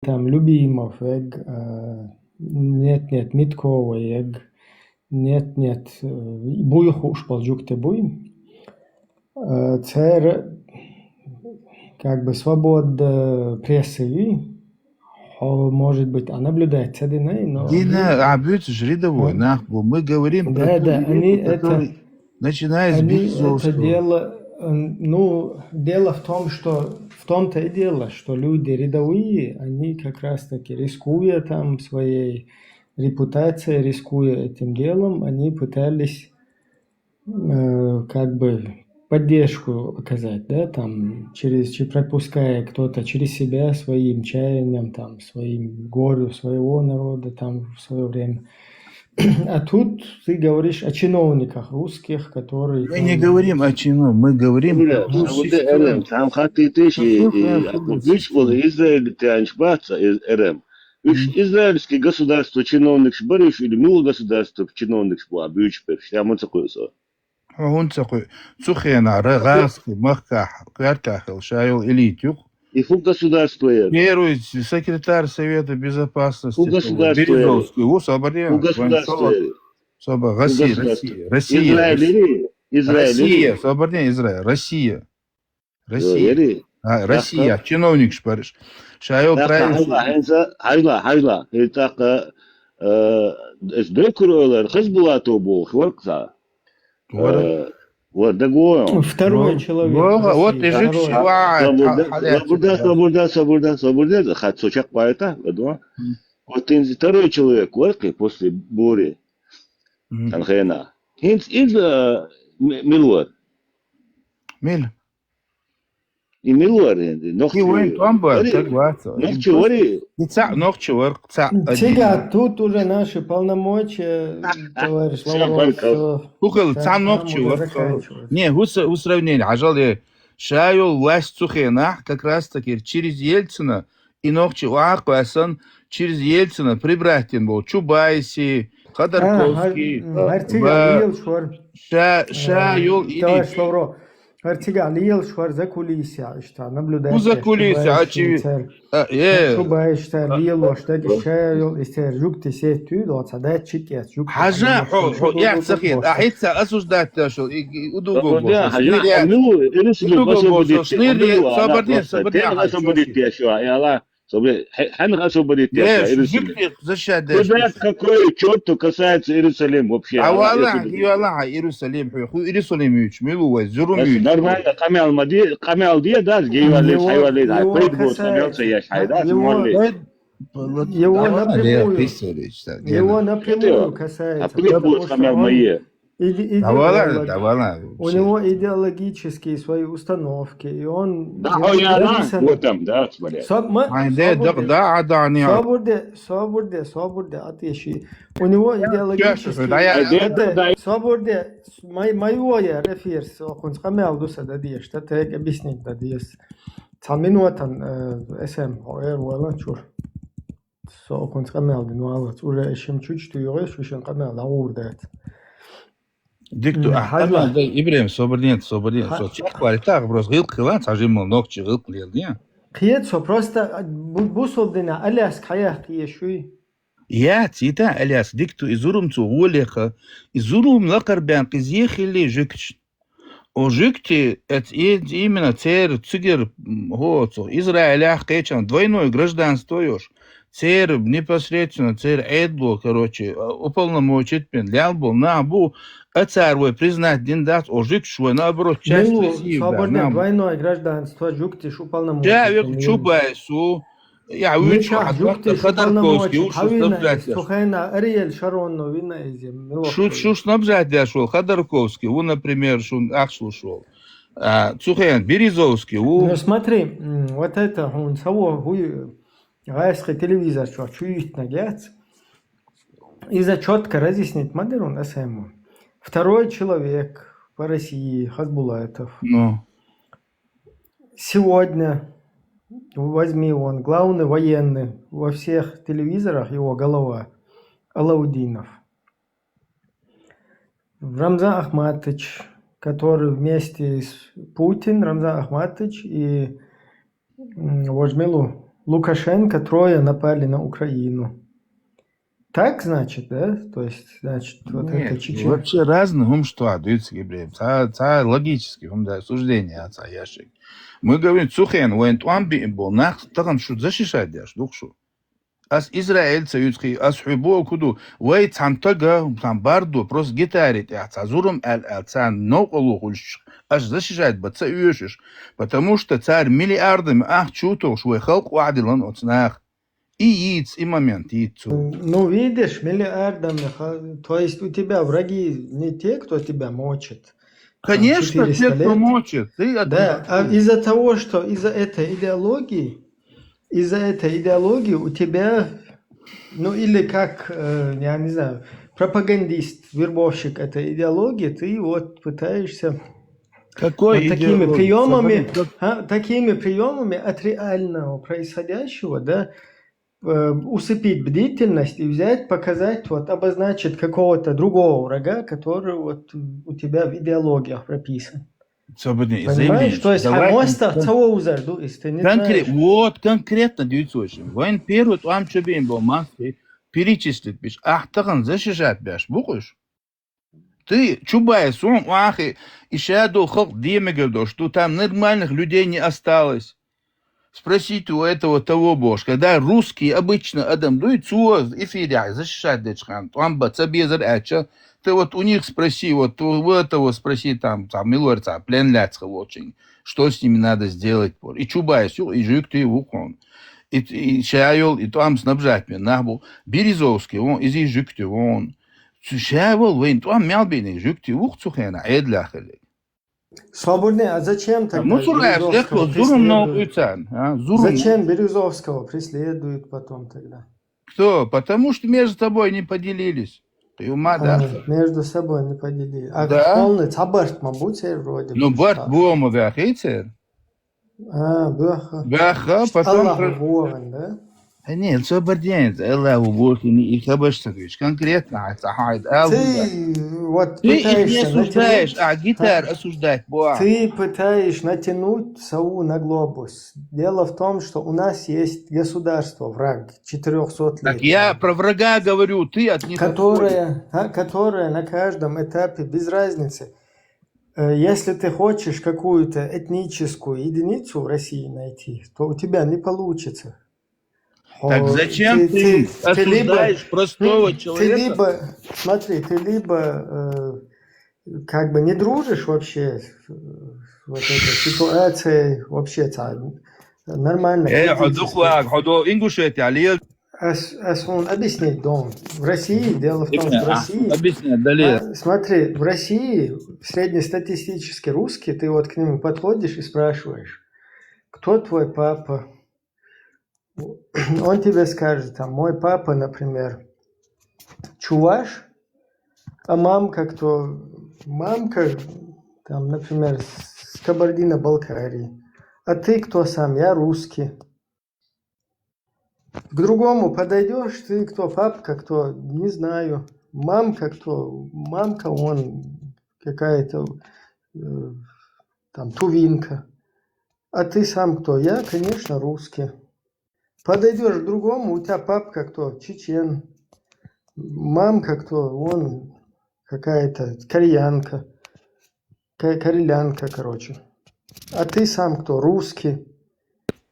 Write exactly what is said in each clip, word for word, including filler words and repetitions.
там Любимов, эг, э, нет, нет, Миткова, эг, нет, нет, э, буй хууш болу жугтий буй. Э, цара, как бы, свобода прессы, хьо, может быть, а наблюдать ца динай, но Дина, они а буьйцуш рядовой, а, нах бу. Мы говорим про да, ту да, они элиту, это, которая, начиная с они это Березовского. Дело, м, ну, дело в том, что, в том-то и дело, что люди рядовые, они как раз-таки, рискуя там своей репутацией, рискуя этим делом, они пытались э, как бы поддержку оказать, да, там, через, чи-, пропуская кто-то через себя своим чаянием, там, своим горю своего народа, там, в свое время. А тут ты говоришь о чиновниках русских, которые Мы там не говорим о чинов-, мы говорим про Шура, ту сабурда ситуацию. Эрем, цхьан хаттар итте, ши, Шура, э, Шура, акъуб вич Шура. Бола Израиль тянаш бац, э, Эрем. Уьш Мгм. Израильский государство чиновникаш барий уьш или мула государство чиновникаш бу а буьйцуш берш? Я ман ца кхуьу со. Хьо хӀунда ца кхуьу? Цу хенахь ра-, гӀазкхи махкахь, коьртахь хилла ша йолу элита юкъа. И хӀун государство яра? Первый секретарь Совета Безопасности ХӀун государство яра? Березовский ву, собар де, ХӀун вайн государство со-, яра? Собар, ХӀун Россия, государство? Россия, Россия, Израиль Россия. Яра? Израиль яра? Россия, собар де, Израиль, Россия. Йо, Россия. Яра? А, Россия, тӀаккха? Чиновникаш бараш. Ша йолу тӀаккха троица. Хьажла, хьайнца, хьажла, хьажла. ХӀинца тӀаккха, э, эс декхар ойла, Хасбулатов бохуш вара-кх цхьа. Вара. Э, вара дагавогӀу. Второй человек в России. Второй. Второй. Собурда, собурда, собурда, собурда, собурда, хьан со чекхбайта, гадо. М. Вот хӀинца второй человек вара-кх после бури. М. Цхьана хенахь. ХӀинца иза, э, м-, мила вара? Мила? И мила вара хӀинца? И нохчо вайн тӀом бара, вари? Стаг вац. Нохчо вари? И цхьаъ нохчо вара, цхьаъ. Цигахь тут уже наши полномочия, товарищ Лавров, всё. ХӀун хилла, цхьа нохчо вара. Не, хӀун са-, хӀун сравнение, хьажал, э, ша йолу власть цу хенахь, как раз таки через Ельцина, и нохчий охьа а кхоьссина, через Ельцина прибрать йина болу Чубайси, Ходорковский, а, хӀара цигахь лелаш вара. Ша, ша йолу и товарищ Лавров. ХӀара цигахь лелаш вара закулисехь, иштта наблюдать деш. ХӀун закулисехь, Чубайс, очевидно. Церан. А, э. Чубайс, церан лелош дагахь ша йолу, и церан жугтий сетуьйту, цхьа датчик эцна, жугтий. Хьажа, хьо, хьо, эх, ца хета, а хӀинца осуждать деш йолу, и, и удугов болуш. Хьажа, Иерусалим, удугов болуш, освободить, собар де, собар де, освободить деш йолу, яла. Собар, хьанах освободить деш, Иерусалим? Жугтий защищать деш. Куда, какой чёрту касается Иерусалим вообще? А валлахьи, валлахьи, Иерусалим, хьо, хӀун Иерусалим юьйцуш, мила ву вай, зурум юьйцуш? Нормально, къамел ма де, къамел де, дас, гей валле, хай валле, а пайда боцу къамел ца еш, хьай дас, молли. Его напрямую, его напрямую касается, потому что он иде-, идеолог-, у него идеологические свои установки, и он, да, ему я, да, приписано. Вот там, да, смотри. Со-, ма-, собур де, собур де, собур де, атеши. У него идеологические, это, собур де, с-, май-, моего я реферс, окунс камел дуса да деш, да тег объяснить да деш. Цхьа минотан, э, эсэм, хьо эр валан чур. Со окунца къамел дина валлалц. Уже шим чуьчу туьйгӀе, шу шин къамел дӀагӀур дац. Дика ду, ахь хьажа. Къамел дай, Ибрем, собар де, собар де. Со чекхвалийтахь, просто гӀиллакх хила, цхьа жимма нохчи гӀиллакх леладе. Кхета со просто, а, бу-, бусалба дина Аляска хьаяккха еш вуй? Яц, йита Аляска, дика ду, и зурум цо гӀолеха, и зурум лакхара бен кхизе хилли жуьгташ. О, жуьгти, эц-, и-, именно церан цигара, м, хӀо, цо Израилехь кхечан двойное гражданство йолуш. Церан непосредственно, церан Ӏедало, короче, а, уполномочить бен лел болу нах бу, а цара вай признать дина дац, о, жуьгташ вай, наоборот, часть России, собар де, двойное гражданство жуьгтиш уполномочить. Чубайс ву, Я, вуьйцу хьан жуьгтиш Ходорковский, уполномоченный, ву шуьца хьавина, набжат деш. Цу хенахь Ариэль Шароновна вина иза, мила ву. Шу, шуьца набжат деш волу Ходорковский, ву, например, шуна ахча луш волу. А, цу хенахь Березовский, ву. Ну, смотри, м, вот это, хьуна ца во, хӀуй, гӀайскхи телевизор чохь чу йиттинарг яц. Иза чётко разъяснить ма дара хьуна, аса хӀума. Второй человек по России, Хасбулатов. Ну. Сегодня возьми вон, главный военный во всех телевизорах, его голова, Алаудинов. Рамзан Ахматович, который вместе с Путин, Рамзан Ахматович и, м, вож мила ву, Лукашенко, трое напали на Украину. Так, значит, да? То есть, значит, вот это Нет, Чечен. Вообще разный хӀумаш тоха дуьйцу, Ибрахим. Цхьа, цхьа логический хӀума да, суждение а цхьа яшик. Мы говорим, цу хенахь вайн тӀом биъна болу нах тахана шу защищать деш ду-кх шу. Ас Израиль ца юьцу кхин, ас хьоьга боху ду, вай цхьана тага, цхьана бардо, просто гитари тӀехь цхьа зурам аьлла, аьлла, царна новкъарло хуьлуш, аш защищать бан ца оьшуш, потому что цара миллиардами ахча чу тухуш вай халкъ охьадиллина оцу наха. И йийца, и момент йийца цо. Ну, видишь, миллиардами, ха-, то есть у тебя враги не те, кто тебя мочит. Там Конечно, четыреста те, кто лет. мочит. Ты от- Да, а из-за того, что из-за этой идеологии, из-за этой идеологии у тебя, ну или как, э, я не знаю, пропагандист, вербовщик этой идеологии, ты вот пытаешься Какой вот такими идеологии? приемами, Смотри, как- а, такими приемами от реального происходящего, да, э, усыпить бдительность и взять, показать, вот, обозначить какого-то другого врага, который вот у тебя в идеологиях прописан. Событие, Понимаешь? извини, То есть давай хьан мостагӀ кон- ца вовзар ду, если ты не конкрет, знаешь. Вот конкретно дуьйцу вай шуна. Вайн первый тӀом чу биъна болу мах перечислить беш, ахь тахана защищать беш бу-кх уьш. Ты, Чубайс, вон, вахи, и ша долу халкъ де мегар долуш ду, там нормальных людей не осталось. Спросите у этого того бохуш, когда русский обычно адам дуй, цо эфирехь защищать дечу хенахь, тӀом бан ца безар аьлча, ты вот у них спроси, вот у этого спроси, там, цхьа милора цхьа плен лаьцна волчуьнга, что с ними надо сделать боху. И Чубайс ю, и жуьгти ву хьуна. И, и ша йолу, и тӀом снабжать бен нах бу. Березовский вон, иза жуьгти вон. Цу ша вал вайн тӀом мел бийна жуьгти ву-кх цу хенахь Ӏедалехь хилларг. Свободный, а зачем тогда Мусур аьлла, Березовского зурам новкъа преследуют? Царна, а? Зурам. Зачем Березовского преследуют потом тогда? Кто? Потому что между собой не поделились. Ты ума, да? А, между собой не поделили. А Да. полный цхьа барт ма бу церан вроде бы. Ну, барт бу ма баьхий церан. А, баьха. Баьха, потом... Аллаху про- боху, да? Э, нет, цо бардеен, Аллаху боху, и хабарш ца хиш. Конкретно, а, ца хьайд, а, Ты вот Ты их не пытаешься осуждаешь, натянуть, а гитар осуждать, бо. ты пытаешь натянуть сову на глобус. Дело в том, что у нас есть государство, враг, четырёхсотлетнее, Так я про врага говорю, ты от них которое, а, которое на каждом этапе, без разницы, э, если ты хочешь какую-то этническую единицу в России найти, то у тебя не получится. Так О, зачем ты, ты либо, осуждаешь простого ты человека? Либо, смотри, ты либо э, как бы не дружишь вообще с, вот этой ситуацией, вообще ца-, нормально. Э, Критически. Хьо дукха вагӀа, хьо до Ингушетия лела. Ас, ас хьуна объяснить дон. В России, дело в том, что в России, Объясни, дале. А, смотри, в России среднестатистический русский, ты вот к нему подходишь и спрашиваешь, кто твой папа? Он тебе скажет, там, мой папа, например, чуваш, а мамка кто? Мамка, там, например, с Кабардино-Балкарии. А ты кто сам? Я русский. К другому подойдешь, ты кто, папка кто, не знаю. Мамка кто, мамка он какая-то э, там тувинка. А ты сам кто? Я, конечно, русский. Подойдешь к другому, у тебя папка кто? Чечен. Мамка кто? Он какая-то кореянка. Ка- Карелянка, короче. А ты сам кто? Русский.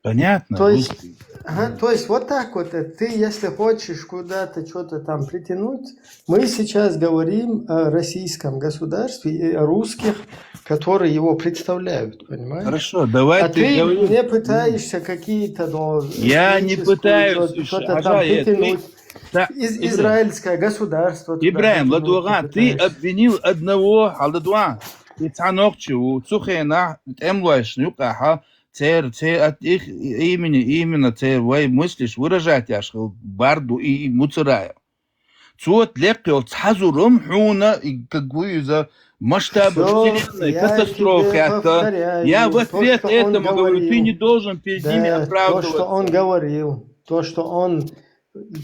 Понятно. То есть, Русский. Ага, то есть вот так вот, э, ты, если хочешь куда-то что-то там притянуть, мы сейчас говорим о российском государстве и о русских, которые его представляют, понимаешь? Хорошо, давай А ты ты говори. не пытаешься какие-то, но, Я не этническую, пытаюсь, что- что-то Ага, там я- ты- притянуть. Да, Из- Ибрахим. Израильское государство туда Ибрахим, притянуть ладугӀа, ты ты пытаешься. обвинил одного, хьал ладугӀа. И цхьа нохчи ву, цу хенахь, тӀемлошна юкъахьа, цер, цер, от их имени, именно цер, вай мыслишь выражать яш хил, барду и, и муцарая. Цо лекха йолу цхьа зурам хьуна, и как бы иза масштаба Всё, вселенной, я катастрофа тебе хьаьтта. повторяю, Я в то, ответ что он этому говорю, ты говорил. Не должен перед ними Да, то, что он оправдываться. Говорил, то, что он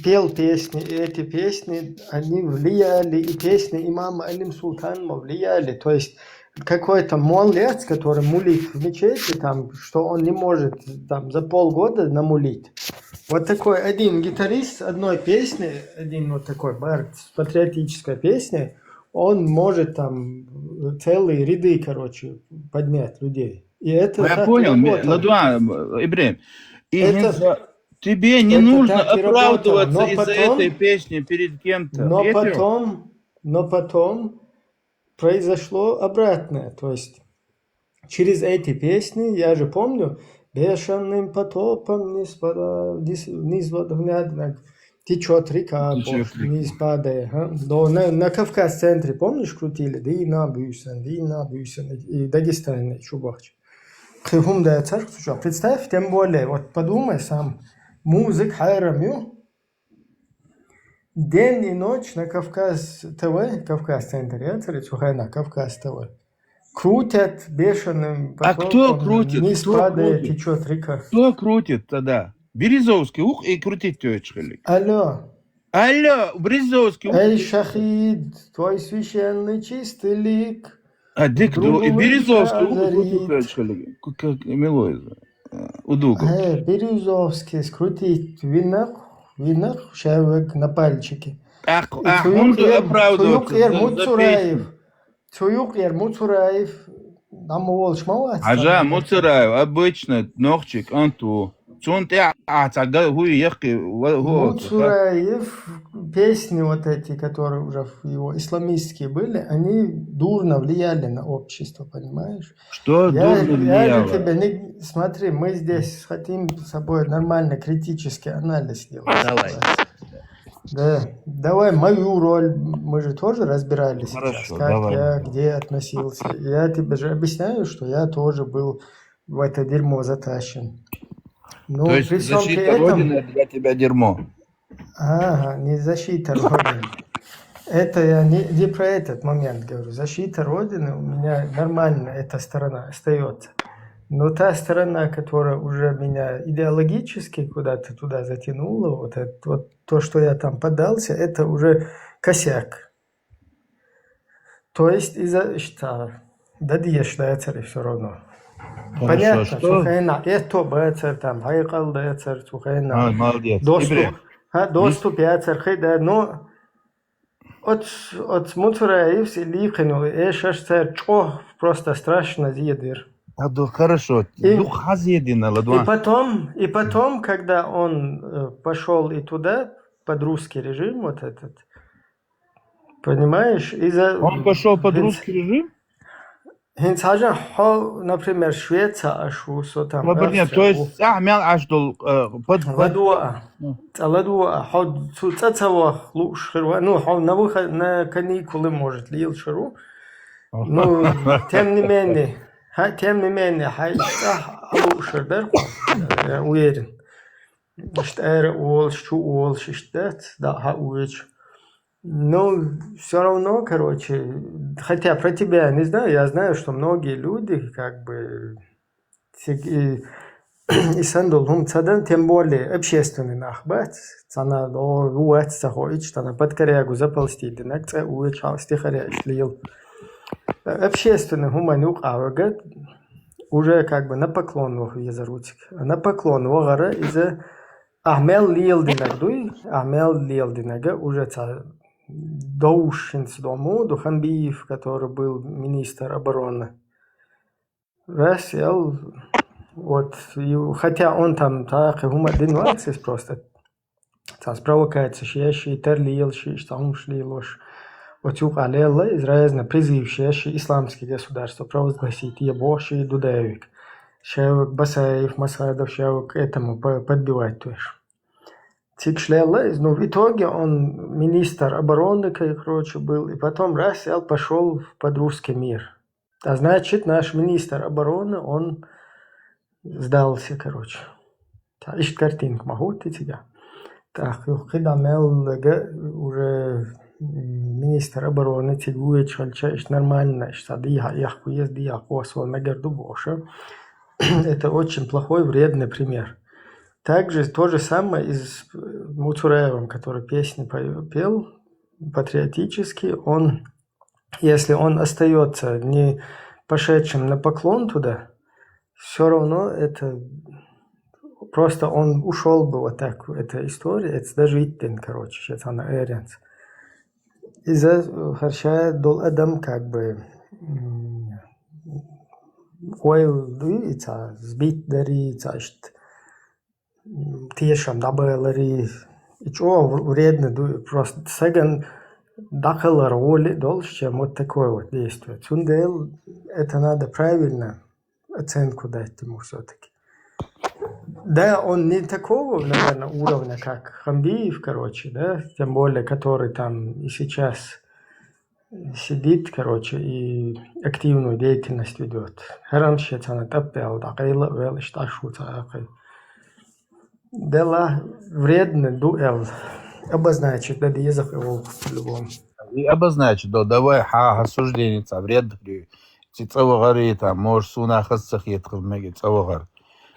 пел песни, и эти песни, они влияли, и песни имама Алим Султанова влияли. То есть какой-то молодец, который мулит в мечети, там, что он не может там за полгода намулить. Вот такой один гитарист одной песни, один вот такой бард с патриотической песни, он может там целые ряды, короче, поднять людей. И это Ну, я так понял, ме- работает. Ладуан, Ибрим, и Это- не за- тебе не это нужно так и работало, оправдываться но из-за потом- этой песни перед кем-то. Но Петр? потом, но потом произошло обратное. То есть через эти песни, я же помню, бешеным потоком не спада, не с- не с- не- течет река, Течёт не спадая. А? Да, на, на Кавказ-центре, помнишь, крутили? Дина Бюсен, Дина Бюсен и Дагестан, и Чубахч. Представь, тем более, вот подумай сам, музык хайрамю, день и ночь на Кавказ ТВ, Кавказ-центр, я цари цухайна, Кавказ ТВ. Крутят бешеным А кто потоком, крутит? не Кто спадая, крутит? Течет река. Кто крутит тогда? Березовский, ух, и крутить тёчкали. Алло, Алло, Березовский, ух, эй, шахид, твой священный чистый лик. А дик, Другу и Березовский, ух, озарит. Крутить тёчкали. Как милой. Удугу. Э, Березовский скрутить винок, винок, шевек на пальчике. Ах, И ах, цуюк он эр, оправдывается цуюк эр за- за Муцураев. песню. Цуюк эр Муцураев. Нам волш мават. Хажа, Муцураев, обычно, нохчик, анту. Цун тя, а, цага, хуй, яхки, ва- хо, Муцураев песни вот эти, которые уже в его исламистские были, они дурно влияли на общество, понимаешь? Что Я, дурно я же влияло? тебе не... Смотри, мы здесь хотим с тобой нормально критический анализ сделать. Давай. Да, давай мою роль, мы же тоже разбирались Хорошо, сейчас, как давай. я, где относился. Я тебе же объясняю, что я тоже был в это дерьмо затащен. Ну, То есть при всём при защита этом... Родины для тебя дерьмо. Ага, не защита Родины. Это я не, не про этот момент говорю. Защита Родины у меня нормально, эта сторона остается. Но та сторона, которая уже меня идеологически куда-то туда затянула, вот, это, вот то, что я там поддался, это уже косяк. То есть из-за что? Да, дешь, да, цари всё равно. Хорошо, Понятно, что? цухайна, это бацар там, хайкал да цар, цухайна. А, молодец. Доступ. Ибрим, А, доступ я цар, хай, да, но от, от Муцураевс и Ликину, э, шаш цар, чё, просто страшно зиедыр. а, да, хорошо. И- Ну, хазедина, И ладуан. потом, и потом, когда он э, пошёл и туда, под русский режим, вот этот, понимаешь, из-за... Он пошёл под Хинц- русский режим? Хинц хажа хо, например, Швеция ашу, со там, Лабарния, Австрия, то у- есть, а, мял аш дол, э, под, под- Ладуа. Ну. Ца ладуа, хо, цу ца ца вах луш хирва, ну, хо на выход, на каникулы, может, лил ширу. Ну, тем не менее, ха, тем не менее, хай ца луш шир дар, я уверен. Иштар уолш, чу уолш, иштат, да, ха уич. Ну, всё равно, короче, хотя про тебя не знаю, я знаю, что многие люди, как бы, сиг- и, и сандул хум цадан, тем более общественный нахбат, цана, о, уац, цахоич, цана подкорягу заползти, динак, ца уич, хал стихаря, лил. Общественный хуманюк авагат, уже как бы на поклон вах везарутик. А на поклон вагара из-за Ахмел лил динак дуй, Ахмел лил динага уже ца доушинс дому, Духанбиев, который был министр обороны. Раз я л- вот, и хотя он там так и хумадин ваксис просто, ца провокация, шияши, тер лил, шиш, там шли лош. Вот юк алела, из разно призыв шияши исламское государство провозгласить, я боши Дудаевик. Шевик Басаев, Масхадов, Шевик этому по- подбивать, то есть. Цикшлела, ну, в итоге он министр обороны, как, короче, был, и потом раз, и пошёл под русский мир. А значит, наш министр обороны, он сдался, короче. Та ишт картинка могу ты тебя. Так, когда мел уже м, министр обороны, цигуе чалча, ишт нормально, ишт сади, я хуез, я косвал, мегер дубоша. Это очень плохой, вредный пример. Также то же самое и с э, Муцураевым, который песни пою- пел патриотические. Он, если он остается не пошедшим на поклон туда, все равно это просто он ушел бы вот так, эта история, это даже иттен, короче, сейчас она эренц. Иза харша дол адам как бы м, ойла дуй, и ца сбить дари, и ца ишт м, тешам дабалари, и чё вредно дуй, просто саган дакалар воли дольше, чем вот такое вот действие. Цундел это надо правильно оценку дать ему все-таки. Да, он не такого, наверное, уровня, как Хамбиев, короче, да, тем более, который там и сейчас сидит, короче, и активную деятельность ведет. Харам шецана таппел, да, кайла вел, ишташу цаакай. Дела вредно дуэл. Обозначить, да, дезах его по-любому. И обозначить, да, давай, ха, осуждение, ца, вредных людей. Ци цавагъари, там, может, суна хасцах еткъв меги цавагъар.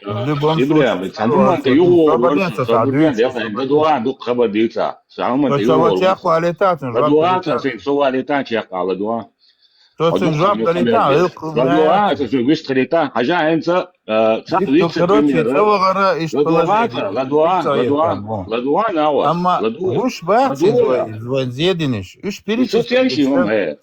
В любом Ибрахим, случае, цамуман цавагъар, та югъу цавагъар, варса, цавагъар, сабурдан, цавагъар. Да дуан, дук хаба дица. Цамуман та Цавагъар югъу. Цавагъар летатун, Ладуа, цин сувал летан чекъа, ладуа. Цин жваб далитан, Ладуа, цин вист халитан. Хажа хенца, цак Дик вист короче, пример. Цавагъара иш Ладуа, положение. ладуа, Ца ладуа, ета, во. ладуа, нава. Амма Ладуа. гуш бахцин Ладуа. Звон, звон зединиш. Уш Исо церши перечислить. вам, э.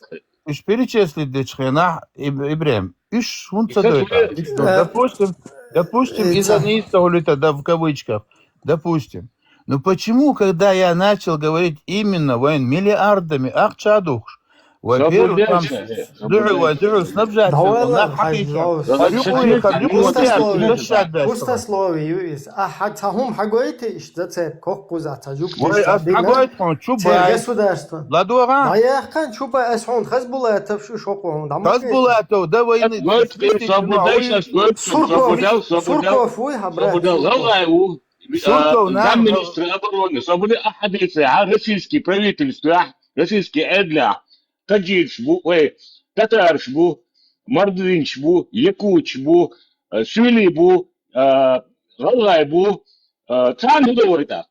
Уш перечислить дечхена, Иб- Ибрахим. Уш хунца Исо дойта. церши. Допустим, допустим, Э, из-за ца- неистого люта, да, в кавычках. Допустим. Ну почему, когда я начал говорить именно вайн миллиардами ахча духш, во-первых, там Свободен, духу, вайн духу снабжать, Давай, на ладно, хакика. хай, По любой, по любой Пустословие. защищать, да, что. Пустословие, ю ис. А ха цахум хагойте иш зацеп кох куза ца жук. Ой, ас хагойт хон, чу бай. Государство. Ладуа. Даях кан чу бай ас хун Хазбулатов шу шокъ хун. Хазбулатов, да, военный. Гойт, гойт, свобода, сейчас гойт, Сурков, свобода, Сурков, уй, хабра. Свобода, Галай, у. Сурков, А, на- Замминистра обороны, свобода, а хадисы, а российский правительство, а российский эдля, таджикш бу, ой, татарш бу, мордвинш бу, якутш бу, э, сюли бу, э, Галай бу, э, цан худовой так.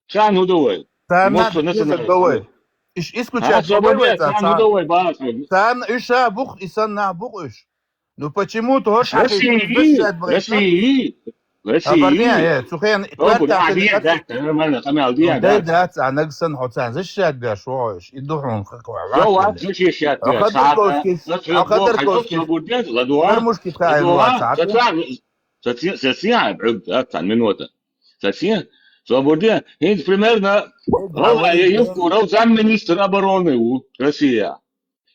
Цан худовой. Цан Вот что, национальный. худовой. Иш А, исключать свобода, худовой, цан цан. Худовой, ба. Цан уша бух, исан на бух уш. Ну почему то России, России, России. Абарния, э, цухен, О, бу, да, да, да, нормально, камал, да, Да, да. да, цанаг сан хоцан защищать бяш вош. И духун хаква. Всё, ладно, защищать, да. Ходорковский, Ладно, Ходорковский. Ладно, Мушки тайл Ладно, ватсап. Совсем, совсем, да, там минута. Совсем. Свободе. Примерно, Рал, а я юбку, Рал замминистр обороны у Россия.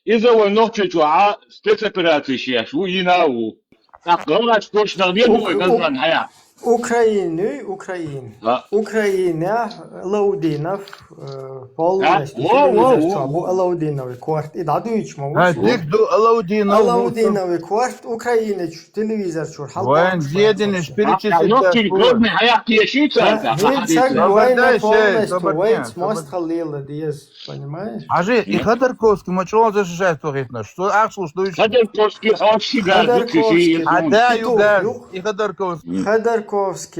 Из-за войны чуть а спецоперации сейчас, у и на у. Так, Рал, точно, где мой газан, а я. Украины, Украин. А. Украина, Лаудинов, э, полностью А, во, во, телевизор во, чабу, во. Алаудиновый кварт. И дадуич ма А, уж. дик ду Алаудинов. Алаудиновый кварт, Украины чу-, телевизор чур. Вайн зедин иш перечислить. Ногти, грозный, а я кешица. Вайн Бабардай, полностью, Бабардай. Вайн смост халила, диез, понимаешь? Ажи, и Ходорковский мачо защищать вагитна. Что ахшуш душ? Ходорковский, очень Ходорковский. А да, Петух, югар. юг. И Ходорковский. Ходорковский,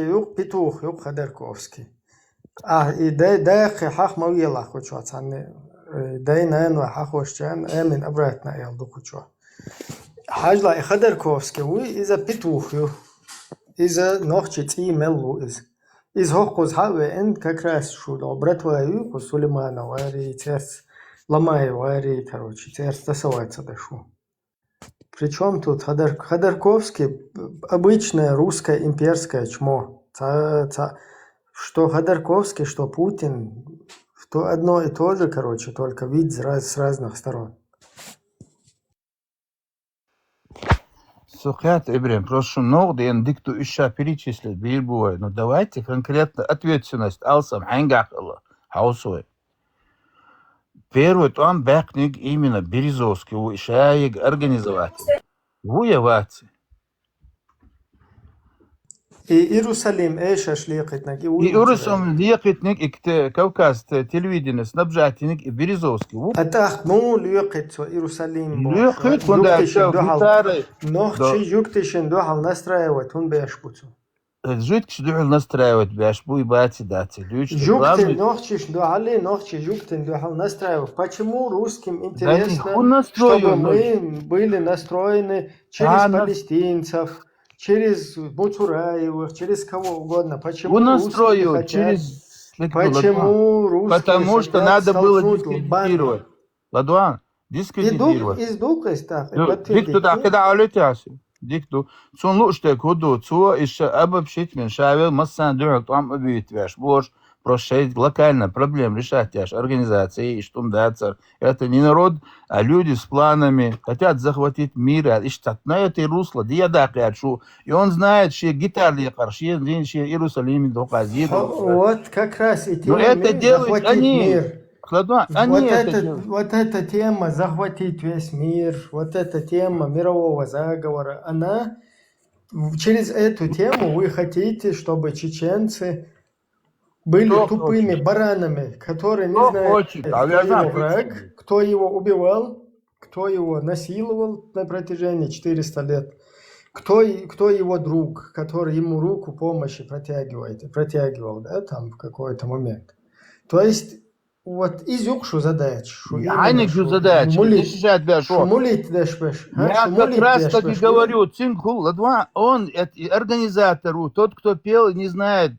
юг, Петух, юг, Ходорковский. А, и да, да, хи хах мавьела хочу ацанны. Э, да, и, наверное, хах хошчан, эмин обратно ел ду хочу. Хажла и Ходорковский, уй, и за Петух, ю. И за ногти ци меллу из. Из хохкуз хаве эн как раз шу до братва ю, ку Сулеймана вари, церц Ламай вари, короче, церц тасоваться да шу. Причём тут Ходар-, Ходорковский, обычное русское имперское чмо. Ца-, ца-, что Ходорковский, что Путин, что одно и то же, короче, только вид с раз-, с разных сторон. Сухят, Ибрем, просто ногди эн дикту иша перечислить бир бувай. Ну, давайте конкретно ответственность алсам, хангах ала, хаусуй. Первый там бэкниг именно Березовский, у ишаиг организовать. Ву я ваци. И Иерусалим, э, шашлыкитнаг, и И Иерусалим лиякитниг, и кте-, Кавказ те-, телевидение, снабжательник, и Березовский. Ву. А так, ну, лиякит со Иерусалим. Лиякит, кунда, Юктишин духал. гитары. Ногчи юктишин духал настраивать, он бэш буцу. э, жуткаш духьал настраивать беш буй баци даци. Луч, Жуктин главный нохчиш духьали, нохчи жуктин духьал настраивать. Почему русским интересно, чтобы мы были настроены через палестинцев, через Буцураевых, через кого угодно? Почему русские хотят? Через... Почему русские... Потому что надо было дискредитировать. Ладуан, дискредитировать. Издук, издук, издук. Дик ду, да, алетяси. Дик ду. Цун луштек худу, цо иша обобщить мен шавел массан духьал тӀом объявить веш. Бош, просто шей локально проблем решать яш организации, и что дацар. Это не народ, а люди с планами хотят захватить мир, а иштатна это русло, диадакъячу. И он знает, что гитар лекар, что зин, что Иерусалим, доказит. Вот как раз и... Но это делают они. Мир. Они вот, это, вот эта тема захватить весь мир, вот эта тема мирового заговора, она через эту тему вы хотите, чтобы чеченцы были тупыми баранами, которые не знают, кто его враг, кто его убивал, кто его насиловал на протяжении четыреста лет, кто, кто его друг, который ему руку помощи протягивает, протягивал, да, там в какой-то момент. То есть вот из юкшу задачу. Айник жу задача. Шумулит дашбаш. Я как раз таки говорю, цинкул, ладва, он организатору, тот, кто пел, не знает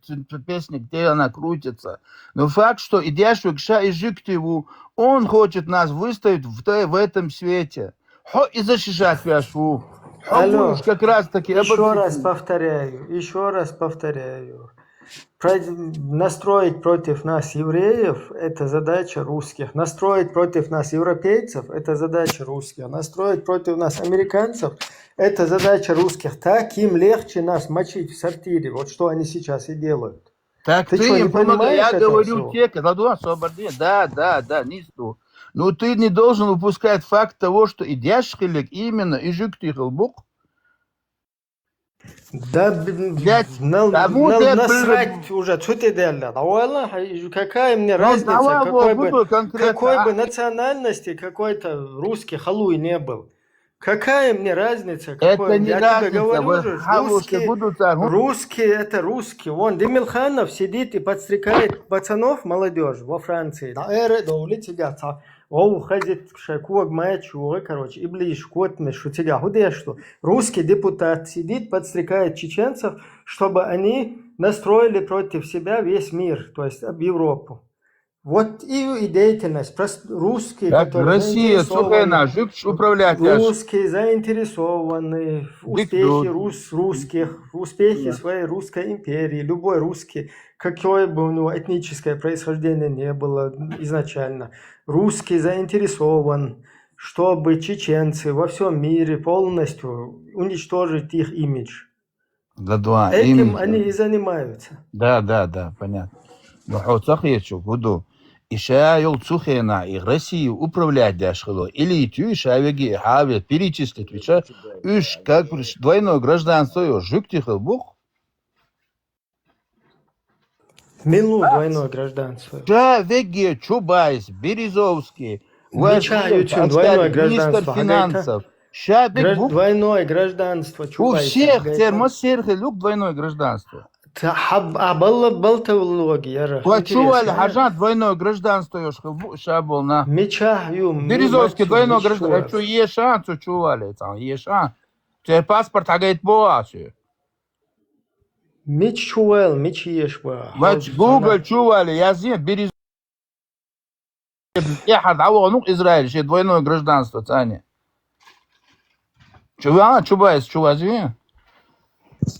песни, где она крутится. Но факт, что идяшвик ша и жиктиву, он хочет нас выставить в, в этом свете. Хо и защищать вяшу. Хо будешь как раз таки... Еще раз повторяю, еще раз повторяю. Настроить против нас евреев — это задача русских. Настроить против нас европейцев — это задача русских. Настроить против нас американцев — это задача русских. Так им легче нас мочить в сортире. Вот что они сейчас и делают. Так ты, ты им помогай, я говорю тебе, да, да, да, да, нисту. Но ты не должен упускать факт того, что и дяшхилик именно и жуктихил бук. Да, блядь, насрать уже, что ты делаешь? Да, какая мне разница, какой бы, какой бы национальности какой-то русский халуй не был. Какая мне разница? Какой... Это не я разница, тебе говорю же, русские, русские — это русские. Вон Демилханов сидит и подстрекает пацанов, молодежь во Франции. Да, эре, да, улицы, да, та. О, уходит, шакуаг, мая чуга, короче, и ближе кот, мешутига, худея, что русский депутат сидит, подстрекает чеченцев, чтобы они настроили против себя весь мир, то есть об Европу. Вот и, и деятельность. Просто русские, так, которые Россия, заинтересованы, управлять, русские заинтересованы в успехе рус, русских, в успехе своей русской империи. Любой русский, какое бы у него этническое происхождение не было изначально, русский заинтересован, чтобы чеченцы во всем мире полностью уничтожить их имидж. Этим они и занимаются. Да, да, да, понятно. Но хо цахечу, буду. И ша йол цухена, и Россию управлять дяшхило. Или и тю, и ша веги, и ха ве перечислить, и ша, уж как бы двойное гражданство, ё, жуктихил бух. Милу двойное гражданство. Ша веги Чубайс, Березовский, Мича ютюн двойное гражданство, министр финансов. Ша бек двойное гражданство. У всех термосерхи люк двойное гражданство. Хаб, а балла, балта логи, яра. Чували хажан двойное гражданство ёшхил, ша болна. Мича ю. Березовский двойное гражданство. Чу ешан, цу чували, там ешан. Те паспорт хагайт боасю. Мич чувал, мич еш ба. Вач Google чували, я зин, Березовский. Я хад аванук Израиль, ше двойное гражданство, цани. Чува, Чубайс, Чувази?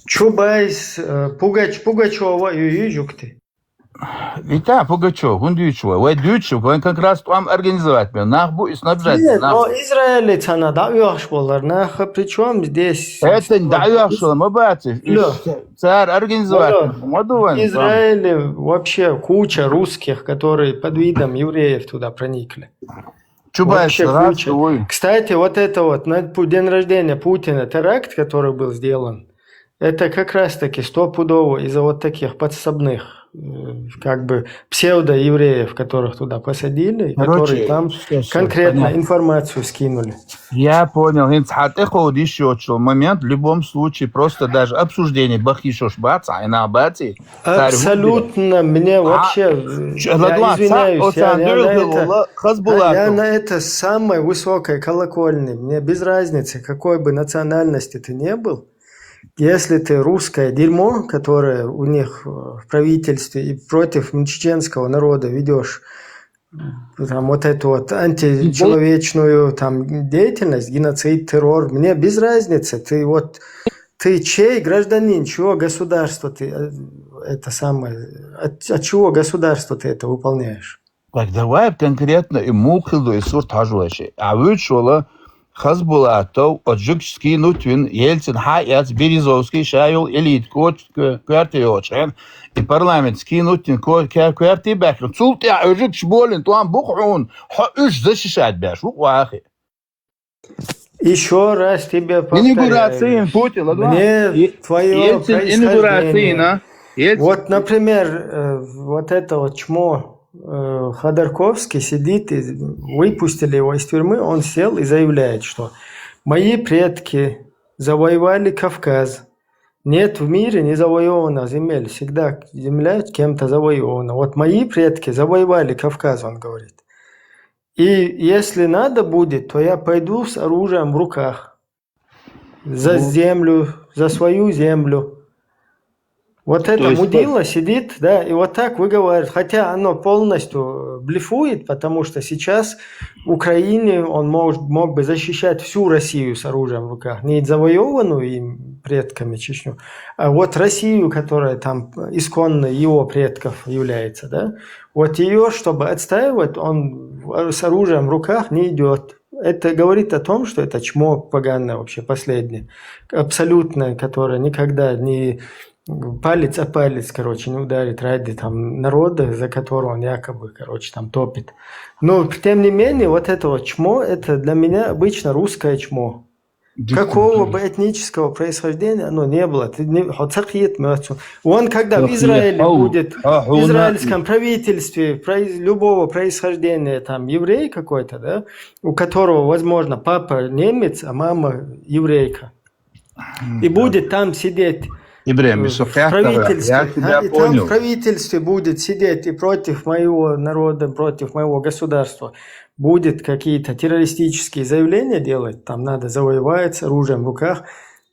Чубайс, э, Пугач, Пугачева, ю, ю, жукты. Вита Пугачев, гун дючва, вай дючва, вай как раз там организовать бен, нах бу и снабжать. Нет, но Израиль цана да уяхш болар, нах, при чём здесь? Это да уяхш, ма баци. Царь организовать. Израиле вообще куча русских, которые под видом евреев туда проникли. Чубайс, вообще куча. Кстати, вот это вот, на день рождения Путина теракт, который был сделан, это как раз-таки стопудово из-за вот таких подсобных. э, как бы псевдоевреев, которых туда посадили, которые там конкретно информацию скинули. Я понял. ХӀинца хьа тӀекховда йиш йоцу момент, в любом случае, просто даже обсуждение бахкийшош бац, а инал баций. Абсолютно, мне вообще, я извиняюсь, я, я на это, я на это самой высокой колокольне. Мне без разницы, какой бы национальности ты не был, если ты русское дерьмо, которое у них, э, в правительстве и против чеченского народа ведешь, там, вот эту вот античеловечную там деятельность, геноцид, террор, мне без разницы. Ты вот, ты чей гражданин, чего государства ты, э, это самое, от, от чего государства ты это выполняешь? Так давай конкретно и муха хилла и сурт хьажа вайша. А вуьйцуш вала Хасбулатов, оцу жуьгташа скинуть вина, Ельцин хьа а эцна, Березовский ша йолу элита ко-, ко-, коьрте йоцу хьена, и парламент скинуть вина ко-, ко-, коьрте баьхкина. Цул тӀаьхьа оцу жуьгташа болийна тӀом бу-кх хьуна, хьо уьш защищать беш ву-кх вахи. Ещё раз тебе повторяю. Инаугурацийна Путин, ладно? Мне твоё происхождение. Вот, например, э, вот это вот чмо, э, Ходорковский сидит, и выпустили его из тюрьмы, он сел и заявляет, что мои предки завоевали Кавказ. Нет в мире незавоеванных земель. Всегда земля кем-то завоевана. Вот мои предки завоевали Кавказ, он говорит. И если надо будет, то я пойду с оружием в руках. За землю, за свою землю. Вот это мудила сидит, да, и вот так выговаривает. Хотя оно полностью блефует, потому что сейчас в Украине он мож-, мог бы защищать всю Россию с оружием в руках. Не завоеванную им предками Чечню, а вот Россию, которая там исконно его предков является, да. Вот её, чтобы отстаивать, он с оружием в руках не идёт. Это говорит о том, что это чмо поганое вообще последнее. Абсолютное, которое никогда не палец о палец, короче, не ударит ради там народа, за которого он якобы, короче, там топит. Но, тем не менее, вот это вот чмо, это для меня обычно русское чмо. Какого бы этнического происхождения оно не было, ты не, хьо ца кхета моьтту. Он когда в Израиле будет, в израильском правительстве, произ-, любого происхождения, там, еврей какой-то, да, у которого, возможно, папа немец, а мама еврейка. И будет там сидеть, э, в правительстве, а, и там в правительстве будет сидеть и против моего народа, против моего государства будет какие-то террористические заявления делать, там надо завоевать с оружием в руках,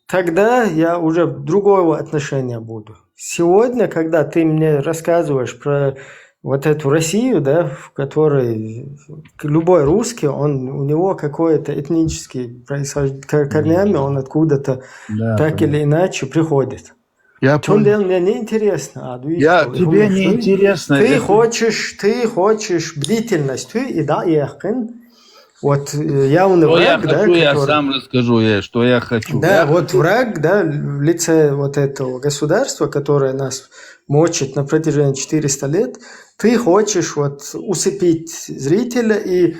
тогда я уже другого отношения буду. Сегодня, когда ты мне рассказываешь про вот эту Россию, да, в которой к-, любой русский, он, у него какое-то этнический происхож-, ко-, корнями он откуда-то так или иначе приходит. Я понял. Цундела мне неинтересно, а, дуьйцуш. Я, тебе неинтересно. Ты хочешь, ты хочешь бдительность, ты и да, яхкин. Вот, э, явный враг, да, который... Что я хочу, я сам расскажу, я, что я хочу. Да, вот враг, да, в лице вот этого государства, которое нас мочит на протяжении четыреста лет, ты хочешь вот усыпить зрителя и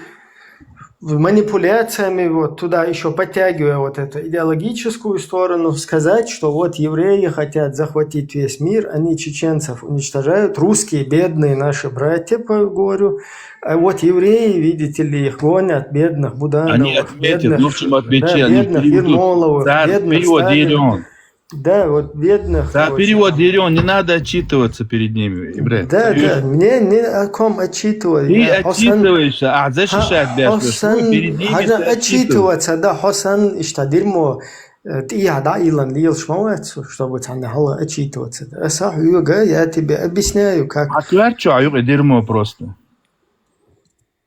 манипуляциями, вот туда ещё подтягивая вот эту идеологическую сторону, сказать, что вот евреи хотят захватить весь мир, они чеченцев уничтожают, русские бедные наши братья, по-, говорю, а вот евреи, видите ли, их гонят, бедных Будановых, бедных, ну, в общем, да, бедных Ермоловых, бедных Сталиных. Да, вот бедных, короче. За перевод, Ерён, не надо отчитываться перед ними, Ибрагим. Да, да, мне не о ком отчитывать. Ты отчитываешься, а защищать беш, перед ними ты отчитываешься. Отчитываться, да, хьо санна иштта дерьмо, э, тӀехьа дӀаилан лелаш ма вац, чтобы цхьанна хьалха отчитываться. Да, аса хьоьга, я тебе объясняю, как. А ты чё, юкъа дерьмо просто.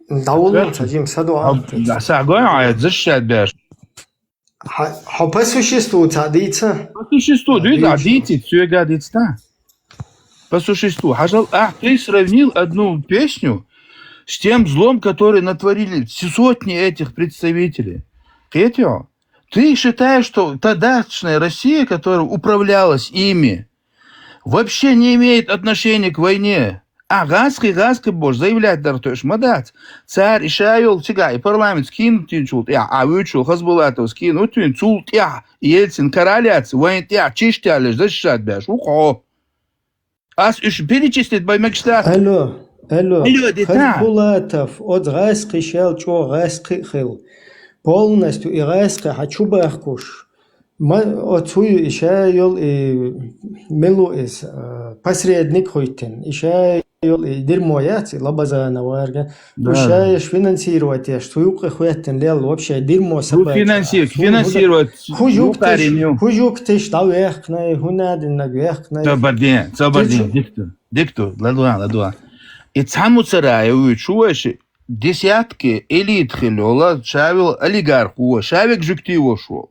Да, уллу ца жим садо. Да, са гой, а защищать беш. Хьо, хьо по существу ца дийца? По существу, а, дийца, дийца. Дийца, соьга дийца, да. По существу. Хьажал, а, ты сравнил одну песню с тем злом, который натворили с-, сотни этих представителей. Кхетий хьо? Ты считаешь, что тогдашняя Россия, которая управлялась ими, вообще не имеет отношения к войне. А гӀаскхи, гӀаскхи бохуш заявлять дар тоьаш ма дац. Цара и ша йолу цигахь и парламент скинуть йинчул тӀаьхьа, а вуьйцуш волу Хасбулатов скинуть вина, цул тӀаьхьа Ельцин кара лаьцна, вайн тӀаьхьа чишталлаш защищать беш ву-кх хьо. Ас уьш перечислить бай мегаш дац. Алло, алло. Алло, де Хазбулатов, оцу гӀаскхи шел чӀогӀа гӀаскхи а хилла. Полностью и гӀаскхи хьан чу бахкуш. Ма, оцу хӀуй и ша йол и милу иза, а, посредник хӀуьттина. И ша йол и дерьмо яц, и Лабазанов варга. Да. Уж ша еш финансировать еш, цу юккъе хӀоьттина лелла вообще дерьмо. Ну, собачья. Финанси-, финансировать. ХӀу жук тиш, хӀу жук тиш дӀавехкнай, хӀу надиннаг вехкнай. Цо барден, цо барден, дикто, дикто, ладуан, ладуан. И цхьа муцара я вуьйчу ваши, десятки элит хилла йола, шавел олигарх ву, шавег жуктий вош ву.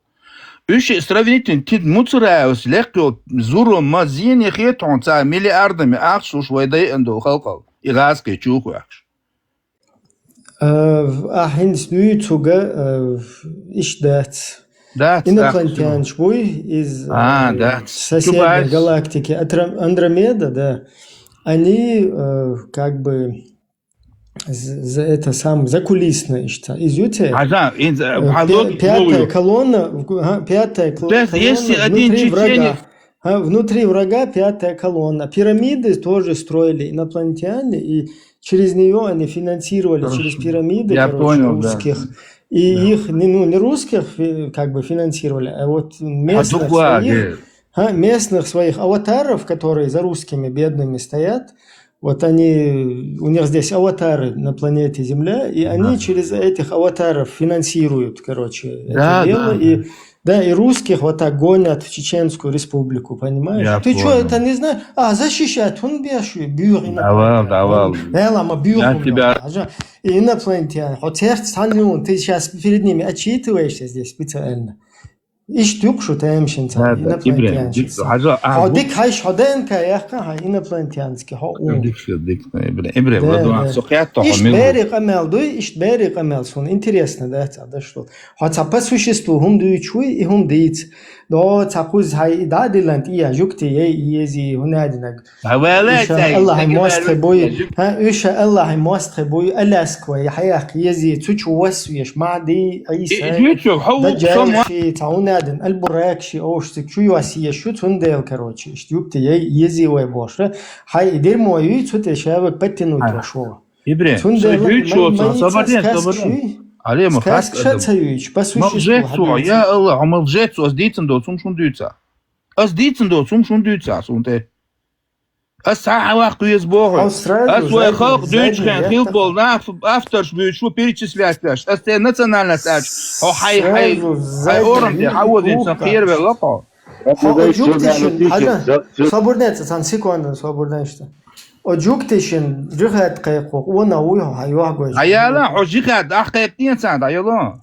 Уьш сравнительно тид Муцураевс лекха йолу зуро ма зене хета хьуна цара миллиардами ахча луш вай дайан долу халкъал, и гӀазкхи чу а хоьхкуш. А, ахь хӀинца дуьйцург, а, иштта дац. Дац, инопланетянаш буй, из, а, а, дац. Соседней галактики, Атра-, Андромеда, да. Они, э, как бы, з-, за это сам, закулисно иштта. Изюте? Хьажа, ин за-, э, хьа пя-, логика пятая логика. Колонна, в гу-, ага, пятая кл-, То есть, если колонна один внутри чеченец врага. А, внутри врага пятая колонна. Пирамиды тоже строили инопланетяне, и через неё они финансировали, через пирамиды, я короче, понял, да. Русских. И их, не, ну, не русских фи-, как бы финансировали, а вот местных своих, а, местных своих аватаров, которые за русскими бедными стоят, вот они, у них здесь аватары на планете Земля, и они через этих аватаров финансируют, короче, это дело. Да, да, да. И, да, и русских вот так гонят в Чеченскую Республику, понимаешь? Я понял. Ты чё, это не знаешь? А, защищать, он бешеный, бюр. Давал, давал. Эла, ма бюр. Я тебя... Инопланетяне. Хьо церт санлюн, ты сейчас перед ними отчитываешься здесь специально. Иштта юкъа шу тема шин цхьа, да, да, инопланетяне шин цхьа. Хьажа, а, хьо дика хьайш, хьо ДНК яхка, хьан инопланетянский, хьо ун. Дика шу, дика, ибре, ибре, да, ладуан, да. Со кхетта хьо мила. Иштта берий къамел дуй, иштта берий къамел суна интересно, да, цхьа даш ду. Хьо цхьа по существу хӀума дуьйцуш вуй, и хӀума дийца. До цхьа кхуза хьай и дӀа а диллан, и я жугти, ей, и ези, хӀуна а динаг. Ша Аллахьан мостхе буй, ха, уьш ша Аллахьан мостхе буй, Аляска вай, хьаяккха ези, цу чу вас веш, Мади, Ӏийса, Даджал ши, цхьа хӀуна а дин, Аль-Бурак ши, ош циг чу йос еш ю, цундела, короче, иштта юкъа тӀе яй, ези вай бохуш, хьай и дерьмо юй, цу тӀе шаваг подтянуть вашо. Ибре, цундела со юй чу ма, ма, ма, собарден, сказка собарден. Алема, сказка ша ца юй, по существу. Мал жец ву, я Аллах, мал жец ву, ас дийцан доцу, хӀума шун дуьйца. Ас дийцан доцу, хӀума шун дуьйца, сун тӀе. Ас цхьа хьан ваккха веза боху. Ас вай халкъ дуьйцу хен хила болу нах, авторш буьйцу, перечислять веш. Ас те национальность аьлча, хьо хьай, хьай, хьай орам де, хьан вовзийна сан кхеравелла хьо. Хьо жугтишин, хьажа, собурнеца, сан секунда, собурнешта. О жугтишин, жихад кхайкху, уна уй хьо, хьай вахгой. Аяла, хьо жихад, ах кхайкхтен цан, да, йоло.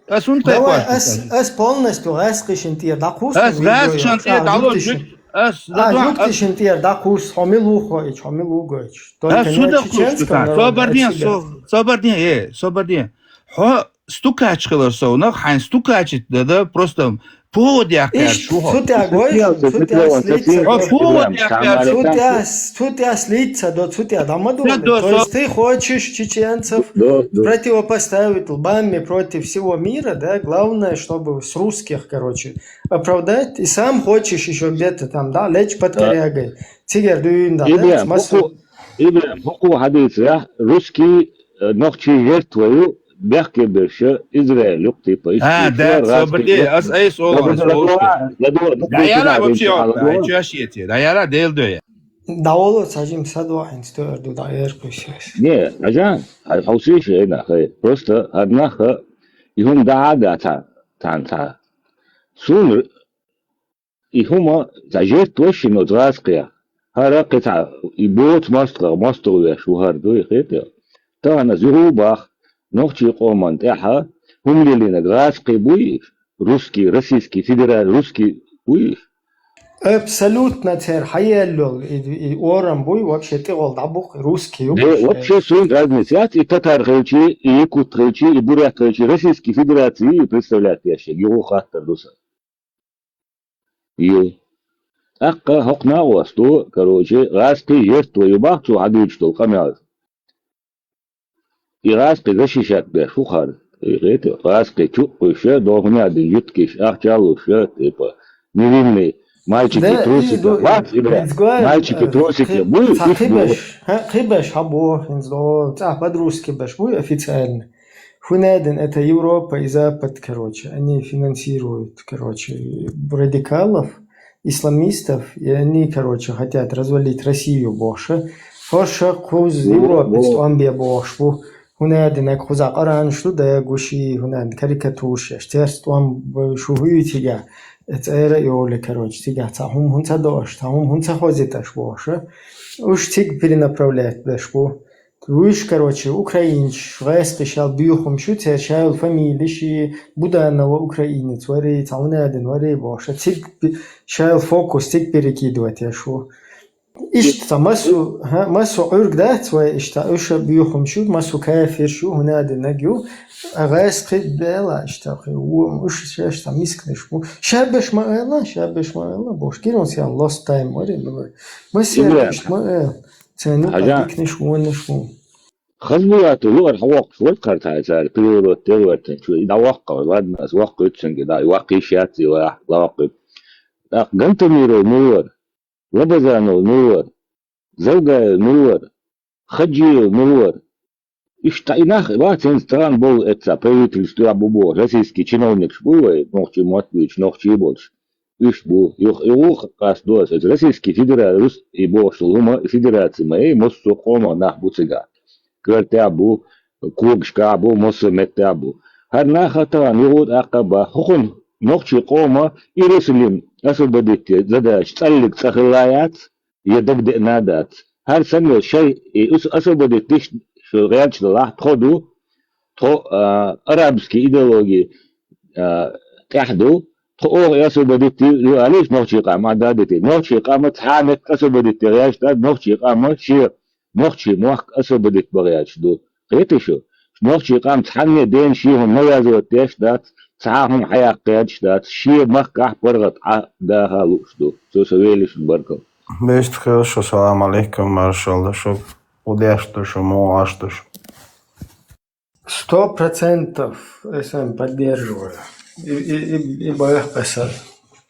Ас хӀунда кхайкхош ду сан? Давай, ас, ас полностью гӀаскхишин тӀера дӀакхуссу. Ас гӀаскхишин тӀера дӀало, жугтишин. Ас, а, жугтишин тӀера дӀакхуссу, хьо мила ву хоуьйтуш, хьо мила ву гойтуш. Только не чеченском народе, а от себя. Собарден, со-, собарден, э, собарден. Хьо стукач хилар совнах, хьайн стукачит да, да, просто повод яхкаьрш ву хьо. Цу тӀе гой, цу тӀе слица. Хьо повод яхкаьрш. Цу тӀе, цу тӀе слица, до, цу тӀе дама ду. То есть ты хочешь чеченцев противопоставить лбами против всего мира, да? Главное, чтобы с русских, короче, оправдать. И сам хочешь ещё где-то там, да, лечь под корягой. Цигер дуьйна, да? Ибрем, хӀуку, Ибрем, хӀуку хьадийца, я, русский, э, нохчий жертва ю, бехке берша, Израиль юкъ, типа, иш-, а, иш да, вар собарде, гӀазкхи ас айс олан, ладугӀа, ладугӀа, ладугӀа, дӀаяла вообще, ладугӀа. Чу аш еце, дӀаяла Дела дойя. ДӀаволо ца жим садваин стоьр ду дӀаеркуш. Не, хьажа, хьай хьовсийша, ай нах, ай. Просто хьад нах, и хӀума дӀа а да цхьа, цхьан цхьа. Суна и хӀума цхьа жертва шина оцу гӀазкхех. ХӀара кхин цхьа и боцу мостагӀа, мостагӀа веш ву хӀара дуй, хетий? Тахана зуьгӀу бах, нохчий къоман тӀаьхьа хӀума лелийнарг гӀазкхий буй иш? Русский, Российский Федера-, русский буй иш? Абсолютно церан хьаеллал и, и орам буй, вообще тӀехула дӀабуккху, русский ю. Де, вообще суна разница яц, и татар хилчи, и якут хилчи, и бурят хилчи, Российский Федерации и представлять еш, югӀу хаттар ду сан. Ю. ТӀаккха хӀокху накъост ду, короче, гӀазкхий жертва ю бах цо хьадуьйцуш долу къамел. И гӀазкхий защищать беш ву хӀара. И хета, гӀазкхий чу а кхуьйсуш, дохуна а дина юткиш, ахча а луш, типа, невинный, Мальчики трусики. Вац, Ибра? Мальчики трусики. Буй, цхьа кхибеш, кхибеш хьабо, хинца до, цхьа подростки беш буй официально. ХӀунадин это Европа и Запад, короче, они финансируют, короче, радикалов, исламистов, и они, короче, хотят развалить Россию бохуш. ХӀорш кхуза Европа тӀом бе бохуш бу. ХӀунадинаг кхуза Къуръанаш ду, дагуш и, хӀунадин карикатураш еш. Церца тӀом бу, шу хӀуьй цигахь, цӀера а йолу, короче, цигахь цхьа хӀума хӀунца ца до аша, цхьа хӀума хӀунца ца хозийта аша бохуш. Уьш цига перенаправлять беш бу. Вуьш, короче, украинцаш, гӀаьскхи шал буьйхумаш ю, церан шайолу фамилиш и, Буданова украинец вари, цхьа хӀунадин вари бохуш. Цига пи-, шайолу фокус цига перекидывать еш ву. Иштта цхьа массо, хӀа, массо Ӏуьрг дац вай, иштта уьш а буьйхумаш ю, массо кафирш ю, хӀунадинаг ю, а гӀаьскхи бела, иштта кхин, вон, уьш шаьш цхьа мисканаш бу. Шабеш ма ала, шабеш ма ала, бохуш, кирон сян lost time вари, ну, массо иштта ма ала. Царна юкъа дикнаш, вонаш ву. Хазбулатов юкъара хьавоккхуш вара кхара тхьай цара, переворот делла вара тхуна чу, и дӀавоккху, ладно, ас воккхуьйту цуьнга, да, и ваккхийша яц, и ла-, лаваккхуьйту. ТӀаккха Гантамиров мила вара? Лабазанов мила вара? Завгаев мила вара? Хаджиев мила вара? Иштта и нах вац хӀинца тахана болу эцца правительство тӀехь бу боху, российский чиновникаш бу вай, нохчий мотт буьйцуш, нохчий болуш. Уьш бу. Юха и вуха къасто аса, оцу Российский Федераци, рус и бохуш долу хӀума, федераци ма ю, массо а къоман нах бу цигахь. Коьртехь а бу, когашкахь а бу, массо а меттехь а бу. ХӀара нах а тахана юха а тӀаккха а баха, хӀокхунна нохчий къоман Иерусалим освободить де задача цкъа а цӀа хилла яц, я дагадеана а дац. ХӀара санна шай и ус-, освободить диш шу гӀерташ далахь, тхо ду, тхо, а, арабский идеологи, а, тӀехь ду, тхо оха и освободить ю, ю алийша нохчий къам а дадити. Нохчий къам а цхьа а меттиг освободить де гӀерташ дац, нохчий къам а шен нохчий мохк освободить бан гӀерташ ду. Кхетий шу? Нохчий къам цхьанне а дена шен хӀума навязывать деш дац, цхьа а хӀума хьаяккха гӀерташ дац, шен махкахь паргӀат Ӏа даха а лууш ду. Цо со велишна баркалла. Беста хила шу, салам алейкум, маршалла ду шу, удеш ду шу, мугӀаш ду шу. Сто процентов СМ поддерживаю. И, и, и, и баьхкъаса.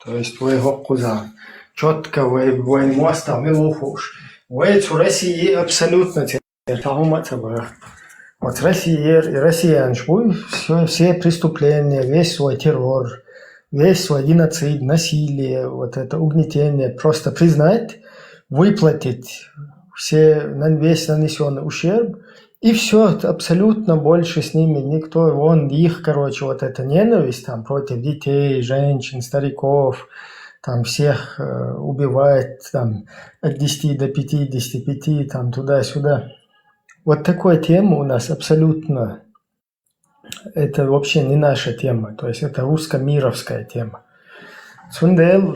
То есть вай хӀокхуза чётко вай, вай мостагӀ мила ву хууш. Вай цу России абсолютно цхьа хӀума а ца баха. Оцу Россиера и россиянаш вуй, все, все преступления, весь свой террор, весь свой геноцид, насилие, вот это угнетение просто признать, выплатить все, нан-, весь нанесённый ущерб, и все, абсолютно больше с ними никто, вон их, короче, вот эта ненависть там против детей, женщин, стариков, там всех, э, убивать, там, от десяти до пятидесяти пяти, там, туда-сюда. Вот такой темы у нас абсолютно. Это вообще не наша тема. То есть это русско-мировская тема. Цундел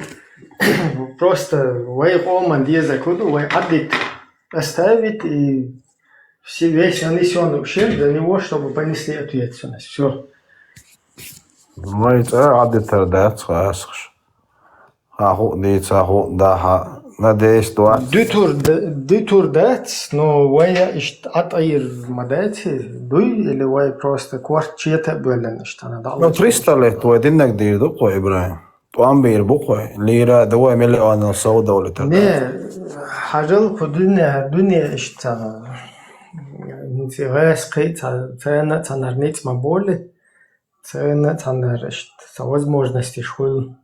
просто вай къоман деза куду, вай адит оставить и все, весь нанесённый ущерб за него, чтобы понесли ответственность. Все. Вай цӀа адитар дац, хасхаш. Хьан хӀуъ дийца, хьан хӀуъ дахьа, надеясь, доц. Дуьтур д-, дуьтур дац, но вай иштта Ӏатайр ма дац, дуй, или вай просто корта чета а боьллина иштта, ана дӀа Ну, лучу. Пристав летта вай диннаг дийр ду кхо, Ибрахим. ТӀом бийр бу кхо, лийра а ду вай миллионал сов довлитар. Не, дац. Хьажал кху дуьне, дуьне иштта, хӀинца гӀаьс кхин а ца-, царна а цхьаннара ницкъ ма болий. Царна а цхьаннара иштта сан возможностеш хуьлу.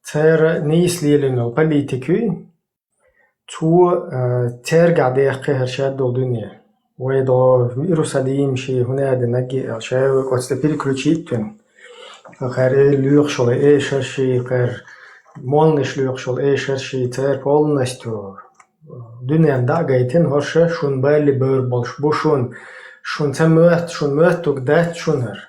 Цара нийса лелийна йолу политика юй, цо, а, цаьргахь дехкхи хӀара шадолу дуьне. Вай догӀу Иерусалим ши хӀунадинаг а, шаьвве кӀоцла переключить вина. Кхара э лоьхуш йолу эшар ши, кхара молнаш лоьхуш йолу эшар ши, цара полностью дуьненна дӀа а гайтина, хӀорша шун балли бевр болуш бу шун. Шун ца моьтту, шун моьттург дац шун хӀара.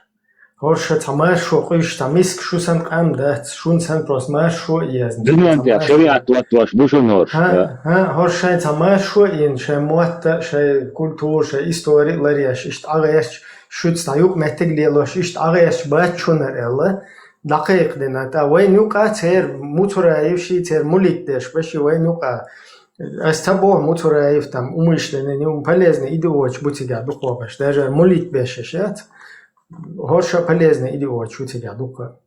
ХӀорша цхьа маршо къуьйсуш, цхьа миска шу санна къам дац, шун санна просто маршо а езна. Дуьненна тӀехь шариат латтош бу шуна хӀорш, хӀа, да. ХӀа, хӀорш шайн цхьа маршо а йина, шайн мотт а, шайн культура, шайн истори а ларъеш, иштта Ӏа гӀерташ, шуьца цхьа юкъаметтиг а лелош, иштта Ӏа гӀерташ бац шуна аьлла, дӀакхайкхадина. ТӀаккха вайна юкъа церан Муцураев ши, церан мулитӀ деш ба ши вайна юкъа. Ас ца боху Муцураев там умышленно, не полезный идиоташ бу цигахь дукхох беш, даже мулитӀ беш аш яц. ХӀорша полезный идиоташ бу цигахь дукха.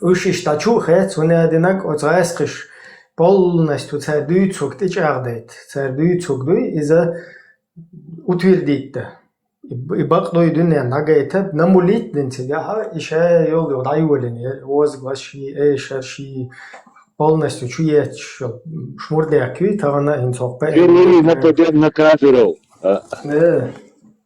Уж иштта чу а хеццуна динаг оцу гӀаскхаш полностью цара дуьйцург тӀечӀагӀдайта. Цара дуьйцург дуй, иза утвердить дан. И, и бакъ дуй дуьнен дӀагайта, намулит дин цигахьа, и ша йолу дӀайолина, я возглас ший, эшар ший, полностью чу етташ йолу шмурдехкуй, тахана а хӀинца хӀокху Впервые нападем на кафиров. А. Э,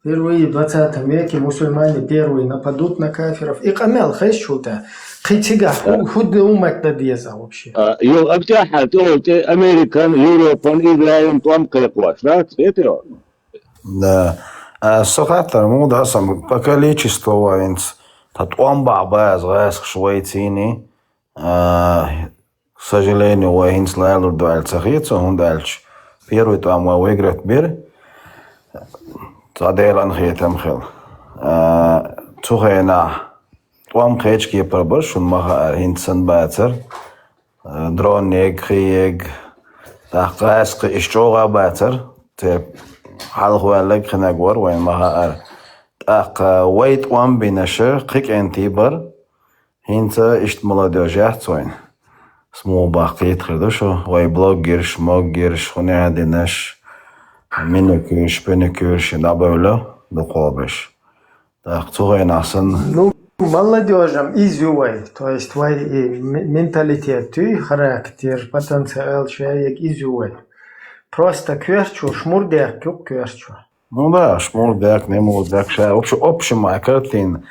впервые в двадцатом веке мусульмане первые нападут на кафиров. И къамел хезчул тӀе, кхин цигахь хӀу-, хӀу дан умат дан деза вообще? А, йо, ам тӀехь хьан тӀе, тӀе Американ, Европан, Израилан тӀом кхайкхош, да? Цветио? Да. А, со хаттар муха ду сан по количеству вайнц, тхан тӀом бахьа база гӀаскхаш вай цийний, а, к сожалению, вай хӀинца лалур ду аьлла ца хета суна, хӀунда аьлча первый тӀом вай выиграть бира, цхьа Делан хетам хила. А, цу хенахь тӀом кхечу кепара бара, шуна ма хаьара, хӀинца санна бацара. Э, дроннег, кхиег, тӀаккха гӀаскхи иштта чӀогӀа бацара, церан хьалхаваьлларг хиннаг вара вайн ма хаьара. ТӀаккха вай тӀом бинарш кхин кӀентий бара, хӀинца иштта молодёжь яц вайна. Ас муха боху, кхета хир ду шу, вай блогерш, могерш, хӀун а динарш, маникюрш, педикюрш, и дӀабевлла дукхахберш. ТӀаккха цу хенахь санна. Ну, молодёжь-м иза ю вай. То есть вай и ме-, менталитет ю, характер, потенциал, шаерг иза ю вай. Просто коьртачо шмурдехк ю-кх, коьртачо. Ну да, шмурдехк, не мурдехк, ша, в общем, общая картина,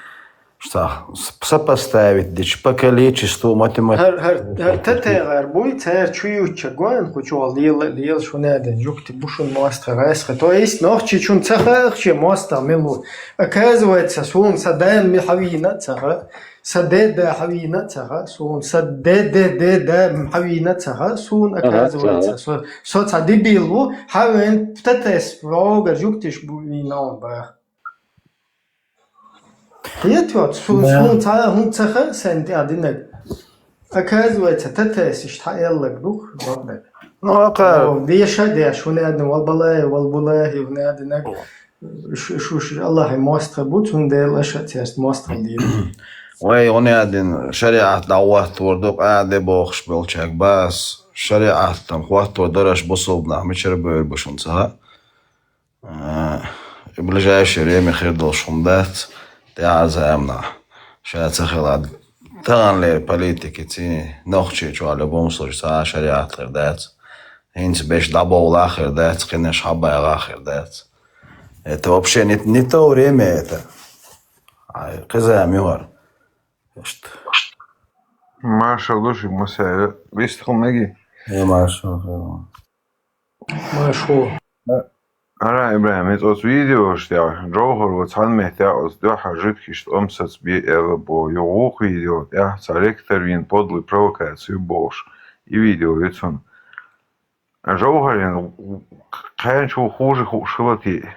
что с-, сопоставить дича, по количеству математики. ХӀара, хӀара, хӀара тӀетегӀар буй, цара чу юьтуча гоьн, кху чохь лела, лела шуна а ден, жуьгти бу шуна мостагӀа, гӀаскхи. То есть нохчичунна ца хаьа шен мостагӀа мила ву. Оказывается, суна сан ден ми хьавийна а ца хаьа, сан ден ден хьавийна а ца хаьа, суна сан ден ден ден ден хьавийна а ца хаьа, суна, оказывается, со, со цхьа дебил ву, хьавен птатес вогар жуьгтиш бу вийна он баха. Хетоьцу, суна, суна цхьа а хӀума ца хаьа, сайн тӀе а динарг. Оказывается, татесаш тхьаэллаг ду-кх бакъдерг. Ну, ака. О, веша а деш, хӀунда аьлла, вал балай, вал булай, хӀунда аьлла, ш-, ш-, ш-, Аллахьан мостагӀий бу, цундела аша а церан мостагӀий дийр. Вай, хӀунда аьлла, шариӀат дӀахӀоттор ду, къаьхьа де бохуш болчаьрга бац. ШариӀатан хӀоттор дараш бусулба нах мичара бевр бу шуна ца хаьа? А, и ближайшее время хир долуш хӀума дац, тӀаьхьа заманахь ша ца хилла. Таханлера политикица нохчий чохь любом случае цхьа а шариӀат хир дац. ХӀинца берш дӀабовла а хир дац, кхинаш хьабагӀа а хир дац. Это вообще не, не то время это. Ай, кхин зама ю хӀара. Иштта. Маршалла ду шуьга, массаьрга. Вистхула меги? Э, маршалла. Маршо. Ара, ИбрахӀим, иза оцу видеош тӀехь, Джовхар ву цхьана меттехь оцу дуьхьа жуьгташна тӀом сацабе аьлла боху, юха вукху видео тӀехь цхьа ректор вийна подлый провокацию бохуш, и видео ю цунна. Джовхарна кхаьнчу ву хуже хууш хила те.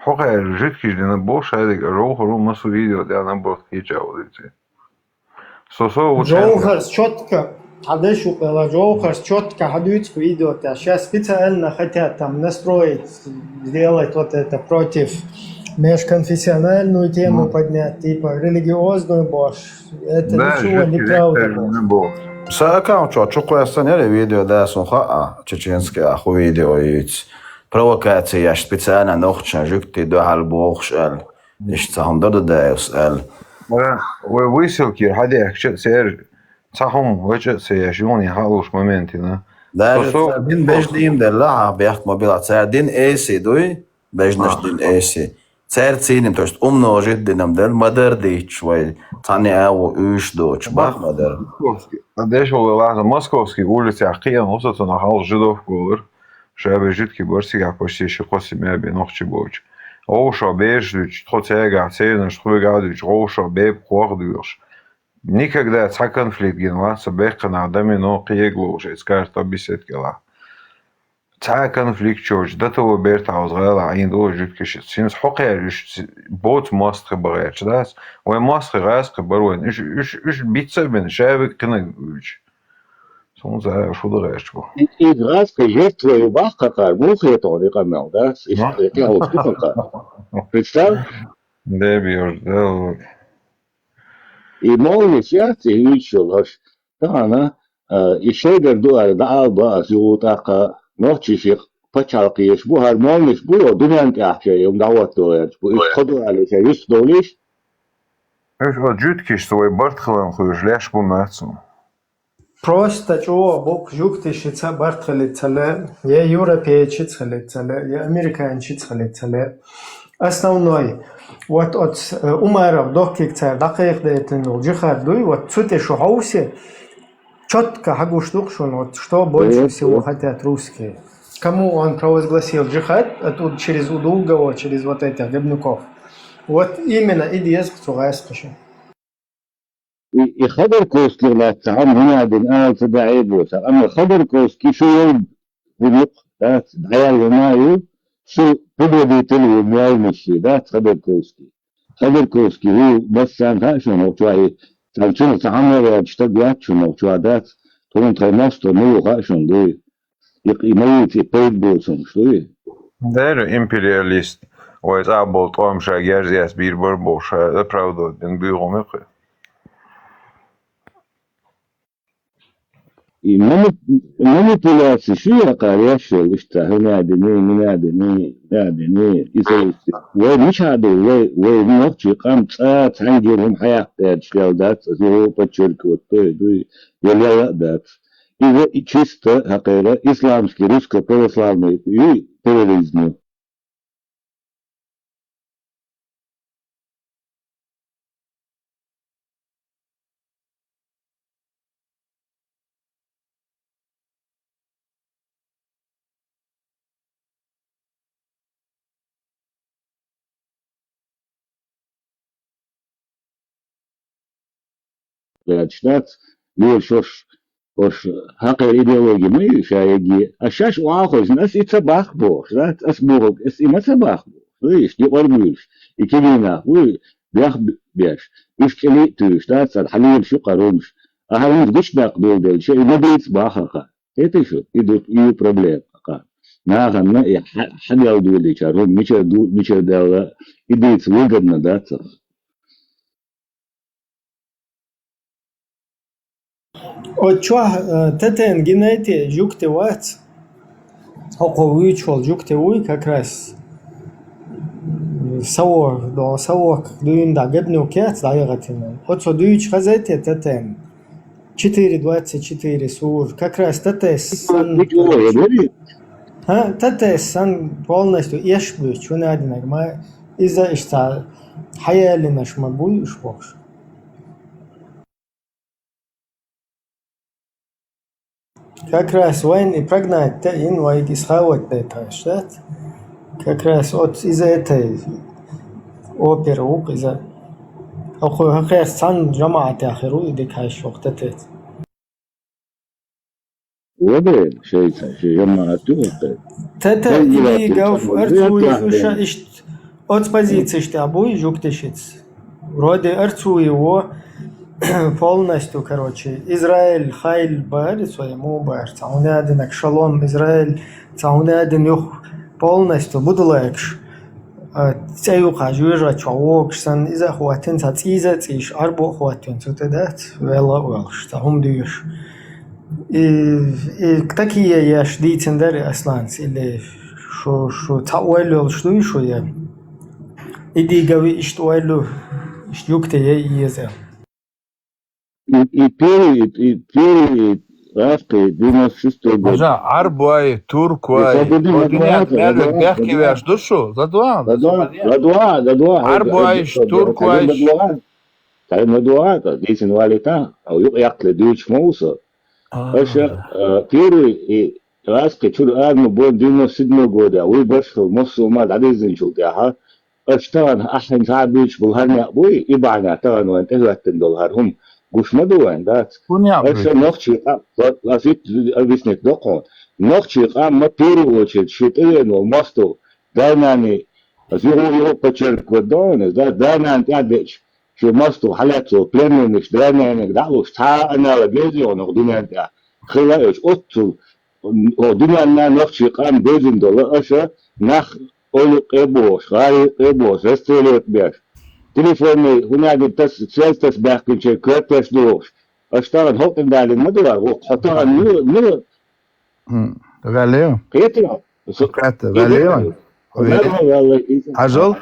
Хьо кхаьра жуьгташ дина боху шадерг а Джовхар ву массо видео тӀехь набахта кхеча а ву иза. Со, со вот Джовхарс чётко, хьан деш ву къела, Джовхарс чётко хьан дуьйцу видео тӀехь. Сейчас специально хотят там настроить, сделать вот это против, межконфессиональную тему поднять, типа религиозную бохуш. Это ничего, неправда. Сан аккаунт чохь чу кхоьссина яра видео, да, сан хаьа, чеченский ахь хӀун видео юьйцу. Провокацияш специально нохчашна жуьгтий дуьхьал бохуш аьлла. Иштта цхьа хӀума ду Дадаевс аьлла. Вай, вай выселкера хьадаьхкича а церан цхьа хӀума вача а ца еш, юхане хьалуш момент йина. Даже цара дин бежнийн делла, хьан бехк ма билла, цара дин эсий дуй, бежнаш дин эсий. Цара цийним, то есть умножить динам делла, ма-дарра дийцча вай, цхьана а ву уьш доцуш, бах ма-дарра. Московский, а деш вала лаза, Московский улицах кхиъна ву со цунах хьалха жидовка волар. Ша бен жуьгти бара цигахь почти ши-кхо семья бен нохчий боцуш. ГӀовшах бераш дуьйцуш, тхо цаьргахь цернаш тхоьгахь а дуьйцуш, гӀовшах бепиг кхох а доьхуш. Никогда цхьа конфликт гина вац со беккханахь домино кхиерг лоуш, эцу карта беседка кӀелахь. Цхьа а конфликт чочу, датова бертахь оцу гӀалахь Ӏийна долу жуьгташца. ХӀинца хьо кхаьра уьш боцу мостагӀий бан гӀерташ дац. Вайн мостагӀий гӀаскхий бара вайн. Уьш, уьш, уьш бицца а бина, ша вега кхинарг вуьйцуш. Суна ца шу дан гӀерташ бу. И, и гӀаскхий жертва ю бах кхакхар, муха хетахь и къамел, да? Иштта тӀехь хӀума ду кхакхар. Представь? Де беш, да. И молланаш яц, и вуьйцуш йолу хӀорш. Тахана, а, и шайгара ду аьлла, дӀаала бан ас юха тӀаккха, нохчий шех пачхьалкхе еш бу, хӀара молланаш бу, йо, дуьнен тӀехь шайн, хӀума дӀахӀотто гӀерташ бу. Уьш тхо ду аьлла, шайн юьстах довлийша. Уьш оцу жуьгташца вай барт хиларна хуьйшуш леш бу, мац ма. Просто чӀогӀа боккха жуьгташца барт хилийта ца лаьа, я европейцаца хилийта ца лаьа, я американцаца хилийта ца лаьа. Основной, вот оцу, э, Умаров Дохкига цара дӀакхайкхадайтина долу джихад дуй, вот цу тӀе шу хьовсе, чётко хьагуш ду-кх шуна, вот что больше всего хотят русские. Кому он провозгласил джихад, оттуда через удугого, через вот этих гибнюков. Вот именно и деза-кх цу гӀаскхаша. И, и Ходорковских лаьцна хӀума хӀунда дина ала ца даьӀе бохуш, амма Ходорковский шу йолу хӀума юкъа, дац, дӀаяьлла ма ю, шу предводитель ву, молланаш ю, дац, Ходорковский. Ходорковский ву, массарна хаьа шуна, хӀокху чохь и, цхьана цунах цхьа хьанна гӀерташ стаг вац шуна хӀокху чохь, дац, тхуна тхайн мостагӀ ма ву хаьа шуна, дуй. И, и ма вийца, и пайда боцурш дуй. Дера империалист, вай цӀа болу тӀом ша герз эцна бийр бара бохуш, ша оправдывать бина буьйху ма кху. И мани-, манипуляци шу яккхар еш йолу иштта, хӀуна дини, мина дини, да дини, иза иштта. Вай мичахь ду, вай, вай нохчий къам цӀа цхьаьнгге хӀума хьаяккха гӀерташ лела дац, аса юха подчеркивать до и дуй, я лела а дац. Иза и чисто, хьакхера, исламский русско-православный ю терроризм ю. Лаьтташ дац, лела шош, ош хьакхера идеологи ма ю ша яги, ас шаьш охьахуьйсина, ас и ца баккха бохуш, дац, ас бохург, ас и ма ца баккха бохуш, вуьйш, дикъар буьйлуш, и кегий нах вуй, бех беш, уьш кӀели а туьйш, дац, цара хьан лелаш ю кхара хӀумаш, а хьан хӀумаш гучудаккха долу делча, и ма дийца бахарха. ХӀетий шу, и ду, и ю проблема кхара. Нахана и хьа-, хьан дел дуьйличара хӀума мичара ду, мичара делла, и дийца выгодно дац. Оцу чохь, э, тетен гинайте жугти вац. ХӀокхо вуьйцуш волу жугти вуй как раз. Саво, до, саво дуьйна да габню кец дӀаяхатина. Оцо дуьйцуш хазайте тетен. Четыре двадцать четыре сур. Как раз тетес сан. Ха, тетес сан полностью эш буьйцу, чу надинаг ма иза иштта хьаяллинаш ма буй уьш бохуш. Как раз вайн и прогнать таин вайга и схавать дайташ, да? Как раз оц иза этай опера вук иза. Ахуй хакхес цан жамаат яхир ву и дикаш вахта тет. Ваде, шайца, ши жамаат ю вахта. Тата иди гав арцуй уша ишт. Оц позициш тя буй жуктишиц. Вроде арцуй его полностью, короче, Израиль хайл бар, своему бар. Цаунадинак шалом Израиль, цаунадин юх полностью будулакш. А, цӀе юкъа жуьжа чу вогуш санна, иза а хӀоттина, цхьа цӀийза а цӀийш, Ӏарбо а хӀоттина, цу тӀе дац, велла а веллаш, цхьа хӀума дуьйш. И, и такие еш дийцина дара Асланца, или шу, шу цхьа ойла йолуш дуй шу я? И дийга ви иштта ойла ю, иштта юкте я и еза. И, и первый, и, и первый раз, и девяносто шестой год. Хьажа, Ӏарбой, туркой, Исабудин о дуьнен Радуан, мел Радуан, бехке Радуан. Веш ду шу, Задуан, Радуан, Радуан, Радуан, Ӏарбойш, Радуан, туркойш. Радуан, Радуан, дийцина валита, а юкъ яккхале дуьйцуш ма ву со. А. Аша, а, первый, и Раскхи чуьра арма бо девяносто седьмой года, вуй баршхал массо а ма дӀадиззинчул тӀаьхьа, аша тахана ахьа хӀинца а буьйцуш болу хӀара некъ буй, и бахьана тахана вайн тӀехӀоьттина долу хӀара хӀума гуш ма ду вайн, дац? ХӀун некъ буй? Аша нохчий къа-, ла-, ласит объяснить до кхуна. Нохчий къам ма первую очередь шу тӀевеана волу мостагӀ, дай-наний, ас юха, юха подчеркивать до вайн, да, дай-нана тӀаьхьа деъча, шу мостагӀ хьалаьцна волу племяннаш, дай-нанега дӀа а луш, цхьа а аналог еза йогӀу нах дуьнен тӀехь. Хилла а йолуш, оццул О, дуьненна нохчий къам безина долу аша, нах ойла юккъе а бохуш, гӀайгӀа юккъе а бохуш, расстреливать беш. телефонный, хӀунагӀа тас, связь тас баьхкинче, коьртес ду. Аш тагӀан хӀокхин далин ма дара, хӀо тагӀан ну, ну, Хм, ГӀалеев? Кхетира? Кхетта, ГӀалеев? Хьажал,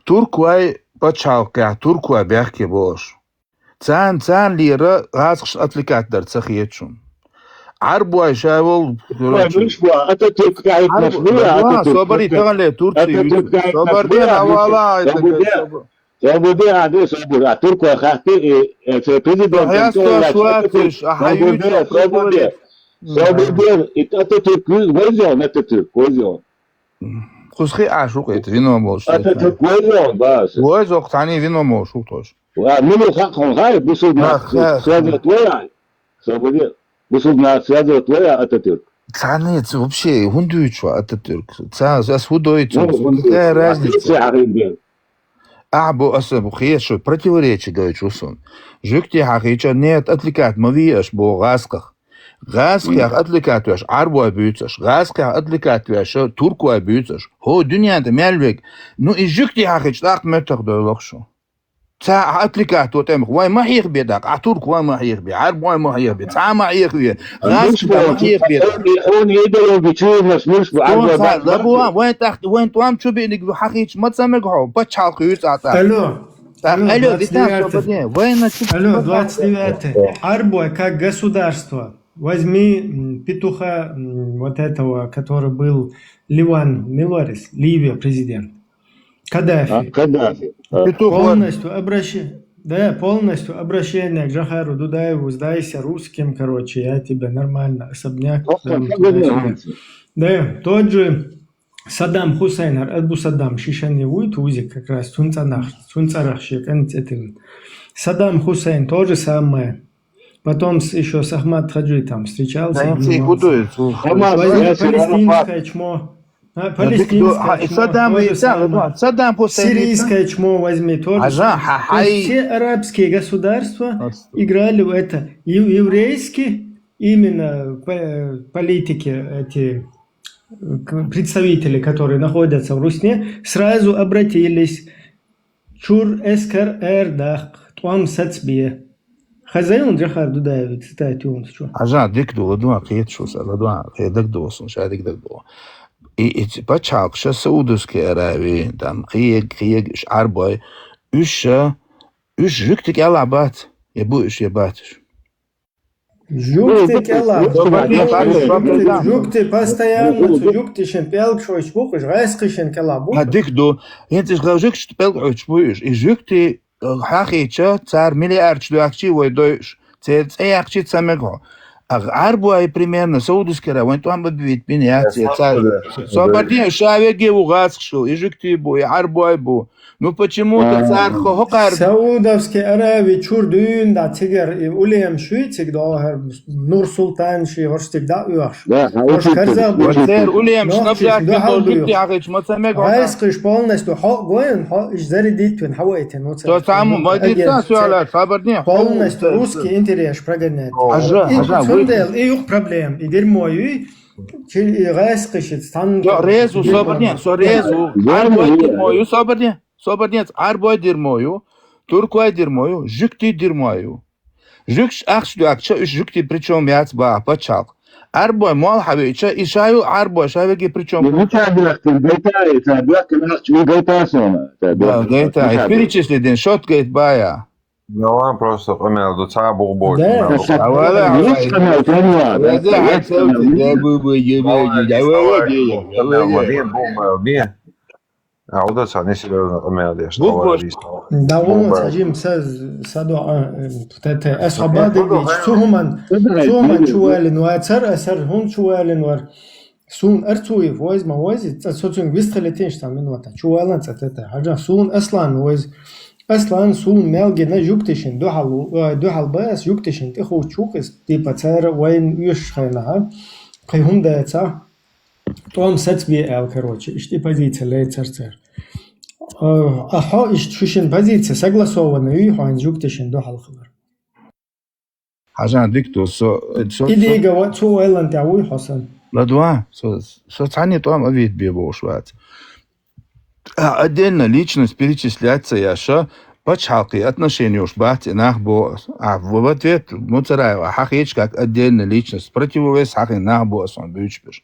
турквай пачхьалкхехь, турквай бехке бохуш. Царна, царна лера гӀазкхашна отвлекать дар ца хеташ шуна. Ӏарбой ша волу, короче. Ататюрк кайт Ӏарбо-, машгула, да, Ататюрк. собари, тагӀан ле, Турция, Ататюрк кайт собар машгула, де, авала, Собар де. Собар де, а де, собар. А турква хахти, и, э, це президент, Хьясто Ататюрк, суатиш, а хьаюйчу Собар де, Собар де. Собар де, и Ататюрк, везён, Ататюрк, везён. Кхузхи а шух это вино молуш. Ататюрк, везён, да. Вой зох тани вино молуш шух тош. Ва, ну, ну, ха, хон, хай, бусул Ах, на, ах. связь твоя. Собар де. Бусул на, связь твоя, Ататюрк. Царнец вообще, хӀун дуьйцу Ататюрк? Ца, ас хӀун дойту? Ну, он Какая разница? Ахин бен. Ахьа бу аса бу хеш шу противоречие гойту шуна. Жуьгти хьахийча, нет, отвлекать ма вий аш бу гӀазкхах. ГӀазкхех отвлекать веш Ӏарбой буьйцаш. ГӀазкхех отвлекать веш турквай буьйцаш. ХӀо, дуьнен тӀе мел вег. Ну, и жуьгти хьахийча, тӀаккха меттах дойлах шу. Ца отвлекать во тӀемах. Вай ма хьехбе даккха. А турк вай ма хьехбе. Ӏарбой ма хьехбе. Ца ма хьехве. ГӀазкхи ма хьехбе. Он идеологи чуйнаш муш бу. Вайн тӀаккха, вайн тӀом чу биъниг хьахийча, ма ца мега хьо. Пачхьалкх юьйцу а тӀаккха. Алло. Так, Алло, алло, двадцать Виталий, девятый. Слободин, война чуть Алло, пока- двадцать девятый. Ӏарбой как государство. Возьми м, петуха, м, вот этого, который был Ливан, Милорис, Ливия президент. Каддафи. А, Каддафи. А. Петух вон. Полностью обращение, да, полностью обращение к Джохару Дудаеву: «Сдайся русским, короче, я тебе нормально особняк Ох, дам», как туда-сюда. нравится. Да, тот же Саддам Хусейн, Абу Саддам, Шишани вуй, тузик как раз, цунца нах, цунца рахши, конец этого. Саддам Хусейн, то же самое. Потом с, еще с Ахмад Хаджи там встречался, Да, им все обнимался. худой, слушай. Хамас, Возьми Ясир палестинское Арафат. Чмо. А, палестинское А, и чмо, Саддам, то же и Саддам, самое. Саддам Хусейн. Сирийское чмо возьми, то же Ажа, самое. ха, То есть хай. Все арабские государства Ас- играли в это. Ев- Еврейские именно по- политики, эти э, к- представители, которые находятся в Русне, сразу обратились. Чур эскар эр дахк, тӀом сацбе. Хазай он Джохар Дудаев цитат юнс чу. Ажа, дик ду, ладуан, кхет шу са, ладуан, кхет даг ду, сун ша дик даг ду. И, и ц- пачхьалкх ша Саудовская Аравия, там, кхиег, кхиег, иш Ӏарбой, уьш ша, уьш жуьгти кӀелахь бац, я бу уьш, я бац уьш. Жугти кӀелахь. Жугти, жугти, Жугти постоянно цу жугти шин пӀелг шойч бу, уж гӀайс кхишин кӀелахь бу. Ха, дик ду. ХӀинца иш жугти пӀелг шойч бу уж. И жугти, э, хьахийча, цар миллиардчу доьхкичий вай дойуш. Церан цӀе яьккхичий ца мега хьо. А Ӏарбой примерно, Саудовская Аравия, вайн тӀом бабивит бин яц, я цар. Собар де, ша веге ву гӀазкхаш, и жугти бу, и Ӏарбой бу. Ну почему-то цар хо хокар. Саудовский Арави чур дуьйна да цигар и улем шуй циг догӀар Нур Султан ши гӀорш циг да уьхш. Да, Ош карзал бу. Цер улем Нохчи шнапляк дахьал бу бу. Жугти хьахийча ма ца мега хьо. Гайс кыш полностью хо гоен, хо иш зари дитвен хавайтен. То саму, ма дица, всё, ла, собар де. Полностью русский интерес прогонять. Ажа, И ажа, цундел, и юх проблем, и дерьмо юй. Чи и гайс кыш стан. Йо, резу, собар де, со резу. Ӏарбой дерьмо ю, собар де. Собар де, Ӏарбой дерьмо ю. Турквай дерьмо ю, жугти дерьмо ю. Жугташ ахча доьхкича, уьш жугти причём яц баха пачхьалкх. Ӏарбой мол хьавеъча, и ша ю Ӏарбой, ша веге причём. Ну, ну, ца бехкин, гайта, ца бехкин, ахча, ну, гайта сона. Да, гайта, и перечисли дин, счёт гайт бая. Ну ладно, просто къамел ду ца бугъ бой. Да. Къамел ду. А вала, Лучше на, да, ладно. Везде хьан севти, да, бу, бу, е, бу, е, да, вала, вала, Къамел ду, бу, бу, бу. А вот это не серьёзно къамел деш. Бугъ бой. Да, вон сажим са садо а тете асхабади бич цугуман цугуман чувалин ва цар асар хун чувалин вар. Сун Арцуев войз ма войз, ца соцун вистхилетин шта минута. Чувалан ца тете. Хажа сун Аслан войз. Аслан сун мелгина жугтишин духал, э, духал бас жугтишин тиху чукис, типа цара вайн юш хайна, ха. Кай хунда ца. ТӀом сацбе аьл, короче, ишти позиция лей цар-цар. Э, а хьо ишт шушин позиция согласованная ю, хьо ин жугтишин духал хабар. Хьажан дик ду, со, со, со, Идега ва цу ойлан тя вуй хьо сан. Ладва, со, со цхьанне тӀом а вит бе бохуш вац. А отдельно личность перечислять ца яша, Пачхьалкхе отношени йолуш бац и нах боху ас. А в ответ Муцараева хьахийча как отдельная личность, противовес хьахийна нах боху ас хьуна буьйцуш берш.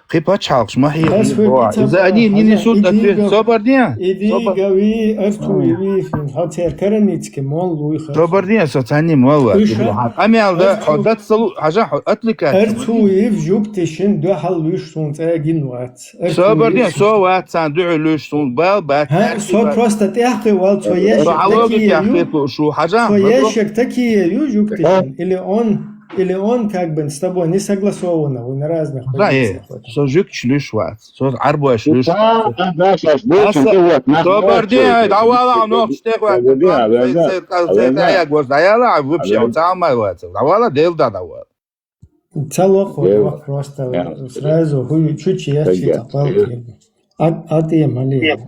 Кхин пачхьалкхаш ма хьехий боху. Иза они не несут ответ. Собар де. Иди гави, арту иви, хьо цер караницки мол луйха. Собар де, со царни мол вац. Уьш хьан къамел да, хьо даццалу, хьажа, хьо отвлекать. Арту ив жугтишин дуьхьал луьш сун цӀа гин вац. Собар де, со вац царна дуьхьал луьш, сун бал бац. Со просто тӀехкхи вал, цо ешек такие ю. Шу хьажа. Цо ешек такие ю жугтишин. Или он, или он как бы с тобой не согласовано, вы на разных позициях. Со жугтиш луьш вац. Со Ӏарбош луьш. Собар де, ай, дӀавала, нохча тӀехваьлла. Даяг вац, дӀаяла, вообще, цхьа а май вац. ДӀавала, дел да дӀавала. Ца лохо, просто сразу хӀу чучи яхчи ца палки. А, а тема ли?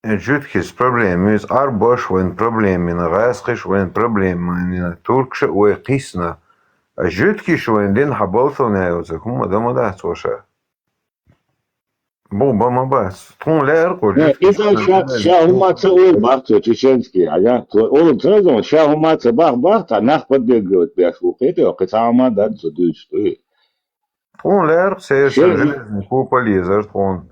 Э, жуьгтиш проблема, иза Ӏарбош вайн проблема, гӀаьскхиш вайн проблема, туркша вай кхисна. А жуьгтиш вайн дин хьан болсовна йоцург хӀумма дан ма дац ваша. Бу бан ма бац. Тхуна лаьара кху. Иза ша, ша хӀума ца олу бах цо чеченский, а я, олу ца зон, ша хӀума ца бах, бах, цхьа нах поддерживать беш ву, кхетий, кхин цхьа хӀума дан цо дуьйцуш дуй. Тхуна лаьара церан санна железный купол езар тхуна.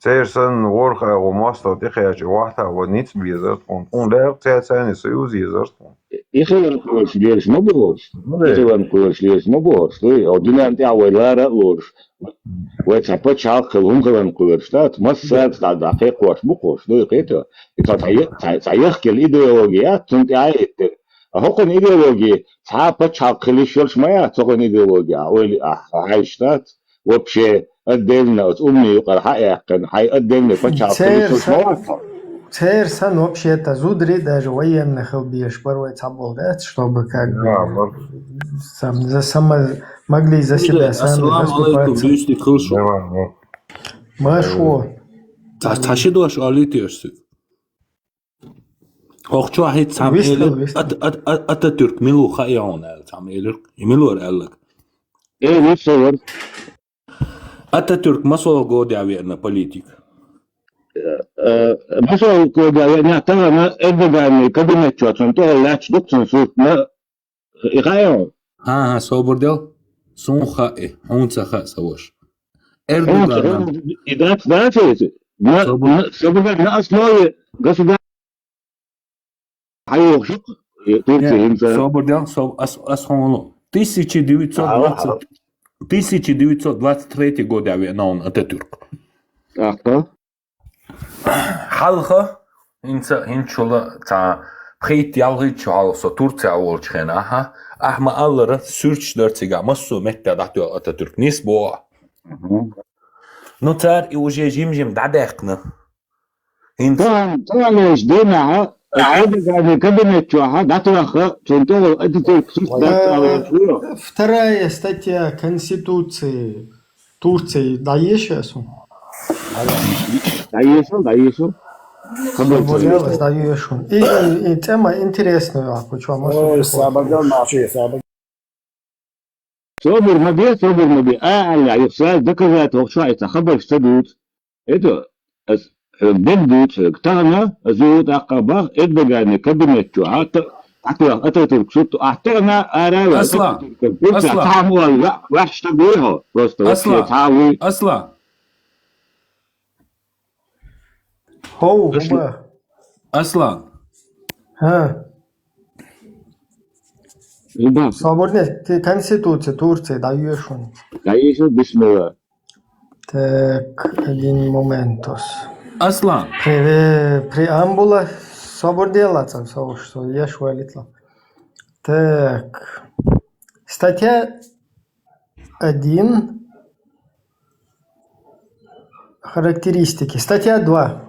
Церан санна ворхӀ агӀо мостагӀа тӀекхаьча вахьта ван ницкъ безар тхуна. Тхуна лаьара цаьрца союз езар тхуна. И хилан кхоьруш лелаш ма бу хӀорш. И хилан кхоьруш лелаш ма бу хӀорш. Дуй, о дуьнен тӀехь вай лара а лоруш. Вай цхьа пачхьалкх хила хӀума хилан кхоьруш дац. Массаьрца дӀа, дӀа кхайкхош бу кхош. Дуй, кхетий? И цхьа, цхьа, цхьа, цхьа яхкелла идеология яц, цунна тӀехь а иттира. А хӀокхуьнан идеология цхьа а пачхьалкх хила йиш йолуш ма яц, цхьа хӀокхуьнан идеология, а ойла а хьаьжча дац. Вообще, отдельно оцу умни юкъара хьа а яьккхина, хьайн отдельно пачхьалкх хила йиш йолуш ма вац. Церан санна вообще-то зударий даже военный хила безаш бара вай цхьаболу дац, чтобы как бы сам, за, сама, могли за себя сами заступаться. Ассаламу алейкум, буьйцург хуьлуш. Машо. Цхьа, цхьа ши дош олуьйту аш цига. ХӀокху чохь хӀинца цхьамма элира, Ат-, Ат-, Ат-, Ататюрк мила ву хаьий хьуна аьлла, цхьамма элира. И мила вара аьлларг? Э, вуьш ца вара. Ататюрк масолгӀа годехь веана политик? Э, э, масолгӀа годехь веана, тахана Эрдоганан кабинет чохь цунна тӀехула лаьтташ ду-кх цунна сурт, ма И хаьий хьуна? ХӀан-хӀа, собар дел. Суна хаьа, хьуна ца хаьа, сан ваша. Эрдоган. И дац, дац иза. Собар. На, собар, на основе государства хьайохуш ю-кх, э, Турция хӀинца. Собар дел, соб-, ас, ас хьуна ло. Тысяча девятьсот двадцать, тысяча девятьсот двадцать третий годехь веана хьуна Ататюрк. ТӀаккха? Хьалха, хӀинца, хӀинцачул цхьа пхийтта-ялхитта шо хьалха со Турцехь волчу хенахь, ахьа ма-аллара, суьрташ дара цигахь, массо а меттехь дӀатоьхна Ататюрк. Нийса боху ахь? Мгм. Ну, цара и уже жим-жим дӀадаьккхина. ХӀинца тахана, таханлерчу дийнахь, Эрдоганан кабинет чохь дӀатоьхна, цунна тӀехула Ататюрк сурт дац аьлла. Вторая статья Конституции Турции дӀаеша ас хьуна? ДӀаеша, дӀаеша. Хабар ца деш. ДӀаеша хьуна. И, и, и тема интересная, а, кху чохь ма. Ой, собар дел, Маши, собар. Собар ма бе, собар ма бе. А, аьлла, юха сразу доказать хӀокху чохь и цхьа хабарш ца дуьйцу. Это, ас, э, бен дуьйцу, тахана, ас ю тӀаккха бах, Эрдоганан кабинет чу, а, та, Ататюрк, Ататюрк сурт, а, тахана, ара, Аслан, Ататюрк, Аслан. Цхьа а ваьш стаг вуй хьо, просто вообще цхьа а вуй. Аслан. Хов, Аслан. Аслан. ХӀа. Собарне, Конституция Турции дӀаеша хьуна. ДӀаеша, бисмилла. Так, один моментос. Аслан. Пре-, преамбула, собар дела цхьа, со, со еш валитла. Так. Статья один. Характеристики. Статья два.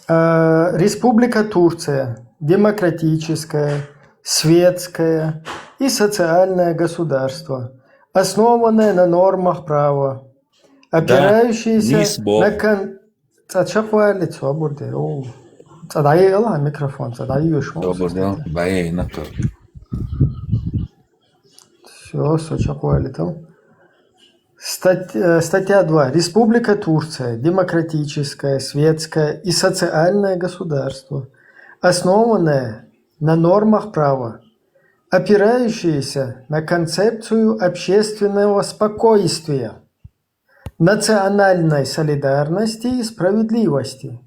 Э, Республика Турция. Демократическая, светская и социальное государство, основанное на нормах права, опирающееся на кон-, цӀа чекхваллица, собар де. О, цӀа дӀаелахь микрофон, цӀа дӀаоьшу. Собар де, дӀаелахь. Всё, со чекхваллитал. Стать- э, статья два. Республика Турция — демократическое, светское и социальное государство, основанное на нормах права, опирающееся на концепцию общественного спокойствия, национальной солидарности и справедливости,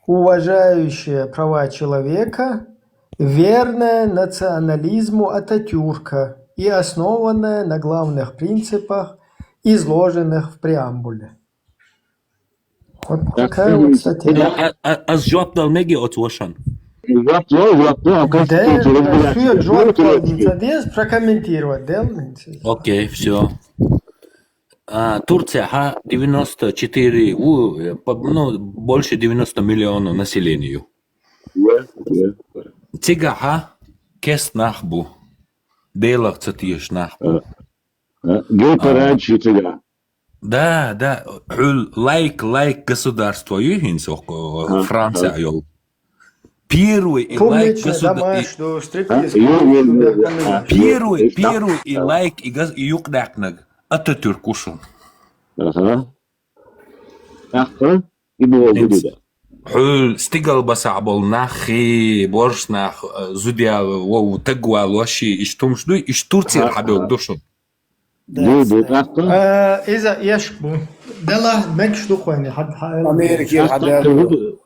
уважающее права человека, верное национализму Ататюрка и основанное на главных принципах, изложенных в преамбуле. Вот такая вот статья. Аз жоп дала меги оцу вашан? Жоп дала, жоп дала. Да, жоп дала, прокомментировать, да? Окей, все. А, Турция, ха, девяносто четыре, ну, больше девяносто миллионов населению. Цига, ха, кест нах бу. Делах ца тиеш нах бу. Геопарадчи цига. Да, да. Хьул лайк, лайк государство ю хин сох Франция йол. Первый и лайк государство. Первый, первый и лайк и юкъдакнаг Ататюрк ушун. Ага. Ахха. И бу да. Хьул стигал баса бол нахи, борш нах, зудял, вов тагвал ваши, иш тумш дуй, иш Турция хабел душун. Ду, ду, ахха. Иза яшк бу. Дала мекш ду хойни, хад Америки хабел.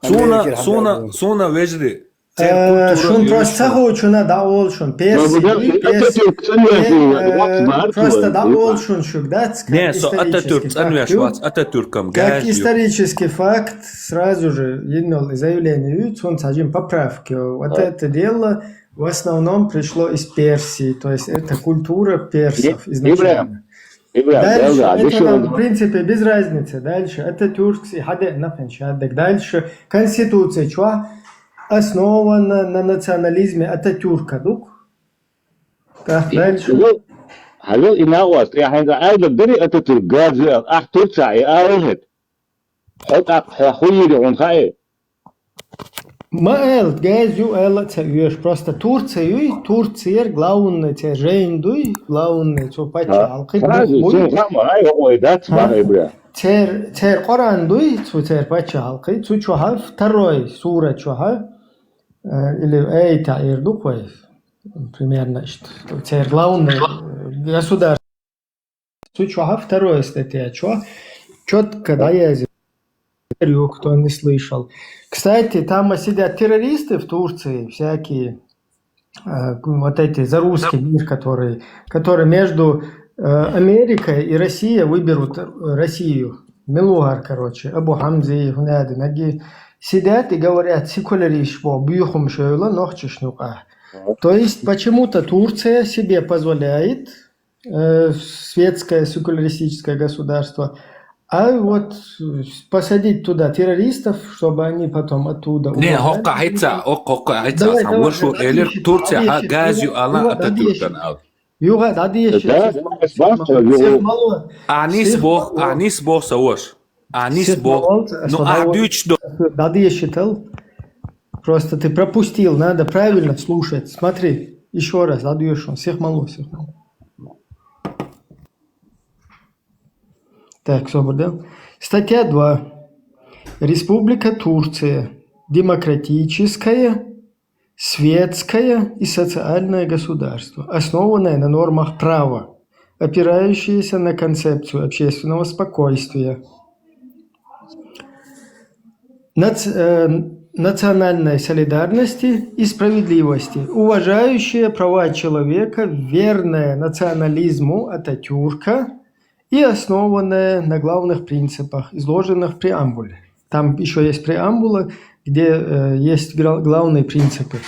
Суна, суна, суна вежри. Цер культура Шун просто сахучуна да ол шун. Перси. Просто да ол шун шугдац. Не, со Ататюрк цанвеш вац, Ататюркам. Как исторический факт, сразу же, едно заявление, он сажим поправки. Вот это дело в основном пришло из Персии, то есть это культура персов изначально. Дальше, это нам, в принципе, без разницы. Дальше, Ататюрк, и хаде нахен шадек. Дальше, конституция, чё? Основана на национализме Ататюрка, дук? Как дальше? Хьалел и нагъвас, я хьанга айда дери Ататюрк гази, ах Турция, и алхет. Хьо тӀаккха хьо хуйри хьуна хаьий? Ма аьлла, газ ю аьлла ца оьшу. Просто Турция юй, Турцияр главный цер жайн дуй, главный цу паччахьалкхе. Цер Къуръан дуй, цу цер паччахьалкхе, цу чохьа второй сура чохьа, или айта ир ду кхой, примерно иштта. Цер главный государство. Цу чохьа второе статья чохь чётко дӀаязде. Кто не слышал. Кстати, там сидят террористы в Турции, всякие, э, вот эти за русский мир, которые, которые между э, Америкой и Россией выберут Россию. Милугар, короче, Абу Хамзи, Хунады, Наги сидят и говорят, секуляриш бо, бюхум шойла, нохчиш нука. То есть почему-то Турция себе позволяет э, светское секуляристическое государство, а вот посадить туда террористов, чтобы они потом оттуда... Не, хокка хьайца, хокка хьайца, сам вашу элир Турция, а газю ала Ататюркан ал. Юга дадиеш. Анис бог, анис бог саваш. Анис бог. Ну, а дючдо. Дадиешитал. Просто ты пропустил, надо правильно слушать. Смотри, еще раз, дадиешон, всех мало, всех мало. Так, собрал. Статья два. Республика Турция. Демократическое, светское и социальное государство, основанное на нормах права, опирающееся на концепцию общественного спокойствия, национальной солидарности и справедливости, уважающее права человека, верное национализму Ататюрка и основанное на главных принципах, изложенных в преамбуле. Там еще есть преамбула, где э, есть главные принципы.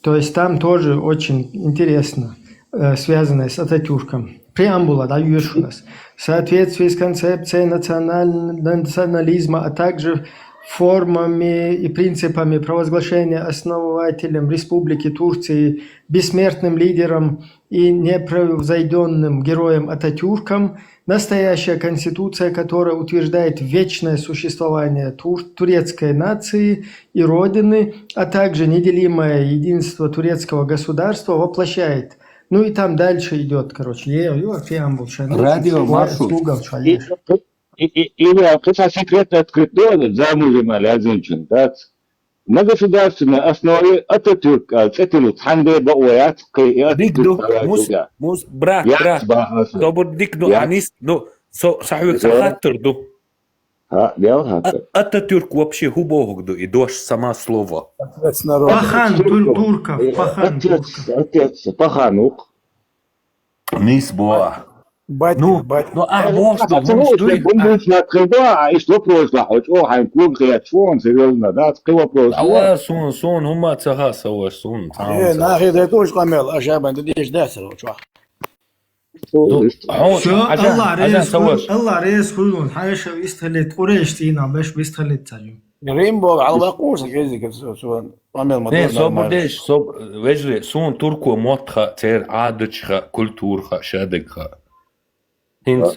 То есть там тоже очень интересно, э, связанное с Ататюрком. Преамбула, да, Юршунас. В соответствии с концепцией национализма, а также формами и принципами провозглашения основателем Республики Турции бессмертным лидером и непревзойденным героем Ататюрком, настоящая конституция, которая утверждает вечное существование тур турецкой нации и Родины, а также неделимое единство турецкого государства, воплощает Ну и там дальше идет, короче, е, ё, преамбул, ща, ну, Радио слуга, маршрут. Слуга, ща, И, е. и, и, и я кыса секрет открыт, да, замужем а лязинчин, да. На государственной основе Ататюрк, а, цетилу цхьанде баъваяц, кхы и Дик ду, Ататюрк мус, а, мус, брат, я брат. бахаса. Собур дик ду, Я. Анис, ну, со, сахуик Я. сахаттур ду. Ха, я А, хата. Ататюрк вообще хубохук ду, и дош сама слово. Отец народа. Пахан тур-, турков, пахан Отец, турков. отец, паханук. Нис боа. Батька, Ну, батька. ну, а, бос ду, Хата мус ну, дуй, бун а. Бун на кылба, а, иш вопрос да, хоч, о, хайн кур хият шон, серьезно, да, цкы вопрос. Ала, сун, сун, хӀума ца хаса ваш, сун. Э, нахи да тоже камел, а шабан да деш да сэр, чё. Ну, хо, Всё, Азан, Аллах Азан рез ца ваш. хуй, Аллах рез хуйлун, хьайша вистхалит, Къурейш тина, беш вистхалит царю. Римбо, алба курс, кезик, су, су, камел ма Не, тоже собур нормально. Деш, соб, вежри, сун турко мотха, цер адачха, культурха, шадагха. Хинц,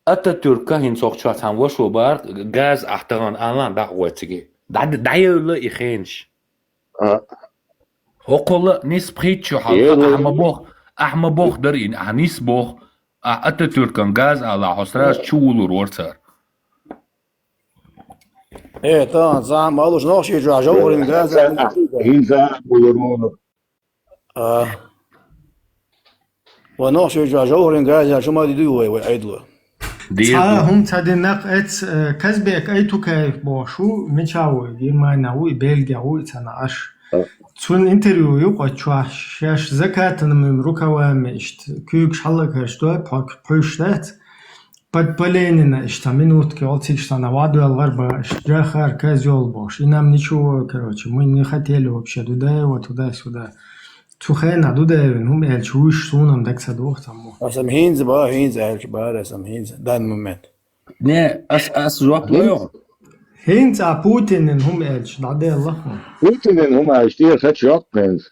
Ататюрка хинц охча цан вошо бар, газ ахтаган алан да гойциги. Да, да, даевла и хенш. А, Около нис пхичу хал, Е, ахма бох, ахма бох дар ин, а нис бох, а Ататюркан газ ала хосраж чулур ворцар. Э, та, зам, алуш нохши жо, жо, урин газ. Хин за булуруну. А. Ва нохши жо, жо, урин газ, шума диду вай, вай, айдло. Ца хум ца динак эц, э, Казбек Айтукаев бошу, мечавой, Германия уй, Бельгия уй, цана аш. Цун интервью юкъа чуаш, шаш закатанами рукавами ишт, кюк шалла карш, дуа, пак, пуш лет. Подпаление на ишта минутки, ол цик штана вадуэл гарба, ишт, джахар, козёл бош. И нам ничего, короче, мы не хотели вообще Дудаева туда-сюда. Цу хена Дудаевин, хум эльч уш сунам дакса дух там. Асам хинз ба, хинз эльч ба, асам хинз, дан момент. Не, ас, ас жоп лоё. Хинз а Путинин хум эльч, да де Аллах. Путинин хум эльч, тир хач ёк хинз.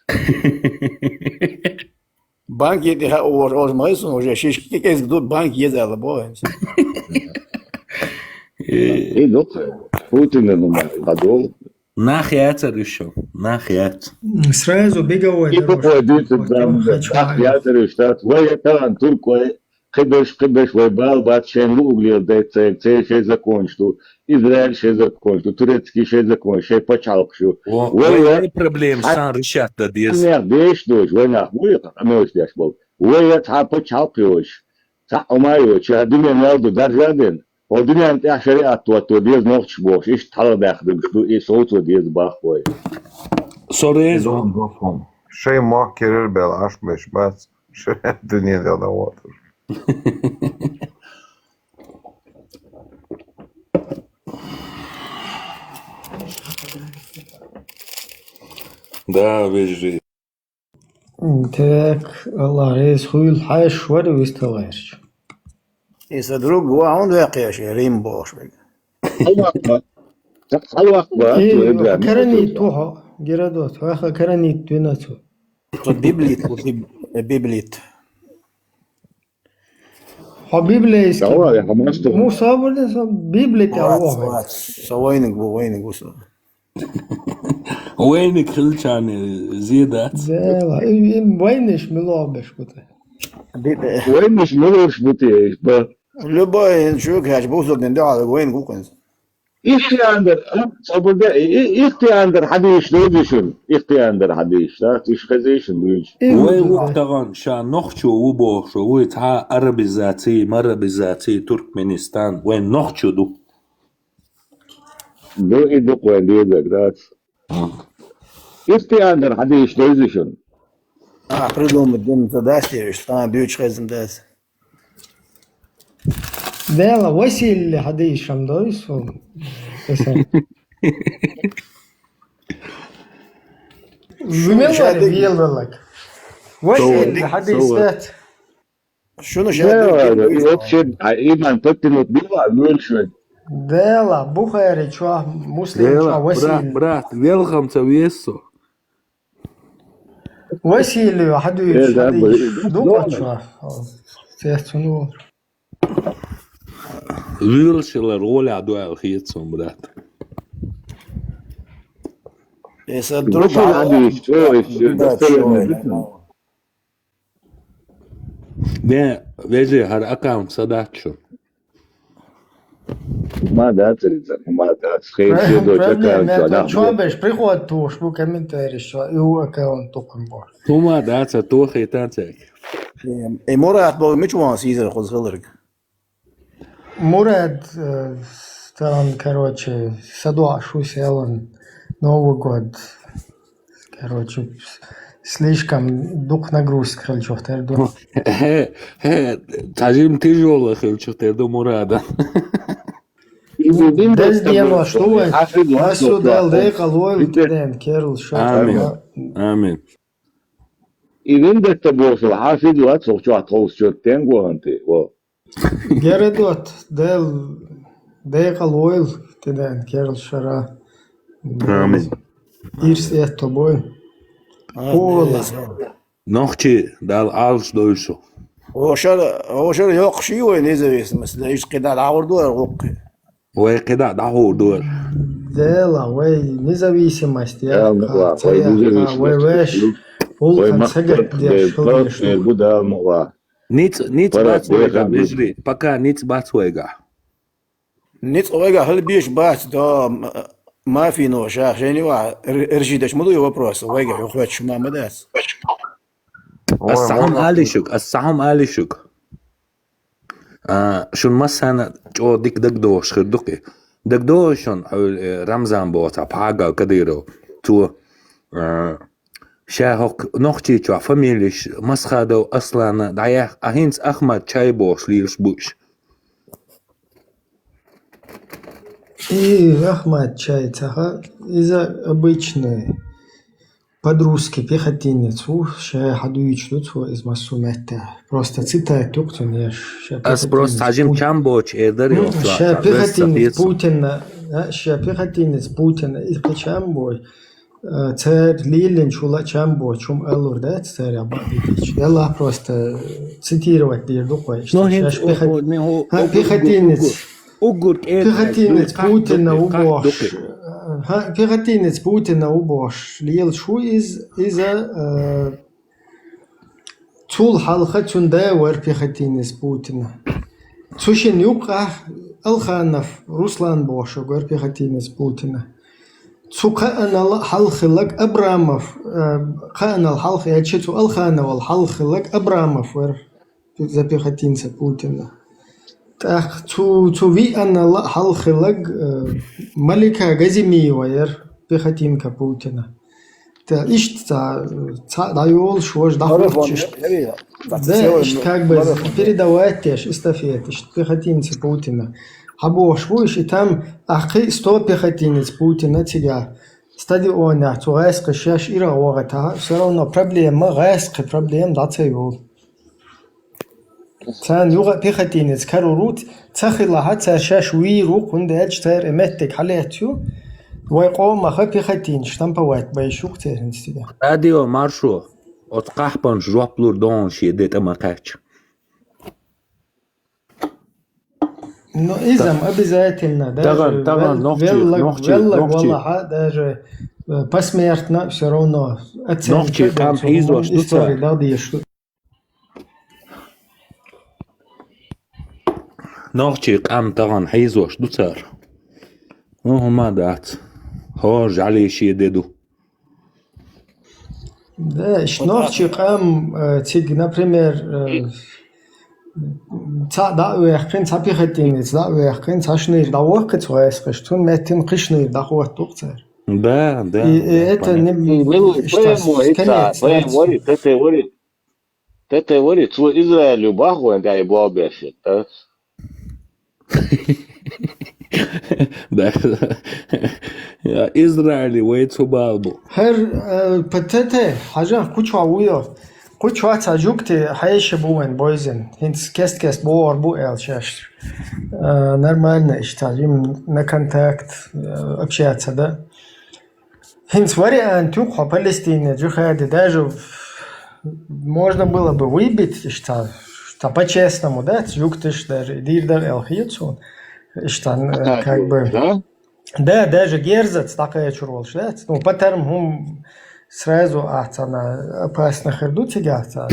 Банк еди ха ож ож майсун уже шишки кез ду банк ез ала бо. И дук Путинин хум эльч, гадол. Нах яцар ещё, нах яц. Сразу беговой И дорожка. какой дыт Вот, там, ну, хочу так говорить. я тырыш, так, вай, это туркой, кыдыш, кыдыш, вай, бал, бат, шен, луглил, да, це, це, шей закончту, Израиль, шей закончту, турецкий, шей закончту, шей пачалкшу. О, Вай, вай, вай. не проблем, сан решат да дез. Не, деш, дож, вай, нах, вай, а мы уж деш был. Вай, я, та, пачалкшу, та, умаю, че, думен, валду, даржаден. О думен, я, шариат, то, то, дез, нохч, бош, иш, тала, дах, дымш, ду, и, сол, то, дез, бах, вай. Сорез. Шей мах керер бел аш беш бац. Шей дуния да да вот. Да, вежри. Так, Аллах рез хуйл хаш вар висталайрч. Иса друг ва он векеш Рим бош. Халвакба. Халвакба. И карани тухо, Геродот, хаха карани туйнацу. То Библит, то Биб- Библит. Хо библейский. Давай, я хамасту. Муса бурдеса библейский Аллах. Со войник бу, войник бу со. Войник хилчане зидац. Дела, им войниш мило беш бута. Биб- Войниш милош бутеш, ба. Любой чук хач бусур дин да войник укын. Ихтиандр, собуде, ихтиандр хадиш додишун. Ихтиандр хадиш, да, тиш хазишун дуйч. Вай ухтаган ша нохчу у бохшу, вай та арабизаци, марабизаци, Туркменистан, вай нохчу ду. Ну и дуквай дедак, да. Ихтиандр хадиш додишун. А, придумать дин задачи, что дюч хазин дас. Дела Василий хадиш шам дойсу. Вымела вел велак. Василий хадиш стат. Шуну Да, и шадыр. вообще, а иман подтянуть было, ну и что? Дела Бухари чуа, Муслим чуа, Брат, Василий. Брат, велхам ца весу. Василий хадиш, Э, да, хадиш. блин. Дукачуа. Сесуну. Вилшила роля дуэл хитсон, брат. Если Ну друг что, хадиш, что, и всё, Да, достойно чё, действительно. да. Не, вежарий, хӀара аккаунт са дац шу. Ма дац, Риза, ма дац. Хейр Про- седой Проблема аккаунт это да. чё беш, приходит туш, бу комментарий, что и у аккаунт тукум бо. Хума дац, а то хейтан цек. Э, Мурат бо мичван сизер хуз хилерг. Мурат, э, там, короче, садуа шу селан Новый год. Короче, слишком дух нагрузка хилчух терду. Хе, хе, тажим тяжёлый хилчух терду Мурада. Дез дено, что вы? Асу дал декъал войл тиден, керл ша. Амин. Амин. И вендетта бошла, хасид ва цохчуат холс чоттен гуанти. Во. Гередот, дел декъал войл тиден, керл шара. Амин. Ирс это бой. Ола. Нохчи, Дала алш дойшу. Ошар, ошар йоқши вай независимость, да иш кида дагурду эр гуқи. Вай кида дагурду эр. Дела, вай независимость, Я, ну, ладно, цая, вай независимость. вай веш, Вай улхан махтар, цагат деш, вай хылдеш. Будал муа. Ниц, ниц Пора, бац вайга, вай вежарий, пока ниц бац вайга. Ниц вайга хал биш бац, да, м, мафи но, ша, жени ва, р-, ржидеш муду вопрос, вайга, хвет шума мадац. Ас сахам алишук, ас сахам алишук. А, шун массана чо дик дагдош хирдуки. Дагдош шун, э, Рамзан боца, Пагал Кадыров. Ту, э, ша хок нохчи чо фамилиш Масхадов Аслана, дая, а хинц Ахмад Чайбош лилш буш. И Ахмад Чай, цаха, из-за обычный. Под-русски пехотинец, у, ше хадуич тут, из массу метта. Просто цитат тук, то не ш-, ше Ас просто пехотинец сажим Пут- чамбоч, эдер М, йосла. ше пехотинец Путина, а, ше пехотинец Путина, и чамбой. Э, цер лилин чула чамбо, чум алур, да, цер я бабидич. Я ла просто цитировать дир духой. Ну, Ше хин, ш пехот-, не, о, а, о, пехотинец. Угур, Пехотинец Путина убош. Ха, пехотинец Путина убош. Лил шу из, из, э, цул халха цун да вар пехотинец Путина. Цушин юкъа Алханов Руслан бош, вар пехотинец Путина. Цу каанала халхилаг Абрамов, э, каанал халх, я че цу Алханов ал халхилаг Абрамов вар за пехотинца Путина. Так, цу, цу вианала халхилаг, э, Малика Газимиева яр пехотинка Путина. Та ишт ца, ца дайол швож дахурчишт. Да, ишт как бы передавать теш, эстафет, ишт пехотинца Путина. Хабо швуш, и там ахи сто пехотинец Путина цига. Стадионах, цу гайс кышаш ира вагата, всё равно проблема, гайс кы проблем да цайол. Цан юга пехотинец карурут, цахила ха, ца шаш виру, кунда эч цер эметтек халетю, вай къомаха пехотин штамповать байшук церин стига. Радио маршо, от къахпан жоплур дон ши дета макач. Ну, изам обязательно, даже Таган, таган, вел-, нохчи, веллаг, нохчи, веллаг нохчи. Валаха, даже э, посмертно всё равно оценка Нохчи къам донцу хизош история дуца. Да, деш. Нохчи къам таган хизош дуцар. Ну, хума дац. Хо, жали ши деду. Да, иш нохчи къам, э, циг, например, э, ца да уяхкин, ца пехотинец да уяхкин, ца шныр да уяхкин, ца уяхкин, тун меттин кышныр да хуат тухцар. Да, да. И, и это не... Вели, иш тас поему, ица, конец, поему, вори, тете вори. Тете вори, цу Израилю бахуэн, да и бобешит, да? Да. Я Израиль, вай цу балбу. Хер, э, патете, хажа, кучва уйо. Кучва ца жукти, хайше буэн бойзен. Хинц кест-кест боор бу эл шаш. Э, нормально, ишта, им на контакт, э, общаться, да? Хинц вариант юкха Палестине, джихаде, даже в-, можно было бы выбить, ишта, ишта по-честному, да, юктыш даже, дир дар эл хицу, ишта, э, как бы, Да? Да, даже герзац такая чурвалш, да? Ну, патарм хум сразу ахцана опасно херду тига ахцана.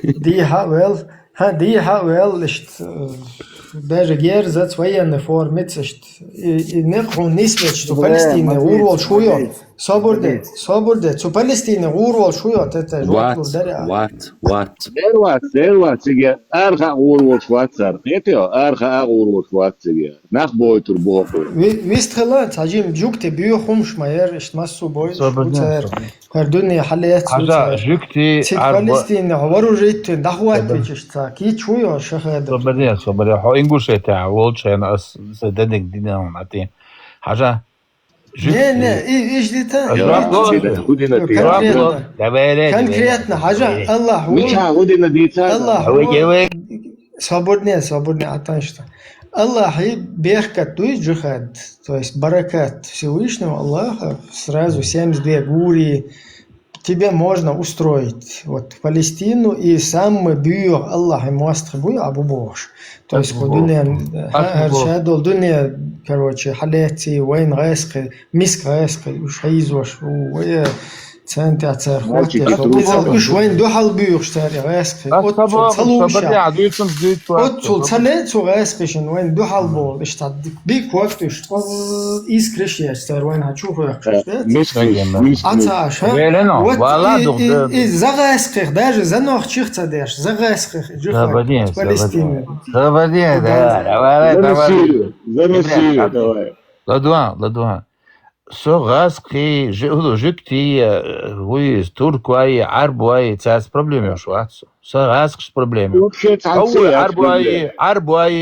Ди ха вел, ХӀа, дехьа а ваьлла иштта, э, даже герзац военный формаца иштта. И, и некъ хьуна нисбеча цу Палестине гӀур волуш хӀу йо? Собар де, собар де. Цу Палестине гӀур волуш хӀу йо, тета, вац, вац, вац. Дер вац, дер вац, цига арха а гӀур волуш вац цара. Кхетий, арха а гӀур волуш вац цига. Нах бойтур боху. Ви-, вистхила, цхьа жим жугти буьйху хӀумаш ма яра, иштта массо а бой, Собар де, цара. Собар де. ХӀара дуьне хьалаэц Хьажа, цара. Жугти Цига арба- Палестине вооружить вина, дӀахӀоттавича иштта ца. Кийча ву йо шахада? Собар де, собар де. Хьо Ингушетия волчу хенахь ас сан дедиг дина хьуна тӀе. Хьажа, жугти- Не, не, и, иш дита. Ас жугти- Худина тӀе. Конкретно. Давай, давай, Конкретно, давай. Хьажа, Аллах ву. Мича худина дица? Аллах ву. Давай, давай. Собар де, собар де, атаншта. Аллахьи беркат дуй жихад, то есть баракат Всевышнего Аллаха, сразу семьдесят две гури, тебе можно устроить вот в Палестину, и самый буьйху Аллахьи мостагӀа буй Ӏа бу бохуш. То есть хӀу дуьне, хӀара шадолу дуьне, короче, хьалеций, вайн гӀаьскхи, миска гӀаьскхи, уьш хьийзош ву, вай, центр цара хӀоттеш. Иза уьш вайн дуьхьал буьйхуш цара гӀаьскхи. Оццул ца луша. Оццул ца ле цу гӀаьскхишна вайн дуьхьал болу, иштта дика ког уьш, искриш еш цара вайн хьан чу хӀоьхкуш. Миска, миска. Ацаш, хӀа? Велено, вала дух. И за гӀаьскхих, даже за нохчих ца деш, за гӀаьскхих. Собар де, Палестина. Собар де, да, давай, давай. За Россию, за Россию, давай. Ладуан, ладуан. Со гӀаскхи, жи-, жугти, э, вуй, туркой, Ӏарбой, цаьрца проблема йолуш вац со. Со гӀаскхаш проблема. Вообще цхьаьна Хьо вуй, ца яц Ӏарбой, проблема. Ӏарбой,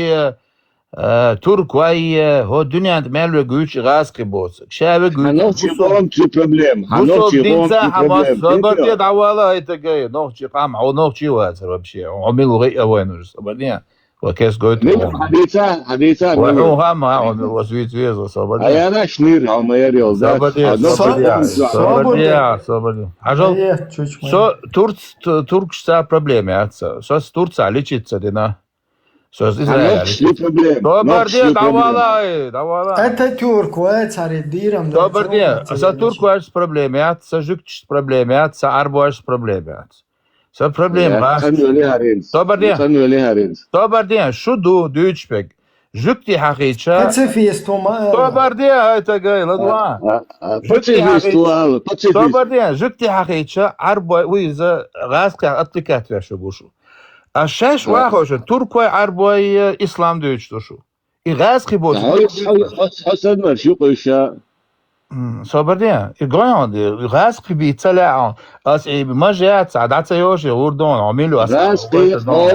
э, туркой, э, хӀо дуьненна мел вегуьйту гӀаскхи боцу. Ша вегуьйту. Хьан нохчи къоман цу проблема. Хьан нохчи къоман цу проблема. Собар де, дӀавала, хӀай тагай, нохчи къам, хьо нохчи вацара вообще. Хьо мила гӀайа вайн уже, собар де. Ва кес гойту. Мила хьадийца, хьадийца, ва мила. Хьун хама, хьун, ва виц веза, собар де. Аяна шнир, хьо ма яр йол, да? Собар де, собар де, собар де, собар де. Хьажал, со турц-, ту-, туркашца проблема яц. Со с Турца лечиться дина. Со с Израиля лечиться. Нохчи проблема. Собар де, дӀавала, дӀавала. Это тюрк, ва цари дирам, да. Собар де, со туркаш проблема яц, со жугташ проблема яц, со Ӏарбаш проблема яц. Со проблема. Хан вели хьарин. Собар де. Хан вели хьарин. Собар де, шу ду, дуьйцуш бег. Жугти хьахийча. Пацифист хӀума. Собар де, хӀай тагай, ладуан. Пацифист хӀума, пацифист. Собар де, жугти хьахийча, Ӏарбой, вуй, иза гӀаскхех отвлекать веш ву шу. А шаьш вахоша, туркой, Ӏарбой, ислам дуьйцуш ду шу. И гӀаскхи боцу. Хьо, хьо, хьо, хьо санмарш юкъа уьш ша. М, собар де. И гой хьуна, и гӀаскхи бийца ца лаьа хьуна. Ас и мажа яц, а дӀа ца йоша, и гӀур ду хьуна, хьо мила ю ас. ГӀаскхи, хьо,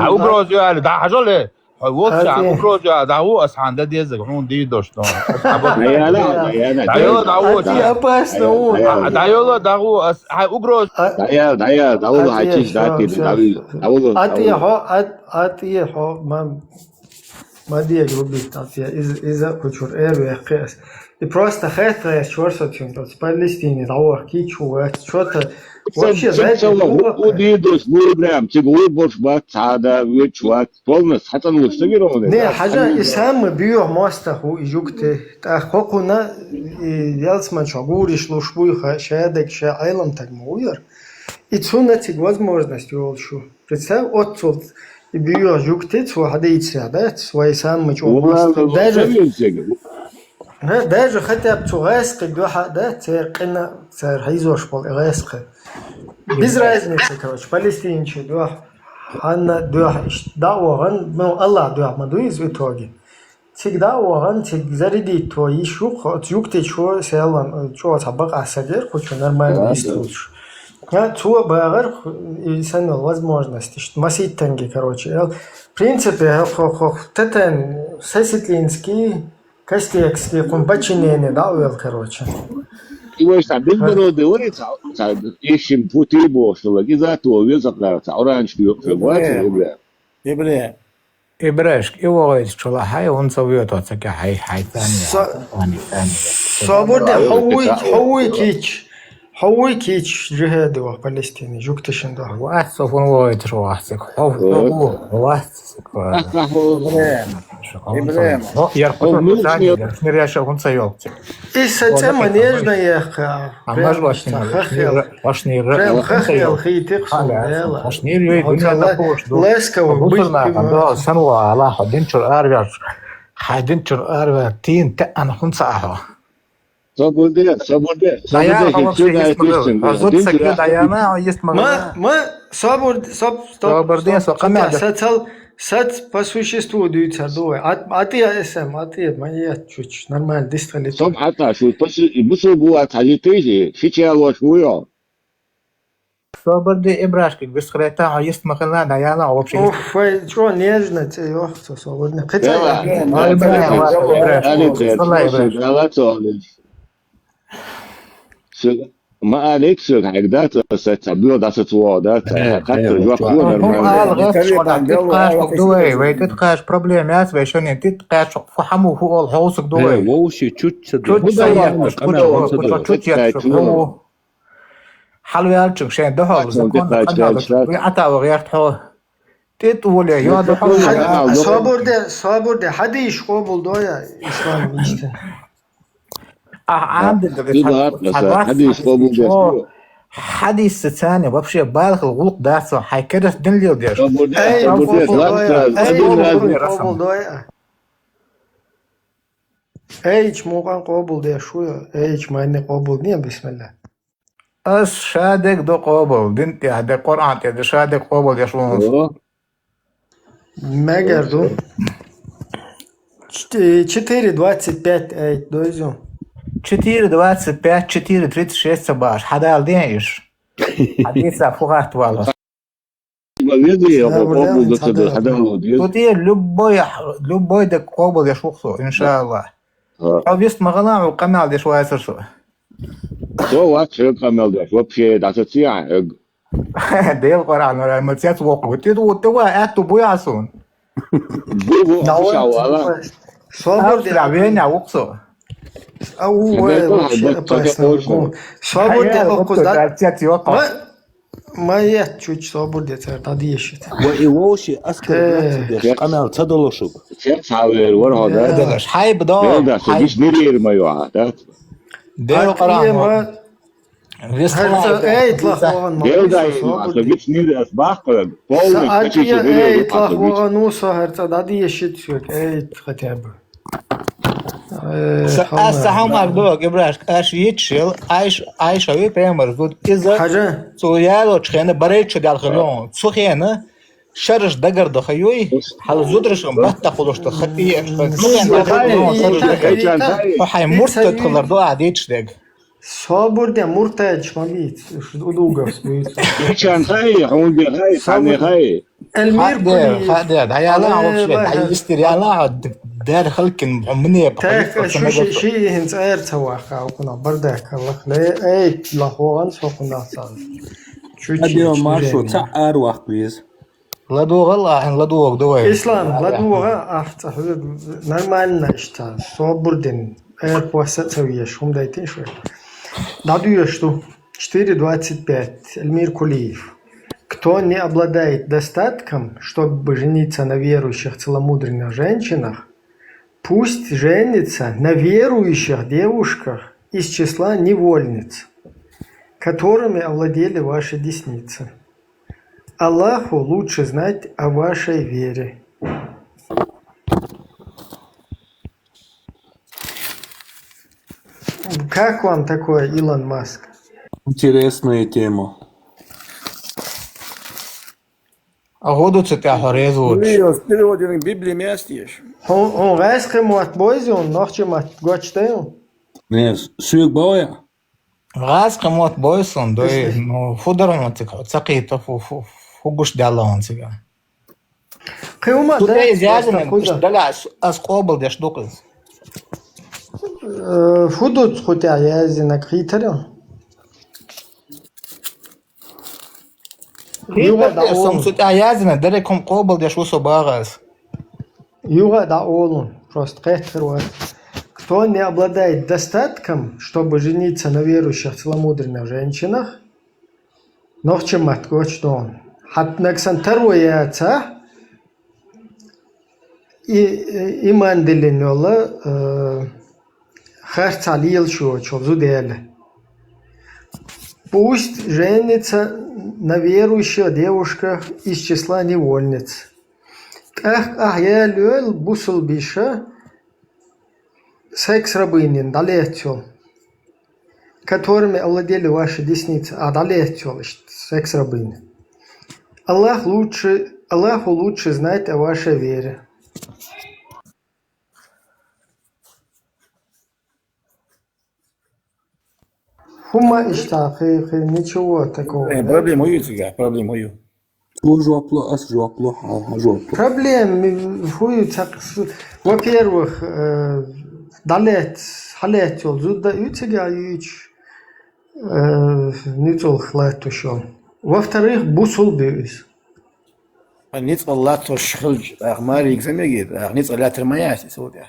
хьо угроз ю аьлла, дӀа хьажал, э. Хьо воккха угроз ю аьлла, дӀа ву ас хьан дан дезаг, хьуна дийр дош ду хьуна. ДӀайола, дӀайола. ДӀайола, дӀа ву. Опасно ву. ДӀайола, дӀа ву ас, хьан угроз. ДӀайола, дӀайола, дӀа ву, хьан чиш дати, дӀа ву. АтӀе хьо, ат-, атӀе хьо, мам. Ма де грубить, ат я, из-, иза кучур эр вехкхи ас. И просто хетта ас чорсо цуьнга, оцу Палестине дӀавахкийча хӀу вац, чо-то вообще, знаете, хӀу вахкхи. Дийр дош буй прям, цига гӀур болуш бац, цхьа а да, вуьрчу вац, полностью хьацӀанвуш ца гира хьуна. Не, хьажа, и самый буьйху мостагӀа хӀу и жугти, тӀаккха хӀокхунна, и ялсманчохь гуриш луш буй ха, шаьдаг, ша Ӏелам таг ма ву яра. И цунна цига возможность йолуш ю. Представь, оццул и буьйху жугти цо хьадийцарехь, да, вай самый чӀогӀа мостагӀа. Даже, да, даже хотя бы цу гӀаскхи дуьхьа, да, церан къина, цара хьийзош болу и гӀаскхи. Без разницы, короче, палестинчий дуьхьа, хьанна дуьхьа, иштта дӀа а вахана, ну, Аллах дуьхьа ма ду иза в итоге. Цига дӀа а вахана, цига зарядить то йиш ю-кх, оцу жугтичо селлан, чӀогӀа цхьа бакъахь сагера, кху чу нормально истлуш. Ха, цо а багӀар, и санна йолу возможность, иштта маситтанге, короче, эл. В принципе, хо-, хо-, хо-, тетен Сесетлинский, Костекский, кхун подчинение дӀа а вел, короче. И вай сан билггало де вари ца, ца, ишшин пути бохуш хилла, иза то веза кхара, ца оранжевый вац, Ибре. Ибре. Ибрашка, и вогӀуьйту чула хьай, хӀунда ца воьту ца ка хьай, хьай царна яхьа, царна, царна яхьа. Собар де, хьо вуй, хьо вуй кийча. Хьо вуй кийча жихӀади ваха Палестине, жугташин дохьа? Вац, со хӀун войташ вац, хьо хӀу вац. Ахаху. Ибрема. Хьо яр хӀу муцни яр шнир яша хӀун ца йолчи. Ис са цӀе ма нежна яхха. Аммаш вашнир. Хахел. Вашнир. Прям хахел хийтих сон дела. Вашнир йой дуня на пош. Леска ва. Бусурна андо санва Аллах дин чур арвяр. Хадин чур арвяр тин те ан хунца ахо. Собуде, собуде, Даяна собуде, вообще хитчуна есть мага. хитчуна. А зуд сакки Даяна, а есть Ма, мага. ма, собур, соб, стоп, Собур дин, стоп, со камера. Сацал, сац по существу дуйцар дуй. Ат, атия эсэм, атия, ма я чуть, нормально, дистали. Соб хата шу паси бусу буа тали тызи, хича лош вуё. Собур ди Ибрашки бискрета, а есть мага, Даяна вообще есть. Оф, ай, чё, нежно, цеёх, со, собур, не, Дела. Ай, бля, Али Ибраш, дер, Ибраш, али дер, Ибраш. Али дер. Ма алексу, когда то саца, было да саца, да, Э, как э, то жуа чё? хуа Ну, нормально. алгыс, что там, ты каш, давай, вы тут каш, проблем, я свой, что не, ты каш, фу, хаму, фу, ол, хаусик, Э, давай. вообще чуть-чуть Чуть да чуть я чуть канал чуть вот это. Чуть чуть чуть. Халвялчик, шен, да, хол, закон, канал, вы атава, я, хо. Ты, Оля, я, да, хол. Канал, да. Собурде, собурде, хадиш къобул доя, ислам иште. А, а, Ты да, да, хадис къобул деш. Хадис цани вообще балхыл гулк дацо, хай керес дин лил деш. Собурде, Эй, собурде, къобул ладно, доя, эй, один раз. къобул, къобул доя. Эй, ич мукъан къобул деш шу, эй, ич майни къобул не, бисмилла. Ас шадек до къобул, дин те, де Къуръан те, де шадек къобул деш вон. О, Мегер ду. Чт-, четыре двадцать пять, эй, дойзу. Четыре двадцать пять, четыре тридцать шесть сабаш. Хадал ден иш. Хадиса фугат вала. ма види, я Собурде, къобул да тебе, собурде. Хадал деш. Тут и любой, любой де къобул деш ухсо, иншаллах. А вист магала у канал деш вайсер со. Со ва чё канал деш, вообще, да, со ция. Дел Къуръан, ора, мацец вокъу. Ты, ты, ты, ва, эту буясун. Бу, бу, Да бу, вот, шавала. Собурде. Австрия, Веня, ухсо. А, у, Тебе ой, тоже, вообще да, опасно. точно. Ну, собурде, Хая, хокус, вот да? это, отец, его Ма, ма, я чуть собурде, цар, да, дешит. Ва и вообще аскар Э. братцы деш канал цадолошук. Чё цавер, вор хода. Дедаш, хай бдо. Дел да, со гиш нирир моё, а, да? Дел Ма, Къуръан. Вестла. эй, тлахуан, ма, Дел да, со собурде. гиш нир ас бахкалаг. Полный Са качество атия, эй, деревьев. тлахуан, ну, со, герца, да, дешит, эй, хотя бы. Э, Ас сахамак дог, Ибраш, аш йичил, айш, айш ави пемар зуд иза. Хажа. Цу яло чхена барайчу дал хилон. Цу хена шарш дагар до хаюй. Хал зудршам батта хулушта хати. Хай муртат хулар до адич дег. Собурде, муртач мабит. Удугов сбит. Чан хай, хунде хай, хане хай. Эльмир Кулиев. Хадер, хадер. Даяла вообще, дай истеряла, дер халкин, мне. Так, ши, ши, хин цар цаваха, укуна бардак, Аллах. Эй, тлахуан, сокуна цар. Чуть-чуть. Адио маршо, ца ар вахт виз. Ладугал, а, ладуг, давай. Ислам, ладуга, а, нормально ишта. Собурдин. Эр, пуаса цавьеш, хум дайтин шо. Дадуеш ту. Четыре двадцать пять. Эльмир Кулиев. Кто не обладает достатком, чтобы жениться на верующих целомудренных женщинах, пусть женится на верующих девушках из числа невольниц, которыми овладели ваши десницы. Аллаху лучше знать о вашей вере. Как вам такое, Илон Маск? Интересная тема. А году цу тя хорез вуч. Вирус, переводин Библии местиш. Он, он гайс кемот бойзун, нохчи мат гочтен. Не, сюк боя. Газ кемот бойсун, дой, ну, фудар он цик, цакита фу, фу, фу гуш дала он цига. Киума Тут да, ей зязана, просто куза. Дала ас къобал деш дукыз. Э, фудуц хотя язина кхитарил. Юга да Сом он. Цу тя язана, даре ком къобал деш усо багаз. Юга да олун. Просто кхетхер ва. Кто не обладает достатком, чтобы жениться на верующих целомудренных женщинах, нохчийн матта гочдон. Хьанагсан таро яцахь, и, и, иман диллина йола, э, харцахьа лелаш йоцуш йола зуда яьлча. Пусть женится на верующих девушках из числа невольниц. ТӀаккха ахь яьлла йойла бусалба йиша секс-рабынян дӀалаьцна йола, которыми овладели ваши десницы, а дӀалаьцна йола иштта секс-рабыня. Аллах лучше, Аллаху лучше знать о вашей вере. ХӀумма иштта, кхы, кхы, ничего такого, э, да? Проблема ю цига, проблема ю. Цо жоп лу, ас жоп лу, хьа, хьа жоп лу. Проблема ю, цхьа, во-первых, э, дӀалаьц-, хьалаьцна йола зуда ю цига юьйцуш, э, ницкъаллах латтош йола. Во-вторых, бусалба ю иза. А ницкъалла латтош хилча, тӀаккха маре йига ца мегий, тӀаккха ницкъ лаьттар ма яц иза, вот я.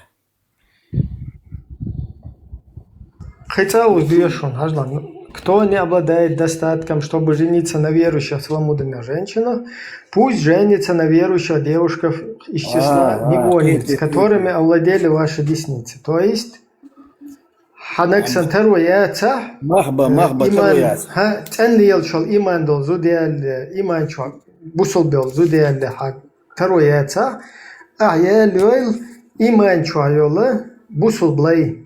Кхин цкъа уза дешаш хьажал. Кто не обладает достатком, чтобы жениться на верующих целомудренных женщинах, пусть женится на верующих девушках из числа невольниц, которыми овладели ваши десницы. То есть, хьанагсан таро яцахь, мах ба, мах ба, иман, таро яц. ХӀа, цӀена лелаш йола иман дола зуда яьлча, иман чу бусалба йола зуда яьлча, хьа таро яцахь, ахь яьлла йойла иман чу йола бусалба лай.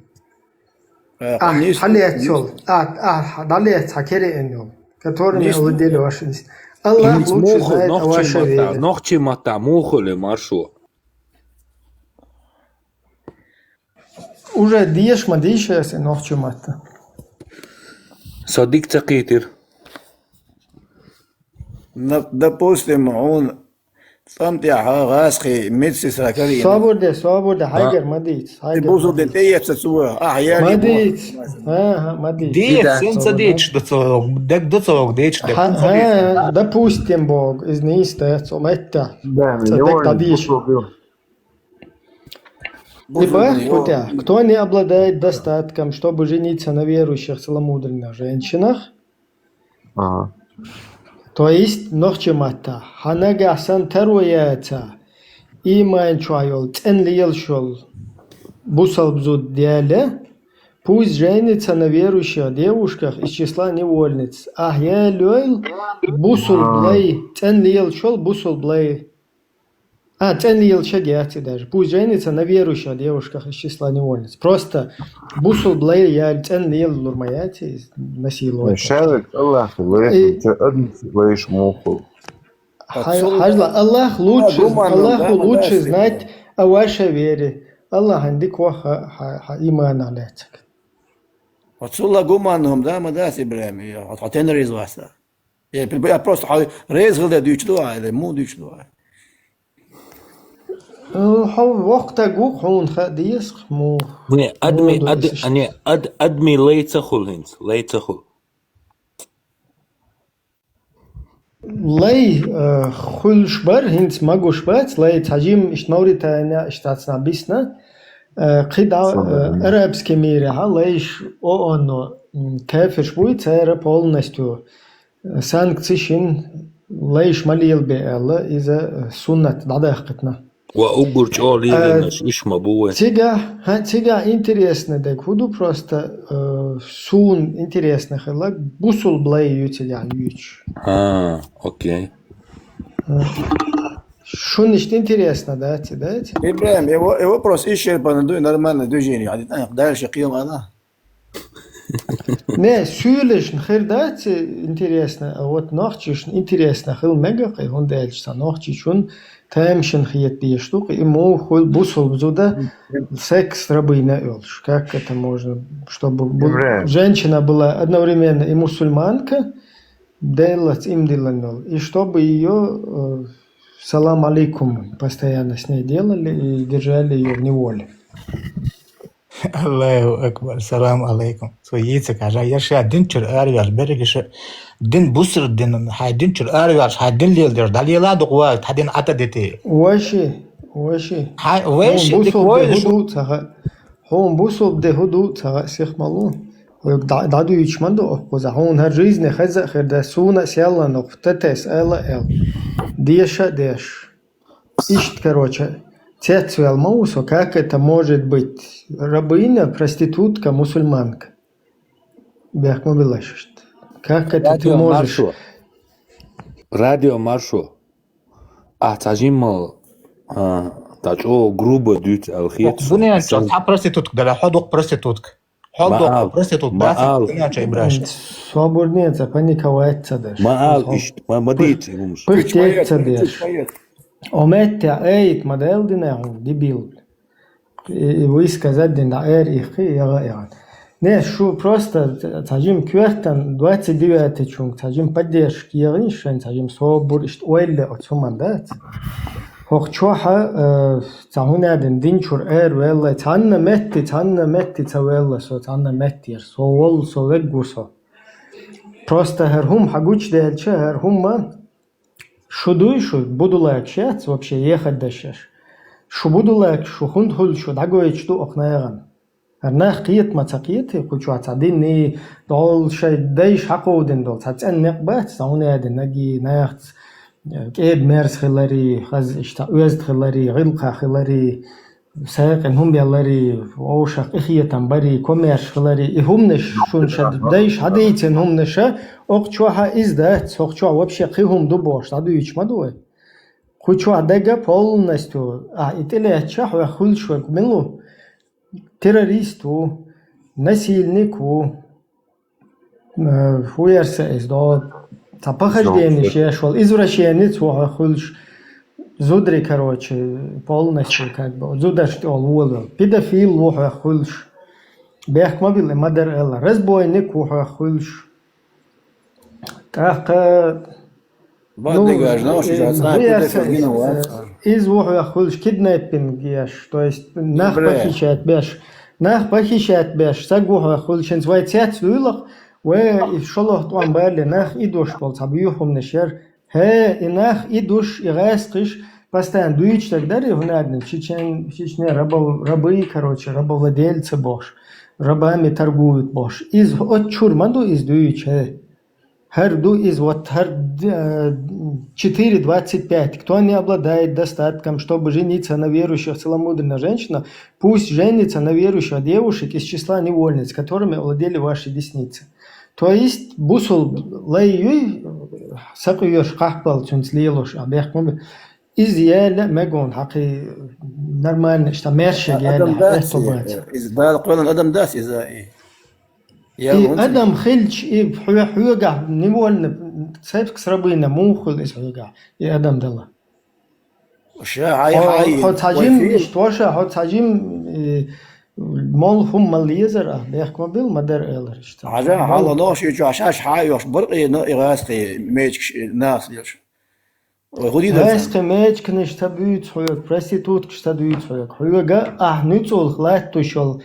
Э, ахь хьалаьцна йола, ахь, ахь дӀалаьцна хьа кераенна йола, которыми овладели ваши десницы. Аллах лучше знает о вашей вере. Нохчийн матта муха хул маршо? Уже деша ма дийша аса нохчийн матта. Со дика ца кхийтира. На-, допустим, хьуна цӀа тӀехьа гӀазкхий медсестра карийна. Собар де, собар де, хьайгара ма дийца, хьайгара ма дийца. Бусалба дин тӀеэцна цо, ахь яьлла. Ма дийца. ХӀа, хӀа, ма дийца. Дийца, сен ца дийцаш да цо, дег да цо, дийцаш дег. ХӀа, допустим, боху, иза нийса дац, цо латта. Да, цо дег дӀадийша. Ибо, кто не обладает достатком, чтобы жениться на верующих целомудренных женщинах, то есть, нохчийн матта, хьанагахь санна таро яцахь, иман чу йола, цӀена лелаш йола бусалба зуда яьлча, пусть женится на верующих девушках из числа невольниц. Ахь яьлла йойла бусалба лай, цӀена лелаш йола бусалба лай. А, цӀена лелаш яц и даже. Пусть женится на верующих девушках из числа невольниц. Просто бусалба лай яьлча цӀена лелалур ма яц и, насиловать. Шаьллиг Аллах лайш, э, чу адамаш лайш муха хул. Хьажал, Аллах лучше, Аллаху лучше знать о вашей вере. Аллахьан дика ваха хьа, хьа иманах лаьцнарг. Оцул гуманно ма дац, Ибрахим, хьо тенар из васта. Я, я просто хьо реза хила де дуьйцуш ду ахь, или муха дуьйцуш ду ахь? Э, хьо воккха стаг ву, хьуна хаа деза-кх муха. Не, адми, муха ду ад-, иза иштта. Не, ад-, адми лай ца хул хӀинца, лай ца хул. Лай, э, хуьлуш бара, хӀинца магош бац, лай цхьа жимма иштта Мавритания, иштта цхьана бисна, э, кхидӀа, э, арабский мирехьа лайш ООН-о, м, кафирш буй, цара полностью санкци шин лайш ма лелабе аьлла, иза суннат дӀадаккхийтина. Ва уггар чӀогӀа лелийнарш уьш ма бу вай. Цигахь, хӀа, цигахь интересно дерг хӀун ду, просто, э, суна интересно хилла, бусалба лай ю цигахь юьйцуш. А, окей. Э, шуна иштта интересно, да, ци, да, ци? Ибрахим, его, его вопрос исчерпанный, ду, нормальное движение. Дальше кхин ала. Не, суьйлашна хир дац интересно, а вот нохчашна интересно хила мега кхин, хӀунда аьлча цхьа нохчашна тамашийна хета дезаш ду кхин, и муха хуьлу бусалба зуда секс-рабыня йолуш. Как это можно, чтобы бу-, женщина была одновременно и мусульманка, Делаца иман диллина йолу, и чтобы её, э, салам алейкум постоянно с ней делали и держали её в неволе. Аллаху акбар, салам алейкум. Цо йийцар хьажа, я ша дин чуьра араваьлча, берригаш дин бусалба дин, хьайн дин чуьра араваьлча, хьайн дин леладеш, дӀалела дукха вац, хьан дин Ӏа тӀедитий. Ваши, ваши. Хьайн, ваши, дика вайла шу. Хьуна бусалба дин хӀун ду ца хаьа. Хьуна бусулба де хӀун ду, ца хаьа сих ма лу. Хьоьга дӀа-, дӀадуьйцуш ма ду оха кхузахь. Хьуна хӀара жизни хеза а хир дац, суна а селла нух, тетес аьлла а аьлла. Деша а деш. Иштта, короче, цецваьлла ма ву со, как это может быть рабыня, проститутка, мусульманка? Бехк ма билла иштта. Как это ты Радио можешь? Маршо. Радио Маршо. Ахь цхьа жимма, а, та чӀогӀа грубо дуьйцу аьлла хета со. Дуьнен чохь цхьа проститутка дара, хьо дукха проститутка. Хьо дукха проститутка дац, дуьнен чохь и браш. Собарне ца паниковать ца деш. Ма ал иштта, ма, ма дийца и хӀумаш. Пых тетта ца деш. О метте айт ма дел дина хьуна, дебил. И, и высказать дина, эр их, яга, яга. Не, шу просто ца жим коьртан, двадцать девятый чунг, ца жим поддержка егӀин шайн, ца жим собур, ишт ойла оцу хӀуман дац. ХӀокху чохьа, э, ца хӀуна дин, дин чур эр веллай, цхьанна метти, цхьанна метти ца велла со, цхьанна метти яр, со волу, со веггу со. Просто хӀар хӀума хьагучу делча, хӀар хӀума шу дуй шу, будулакаш яц вообще ехать дашаш. Шу будулакаш, шу хӀунда хуьлу шу дӀагойтуш ду окху нагӀана. ХӀара нах кхета ма ца кхета, кху чохь цхьа динний, долу шайн дайша хьакховдина долу, цхьа цӀена некъ бац, цхьа хӀуна яди наги, нахаца, э, кӀеда-мерза хилари, хаза иштта оьзда хилари, гӀиллакха хилари, сагӀина хӀума беллари, вовшах къинхетам бари, коммерш хилари, и хӀуманаш шуна ша дайша хьадийцина хӀуманаша, окху чохьа иза дац, хӀокху чохь вообще кхин хӀума ду бохуш, дӀадуьйцуш ма ду вай. Кху чохь дага полностью, а, и тӀелеттача хьоьх хуьлуш верг мила ву? Террорист ву, насильник ву, э, хӀун яр сан иза, до, цхьа похожденеш еш волу, извращенец ву хьоьх хуьлуш, зударий, короче, полностью, как бы, зударшна тӀе волу волавелла. Педофил ву хьоьх хуьлуш. Бехк ма билла, ма-дарра аьлла. Разбойник ву хьоьх хуьлуш. ТӀаккха, ну, э, хӀун яр сан иза, э, иза ву хьоьх хуьлуш, киднеппинг еш, то есть нах похищать беш, нах похищать беш, саг ву хьоьх хуьлуш, хӀинца вай цец дуьйлахь, вай и шолгӀа тӀом бале, нах идуш болу цхьа буьйхамнаш яр. ХӀе, и нах идуш, и гӀаскхиш, постоянно дуьйцуш дерг дарий хӀунда аьлла, Чечен-, Чечне рабов-, рабы, короче, рабовладельцы бохуш, рабами торгуют бохуш. Иза оцу чуьра ма ду иза дуьйцуш, хӀе. ХӀара ду иза, вот хӀара, э, четыре двадцать пять. Кто не обладает достатком, чтобы жениться на верующих целомудренных женщинах, пусть женится на верующих девушек из числа невольниц, которыми овладели ваши десницы. То есть, бусул лай юй, сакъоьруш къахьбал цуьнца лелош, а бехк ма бе-, иза яла а мегон хьакхи нормально, иштта мершег яла, иза Дала кхоьллина адам дац иза, и. И адам хилча, и хьоьгахь невольно секс-рабыня муха хуьлу иза хьоьгахь, и адам дала. Ша хьай, хьо, хьай, хьо цхьа жим иштта ваша, хьо цхьа жим, э, молу хӀума ма лезар а, бехк ма бил, ма-дарра элар иштта. Хьажа, хьалла нохчий чохь шаьш хьа а йохуш, баркъе но и гӀаскхи мечкаш, и нахас лелаш. Ой, хӀун дийр ду? ГӀаскхи мечканаш ца буьйцу хьоьга, проституткаш ца дуьйцу хьоьга. Хьоьга ахь нуьцкъалх латтуш йолу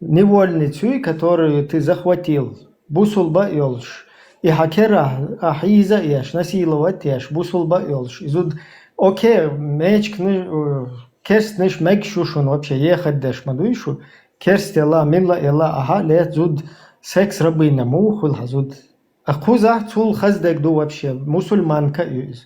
невольницу, которую ты захватил, бусулба а йолуш, и хьан керахь а хьийза а еш, насиловать а еш, бусулба а йолуш, и зуда, окей, мечканаш, э, керстанаш мегаш ю шуна вообще, ехать деш ма дуй шу, керста елла, милла елла, ахьа а лец зуда, секс-рабыня муха хуьлу хьан зуда? А кхузахь цул хаза дерг ду вообще, мусульманка а ю иза.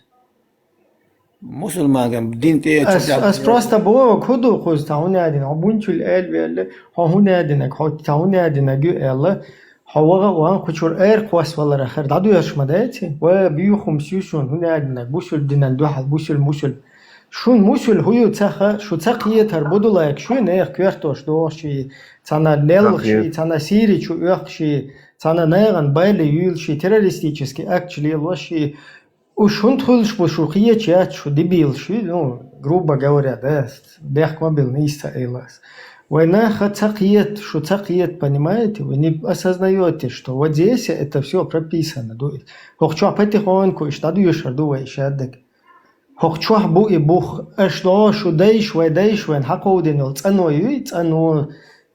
Мусульманкан дин тӀе ас, ас просто боху, хӀун ду кхуза, цхьа хӀун яьдина, хьо бунчул аьлла ваьлла, хьо хӀун яьдинаг, хьо цхьа хӀун яьдинаг ю аьлла, хьо ваха а ван кху чуьра эр кхоссавалара хир дӀадоьрзуш ма даций? Ва, буьйхамаш ю шуна, хӀун яьдинаг, бусул динан дуьхьал, бусул, мусул. Шун мусул хӀун ю ца хаьа, шу ца кхетар, будулайкаш ю, нехан коьртош дохуш и, цхьана лелхаш и, цхьана Сири чу оьхуш и, цхьана нагӀан бале юьйлуш и, террористический акташ лелош и, уж хӀунда хуьлуш бу шу кхеча яц шу дебилаш, ну, грубо говоря, да, бехк ма бил, нийса ца айла ас. Вай наха ца кхета, шу ца кхета, понимаете? Вы не осознаёте, что вот здесь это всё прописано, ду. ХӀокху чохь потихоньку иштта дӀадоьшур ду вай шаддаг. ХӀокху чохь бу и бух, аша догӀу шу дайша, вай дайша вайн хьакховдина йолу цӀано юй, цӀано,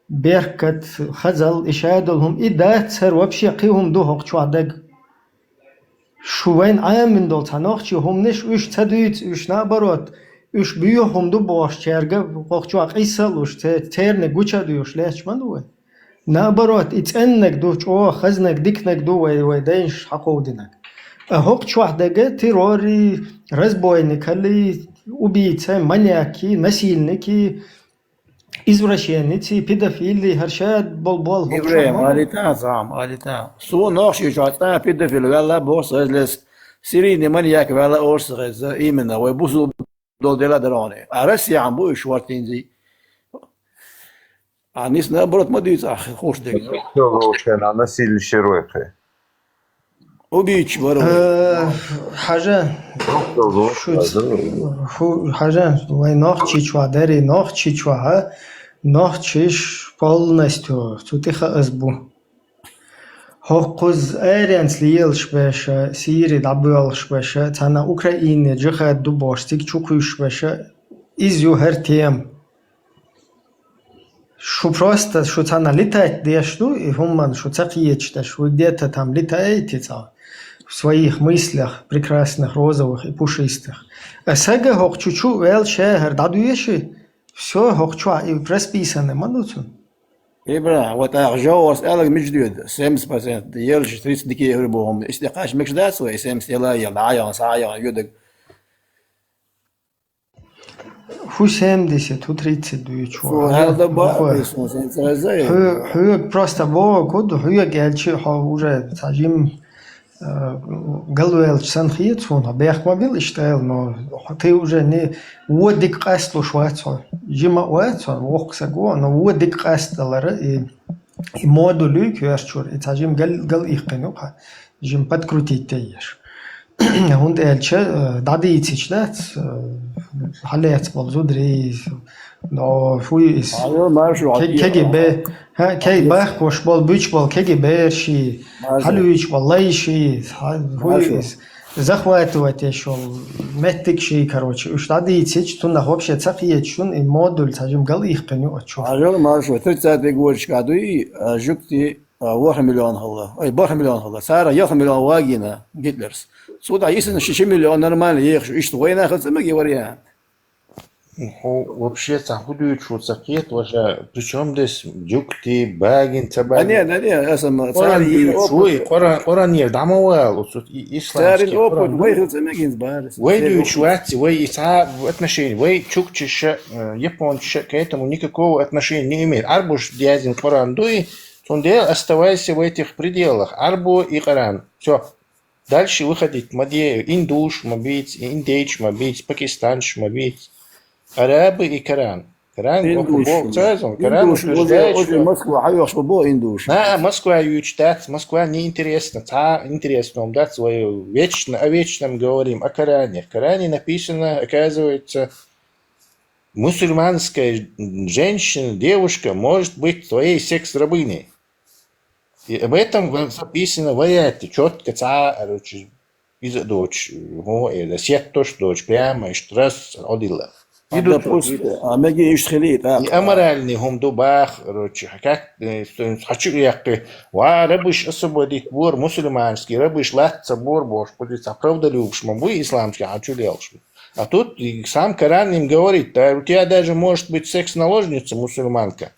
беркат, хазал, и шадолу хӀума, и дац хӀара вообще кхин хӀума ду хӀокху чохь дага. Шу вайн Ӏамин долу цхьа нохчий хӀуманаш уьш ца дуьйцу, уьш наоборот, Уьш боьха хӀума ду бохучаьрга, хӀокху чохь къийса а луш, церниг гуча а доьхуш лаьтташ ма ду вай. Наоборот, и цӀеннаг ду, чӀогӀа хазнаг, диканаг ду вай, вай дайнаш хьакховдинарг. А хӀокху чохь дерг террорий, разбойникаллий, убийцай, маньякий, насильникий, извращенеций, педофилий, хӀара ша болу болу хӀокху чохь ма ду. Алита, зам, алита. Суна нохчий чохь цкъа педофил ваьлла боху сан иза лес. Серийный маньяк ваьлла оцу сан иза, именно, вай бусул долу дела дара хьуна. А Россияхь бу уьш хӀорт хӀинца. А ниса наоборот ма дуьйцу ахь хууш дерг. Всё, Лоушен, а насильничий ройхе. Убийца бара вай. Э, хьажа, Всё, Лоушен, шу ц-, да. Ху-, хьажа, вай нохчий чохь дарий, нохчий чохь, а? Нохчийш полностью цу тӀе хааза бу. ХӀокхуза аренца лелаш беша, Сири дӀабоьлхуш беша, цхьана Украине джихад ду бохуш, цига чукхуьйсуш беша, иза ю хӀара тема. Шу просто, шу цхьана летать деш ду, и хӀуманна шу ца кхеташ деш, вы где-то там летаете цхьа в своих мыслях, прекрасных, розовых и пушистых. А сага хӀокху чу-чу ваьлла ша хӀара дӀадоьши, всё, хӀокху чохь и расписанный ма ду цунна. Ибра, вот ахьа жовхӀарца аьлларг мича доьду? Семьдесят процентов елча тридцать дикий хир бу хӀума. Иштта кхаьчна мегаш дац вай, семьдесят ела а ела, дӀа а яхана, схьа а яхана, йоьдург. ХӀу семьдесят, хӀу тридцать дуьйцу. Фу, хьалда бакъ бу, сан, сан, сан, сан. Хьоьга, хьоьга просто боху, куд, хьоьга аьлча, хьо уже цхьа жим Э, галвелча санна хета суна, бехк ма била иштта аьлла, но хьо, ты уже не вон дика къасталуш вац хьо. Жима а вац хьо, воккха саг ву, но вон дика къасталара и, и модуль ю коьртачуьра, и цхьа жима гал, гал иккхина ю хьан, жима подкрутить дайеш. ХӀунда аьлча, э, дӀадийцича дац, э, хьалаьцна болу зударий, но хӀу ю иза? Алло, маршо, Ке-, Ке-, Ке-, Б-, ХӀа, кегий бахкош болу, буьйцуш болу кегий бераш, хьалуьйчу болу лайш, хьа-, хӀу ю иза, захватывать еш йолу меттиг ший, короче, уьш дӀадийцича, цунах вообще ца кхеташ, шуна и модуль цхьа жима гал иккхина ю оцу чу. Хьажал, маршо, тридцатый годашкахь дуй, а, жуьгти, а, ворхӀ миллион хилла, ой, бархӀ миллион хилла, цара ялх миллион вагийна Гитлерс. Цу тӀехь йисина ши, ши миллион нормально ехаш, иштта вайна хила ца мегий вариант. Хьо вообще цхьа хӀу дуьйцуш ву ца кхета, ваша, причём здесь дюкти, багин, ца багин? Да не, да не, я сам Къуръан цара дуьйцуш вуй, Къуръан, Къуръанера дӀа ма вала, оцу и-, исламский Къуръан. Царин опыт вай хила ца мегинца бара. Вай дуьйцуш вац, вай и цхьа отношение, вай чукчаша, э, япончаша к этому никакого отношения не имеет. Арбуш дязин Къуръан дуй, цундела оставайся в этих пределах. Арбу и Къуръан. Всё. Дальше выходить ма де, индуш ма бийца, индейч ма бийца, пакистанчаш ма бийца. Арабы и Коран. Коран, Индуш. Бог цазом, Коран Индуш, утверждает, уже, уже что Москва, хьайохуш бо индуш. На, Москва юьйцуш дац, Москва неинтересно, цхьа интересно вам дац, вай вечно, о вечном говорим, о Коране. В Коране написано, оказывается, мусульманская женщина, девушка может быть твоей секс-рабыней. И об этом ва-, записано в аяте чётко, цхьа, короче, иза доцуш, хӀун эр, сеттош доцуш, прямо, иштта раз, одилла. А, допустим, а мегий иштта хилий, так. И аморальный хӀума ду баха, короче, как, э, хьачу яьккхи, ва, рабыш освободить бора, мусульманский рабыш лаца бора бохуш, кхузица правдолюбуш ма буй исламский, хьачу лелаш. А тут и сам Коран им говорит, да, у тебя даже может быть секс-наложница мусульманка.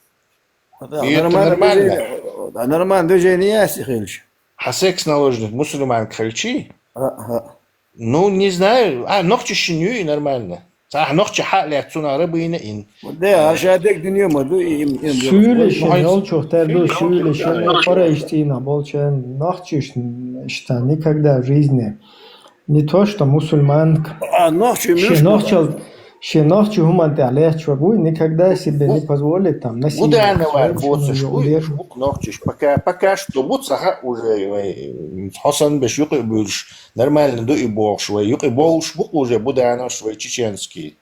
И это нормально. Нормально движение, а нормально движение яц и хилча? Хьан секс-наложница мусульманка хилчий? А, а. Ну, не знаю. А, нохчашна юй нормально. Цхьа нохча хьа а лаьцна цунах рабыня ин. Да, а ша дерг дин ю ма ду, и им, им. Суьйлашна йолчух тера ду, суьйлашна, къурайш цӀийнах болчарна, нохчашна иштта никогда в жизни. Не то, что мусульманка. А, нохчий шен муьлш нохчал, шен нохчий хӀуманна тӀехь лаьтташ ваг вуй, никогда себе не позволит там насилие. Буданова боцуш вуй, уж бу нохчаш. Пока, пока что бу ца хаьа уже, вай, хьо санна беш юкъе буьйлуш, нормально ду и бохуш, вай, юкъе бовлуш бу уже будановш, вай, чеченский.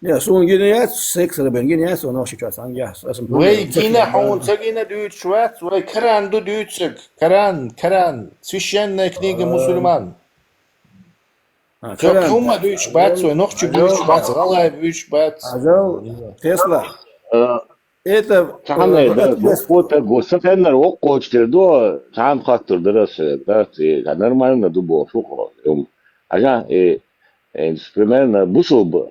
Не, суна гина яц, секс-рабыня гина яц, ван нохчий чохь цхьаьнгге яц. Вай гина, хьуна ца гина дуьйцуш вац, вай Коран ду дуьйцург. Коран, Коран, священная книга мусульман. А, цо Коран. Хьума дуьйцуш бац, вай нохчий буьйцуш бац, гӀалгӀай буьйцуш бац. Хьажал, Тесла. Э, Это, цхьаьна, э, да, это бу-, бу-, так, вот, сан хеннара воккхачу тера до, цхьаьна хаттар дара аса, да, те, да, нормально ду бохуш ву хьо. Эм, хьажа, э, э, примерно бусулба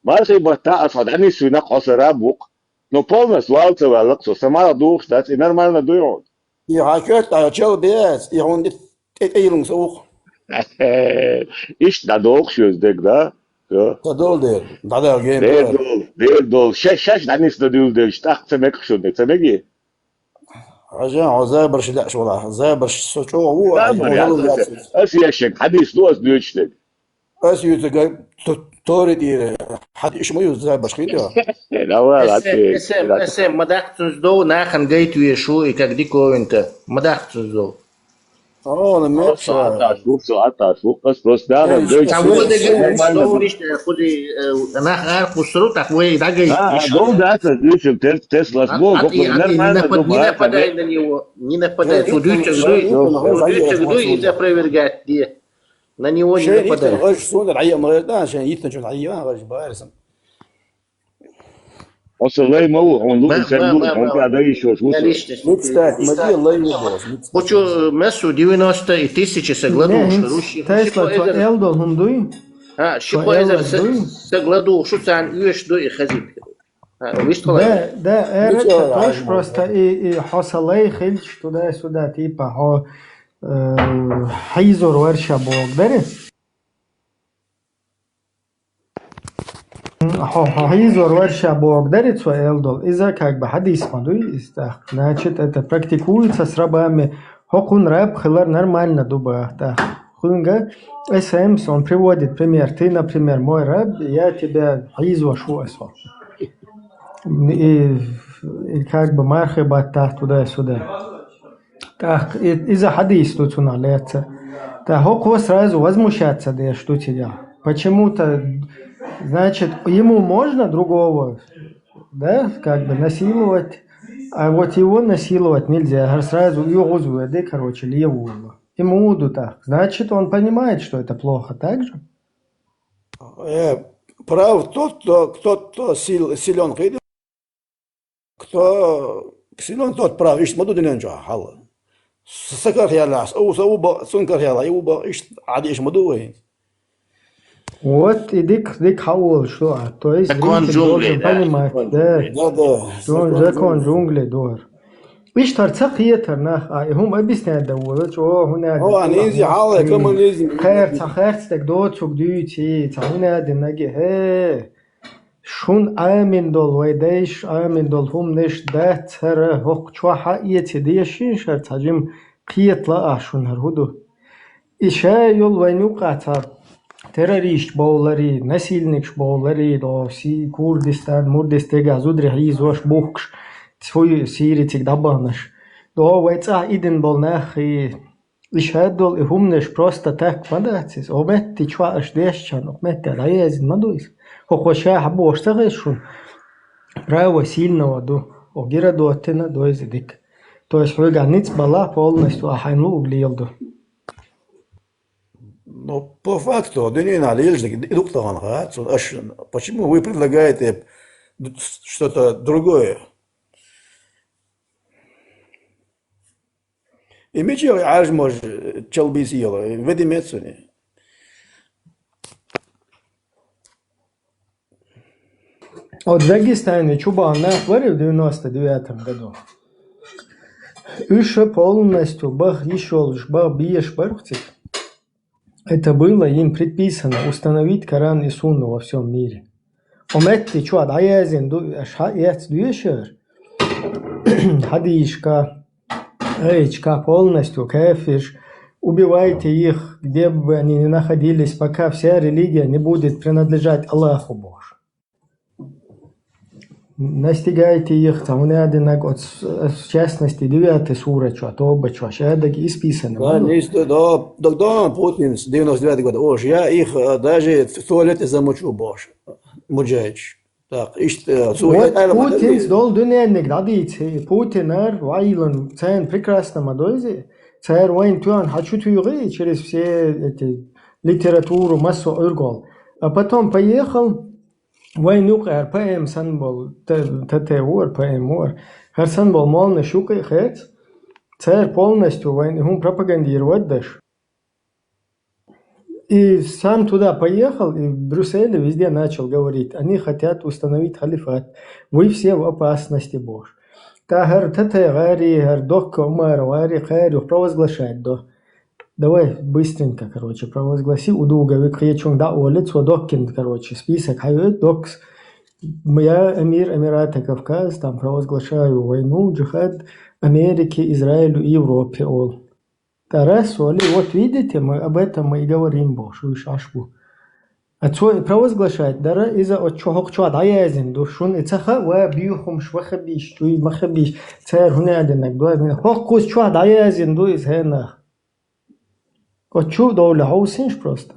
Мархий баттахь а со дӀанисвина, хьо сан раб ву-кх. Но полностью вала ца ваьлла-кх со, сан малх духуш дац, и нормально дуй хьуна? И хьан коьрта чал беац, и хьуна тӀе тӀейлунг сан ву-кх. Иштта дӀадохуш веза дег, да? Йо. Ца долу дера, дӀадала гена Дер долу, дер долу. Шаьш, шаьш дӀанисдан дуьйла дерш, тӀаккха ца мегаш шуна, ца меги? Хьажа, хьо забарш лаьаш валахь. Забарш со чӀогӀа ву, ай, Забар хьо яц, хӀаллак аса, яц. Аса ешшаг хьадис ду аса дуьйцуш дерг. Аса юьйцург то-, Тори тӀера хьадис ма ю забарш хин тӀе. Давай, Эсэм, латте, эсэм, латте. Эсэм, ма даккха цунца дов, нахана гайта везаш ву и как диковинка. Ма даккха цунца дов. О, на мекх Со ша. Аташ ву, со аташ ву. Ас просто Эй, нахана гайта Та ву. Вон деган Нормально ву. Иштта, кхузи, э, нах ара кхуссуру, так вай дагай. А, а, гол дац, дюшил, тес-, Теслас Ат-, бо, ат-, гол ат-, нормально не ду, нападай братан. На него, не нападай. Шен Цу дюйчаг дуй, шен цу дюйчаг дуй, и опровергать де. На него не Шен нападай. Итан гаш сунда райя мара да, шен итан чун райя гаш барсам. Оса лай ма ву, он лу Ма, сен ма, лу, ма, он ма. Када ишо шуса. Реалистично. Мецтак, мади лай ву бос, мецтак. Хочу, э, месу девяносто и тысячи сагладу, Не, шуруши. Тесла Шипо то эзер. Элдо хундуй? А, шипо эзер сагладу, шуцан уеш ду и хазит. А, виштала. Да, да, Ничего, это тоже просто и, и хосалай хильч туда-сюда, типа, хо, э, хайзур варша бог, да? Хьо-, хьо хьийзор варша боху дари цо эл долу. Иза как бы хьадис ма дуй, иза тӀаккха. Значит, это практикуется с рабами. ХӀокхун раб хилар нормально ду бах тӀаккха. Хунга эс эм эс, он приводит пример. Ты, например, мой раб, я тебя хьийзош ву ас хьо. И, и как бы мархи баттахь туда-сюда. ТӀаккха и-, иза хьадис ду цунах лаьцна. ТӀаккха хӀокхо сразу возмущаться деш ду цигахь. Почему-то, значит, ему можно другого, да, как бы насиловать, а вот его насиловать нельзя. ХӀара сразу оьгӀаз ву де, короче, левую. И муха ду тӀаккха. Значит, он понимает, что это плохо, так же? Э, прав тот, кто, кто, кто сил-, силён, кхийтира. Кто силён, тот прав, иштта ма ду дуьнен чохь хьал. С-, сан карахь яьллахь, ас, ас, ас, цун карахь яьллахь, и, ас, иштта Ӏадийш ма ду вай. Вот и дика, дика хьаолуш ду, а, то есть Закон зритель джунглей, должен да? Понимать, да. Да, да. Что он закон джунглей дора. Иштта хӀара ца кхетар нах, а, и хӀума объяснять дан волу, чӀогӀа хӀун аьлла. О, а, низи хьал, э, коммунизм. Хер, цхьа херц дерг доцург дуьйций, цхьа хӀун аьлла наги, хе. Шун Ӏамин долу вай дайш, Ӏамин долу хӀуманаш дац хӀара, хӀокху чохь а эций дешин шара цхьа жима кхетала а шун хӀара хӀу ду. И ша йолу вайн юккъа цхьа террористаш бовларий, насильникаш бовларий, до Си-, Курдистан, Мурдистегахь зударий хьийзош бухкуш, цуй Сирициг дӀабахнаш. До вай цӀахь идина болу наххий, И шадолу и хӀуманаш просто так ма дац иза. О метте чохь аша дешчарна, о метте дӀаязйина ма ду иза. ХӀокхо ша хьан бохуш ца хеза шуна? Право сильного ду. О Геродотина ду иза дика. То есть хьоьгахь ницкъ балахь полностью а хьайна луург леладу. Ну, по факту, дуьненахь лелаш дерг и ду-кх тахана, ха? Цу аша, почему вы предлагаете что-то другое? И мича яла Ӏаьржа мож чалбийца яла, веди мецуни. От Дагестане чу бахна нах вара в девяносто девятом году. Уьш полностью бах йиш йолуш, бах беш барх цига. Это было им предписано установить Коран и Сунну во всём мире. О метте чохь дӀаязйина ду, аша хьан эц дуьйшар? Хьадийшка, айчка полностью кафирш, убивайте их, где бы они ни находились, пока вся религия не будет принадлежать Аллаху, бохуш. Настигайте их, цхьа хӀун аьлла динарг оцу, в частности, девятый сура чохь, Тоба чохь, ша даг исписана. Да, вон. Низ, да, да, да, да, Путин с девяносто девятого года. Ош, я их, э, даже в туалете замочу, бохуш. Муджаич. Так, иштта, э, цу Вот я, наверное, Путин да, долу дуьненниг дӀадийци, Путинар, вайлан, царна прекрасно ма дойзи, цара вайн туьхан хьан чу туьйгӀи через все эти литературу, массо Ӏуьргол. А потом поехал, Вайн юкъара поэма санна болу, т-, т-, т-, вора поэма вора. ХӀара санна болу молнаш юкъе а хец, цара полностью вайн и хӀума пропагандировать даш. И сам туда поехал, и в Брюсселе везде начал говорить: «Они хотят установить халифат. Вы все в опасности», бохуш. ТӀаккха хӀара Татай гӀари, хӀара Докка Умара гӀари, кхари провозглашать до. Давай быстренько, короче, провозгласи, удуга век кхечунга дӀа а оле, цо Доккин, короче, список хьайойту Доккас. «Я, эмир Эмирата Кавказ, там провозглашаю войну, джихад Америке, Израилю и Европе», олу. ТӀаккха раз олий: «Вот видите, мы об этом мы и говорим», бохуш, уьш Ӏаш бу. А цо и провозглашать дара, иза оцу чу хӀокху чохь дӀаяздина ду, шуна и ца хаьа, ва, боьхамаш ваххабиш, чуй маххабиш, цара хӀунда аьллинарг ду, амина. ХӀокхуза чохь дӀаяздина ду иза хӀенах. Оцу чу а довлий хьовсийша просто.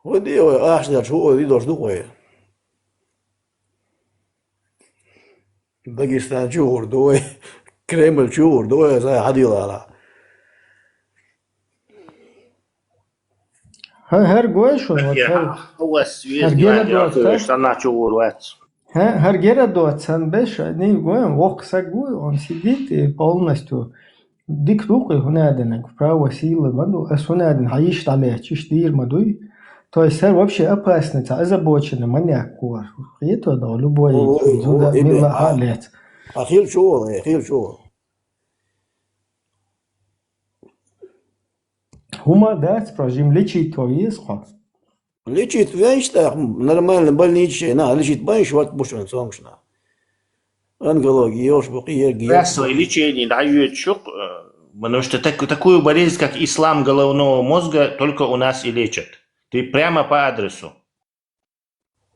ХӀун де вай, ахча делча, хӀун ой, дидош ду вай? Дагестан чу гӀур ду вай, Кремль чу гӀур ду вай, зай хьадийлахь. ХӀа-, хӀара гой шуна, вот хӀара, хӀара Геродот, хӀара санна чу гӀур вац. ХӀа-, хӀара Геродот санна беш, ний гой, воккха саг ву, он сидит и полностью дика ду кху хӀунда аьллинарг, право сила ма ду, ас хӀунда аьллина хьан йиш дӀалаьцча, иштта дийр ма дуй. То есть хӀара вообще опасный, цхьа озабоченный маньяк ву хӀара. Хетар ду, любой, о, о, зуда, о, милла а, хьа а лец. А хила чу волу, э, хила чу волу. ХӀума дац, про жим лечить то еза хьо. Лечить вайнаш тӀаккха, нормально больниче, на, лечить байнаш ват бушун цомгушна. Онкология, йолуш бу кхиерг, йолуш бу. Массовое лечение дӀайоьдуш ю-кх, э, потому что так-, такую болезнь, как ислам головного мозга, только у нас и лечат. Ты прямо по адресу.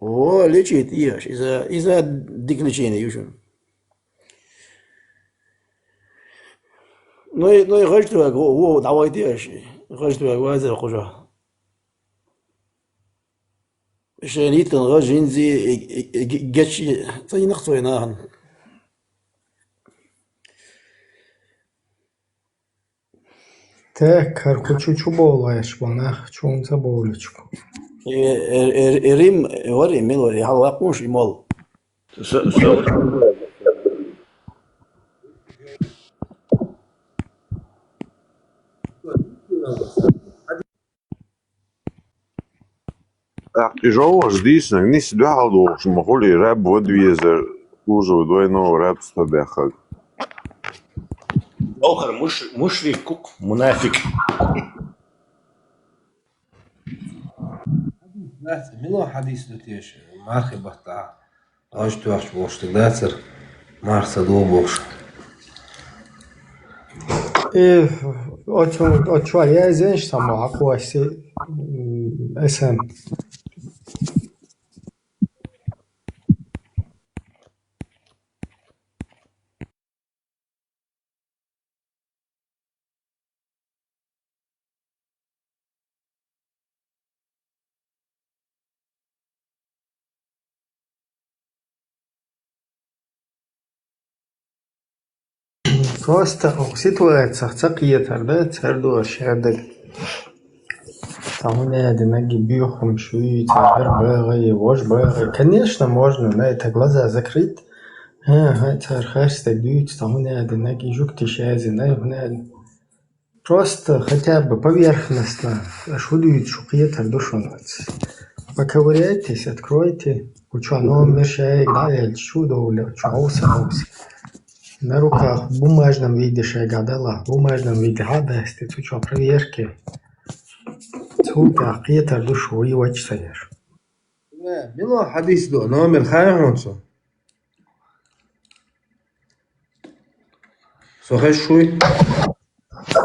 Во, лечить еш, иза, иза дика лечение ю шуна. Ну и, ну и гӀажтаваг, во, во, дӀавайта еш, гӀажтаваг вазар кхужа. Шайн йиттан гӀаж йинзи, и, и, и, гечи ца йинах цой нахана. Так, хӀара кху чу чу бовлуш бу нах, чунца бовлучу. Э, э, э, э, Рим, э, вари, мила вари, хьал ваккхуш и мол. Со-, со-, ТӀаккха и жовхӀарш дийцинарг нийса дуьхьал дохуш ма хуьлий, раб вада везар, служивать войну, рабство баьхнарг. Охар муш-, мушрик ву-кх, мунафикъ. Мила хьадис ду теша, мархи баттахь? Аш тоьхча бохуш стаг дацара, марха ца дугӀу бохуш. И оцу, оцу чохь яздинаш саммо хьакхоси, м, эс эм. Просто оха ситуацех ца кхетар дац, хӀара дош шадага. Цхьа хӀун аьлла, наги боьхамаш ю, цхьа хӀара багӀий, важа багӀий. Конечно, можно на это глаза закрыть. ХӀа, хӀа, цара харц стаг дуьйцу, цхьа хӀун аьлла, наги жуьгтиш язйина, хӀун аьлла. Просто хотя бы поверхностно, аша хӀун дуьйцу, шу кхетар ду шуна. Поковыряйтесь, откройте, кху чохь номер шайга дӀааьлча, чу а довлий, чу хьовса, хьовса. На руках в бумажном виде шайгахь далахь, в бумажном виде хьа а дасте, цу чохь проверки. Цул тӀаьхьа кхетар ду шу, вай вача ца еш. Мила хьадис ду, номер хаьий хьуна цо? Со хезаш вуй?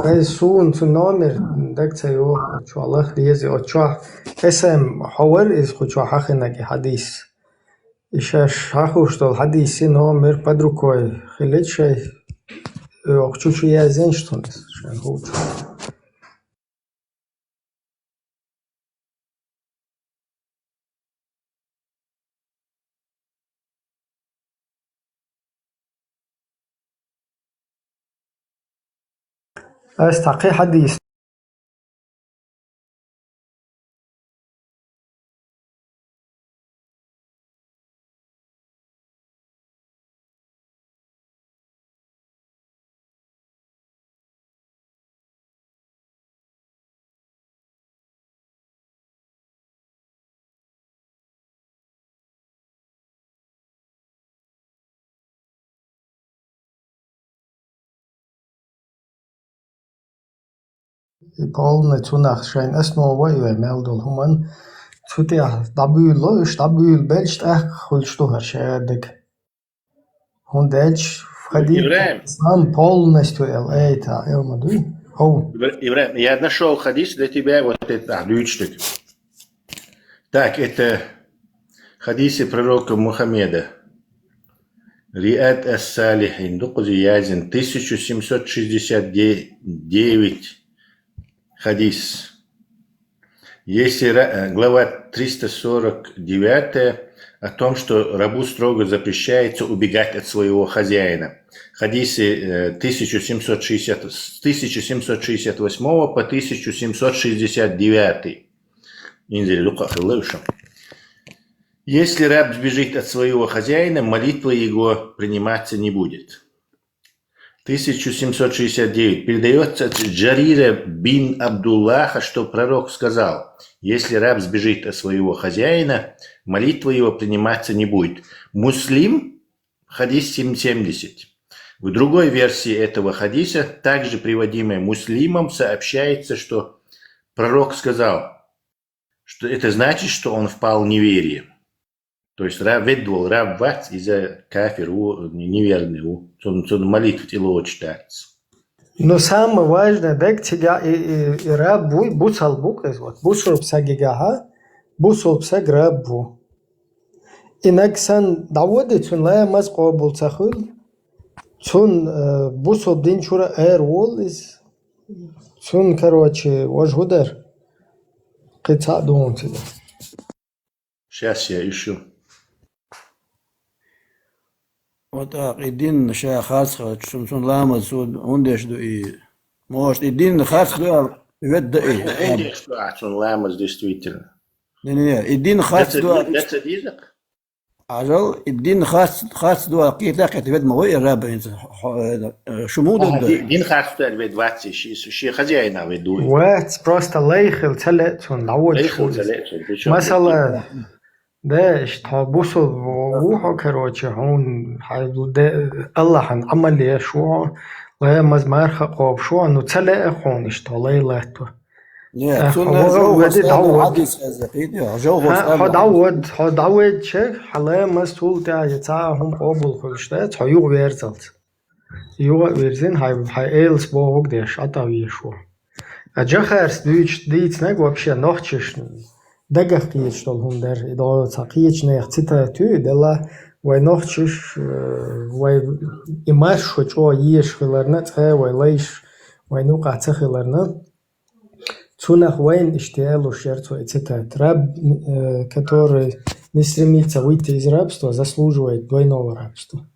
Ай, суна цу номер дага ца йогӀу, чохь лаха деза, оцу чохь эс эм хьо вара иза кху чохь хьахинарг и хьадис. И шаьш хьахуш долу хьадиси номер под рукой хилийта шайн, оха чу-чу яздинаш цунна иза, шайн хӀу чу. Ас тхьа кхин хьадис. Полный цунах шайн основа ю вай мел долу хӀуман. Цу тӀехь дӀабуьйло, уьш дӀабуьйлабелча тӀаккха хуьлуш ду хӀара шадерг. ХӀунда аьлча хадийт Ибрахим. Ислам полностью эл айта, эл ма дуй. Хов. Ибра-, Ибрахим, я нашёл хадис для тебя, вот это, а, дуьйцуш дерг. Так, это хадисы пророка Мухаммеда. Риад ас-Салихин, дукхаза язин, тысяча семьсот шестьдесят девять хадис. Если ра-, э, глава триста сорок девятая о том, что рабу строго запрещается убегать от своего хозяина. Хадисы, э, тысяча семьсот шестьдесят, с тысяча семьсот шестьдесят восьмого по тысяча семьсот шестьдесят девятый. Инзили лукха хилла уьш. Если раб сбежит от своего хозяина, молитва его приниматься не будет. Тысяча семьсот шестьдесят девять. Передаётся от Джарира бин Абдуллаха, что пророк сказал: «Если раб сбежит от своего хозяина, молитва его приниматься не будет». Муслим, хадис семь семьдесят. В другой версии этого хадиса, также приводимой Муслимом, сообщается, что пророк сказал, что это значит, что он впал в неверие. То есть ра-, ведда волу раб вац, иза кафир ву, неверный ву. Цунна, цунна молитва тӀелоцуш дац. Но самое важное, дерг цига и, и, и раб вуй, бусалба ву иза. Вот бусалба сагигахьа, бусалба саг раб ву. И наг санна дӀаводе, цуьнан ламаз къобал ца хуьлу, цунна, э, бусалба дин чуьра ара волу иза. Цунна, короче, важа хӀун дара? Кхин цхьаъ ду хьуна цига. Сейчас я ищу. Вот тӀаккха и дин ша харц хилча, цунна, цунна ламаз цо хӀунда деш ду и? Может, и дин харц ду аьлла, ведда и? ХӀунда деш ду ахь цунна ламаз, действительно? Не-не-не, и дин харц ду аьлла. Децадиза? Ажал, и дин харц, харц ду аьлла, кхета, кхета ведда ма ву и раб, хӀинца, хьо-, э, шу муха ду? Ди-, дин харц ду аьлла ведда вац, ши, шен хозяина ведда ву. Вац, просто лай хила ца лаьа цунна, дӀаводаш ву иза. Лай хила ца лаьа цунна, причём... Масала, да, иштта хьо бусалба ву хьо, короче, хьуна хьайн де-, Аллахьан Ӏамал еш ву хьо, ламаз, марха къобуш ву хьо, ну ца лаьа хьуна иштта хьо лай латто. Не, э, цунна хьо ваха жовхо веди дӀавод. Хьадис хеза, кхийда, жовхо... Хьо дӀавод, хьо дӀаведча, хьан ламаз цул тӀаьхьа я цхьа а хӀума къобал хуьлуш дац, хьо юха верзалц. Юха а вирзина, хьайн, хьайн элас бохург деш, Ӏа тӀе везаш ву. А Джохарс дуьйцуш дийцинарг вообще нохчашна дагах кхеташ долу хӀума дара. И дӀо цхьа кхечу нехан цитата ю, делахь вай нохчаш, э, вай и маршо чӀогӀа езаш хиларна, цкъа вай лайш вайна юкъахь ца хиларна. Цунах вайна иштта ялош яра цо и цитата: «Раб, э, который не стремится выйти из рабства, заслуживает двойного рабства».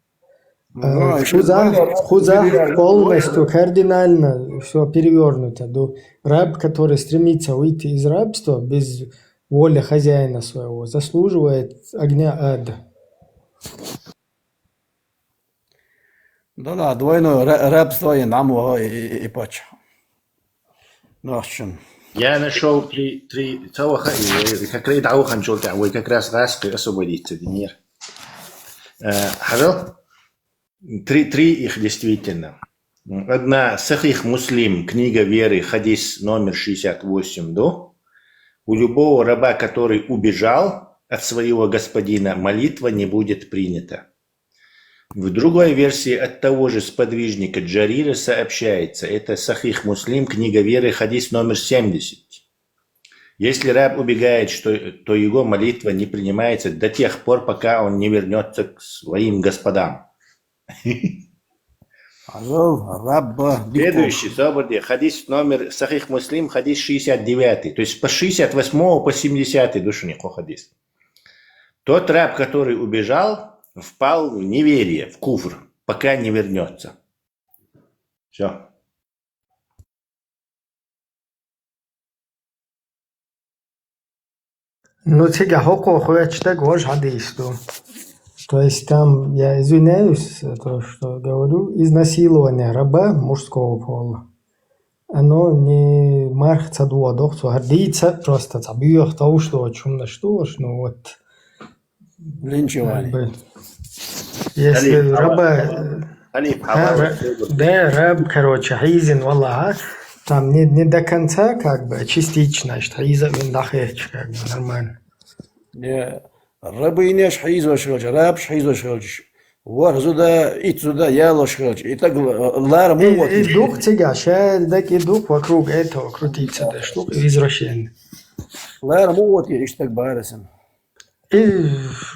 Э, кхузахь, кхузахь полностью, кардинально всё перевёрнуто ду. Раб, который стремится выйти из рабства без воли хозяина своего, заслуживает огня ада. Да ладно, двойное ра-, рабство и нам, и, и, и, и пача. Ну, а в чём? Я нашёл три, три, целых, и, и как раз даухан чёлтя, вы как раз раскрыли освободиться, динер. Э, хьажал? Три, три их действительно. Одна, Сахих Муслим, книга веры, хадис номер шестьдесят восемь, да? У любого раба, который убежал от своего господина, молитва не будет принята. В другой версии от того же сподвижника Джарира сообщается, это Сахих Муслим, книга веры, хадис номер семьдесят. Если раб убегает, что, то его молитва не принимается до тех пор, пока он не вернётся к своим господам. Хьажал, рабба, дикпо. Следующий, собар де, хадис номер, Сахих Муслим, хадис шестьдесят девятый. То есть по шестьдесят восьмого по семидесятый душу не хадис. Тот раб, который убежал, впал в неверие, в куфр, пока не вернётся. Всё. Ну, цига хӀокхо хоьттуш дерг важа хьадис ду. То есть там, я извиняюсь, то, что говорю, изнасилование раба мужского пола. Оно не марха ца догӀу доху цо, хӀара дийца а просто цхьа боьха товш доцу хӀуманаш ду уьш, ну вот. Линчевание. Как бы, если раба, э, да, раб, короче, хьийзина валахь, Там не, не до конца, как бы, а частично, значит, хьийза вин дахьеч, как бы, нормально. Не, рабынеш хьийзош хилча, рабш хьийзош хилча, ворхӀ зуда, итт зуда ялош хилча, и таг лара И, му и дух цига, ша даг и дух вокруг этого крутиться, да, штука извращение. Лара му вот иштаг барасан. И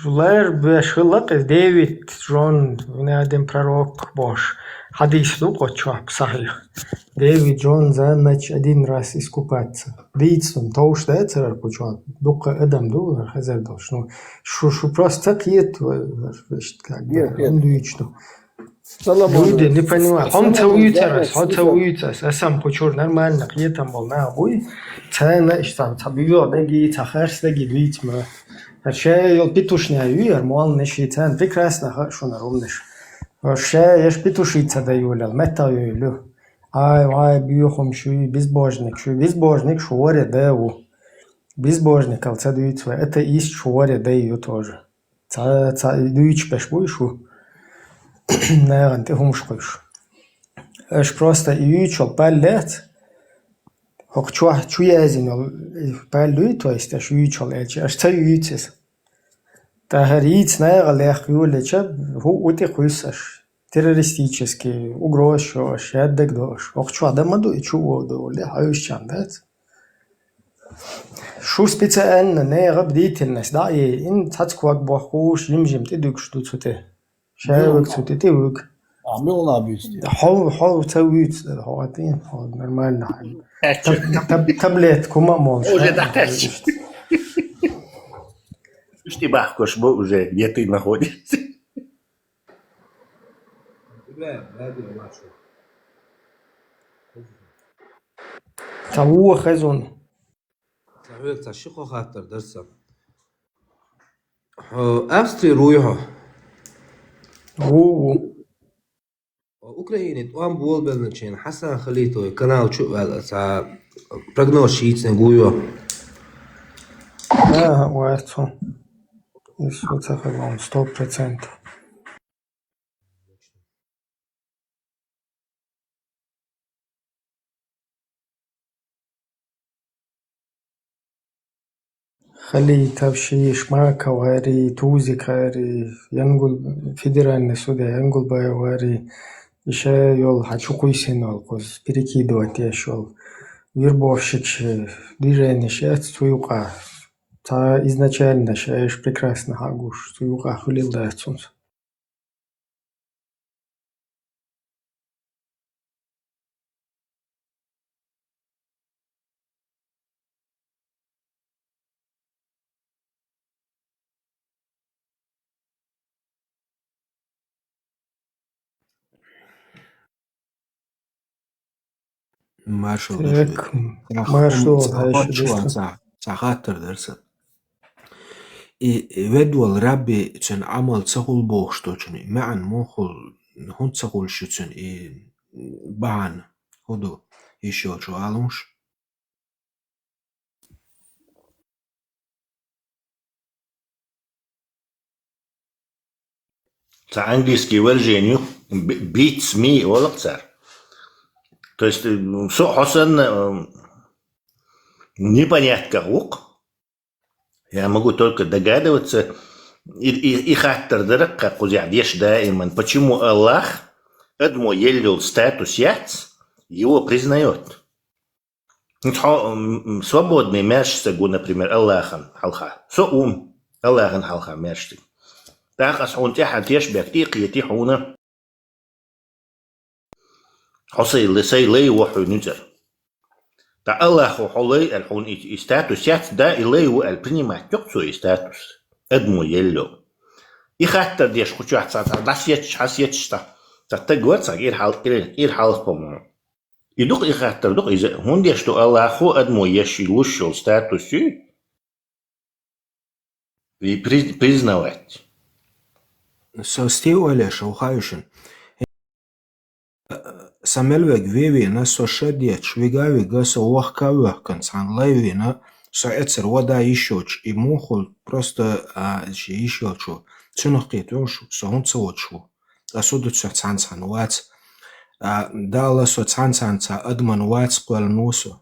лар беш хилла къе Дэвид жон, винадем пророк бош. Хьадис ду къоччо сахьих. Дэвид жон за ночь один раз искупаться. Дийцун, товш да царар кучо. Дукха адам ду, хазар долш. Ну, шу, шу просто киет, как бы, он дичту. Люди, не понимаю. Хьо ца вуйцарас, хьо ца вуйцарас. Асан кучур нормально, кхетам бол на буй. Цана иштан, ца буйо даги, ца харс даги дуйцма. Ар ша йол петушня юй, ар муал неши цан прекрасно, ха, шуна ромнеш. Ар ша еш петушица да юлял, мета юлю. Ай, вай, бюхум шуй, безбожник шуй, безбожник шуоре да ву. Безбожник ал ца дуйцва, атеист шуоре да ю тоже. Ца, ца, дуйч беш буй шу. Наган те хумш куйш. Аш просто и юйчол паллет. Хок чуа, чу язин ол паллуй, то есть аш юйчол элчи. Аш ца юйцес. Та хар йийц найгъал яхъ юлеча, хӀу ути хъуьйсаш. Террористический угроза шоаш, яддаг дош. Охчу адамаду и чу вовдовле, хьуьйсчан дац. Шу специально не гъаб дительность, да, и ин цацкваг бохуш, жим-жим ти дугш ду цу те. Шайвик цу те, ти вик. А, милна бюсти. Хо, хо, ца виц, хо, ти, хо, нормально. Тачу. Таб-, таб-, таблетку ма мол. Уже да, тачу. Ишти бахкош бо уже, где ты находишься. Ца вуо хезун. Ца хьоьга ца ши кхо хаттар дар сан. Хьо Австри руй хьо? Ву, ву. Украине тӀом болабелначийн Хьасан Халитовой канал чу а ваьлла ца прогноз шийцниг вуйо. Да, варцу. Ишо ца хабам, сто процентов. Хали тавши, Шмака вари, Тузик вари, Янгул, федеральный судья Янгулбаев вари, иша йол хьачу куйсин вал куз, перекидывать еш йол. Вербовщик ши, движение ши, ац цу юкъа. Ца изначально шаеш прекрасно хагуш, цу юкъа хулил дацунс. Маршал. Так, души. Маршал, ца, ца, ца хаттар дарса. И, и ведвал Рабби цун Ӏамал ца хул бохуш ту цун, и маьӀан мун хул, хӀун ца хул шу цун, и бахьана, хӀу ду, ишо чу алунш? Ца английский выражение б-, beats me олакъ цар. То есть, м, со хьо санна, м, непонятках вукх. Я могу только догадываться. И, и, и хаттар даракъ кхузехь деш даиман. Почему Аллах адамо еллал статус яц, его признает? Ну, хьо, м, м, свободный маьршса гу, например, Аллахьан хьалха. Со ум, Аллахьан хьалха маьршса. ТӀаккха ас хьуна тӀехьа теш бехк тӀе кхетий хьуна. Хьо сай лай, сай лай во хьуна нуьцар. ТӀа Аллахьо хьо лай аьлла хьуна и, и статус яц, да, и лай во аьлла принимать йоккху цо и статус. Адамо еллал. И хаттар деш кхучохь ца, ца, дас етташ, хьас етташ ца, ца таг вар ца, ир хьал-, ир, ир хьалха, по-моему. И дукха и хаттар дукха иза, хӀунда еш ду Аллахьо адамо еш и луш йолу статус ю? И при-, признавать. Со стив Олеша, ву хаьвшина. Сан мел вега вевина, со ша детташ, вига а вига, со вахка а вахкана, цхьана лай вина, со эцар вада йиш йоцуш, и мухул просто, а, ши йиш йолчу, цунах кхеташ, со хӀунда ца воцуш ву? Ткъа со ду цо цхьана-цхьана вац. А, Дала со цхьан-цхьанца адаман вац кхоьллина ву со.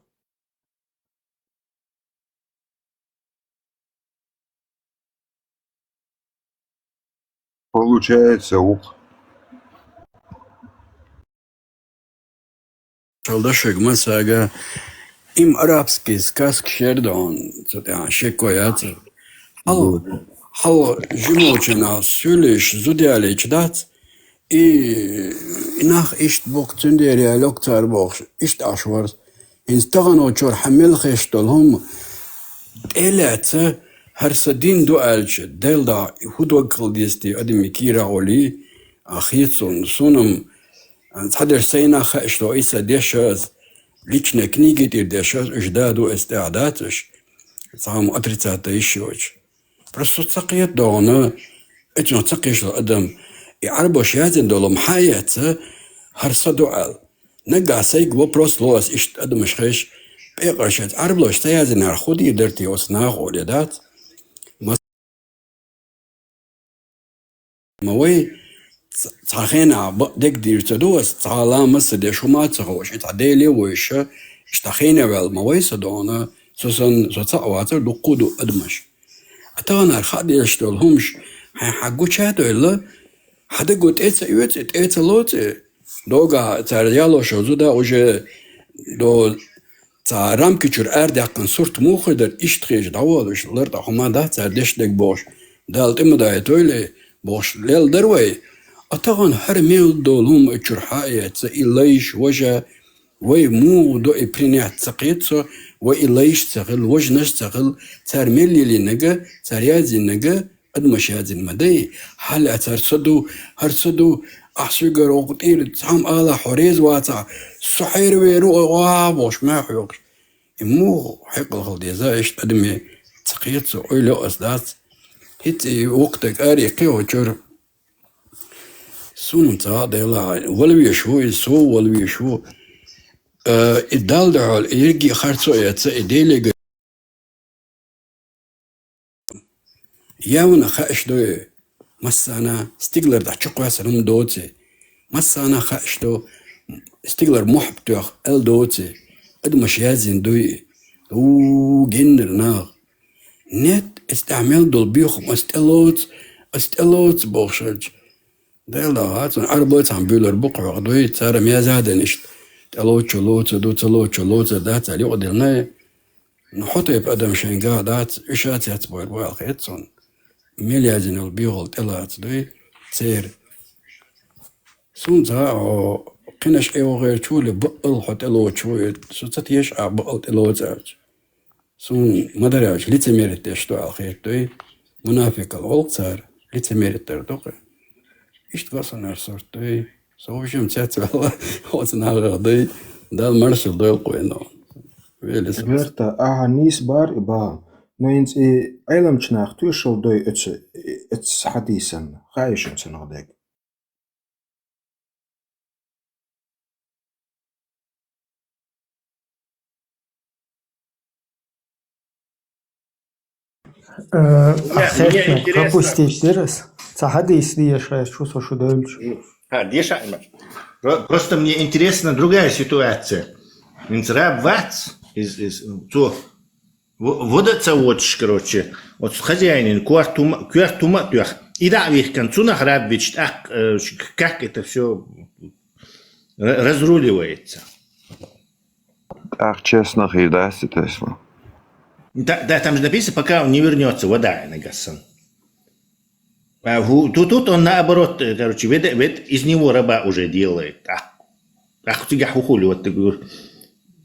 Получается, ух. Шалдашаг масага им арабский сказка шердон, цатя шеко яцар. Хьал, хьал жимочана сулиш зудялич дац, и, и нах ишт бук цундер я лёк цар бохш, ишт ашварс. Инстагано чор хьамел хеш дол хум, тӀелаца, хӀар са дин ду аьлча, Дел да, хӀу дог кхалдести адами кира гӀоли, а хецун, сунам, а, цхьадер сайна хаьш до, иса дешаз, личная книги тӀир дешаз, уж да ду эс тӀа дацаш, цхьам отрицата ишиоч. Просто ца кхет догӀна, эцун ца кхешла адам, и гӀарбаш язин долум хьаяца, хӀар са дугӀал. Нагахь сайга вопрос лоас ишт адамаш хеш, пӀекъаршац гӀарблош ца язинар худий дарти оц нахо ле дац. Ма, ма вай ц-, цхьа хена б-, дег дир ца дуас, цхьа ламаз ца деш хӀума ца ховш, и цхьа Деле войша, ишта хена вел, ма вай са дона, со сан, со ца авацар дукху ду адамаш. А тагӀанар хадеш дол хӀумш, хьай хьагуча дойла, хьадаго тӀе ца оьци, тӀе ца лоци, дога цар ялошо зуда уже до ца рамки чур ардяккан сурт мухой дар ишт хеш давалуш, лар та хӀума да цар деш дег бош. Дал тӀима дай тойле, бош лел дар вай. А тагӀан хӀар мел дол хӀум чур хьаяца, и лайш, вожа, вай мугӀу до и принять ца кхет со, вай и лайш ца хил, вожнаш ца хил, цар мел лилинага, цар язинага, Адамаш язин ма дай, хьал а цар ца ду, хӀар ца ду, ахсугар окъу тӀир, цхьам ала хьо рез ваца, со хьерве ру а ва бош, ма хьоькш. И мугӀу хьекъал хал деза, ишт адаме ца кхет со, ойла ас дац. ХӀитци вукхтаг ари кхи очур. Сунун ца дела, валвеш ву, и со валвеш ву. Э, и дал дахьал, и ерги харцо яца, и делега Явна хаьш дуй, массана стиглар дӀачукхваьсар хӀума доци. Массана хаьш ду, стиглар мухьб тоьх эл доци. Адамаш язин дуй. У, геннар нах. Нет, эс тӀехь мел дол бихум, ас тӀелоц, ас тӀелоц бохшалч. Дел да, цун арба цхьан буьлар бу кхоьгӀ дуй, цара мезаден ишт. ТӀелоцу лоца ду, ца лоцу лоца дац, али юкъадилна. Ну, хьо тайпа адам шайн гагӀа дац, уьш а цец бой, бой алхеццун. Мел язинал бегӀал тӀелаца дуй, цер. Сун ца, о, кхинаш эвгӀер чули баъал хьо тӀелочу, со ца теша а баъал тӀелоцарч. Сун мадаряч лицемерить деш ду алхет дуй, мунафикал гӀолк цар, лицемерить дар дукха. Ишт гасанар сорт дуй. Со вужим цец вала, оцу нагӀах дай, Дала маршал дойл къойно. Велес. Верта, аха нийс бар и ба. Но инц и Ӏеламчу нах туьшал дой эцу, эцу хьадийсан, хаишан цунах дег. Э, Мне, мне ахетна интересно. Пропустить дерас. Ца хьадийс диешгӀайс шу со шу дойлуш. М, ха, деша има. Про-, просто мне интересна другая ситуация. Инц раб вац, из, из, цо, в-, вода ца водаш, короче, вот хозяинин куартума, куартума тёх. И да вихкан, цунах раб вич, так, э, ш-, как это всё ра-, разруливается? Ах, честно, хир дац, то есть, ну. Да, да, там же написано, пока он не вернётся, вода, Нагасан. А ху-, ту-, тут он наоборот, э, короче, вед-, вед-, из него раба уже делает. Ах, ах, у тебя хухули, вот ты говоришь,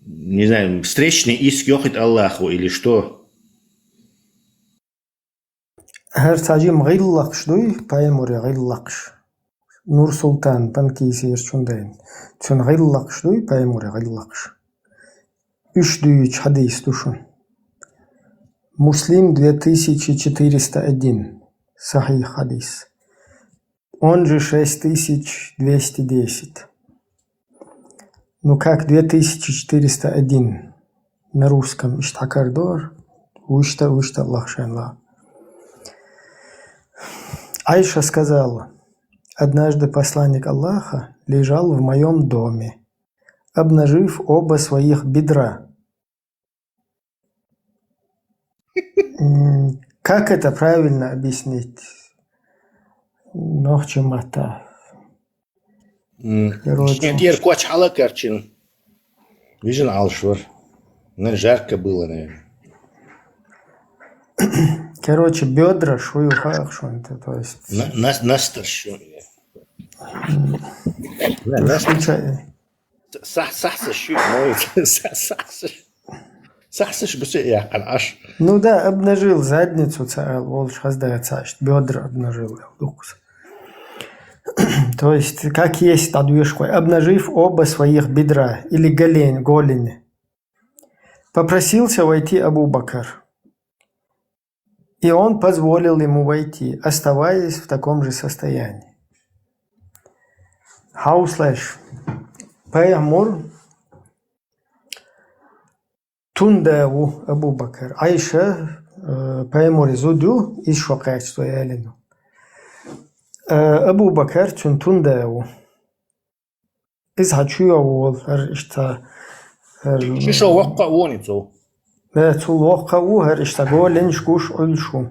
не знаю, встречный иск ёхит Аллаху или что? ХӀара цхьа жима гӀиллакхаш дуй, пайхамаре гӀиллакхаш. Нур-Султан Панкисерчун дайн. Цун гӀиллакхаш дуй, пайхамаре гӀиллакхаш. Уьш дуьйчу хьадийс ду шун. Муслим две тысячи четыреста один. Сахьих хьадийс. Он же шесть тысяч двести десять. Ну как две тысячи четыреста один на русском иштхьакар дор? Вуьшта, вуьшта Аллах шайн ла. Айша сказала: однажды посланник Аллаха, лежал в моем доме, обнажив оба своих бедра. М, Как это правильно объяснить? Нохчий маттахь. Короче. Нет, Ир, коч хьала карчин. Вижен алшвар. Ну, жарко было, наверное. Короче, бедра шую хахшун, то есть. Настаршун. Настаршун. Сахса шу, сахса. Сахса шу гусе я кан аш. Ну да, обнажил задницу цаал волш хазда цаашт, бедра обнажил дукус. То есть, как есть, дӀадоьшуш вай, обнажив оба своих бедра или голень, голени. Попросился войти Абу Бакр. И он позволил ему войти, оставаясь в таком же состоянии. Хьовсалаш, пайхамар тунда ву Абу Бакр. Айша, э, пайхамар зуд ю, из шо кхаьчду ялину. Э, Абу Бакр цун тунда ву. Из хьа чу йогӀу волу, хӀара иштта, хӀара Ши шо воккха а вони цо. Да, цул воккха а ву, хӀара иштта голенаш гуш, Ӏуьллуш ву.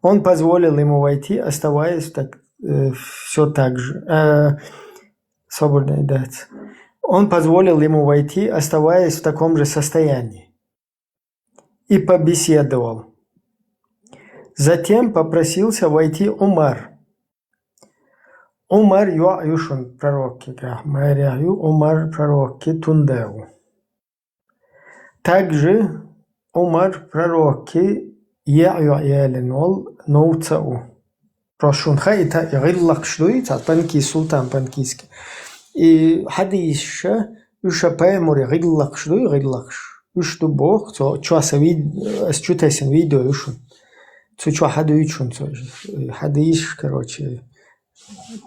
Он позволил ему войти, оставаясь так, э, всё так же. Э, собар дац. Он позволил ему войти, оставаясь в таком же состоянии. И побеседовал. Затем попросился войти Умар. Умар йоӀ ю шун пророккигахь, майрехь ю Умар пророкки тунда ву. Также Умар пророкки еӀ йоӀ ялин вол новца а ву. Просто шун хаита и гӀиллакхаш дуй, цхьа Панкис, султан Панкиски. И хьадийсша, уьш а пайхамари гӀиллакхаш дуй, гӀиллакхаш. Уьш ду боху, цо чо са вид-, ас чу тесна видео ю шун. Цу чо хьадуьйцу шун цо. Хьадийсша, короче,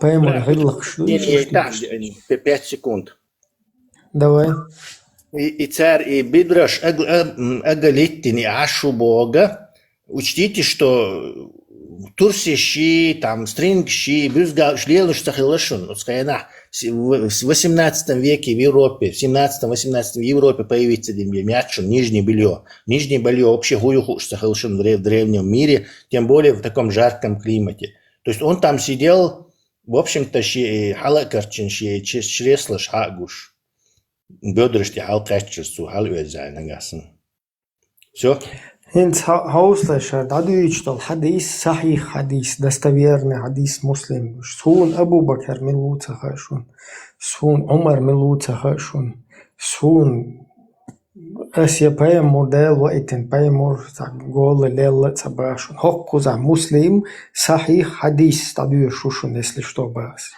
пайхамари гӀиллакхаш дуй, уьш ду боху. Пять секунд. Давай. И, и цар, и бидраш аг-, аг-, м, агалиттини ашу бога. Учтите, что турсиши, там, стрингши, бюзгалш лелуш ца хилла шун. Оцу хенахь с-, в, в восемнадцатом веке в Европе, в семнадцатом-восемнадцатом в Европе появиться дин бе, мячун, нижнее бельё. Нижнее бельё вообще хую хууш ца хилла шун в древ-, древнем мире, тем более в таком жарком климате. То есть он там сидел, в общем-то, ши, хьала а карчин ши, ч-, чреслаш хьа а гуш. Бёдраш тӀе хьалкхаьччаш цу хьалаоьзза нагахь санна. Всё. ХӀинца хьо-, хьовсалаш, хӀара дӀадуьйцуш долу хьадис, сахьих хьадис, достоверный хьадис, Муслим. Суна Абу Бакар мила ву ца хаьа шуна. Суна Ӏумар мила ву ца хаьа шуна. Суна ас я пайхамар Дала ваийтина, пайхамар цхьа гола лелла а ца баха шуна. ХӀокхузахь Муслим сахьих хьадис дӀадоьшуш ву шуна, если что, баха ас.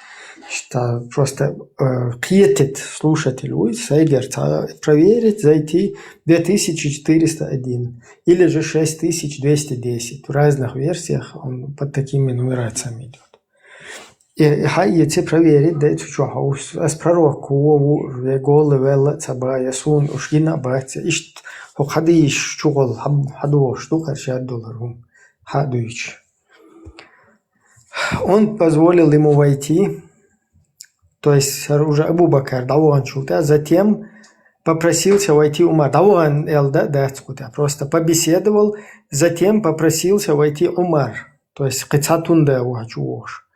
Что просто, э, кхетит слушатель вуй, сайгара ца проверить, зайти две тысячи четыреста один или же шесть тысяч двести десять. В разных версиях он под такими нумерациями идёт. И, и хьа, и ца проверить, дай цу чохь, ас пророк ву, ву, ве голла велла а ца баха, я суна уьш гина а бац, иштта хӀокху хьадисаш чухула хьа-, хьадогӀуш ду, кхерчаьрдалар хӀума хьа а дуьйцуш. Он позволил ему войти, то есть хӀара уже Абу Бакар дӀаваханчул тӀаьхьа, затем попросился войти Умар. ДӀавахана аьлла дац кху тӀехь, просто побеседовал, затем попросился войти Умар, то есть кхин цхьа тунда ву хьа чу вогӀуш.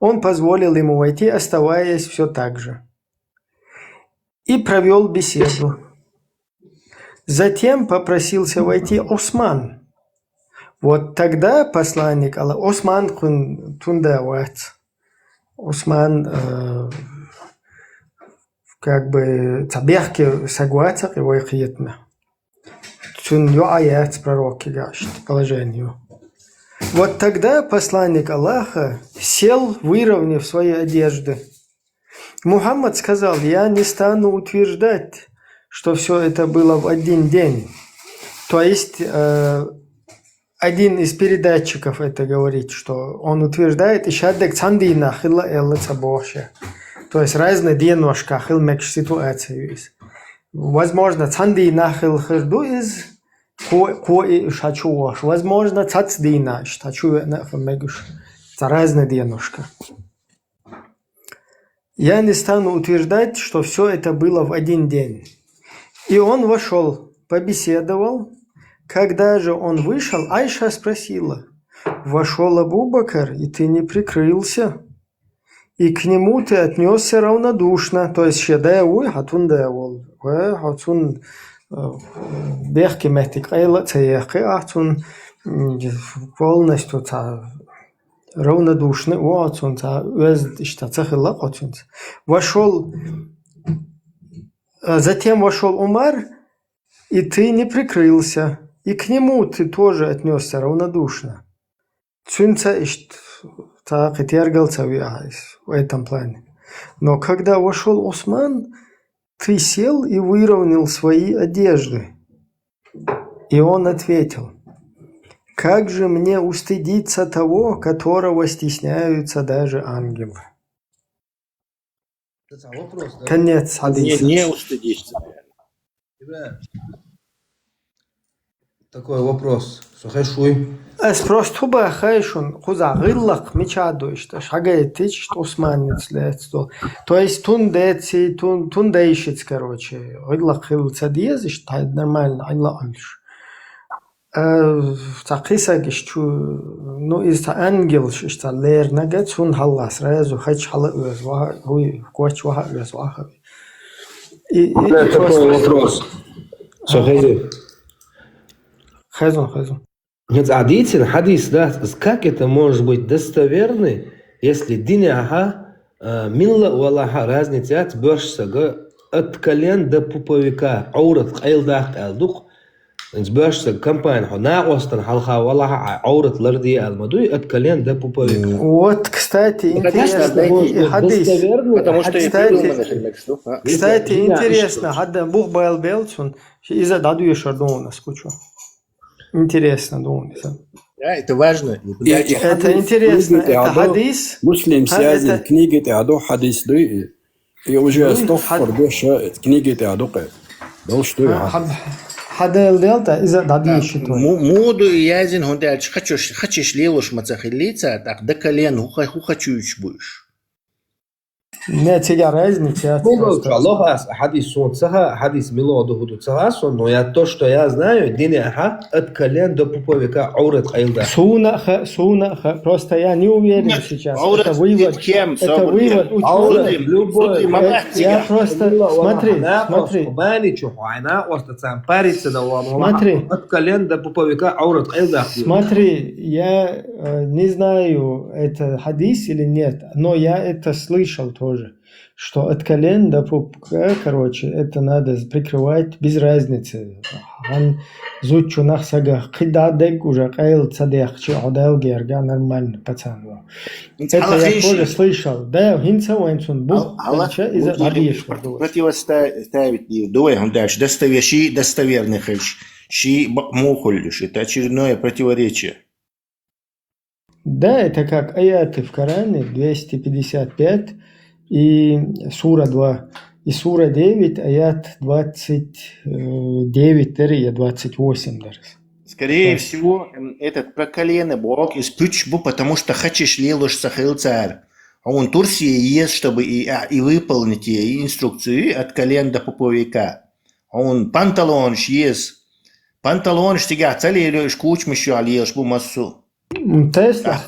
Он позволил ему войти, оставаясь всё так же. И провёл беседу. Затем попросился войти Усман. Вот тогда посланник Аллаха, Усман кхуьнан тунда вац. Усман, э, как бы, цхьа бехке саг вац кхин вай кхетамехь. Цуьнан йоӀ яц пророккигахь, иштта положение ю. Вот тогда посланник Аллаха сел, выровняв свои одежды. Мухаммад сказал: «Я не стану утверждать, что всё это было в один день». То есть, э, один из передатчиков это говорит, что он утверждает, и шаддаг цхьана дийнахь хилла аьлла ца бохуш я. То есть разный деношкахь хила мегаш ситуация ю иза. Возможно, цхьана дийнахь хила хир ду иза, кхо, кхо и уьш хьа чу вогӀуш. Возможно, цхьацца дийнахь уьш хьа чу веана а хила мегаш. Цхьа разный деношкахь. Я не стану утверждать, что все это было в один день. И он вошел, побеседовал. Когда же он вышел, Айша спросила: «Вошел Абу Бакр, и ты не прикрылся. И к нему ты отнесся равнодушно». То есть, шедай уй, хатун да вол. Уэ, хатун, э, бехки метик, айла цеехи, ахтун, м, полностью ца равнодушный, о, цунца, уэз ишта цахилла цунца. Вошел, э, затем вошел Умар, и ты не прикрылся. И к нему ты тоже отнесся равнодушно. Цунца ишт, та китергал цави айс в этом плане. Но когда вошел Осман, ты сел и выровнял свои одежды. И он ответил: «Как же мне устыдиться того, которого стесняются даже ангелы?» Это вопрос, да? Конец Не, хадиса. Не устыдишься. Ибрагим, такой вопрос. Сухешуй. Аз просто хуба хайшун, хуза гыллак мичадо ишта, шагай тич Османец лецто. То есть тун деци, тун, тун дейшиц, короче. Гыллак хил цадиез ишта, нормально, айла альш. Э, та кисаг ишчу, ну, из та ангел ишта лернага, цун халла сразу хач хала уэз, ваха, хуй, коч ваха уэз, ваха. И, и, Да, и такой просто вопрос. Сухези. Хазун, хазун. Нет, а дитин хадис, да, как это может быть достоверный, если дине аха, э, милла валаха разница бёрш сага от колен до пуповика, аурат къайлдах къайлдук, бёрш сага компания хо, на остан халха валаха, а, аурат ларди алмадуй, от колен до пуповика. Вот, кстати, Ну, конечно, интересно. дайте И хадис. Достоверный. Потому что и Кстати, придумано же, так что, а? Кстати, Дина интересно, ишта. Хада бух байл белцун, иза даду ешар дона скучу. Интересно, дона. Да, это важно. Я, я Это хадис, интересно, книги это аду, хадис. Муслим Ха, сязин, это- книги аду хадис ду. И уже Ну, стофор хад- душа, книги аду кэ. Дол что Ха, я. хад- Хада эл делта, иза даду еши той. Му- Муду и язин хонталч хачиш, хачиш лелуш мацахилица, так до колен хуха, хухачуч буш. Не, цига разница. Мило чалох ас хадис сон цаха, хадис мило духуду цаха сон, но я то, что я знаю, дине аха от колен до пуповика аурат къайлдах. Суна ха, суна ха. Просто я не уверен сейчас. Аурат Это вывод. кем, Это вывод учёных. Аурат любой. Смотри, Э, Я просто, смотри, смотри. Остацам париться да ван. Смотри. От колен до пуповика аурат къайлдах. Смотри, я э, не знаю, это хадис или нет, но я это слышал тоже, что от колен до пупка, короче, это надо прикрывать без разницы. Хан зучу нахсага кида дег уже къайл цадех чи одел герга нормально пацан. Это я тоже слышал. Да, хинца вайнцун бух, Алла из-за хадис. Противоставить не давай, он дальше. Достоверший, достоверный хельш. Ши мухулюш. Это очередное противоречие. Да, это как аяты в Коране, двести пятьдесят пять и сура два, и сура девять, аят двадцать девять, даже двадцать восемь даже. Скорее всего, м, этот про колено Бог из пучбу, потому что хочешь лелуш сахилцар. А он Турции есть, чтобы и, а, и выполнить и инструкцию от колен до пуповика. А он панталонш есть. Панталонш тига цалелюш кучмиш юалеш бу массу. М, Тесла,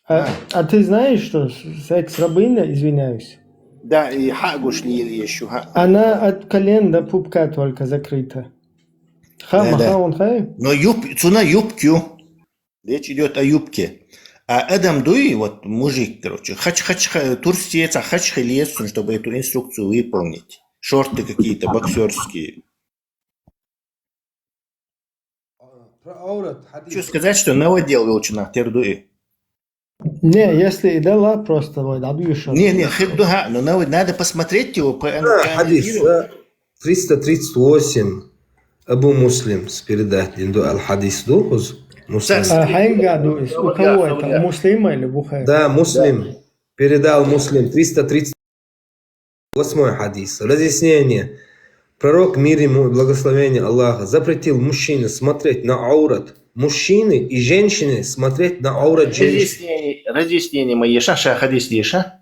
а, а ты знаешь, что с- секс-рабыня, извиняюсь, Да, и хагуш лил ещё, ха. Она от колен до пупка только закрыта. Ха, Да, да. Маха, он хай? Но юб, цуна юбкю. Речь идет о юбке. А Адам Дуи, вот мужик, короче, хач, хач, ха- турстиец, а хач хилиесун, чтобы эту инструкцию выполнить. Шорты какие-то боксерские. Про аурат хадис. Хочу сказать, что наводил Велчина Тердуи. Не, если и дала просто, вот, а дальше. Не, не, хиддуха, но навод надо посмотреть его, Да, хадис, проанализировать. Да, триста тридцать восемь. Абу Муслим с передать Инду аль-Хадис Духуз. Муслим. Да, А, хэнга дуис, у кого это? У Муслима или Бухари? Да, Муслим. Передал Муслим. Триста тридцать восьмой хадис. Разъяснение. Пророк, мир ему и благословение Аллаха, запретил мужчине смотреть на аурат мужчины и женщине смотреть на аурат женщины. Разъяснение, разъяснение мои. Ша, ша, хадис лиша.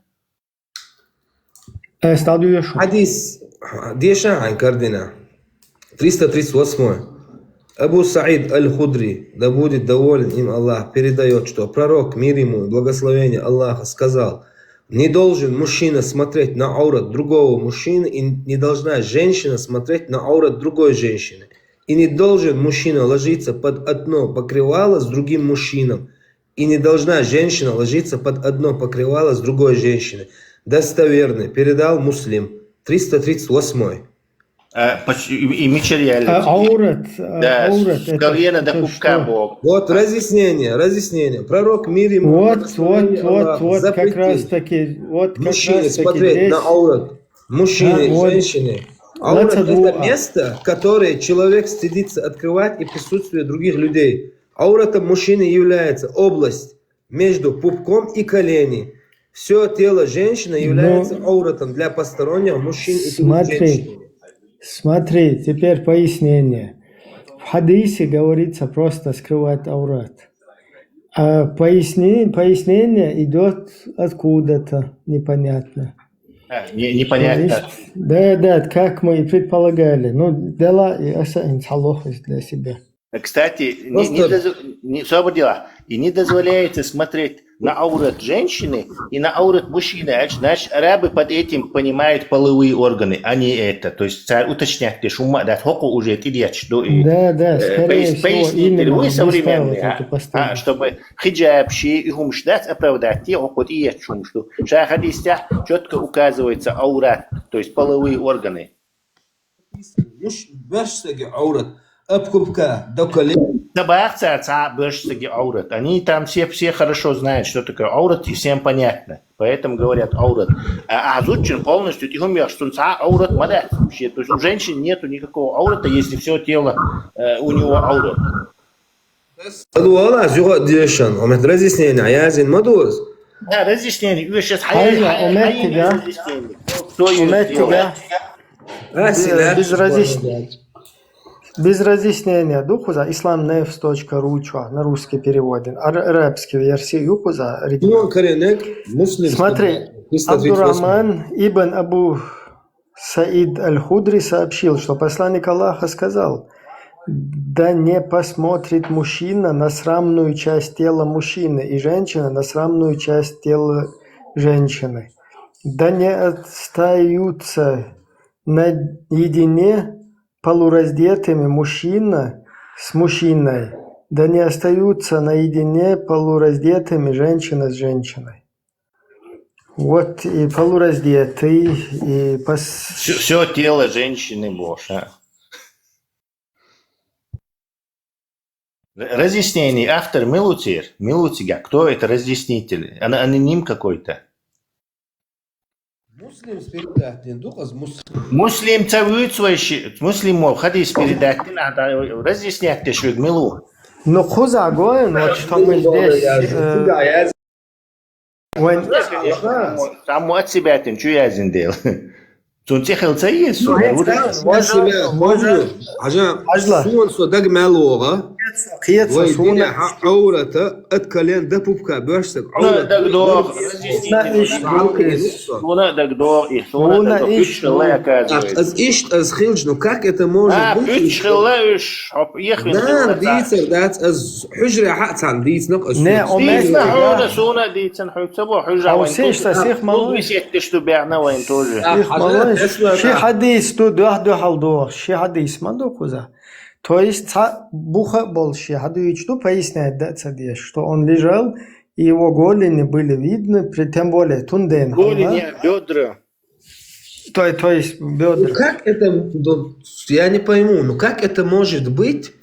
Э, стал дюйошу. Хадис, дешан кардина. Триста тридцать восьмой. Абу Саид Аль-Худри, да будет доволен им Аллах, передает, что пророк, мир ему и благословение Аллаха, сказал: «Не должен мужчина смотреть на аурат другого мужчины, и не должна женщина смотреть на аурат другой женщины. И не должен мужчина ложиться под одно покрывало с другим мужчином, и не должна женщина ложиться под одно покрывало с другой женщиной». Достоверный. Передал Муслим. Триста тридцать восьмой. А, поч- и, и мичариалити. А, аурат, а, Да, аурат, с это, колена до это пупка что? Бог. Вот разъяснение, разъяснение. Пророк, мир ему, Вот, благословение вот, вот, Аллаха, вот, как запретил раз таки, вот как мужчине раз таки смотреть здесь. На аурат. Мужчины, Да, вот. Женщины. Аурат — это Лацадуа. Место, которое человек стыдится открывать и присутствие других людей. Ауратом мужчины является область между пупком и колени. Все тело женщины является Ну, ауратом для постороннего мужчин и других смотри, женщин. Смотри, теперь пояснение. В хадисе говорится просто скрывать аурат. А поясни-, пояснение идет откуда-то, непонятно. А, не- То непонятно. Есть, да, да, как мы и предполагали. Ну, дела и аса инсалох для себя. Кстати, не, не Просто доз- не- всё было дело. И не дозволяется смотреть на аурат женщины и на аурат мужчины. А значит, арабы под этим понимают половые органы, а не это. То есть царь уточнять, ты шума, да, хоку уже тидьяч, да, и, Да, да, э, скорее пояс- всего, поясните, именно вы здесь современные, вот а? Это постоянно. А, чтобы хиджаб, ши и хумш, да, оправдать, те хоку тидьяч шумш, да. Ша хадис тя четко указывается аурат, то есть половые органы. Муш башсаги аурат, об пупка до колен. Да бахца ца башсаги аурат. Они там все, все хорошо знают, что такое аурат, и всем понятно. Поэтому говорят аурат. А, а зучин полностью, ты умеешь, что ца аурат мадат вообще. То есть у женщин нету никакого аурата, если все тело, э, у него аурат. Аду вала, зюга дешан, омет разъяснение, язин мадуз. Да, разъяснение. Вы сейчас Хайла, хай- омет хай- тебя. Разъяснение. Кто её Омет сделал? Тебя. А, Без, сина, без что разъяс- это? Без разъяснения. Духуза исламнефс точка ру чё, на русский переводен. Ар- арабский версии юхуза Ну, оригинал. Коренек, муслим. Смотри, сто тридцать восемь. Абдурахман ибн Абу Саид Аль-Худри сообщил, что посланник Аллаха сказал: «Да не посмотрит мужчина на срамную часть тела мужчины и женщина на срамную часть тела женщины. Да не остаются наедине полураздетыми мужчина с мужчиной, да не остаются наедине полураздетыми женщина с женщиной». Вот и полураздетый, и пос- Все, тело женщины Боша. Разъяснение. Автор Милутир. Милутига. Кто это разъяснитель? Ана- Аноним какой-то. Муслим передатин, духаз муслим. Муслим цавуц вообще. Муслим мол хадис передатин, а да, разъяснять ты швег Милу. Ну, хуза гоин, вот что мы здесь, э, Вань- Там от себя тем, что я зиндел. Цун цехел ца есть, Ну, сука, это вот да, это. Можно, можно. Хажа, Ажла. Суан со даг мялога. Киец Вай суна. Дине ха аурата от колен до пупка бёрсак. Суна даг дог, разъяснение. Суна иш, Суна дог дог, и суна дог дог. Иш хилла, оказывается. Аз ишт, аз хилч, ну как это может быть? А, иш хилла, иш. Хоп, ехвин. Да, дицер, да, аз хужра хацан диц нок аз. Не, о, Дицна мехта, худа, да. Суна дицен худа, бо хужа. А вайн усиш тут. Сих малой. Тут висетте, что бяна вайн тоже. Сих малой. Ши хадис ту дух дух алду. Ши хадис ма духуза. То есть ца буха бол ши хадис ту поясняет, да, ца деш, что он лежал, и его голени были видны, при, тем более тунден. Голени, бедра. То, то есть бедра. Ну, как это, ну, я не пойму, ну как это может быть,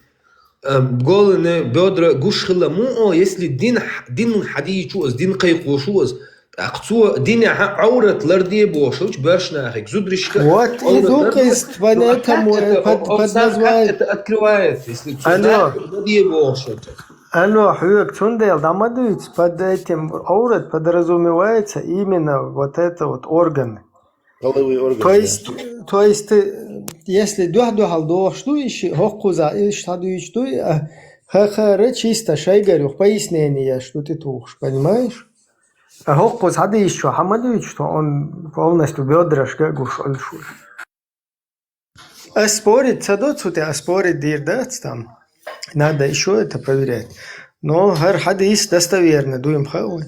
э, голени, бедра, гуш хилла му, о, если дин, дин хадичу аз, дин кайкушу аз, так цу дин ха аурат ларди бошуч, бёршнахик, зудришка. Вот и аурат дук ларди есть, бошуч. Ну, а поэтому как это, под, о, под названием как это открывается, если цу ларди бошуч? Алло, хьуьг цундел дамадуйц, под этим аурат подразумевается именно вот это вот органы. Половые органы. То есть, то есть, э, если дух духал дохш ду иши, хохкуза иш таду иш ду, а, ха-, ха-, ра чисто шайгарюх, пояснение, что ты тухш, понимаешь? А хӀокхуза хьадийс чу хьа ма дуьйцу, что он полностью бёдрашка гуш Ӏуьллуш ву. Ас спорить ца до цу тӀе, ас спорить дийр дац там. Надо ещё это проверять. Но хӀара хьадийс достоверно дуй ма хаьа вай.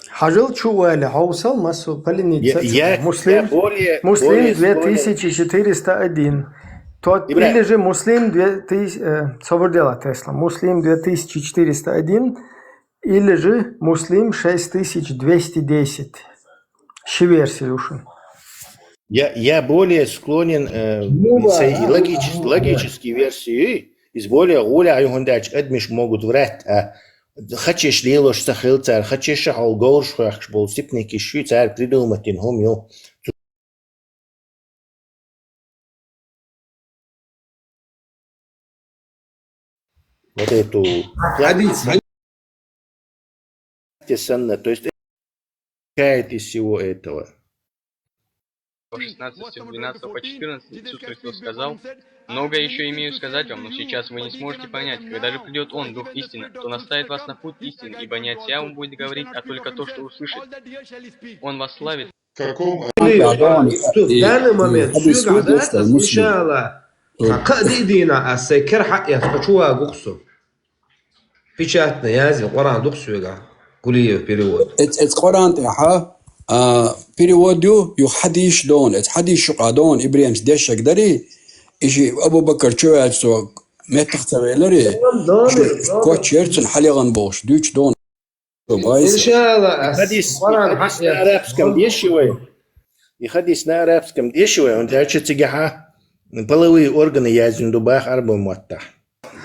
Хьажал чу вале, хьовсал, массо полиница. Я, я, Муслим, я более, Муслим более две тысячи четыреста один. Тот, Ибрагим. Или же Муслим две тысячи, э, собар дела Тесла. Муслим две тысячи четыреста один, или же Муслим шесть тысяч двести десять. Ши версия ушин. Я, я более склонен, э, Ну да, сей да, логичес-, да, да. Логические версии, из более гуля, а хӀунда аьлча адамаш могут врать, а хачеш лелош ца хила цара, хачеш а хьол говраш хьоьхкаш болу сипники шуй цара придумать дина хӀума ю. Вот эту Хьадис, те санна, то есть кает из всего этого. По шестнадцать, двенадцать, по четырнадцать, Иисус Христос сказал: «Много еще имею сказать вам, но сейчас вы не сможете понять. Когда же придет Он, Дух истины, то наставит вас на путь истины, ибо не от себя Он будет говорить, а только то, что услышит. Он вас славит». Каком Или, Антон, что в и, данный и момент хадис судья, да, выдаст, а, Муслим. Иншаллах, Ой. Хакъ дийна, а секер хьаэс, а чу вагу кху со. Печатно язйина Къуръан ду-кх соьгахь, Гулиев перевод. Эц, эц Къуръан тӀехьа, а, перевод ю, юха хьадийш дона, эц хьадийш юкъа дона, Ибрахимс дешшаг дарий, и ши Абу Бакар чу ваьлча цо меттах ца веларий, Дона, дона, дона. Коч ерцун хьалегӀан бохуш, дуьйцу дона. Иншалла, ас Хадис, Къуръан хадис на хьаэц. Арабском деши вай. И хадис на арабском деши вай, он дальше цигахьа половые органы язйина ду баха арабо маттахь.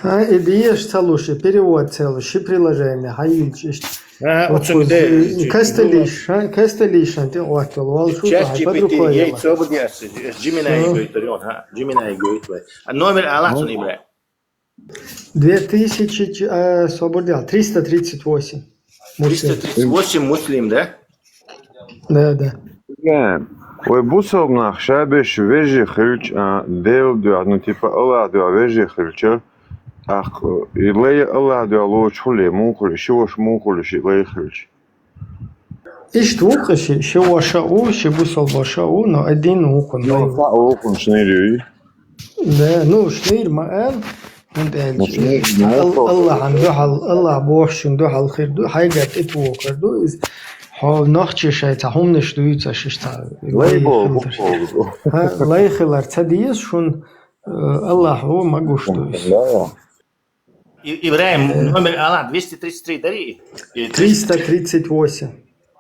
Ха, и деш ца луш, и перевод ца луш, ши приложение, хьайилча иштта. Ага, вот оцу цуьнан де, и касталиш, ха, касталиш, хан тӀе оттал, вал шу, чат хьай G P T, под рукой ей, ела. Собади ас, Gemini Всё. Гойтар, ха, Gemini гойтар. А номер алахь цуьнан, Ибрахим? Две тысячи, а, собар дела, триста тридцать восемь. Муслим. Триста тридцать восемь Муслим, да? Да, да. Вай бусалба нах ша беш вежарий хилча, а, Делан дуьхьа, ну, типа, Аллах дуьхьа вежарий хилча, ахь, и лай Аллах дуьхьа лоцуш хуле, муха хуьлу, ши ваша муха хуьлу, ши лай хилча. Иштта ву-кх ши, ши ваша а ву, ши бусалба ваша а ву, но один ву-кх. Ну, лай. Ха, ву-кх шнийр юй. Да, ну, шнийр ма ала, хӀунда аьлча, ну, шнийр, ну, Ал-, Аллахьан дуьхьал, Аллах бохучун дуьхьал хир ду, хьайгара тӀе тӀе вокхур ду иза. Хьо нохчий шайн цхьа хӀуманаш дуьйцуш, иштта цхьа лай лай боху, хилар. Боху. Ха, лай хилар ца деза шуна, э, Аллах ву ма гуш ду иза. Да. И-, Ибрахим, э, номер алахь двести тридцать три дарий? Или триста тридцать восемь.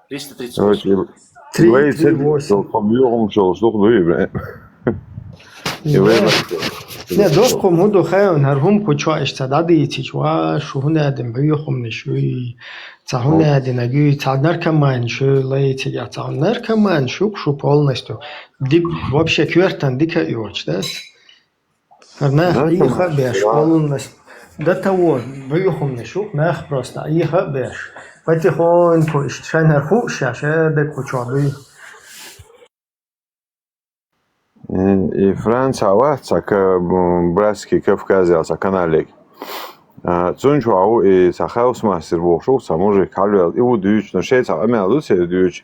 Триста тридцать восемь. Давайте, Три три восемь. Хьо боху хӀума шолуш ду-кх ду, Ибрахим? Да. И вай вай. Не, доккха хӀума хӀун ду хаьий, хӀара хӀума кху чохь иштта дӀадийцича, ва, шу хӀун аьлла боху хӀуманаш, уй, цхьа хӀун аьлла гуй, цхьа наркоман шу, лай цигахь, цхьа наркоман шу-кх шу полностью. Дик, вообще коьртан дика а йоцуш, да? ХӀара нах, да, Ӏеха а беш, да. Полунас. До того, боху хӀуманаш ю-кх, нах просто Ӏеха а беш. Потихоньку иштта шайна хӀара хууш шаьш, э, дерг кху чохь дуй. М, и Франция вац цхьа ка-, м, Братский Кавказ ял цхьа каналег. А, цунна чохь ву и цхьа хаус мастер бохуш ву, цхьа мужик хьалвел, и ву дуьйцу, но шайн цхьа къамел ду церан дуьйцу.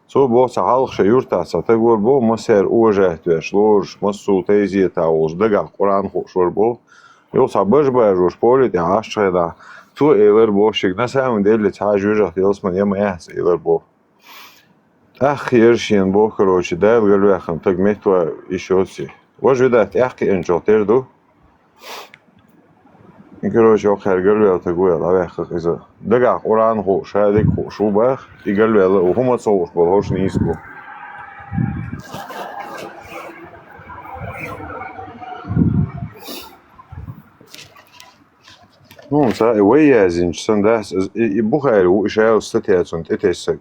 Цо боху, цхьа хьалха шайн юьртахь цхьа таг вара боху, массеран уважать веш, лоруш, массо а тайзета волуш, дагахь Къуръан хууш вара боху. Юха цхьа бажа бажош поле тӀехь Ӏаш хенахь, цо элира боху шега, на самом деле цхьа а жоьжахатин ялсамани я ма яц элира боху. ТӀаккха хезира шена боху, короче, Дала галваьккхина таг меттаван йиш йоций. Важа видат тӀаьхьакхиъначух тера ду. И, короче, хӀокхара галваьлла таг ву аьлла, дӀаваьккхира иза. Дагахь Къуръан хууш, шадерг хууш ву боху, и галваьлла ву, хӀума ца хууш болу хӀорш нийса бу. Ну, ца и вай яздинчу сан дас, и, и Бухари ву, и ша йолу статья цунна тӀетессаг.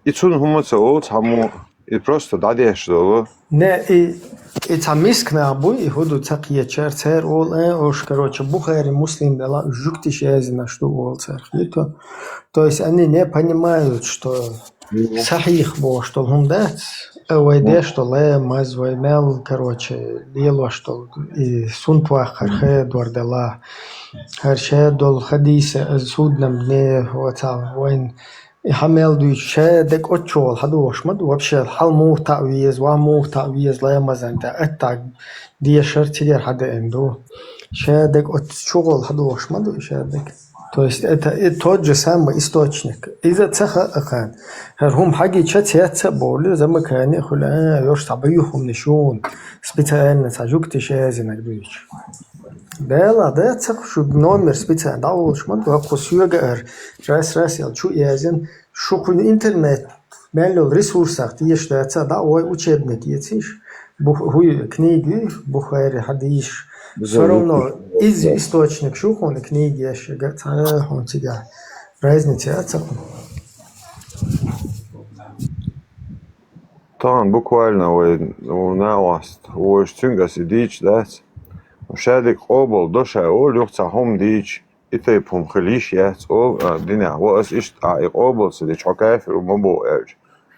И цунна хӀума ца олу цхьаммо, и просто дӀадеш долу. Не, и, и цхьа миска нах буй, и хӀун ду ца кхечара, цара олу, э, ош, короче, Бухари, Муслим бела, жуьгтиш яздинарш ду олу цара, хетий? То есть они не понимают, что сахьих бохуш долу хӀума дац, Вай деш долу ламаз, вай мел, короче, лелош долу и сунтваххар хадор дала. ХӀара ша долу хадийса, аз суднам не, вацал, вайн и хьан мел дуьйцу, ша дерг оццу чугӀол хьадогӀуш ма ду, вообще, хьал муха таӀа веза, ван муха таӀа веза, ламазан тӀе аттаг дешар цигара хьадеана ду. Ша дерг оццу чугӀол хьадогӀуш ма ду, ша дерг. То есть это и тот же самый источник. Иза ца хаьа кхана. ХӀара хӀума хьагича цец а бовлу, замакане а хуьлу, а, йош цхьа буьйху хӀуманаш юн, специально цхьа жугтиш язинарг дуьйцу. Дела, да, ца шу номер специально дӀаволуш ма ду, кху соьга ар, раз-раз ял чу язин, шу кху интернет, мел йолу ресурсах теша дац, а дӀа вай учебник ецийш, бух-, хӀуй, книги, Бухари, хьадийш. Всё равно из источник шу хьуна книги еш, га-, цхьа хьуна цигахь. Разница яц а хьуна. Тахана буквально вай, у, накъост, вуьш цуьнга аса и дийча дац. Ша дика къобал до ша олу, юха цхьа хӀума дийча, и тайпа хӀума хила йиш яц олу, а, динехь. Ва аса иштта, а, и къобал ца дича, хьо кафир ву ма боху аьлча.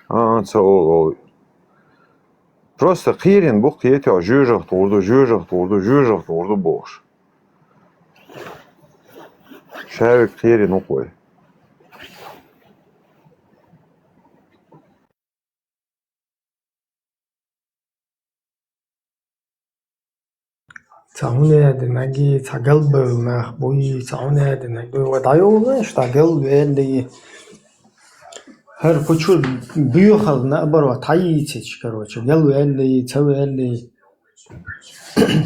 А, ца олу, олу. Просто кхерина бу кхетий, жоьжахатур ду, жоьжахатур ду, жоьжахатур ду бохуш. Шаверг кхерина ву-кх вай. Цхьа хӀун а динарг, цхьа галбевлла нах буй, цхьа хӀун а динарг буй, ва дӀайоллуш, дӀа галваьллий. ХӀара кху чу боьхалла наоборот хьайийцича, короче, галваьллий, ца ваьллий.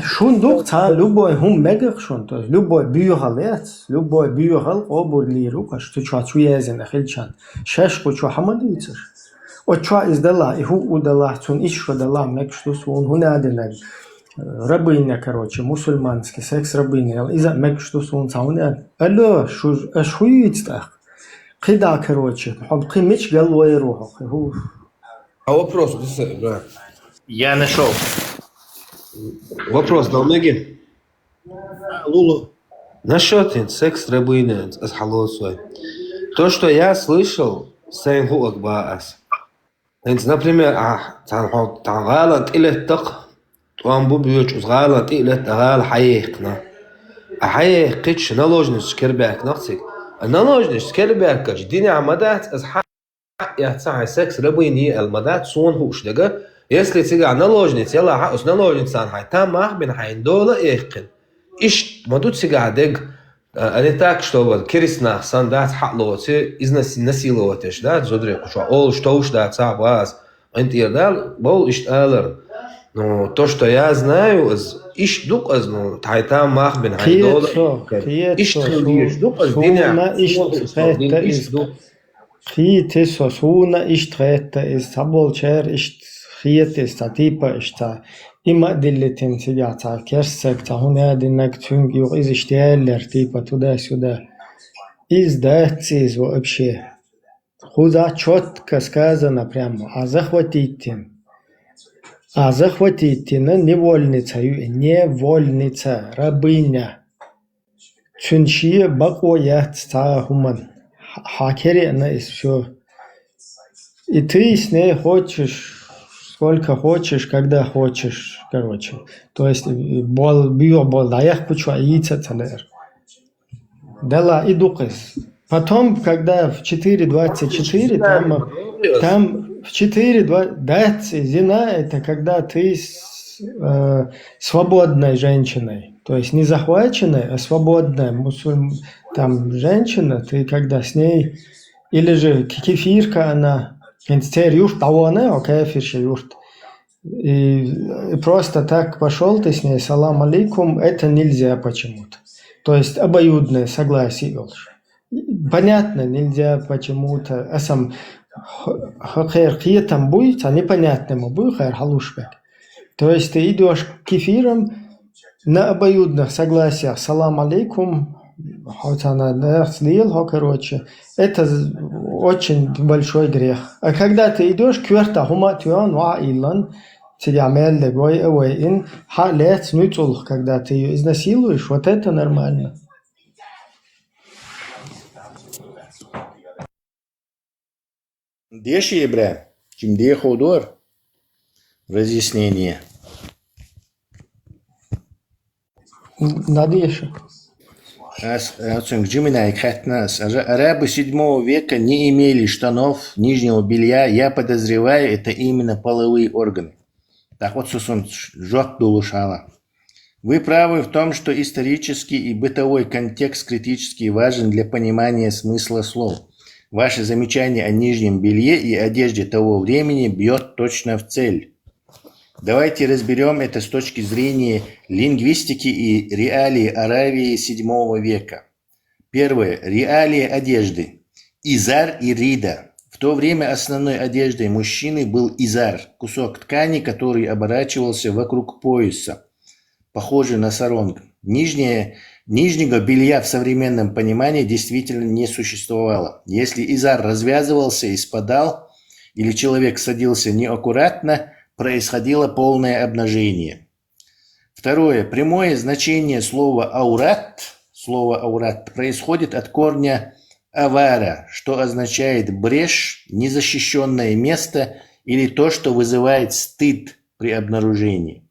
Шун ду-кх цхьа любой хӀума мегаш шун, то есть любой боьхалла яц, любой боьхалла къобаллийр ву-кх аша, цу чохь чу язйина хилчан. Шаьш кху чохь хьан ма дуьйцуш? Оцу чохь иза далахь, и хӀуъу далахь, цунна исс шо далахь, мегаш ду суна, хӀун а динарг. Рабыня, короче, мусульманский секс рабыня, иза а мегаш ду суна, цхьа хӀун а. Алло, шу, аша хӀун йийца тӀаккха? КхидӀа, короче, хьо кхин мича галвайр ву хьо, кхин хӀу? А вопрос, да, да. Я нашёл. Вопрос дал меги? Лулу. Насчёт хӀинца секс рабыня, аса хьалоцу вай. То, что я слышал, сайн хӀуъаг бан ас. ХӀинца, например, а, цхьана хьо, цхьана гӀалан тӀе леттакх, тӀом бу боьчу, иза гӀалан тӀе а летта, гӀала хьаехкина. А хьаехкича, наложница кербаьхкинакх цига. А наложница кербаьхкича, динехь ма дац, аса хьа- Хьан эцна хьайн секс рабыня аьлла ма дац, суна хууш дерг. Если цигахь наложница ялахь, оцу наложницана хьайн там мах бина, хьайна дола а эккхина. Иштта ма ду цигахь дерг, а, а не так, что вот керист нах санна дац хьалоций, изнас-, насиловать еш дац, зударий кху чохь олуш товш дац, а, база, къинтӀера дала, бовла иштта алар. Ну, то, что я знаю, аз, иштта ду-кх аз, ну, хьайн там мах бина, хьайна дола а эккхина. Иштта хила дезаш ду-кх аз, динехь, суна иштта хетта иза. Кхетий со, суна иштта хетта иза, цхьаболчара иштта хета иза, цхьа типа иштта, и ма а диллитина цигахь цхьа керстаг, цхьа хӀун а динарг цуьнга юха иза иштта яьллера, типа туда-сюда. Иза дац иза вообще. Кхузахь чётко сказано прямо, а захватить йина. А захватить йина невольница ю и, невольница, рабыня. Цуьнан шен бакъо яц цхьа а хӀуманна. Хьа-, хьан кереана иза всё. И ты с ней хочешь, сколько хочешь, когда хочешь, короче. То есть, э, бол, боьха бол дӀаяккха чохь йийца а ца лаьара. Дала и ду-кх иза. Потом, когда в четыре двадцать четыре, там, там в четыре два-, дац, зина — это когда ты с, э, свободной женщиной. То есть не захваченной, а свободная мусульм-, там, женщина, ты когда с ней, или же ки-, кефирка она, хӀинца церан юрт дӀавахана, о, кафирша юрт. И, и просто так пошёл ты с ней, салам алейкум, это нельзя почему-то. То есть обоюдное согласие йолуш. Понятно, нельзя почему-то, аса м-, х-, х-, хӀокхеран кхетам буй, цхьа непонятный ма буй, хӀара хьалуш берг. То есть ты идёшь к кефирам, на обоюдных согласиях, салам алейкум, хьо царна нахаца лела хьо, короче, это з-, очень большой грех. А когда ты идёшь, коьртахь хӀума а тоьхна, ваха а иллина, цигахь мел дерг вай а вайина, хьа а лаьцна нуьцкъала, когда ты её изнасилуешь, вот это нормально. Деши, бра, чим дехо дор. Разъяснение. Надеша. Ас, ас оцунга Джиминайга хаьттина ас. Ара-, арабы седьмого века не имели штанов, нижнего белья. Я подозреваю, это именно половые органы. Так вот, сусун жоп долуш хьала. Вы правы в том, что исторический и бытовой контекст критически важен для понимания смысла слов. Ваше замечание о нижнем белье и одежде того времени бьет точно в цель. Давайте разберем это с точки зрения лингвистики и реалии Аравии седьмого века. Первое. Реалии одежды. Изар и рида. В то время основной одеждой мужчины был изар, кусок ткани, который оборачивался вокруг пояса, похожий на саронг. Нижнее, нижнего белья в современном понимании действительно не существовало. Если изар развязывался и спадал, или человек садился неаккуратно, происходило полное обнажение. Второе. Прямое значение слова «аурат», слово «аурат» происходит от корня «авара», что означает брешь, незащищенное место или то, что вызывает стыд при обнаружении.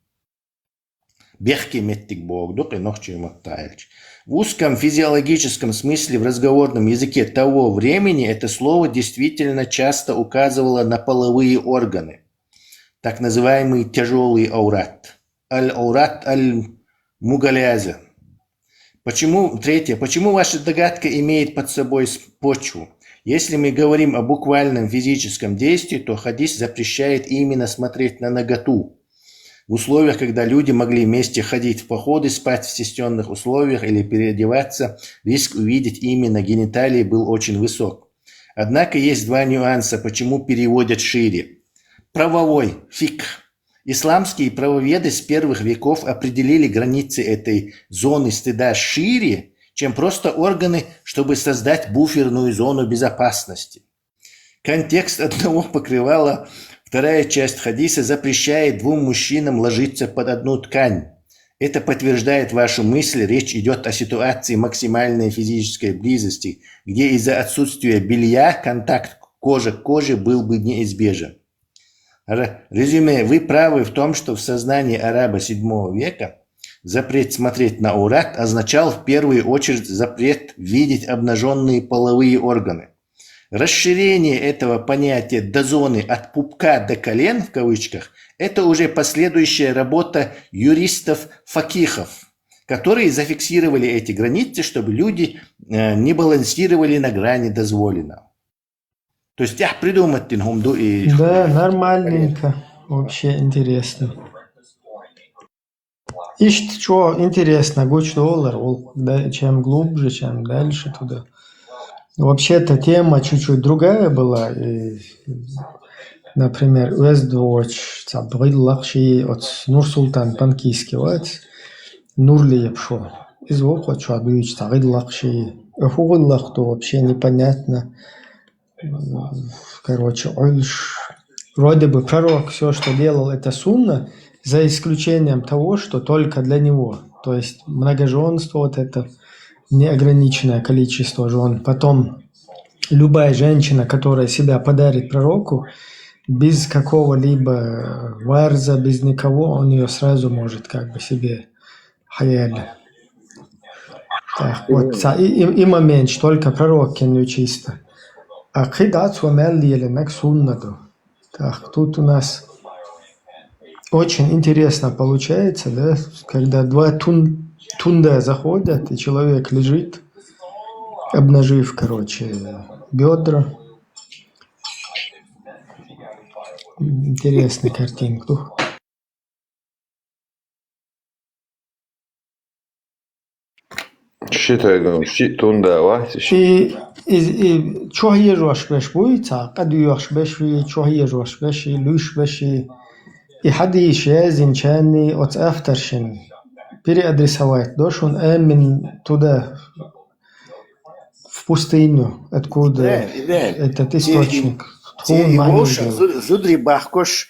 Бехке меттиг богдук и нохчий маттаилч. В узком физиологическом смысле в разговорном языке того времени это слово действительно часто указывало на половые органы, так называемый тяжелый аурат. Аль-аурат аль-мугаляза. Почему, третье, почему ваша догадка имеет под собой с- почву? Если мы говорим о буквальном физическом действии, то хадис запрещает именно смотреть на наготу. В условиях, когда люди могли вместе ходить в походы, спать в стесненных условиях или переодеваться, риск увидеть именно гениталии был очень высок. Однако есть два нюанса, почему переводят шире. Правовой, фикх. Исламские правоведы с первых веков определили границы этой зоны стыда шире, чем просто органы, чтобы создать буферную зону безопасности. Контекст одного покрывала, вторая часть хадиса запрещает двум мужчинам ложиться под одну ткань. Это подтверждает вашу мысль, речь идет о ситуации максимальной физической близости, где из-за отсутствия белья контакт кожи к коже был бы неизбежен. Р- Резюме. Вы правы в том, что в сознании араба седьмого века запрет смотреть на аурат означал в первую очередь запрет видеть обнаженные половые органы. Расширение этого понятия до зоны «от пупка до колен», в кавычках, это уже последующая работа юристов-факихов, которые зафиксировали эти границы, чтобы люди э, не балансировали на грани дозволенного. То есть я придумать тин хум ду и Да, нормальненько. Вообще интересно. Ишт, что интересно, гуч доллар, ол, да, чем глубже, чем дальше туда. Вообще-то тема чуть-чуть другая была. И, например, Уэздвоч, Цабгил Лакши, вот Нур Султан Панкийский, вот, Нурлиев шо. Из Вохо, что Дуич, Цабгил Лакши. Хугул Лак, то вообще непонятно. Короче, Ульш. Вроде бы пророк все, что делал, это сунна, за исключением того, что только для него. То есть многоженство, вот это неограниченное количество жен. Потом любая женщина, которая себя подарит пророку, без какого-либо варза, без никого, он ее сразу может как бы себе хаяли. Так, вот, и, и, и момент, только пророк кен чисто. А кхы дац ва мел лиеле мек суннаду. Так, тут у нас очень интересно получается, да, когда два тун, тунда заходят, и человек лежит, обнажив, короче, бедра. Интересная картинка. Ши тайгун, ши тунда ва, ши И, и, и чё езжешь беш буйца, кад езжешь беш, чё езжешь беш, луш беш. И хадиш я зинчани от авторшин переадресовать дошун эмин туда, в пустыню, откуда этот источник. Тхун мани Зудри бахкош,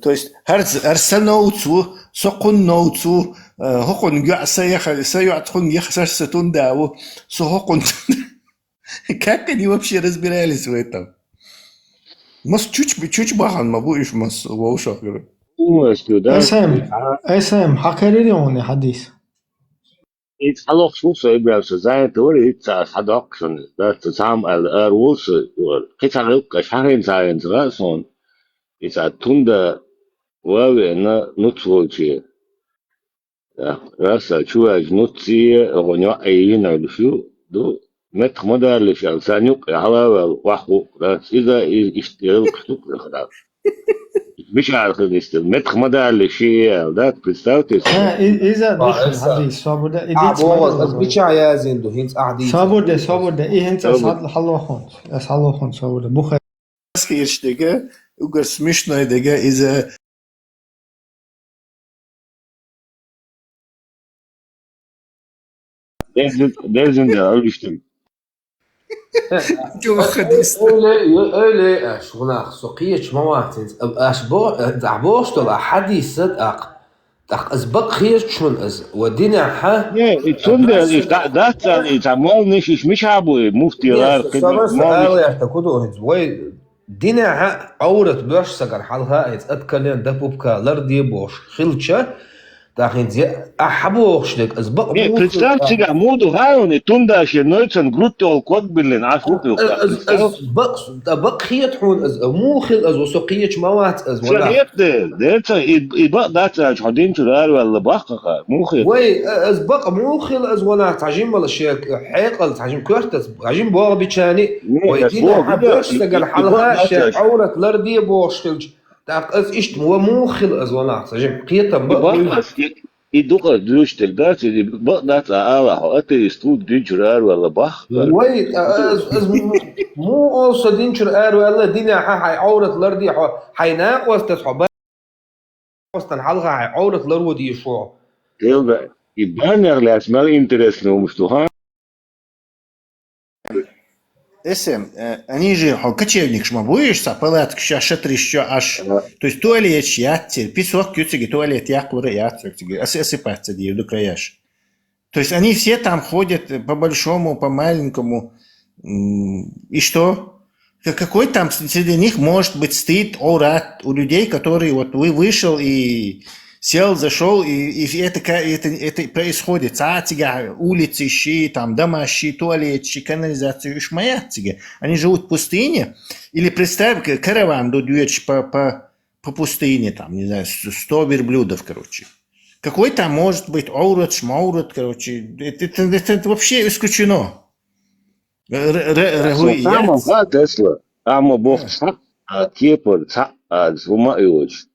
то есть гьар, гьар са новцу, со хъун новцу, хокъун гуа са яха, са юа тхун яха саш са тун даву, со хокъун. Как они вообще разбирались в этом? Мас чуч, чуч бахан ма бу иш мас вовшах гры. Уммас ду, да? Эс эм, эс эм, хьакаририй хьуна хьадис? Ицу хьалохуш ву со, Ибрахим, со занят вара, ицу ас хьадоккху шуна, да, цу цхьамма аьлла, ара вул со, кхин цхьа гӀиллакх аша хьахийна ца хьахийна ца хаьа суна, ицу тунда ва а веана, нуц волче. Раса, чу ваьжа нуц цӀе, гӀо ньоӀ йина Ӏуьллуш ю, ду, меттах ма даллиш аьлла, царна юккъе хьала а ваьлла, охьахуъу, раса, иза, и-, иштта гӀиллакхаш ду-кх хӀара. Мичара хила йиш ду, меттах ма даллиш ши аьлла, да, представьте себе. Э, и-, иза а ду шуна хьадис, собар де, и диц ма ду. Аз мича язйина ду, хӀинца ахь дийца. Собар де, собар де, и хӀинца ас хьал-, хьалохунц, ас хьалохунц, собар де. Бухари. Хирш дега, угар смешной дега, иза. Дезин, дезин да, алиштим. Чё хадис? Ойле, ойле, аш гунах, со кхеча ма вац хӀинца. Аш бо-, э, бохуш долу, а хьадис а тӀаккха. ТӀаккха ас бакъ хеташ шуна ас, ва динехьа. Не, и цундела, и да-, дац аьлла, и цхьа молниш, иш мича бу, и муфтий лар, кхидӀа, молниш. Ала яхта куду хӀинца, вай динехьа Ӏоврат боьш сагар хьалха, хӀинца откровенно, да пупка, ларде бохуш хилча, тӀаккха хӀинца я, ахьа бохуш дерг, ас бакъ. Не, муха представь, цигахь муха ду хаьий хьуна, и тунда шен нойцан грудь тӀехула ког биллина, Ӏаш ву хилла, ас, ас, представь. Ас бакъ, ас бакъ хета хьуна, ас, муха хила ас, ва со кхеча ма вац ас, ва нах. Ца хета, дерца, и, и бакъ дац аьлча, хьо дин чуьра араваьлла баккха хаа, муха хета? Вай, а, ас бакъ муха хила ас, ва нах, цхьа жиммала шен хьекъал, цхьа жим коьртац, цхьа жим богӀу бичани, не, вай ас динехьа богӀу, боьш и, сагар и, и хьалха бакъ дац шен аьлча. Ӏоврат ларде бохуш хилча, тӀаккха ас иштта ва муха хила ас, ва нах, цхьа жим кхетам бакъ. И бакъ ас, и, и дукха дуьйцуш дерг дац, и бакъ дац а ала хьо, атеист ву, дин чуьра араваьлла баккха. Вай, а, ас, ас му-, муха олу со дин чуьра араваьлла, динехьа хьайн Ӏоврат ларде хьо, хьайн накъостаца хьо ба-, накъостан хьалха хьайн Ӏоврат ларву дийша хьо. Делда, и баннер лаьцна мел интересно хӀумаш ду, ха? Эсэм, э, они же хьо кочевникаш ма бу уьш, цхьа палаткаш, шатриш, аш. Ага. То есть туалеташ яц церан, песок ю цига, туалет яккхалур а яц цига, ос-, осыпаться дийр ду краяш. То есть они все там ходят, э, по большому, по маленькому. М, и что? Ка-, какой там с-, среди них может быть стыд, Ӏоврат у людей, которые вот вы-, вышел и сел, зашел, и, и это ка-, это, это происходит. Цхьа а цига улици ши, там дома ши, туалет ши, канализация, уьш ма яц цига. Они живут в пустыне. Или представь, к-, караван ду доьдуш по, по, по пустыне, там, не знаю, с-, сто верблюдов, короче. Какой там может быть Ӏовраташ, Маврат, короче, это, это, это вообще исключено. Р-, р-, р-, Тесла, хӀу тамам яц. Ха, Тесла. Амма боху, э, цхьаъ а кепара, цхьаъ а хӀума а йоцуш.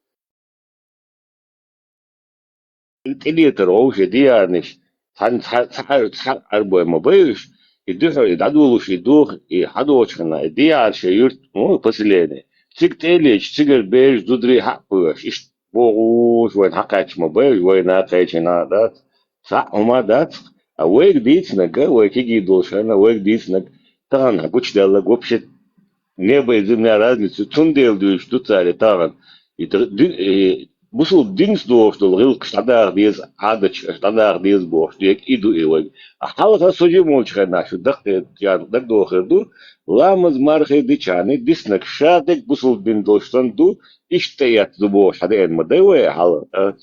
И тӀелетар вовши диярниш, цхьаьна цхьа-, цхьа-, цхьа арбой ма байуш, и дуьхьал, и дӀадолуш, и духу, и хьадочу хана, и дияр шен юьрт, ну, поселение. Цига тӀелечу, цигара бежа зударий хьаъ кхоьш, иштта бохуш, вайна хьакхаьчча ма байуш, вайна кхечина дац. Цхьаъ хӀума дац, а вайга дийцинарг, вай кегий долуш хенна, вайга дийцинарг тахана гучудаьлларг вообще небо и земля разница, цундела дуьйцуш ду цара и тахана. И д-, ди-, и бусулба динца догӀуш долу гӀиллакхаш дӀадаха деза, Ӏадаташ аша дӀадаха деза бохуш дерг и ду и вайга. А хьалха со жима волчу хенна шу даккхий, дан дагадохур ду, ламаз, мархий дичахьана диснарг ша дерг бусулба дин долуш санна ду, иштта тӀеэцна ду бохуш хьадеана ма дай вай хьалха, а?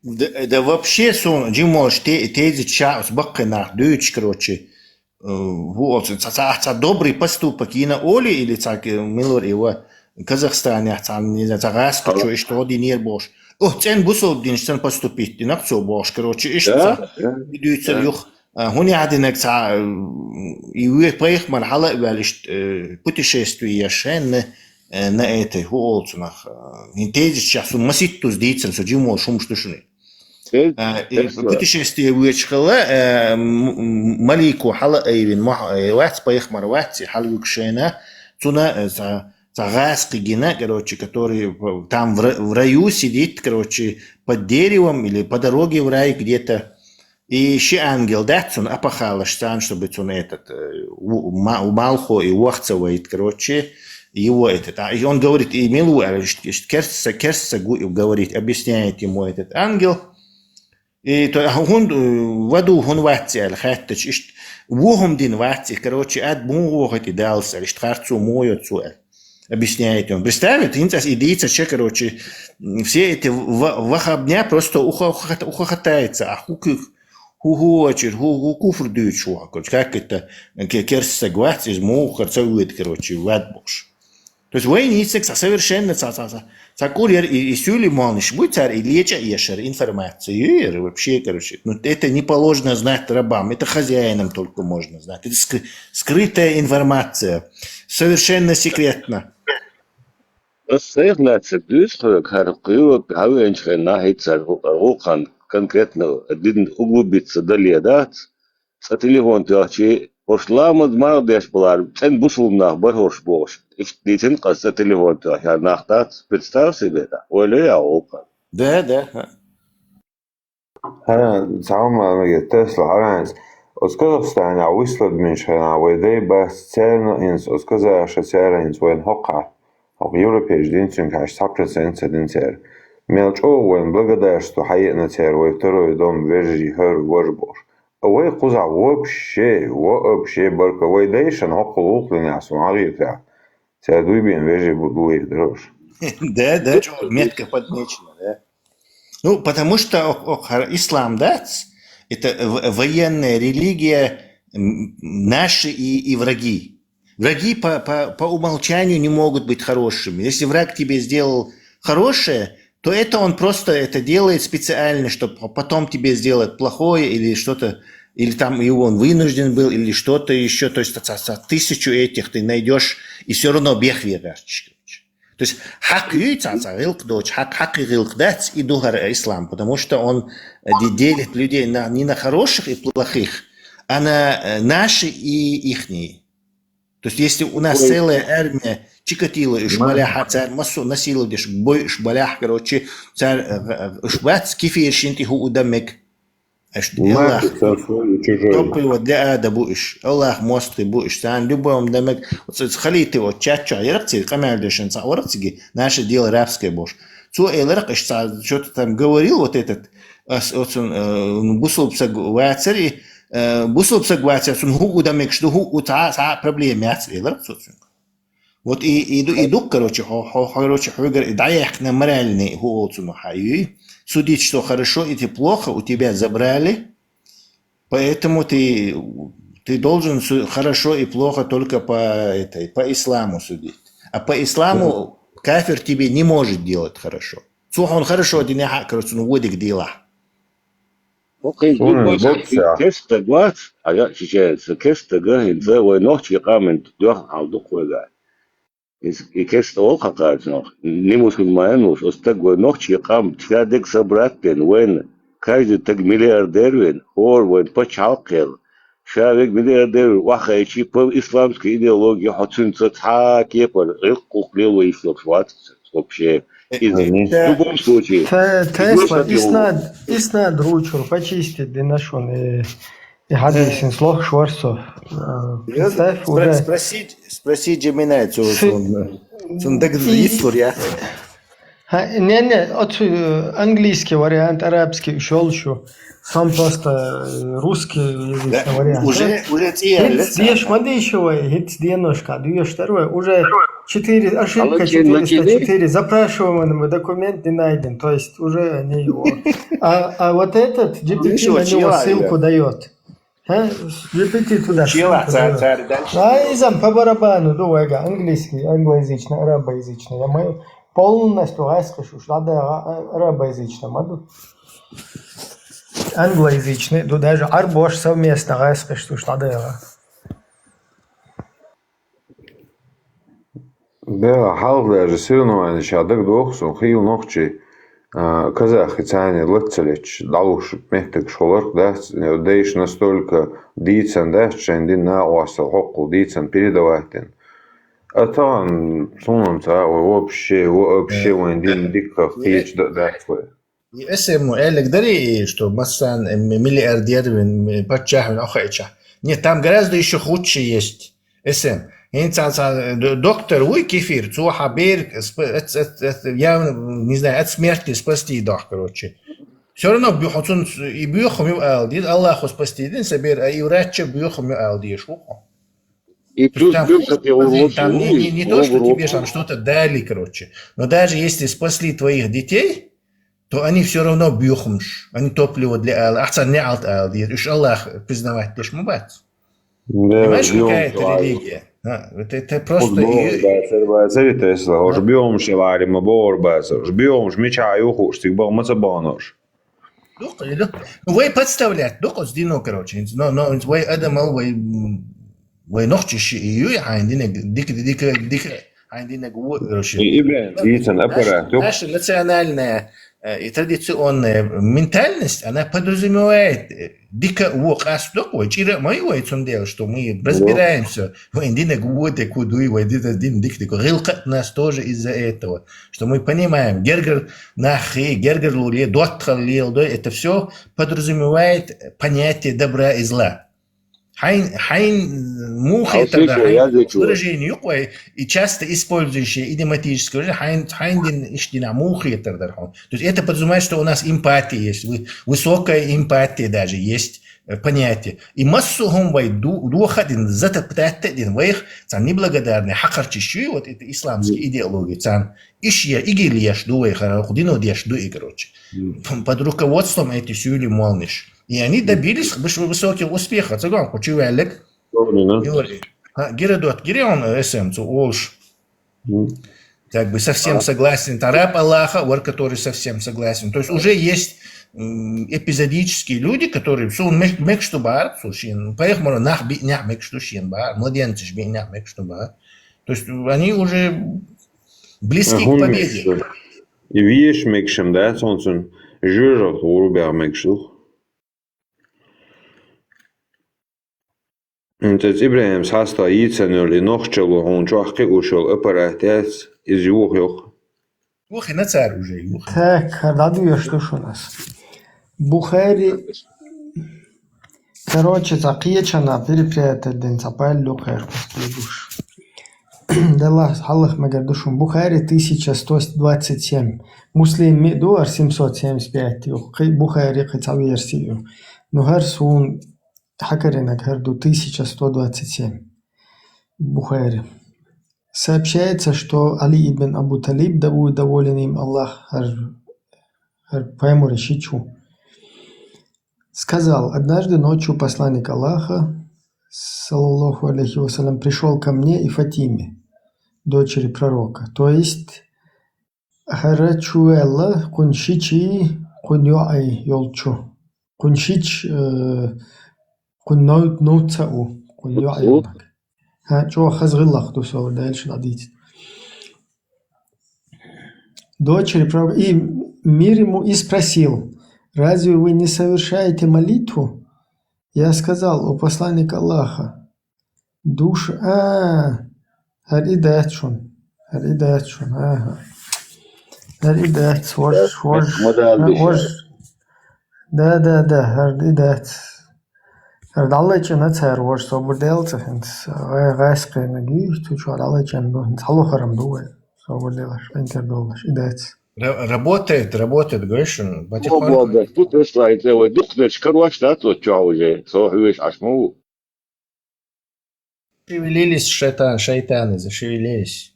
Да, да вообще суна жима волчу те-, тезачу ша оцу баккхий нах дуьйцуш, короче, э, ву оцу ца, ца, ца добрый поступок йина олий или ца, э, милур и ва Казахстанехь ца, не знаю, ца гӀаскхачо иштта гӀо динера бохуш. О, цӀен бусулба динаш санна поступить динарг цо бохуш, короче, иштта ца, да, да, и дуьйцура юха. А, хӀун яхьа динарг ца, э, и ве пайхамар хьала а ваьлла иштта, э, путешествие еш хенна, э, на этой, хӀу олу цунах, э, хӀин тезачу ша суна маситтаза дийцина, со жима волуш хӀумаш ду шуна. Э, и путешествие вуьйцуш хилла, э, м-, м-, малико хьала а айвина, мох-, э, вац пайхамар, вац и хьала вуьгуш шайна, цуна, э, ца, ца гӀаскхи гина, короче, который в, там в ра-, в раю сидит, короче, под деревом или по дороге в рай где-то. И ши ангел дац цунна апахалаш царна, чтобы цунна этот, э, у-, ма-, малхо и вохца вайт, короче, его этот. А, и он говорит, и милу, а, ш-, ш-, керца, керца гу-, говорит, объясняет ему этот ангел. И то, а, хӀун, э, в аду хӀун вац аьлла хаьттача, иштта, ву хӀума дина вац и, короче, ад муха вохуьйту и Даллас аьлла, иштта харцо муха йо цо аьлла. объясняет он. Представь, это хӀинца ас и дийцача, короче, м, все эти ва-, ваххабня просто ухо-, ухо-, ухохотается, а хӀу ку-, хӀу, хӀу очир, хӀу, хӀу куфр дуьйцуш ву, короче, как это, ке-, керста саг вац, из муха ца вуьйта, короче, вад бохуш. То есть вайна йицнарг цхьа совершенно цхьа, цхьа, цхьа, цхьа кӀур яр и, и суьйли молниш буй цара, и леча ешар информация ю яр вообще, короче. Ну, это не положено знать рабам, это хозяинам только можно знать. Это ск-, скрытая информация, совершенно секретно. Ас сайх лаьцна дуьйцу хьоьга, хӀара кхуьйру хьавеанчу хенахь хӀинца гӀуллакхан конкретно дин углубиться дале дац, цкъа телефон тоьхчий, хӀорш ламаз марха деш балар, цӀена бусулба нах бара хӀорш бохуш. Иштта дийцина-кх ас цкъа телефон тоьхча, хӀара нах дац, представь себе, да, ойла йо гӀуллакхан. Да, да. ХӀара, цхьа хӀума мегар, Тесла, хӀара хӀинца. Оцу Казахстанехь вуьсладминчу хенахь вай дай бац, царна хӀинца, оцу казахаша цара хӀинца вайна хӀокхахь, хӀокху европейчу динцуьнгахь цхьа процент ца дина цара. Мел чӀогӀа вайна благодарство хьаеана цара, вай второй дом вежарий хӀара важа бохуш. А вай кхузахь вообще, вообще барка вай дайшна хӀокхул гӀуллакх динехь, суна хьагӀиртехь. Цара дуй бен вежарий бу-, бу вайх дарош. Да, да, чё, метко подмечено, да. Ну, потому что ок-, ок-, хар-, ислам дац, это в-, военная религия, м, наши и, и враги. Враги по, по, по умолчанию не могут быть хорошими. Если враг тебе сделал хорошее, то это он просто это делает специально, чтобы потом тебе сделать плохое или что-то, или там и он вынужден был, или что-то еще. То есть ца-, ца-, тысячу этих ты найдешь, и все равно бехве гарчишь, короче. То есть хьакъ ю цхьа, цхьа гӀиллакх доцуш, хьакъ, хьакъ гӀиллакх дац, и ду хӀара ислам, потому что он, э, де-, делит людей на, не на хороших и плохих, а на, э, наши и ихние. То есть если у нас целая армия Чикатило уьш балехь, цара массо а насиловать деш, бой уьш балехь, короче, цара, э, э, уьш бац кефир шин тӀе хӀу дан мег. Аш Аллах, топливо для ада бу уьш, Аллах мостагӀий бу уьш, царна любой дан мег, оцу халийта вот чат чохь ярах цига, къамел дешан цхьа варах цига, наше дело рабское бохуш. Цо эларах, аш цхьа что-то там говорил вот этот, ас оцун, э, ну, бусулба саг вацар и, э, бусулба саг вацар, цун хӀу дан мегаш ду, хӀу цхьа, цхьа проблема яц эларах цо цуьнга. Вот и, и, ду-, и дук, короче, хо-, хо-, короче, хьоьгара и дӀаяьккхина моральный хӀу олу цунах хьан юй. Судить, что хорошо и плохо у тебя забрали, поэтому ты, ты должен су-, хорошо и плохо только по этой, по исламу судить. А по исламу кафир тебе не может делать хорошо. Цо хьуна хорошо динехь а, короче, цунна вуо дика дийлахь. ХӀокхуьнца ду бац, и керстаг вац, хьажа, чеченца, керстага хӀинца вай нохчий къаман доьхна хьал ду-кх вайга. И, и керста олу хьан кхачанах, не мусульманин волуш, оцу стаг вай нохчий къам ша дерг собрать дина вайна, каждый стаг миллиардер вина, хӀора вайна пачхьалкх кхел, ша верг миллиардер вина, охьахайчи, по исламской идеологии хьо цуьнца цхьа а кепара гӀиллакх-гӀуллакх лело йиш йолуш вац вообще. Иза в любом случае. Те-, Тесла, иснад, иснад ручур, почистить дина шуна, и, и хьадисин слух шварцу. Э, представь, спро-, уже спроси, спроси Джеминай, цу-, цун, цун даг и-, йицлур я. Хьа, не, не, оцу, э, английский вариант, арабский уьш йолуш ю. Сам просто, э, русский язычный вариант. Уже, уже цӀе яьлла. ХӀинца деша ма дийша вай, хӀинца деношка дуьйш дара вай. Уже четыре, ошибка четыреста четыре, запрашиваемый документ не найден. То есть уже они его. А, а вот этот G P T на него ссылку даёт. А? G P T туда ссылку даёт. А изам по барабану, ду вайга, английский, англоязычный, арабоязычный. Я мы полностью гӀайскхиш уьш, надо, а, арабоязычный, ма ду. Англоязычный, ду даже Ӏарбош совместно гӀайскхиш уьш дӀадайгӀа. Да, хьалха даже соревнованиеш дагадогӀу суна, хийла нохчий, а, казахи царна лаца леташ, дӀалуш меттигаш хуларх дац, дайша настолько дийцан дац, шайн дин накъостал хӀокхул дийцан передавать дина. А тахана суна ца а вай вообще, вообще вайн дин дикках кхеча дац вай. И эсэму аьллиг дарий, что массан, э, м-, миллиардер вин, м-, паччахь вин охайча. Нет, там гораздо ещё худше есть. Эсэм. ХӀинца сан, э, д-, доктор вуй кефир, цо хьан берг сп-, эц-, эц-, эц-, я не знаю, от смерти спасти дох, короче. Всё равно бу-, хьо цунца и боьхам ю ала деза, Аллахо спасти дина сан бер, а и врача боьхам ю ала дезаш ву хьо. И плюс, плюс, кстати, там не, не, не то, что тебе там что-то дали, короче. Но даже если спасли твоих детей, то они все равно бюхмш, они топливо для ала, ахцан не алт ала, уж Аллах признавать деш ма бац. Понимаешь, какая это религия? А, это, это просто... Уж бюхмш, уж бюхмш, мича юхуш, цик бах маца банош. Дукха, дукха. Ну, вай подставлять, дукха, с дино, короче. Но, но вай адамал, вай, м, вай нохчи ши и юй, хайн динег, дик, дик, дик, хайн динег, короче. И, и, блин, и цен аппарат, наша национальная, э, и традиционная ментальность, она подразумевает, э, дика во къаст дукха, вай чира май вай цун дела, что мы разбираемся, вай динег во де кудуй, вай динег дин дик дик. Гилкат нас тоже из-за этого, что мы понимаем, гергер нахи, гергер луле, доттхал лел, да, это все подразумевает понятие добра и зла. Хайн, хайн мухе тогда, выражение юквай, и часто использующее идиоматическое выражение, хайн, хайн дин иштина мухе тогда. То есть это подразумевает, что у нас эмпатия есть, вы-, высокая эмпатия даже есть, э, понятие. И массу хум вай ду-, духа дин, зата птатта дин, вайх, цан неблагодарный, хакарчи шуй, вот это исламская идеология, цан иш я, игил еш ду вайх, худино деш ду и, короче. Под руководством эти сюли молниш. И они добились выш-, высоких успехов. Цаган, кучи вялик. Геродот, Герион, э, эсэм, цу олш. Как бы совсем согласен. Тарап Аллаха, вар который совсем согласен. То есть уже есть, м, эпизодические люди, которые, су мек-, мекшту бар, су шин, поехали, нах би, нях мекшту шин бар, младенцы би, нях мекшту бар. То есть они уже близки к победе. И виеш мекшем, да, цун цун жужах урубя мекшух. М, цец Ибрагьим схьаста йийцан йолу и нохчалла хьуна чохь кхиуш йолу аппарат яц, иза юха йоху. Юха нацара уже, юха. Так, хьан дӀадоьшуш ду шуна ас. Бухари, короче, цхьа кхечанна перепрятать дина цхьа палло кхайкхуш. Делахь хьалха мегар ду шуна. Бухари тысяча сто двадцать семь. Муслим ми ду, ар семьсот семьдесят пять ю. Кхи-, Бухари кхин цхьа версия ю. Ну, хӀара суна хьакаринарг хӀара ду, тысяча сто двадцать семь. Бухари. Сообщается, что Али ибн Абу Талиб, да будет доволен им Аллах, хӀара, хӀара пайхамар шичу, сказал: «Однажды ночью посланник Аллаха, саллаллаху алейхи ва саллям, пришёл ко мне и Фатиме, дочери пророка». То есть, хӀара чу ваьлла кхуьнан шичий, кхуьнан йоӀий йолчу. Кхуьнан шича, э, кхуьнан нов-, новца а ву, кхуьнан йоӀ а ю. ХӀа, чӀогӀа хаза гӀиллакх ду, со дальше дӀадийцина. Дочери пророка, и мир ему и спросил: «Разве вы не совершаете молитву?» Я сказал: «У посланника Аллаха». Душ, а, хӀара и дац шуна. ХӀара и дац шуна, ага. ХӀара и дац, вож, вож, вож. Да, да, да, хӀара и дац. ХӀара дӀалечӀина цара, вож, собар делаца хӀинца. Гай-, гайскхенаг ю, цу чохь дӀалечӀина ду, хӀинца хьалохарам ду вай. Собар делаш, интер долаш, и дац. Ра-, работает, работает, говоришь, он потихоньку. О, бога, тут весь лайт, э, вай, духнеш, короче, да, тут чё уже, со хьуьйш аш ма ву. Шевелились шайтан-, шайтаны, зашевелились.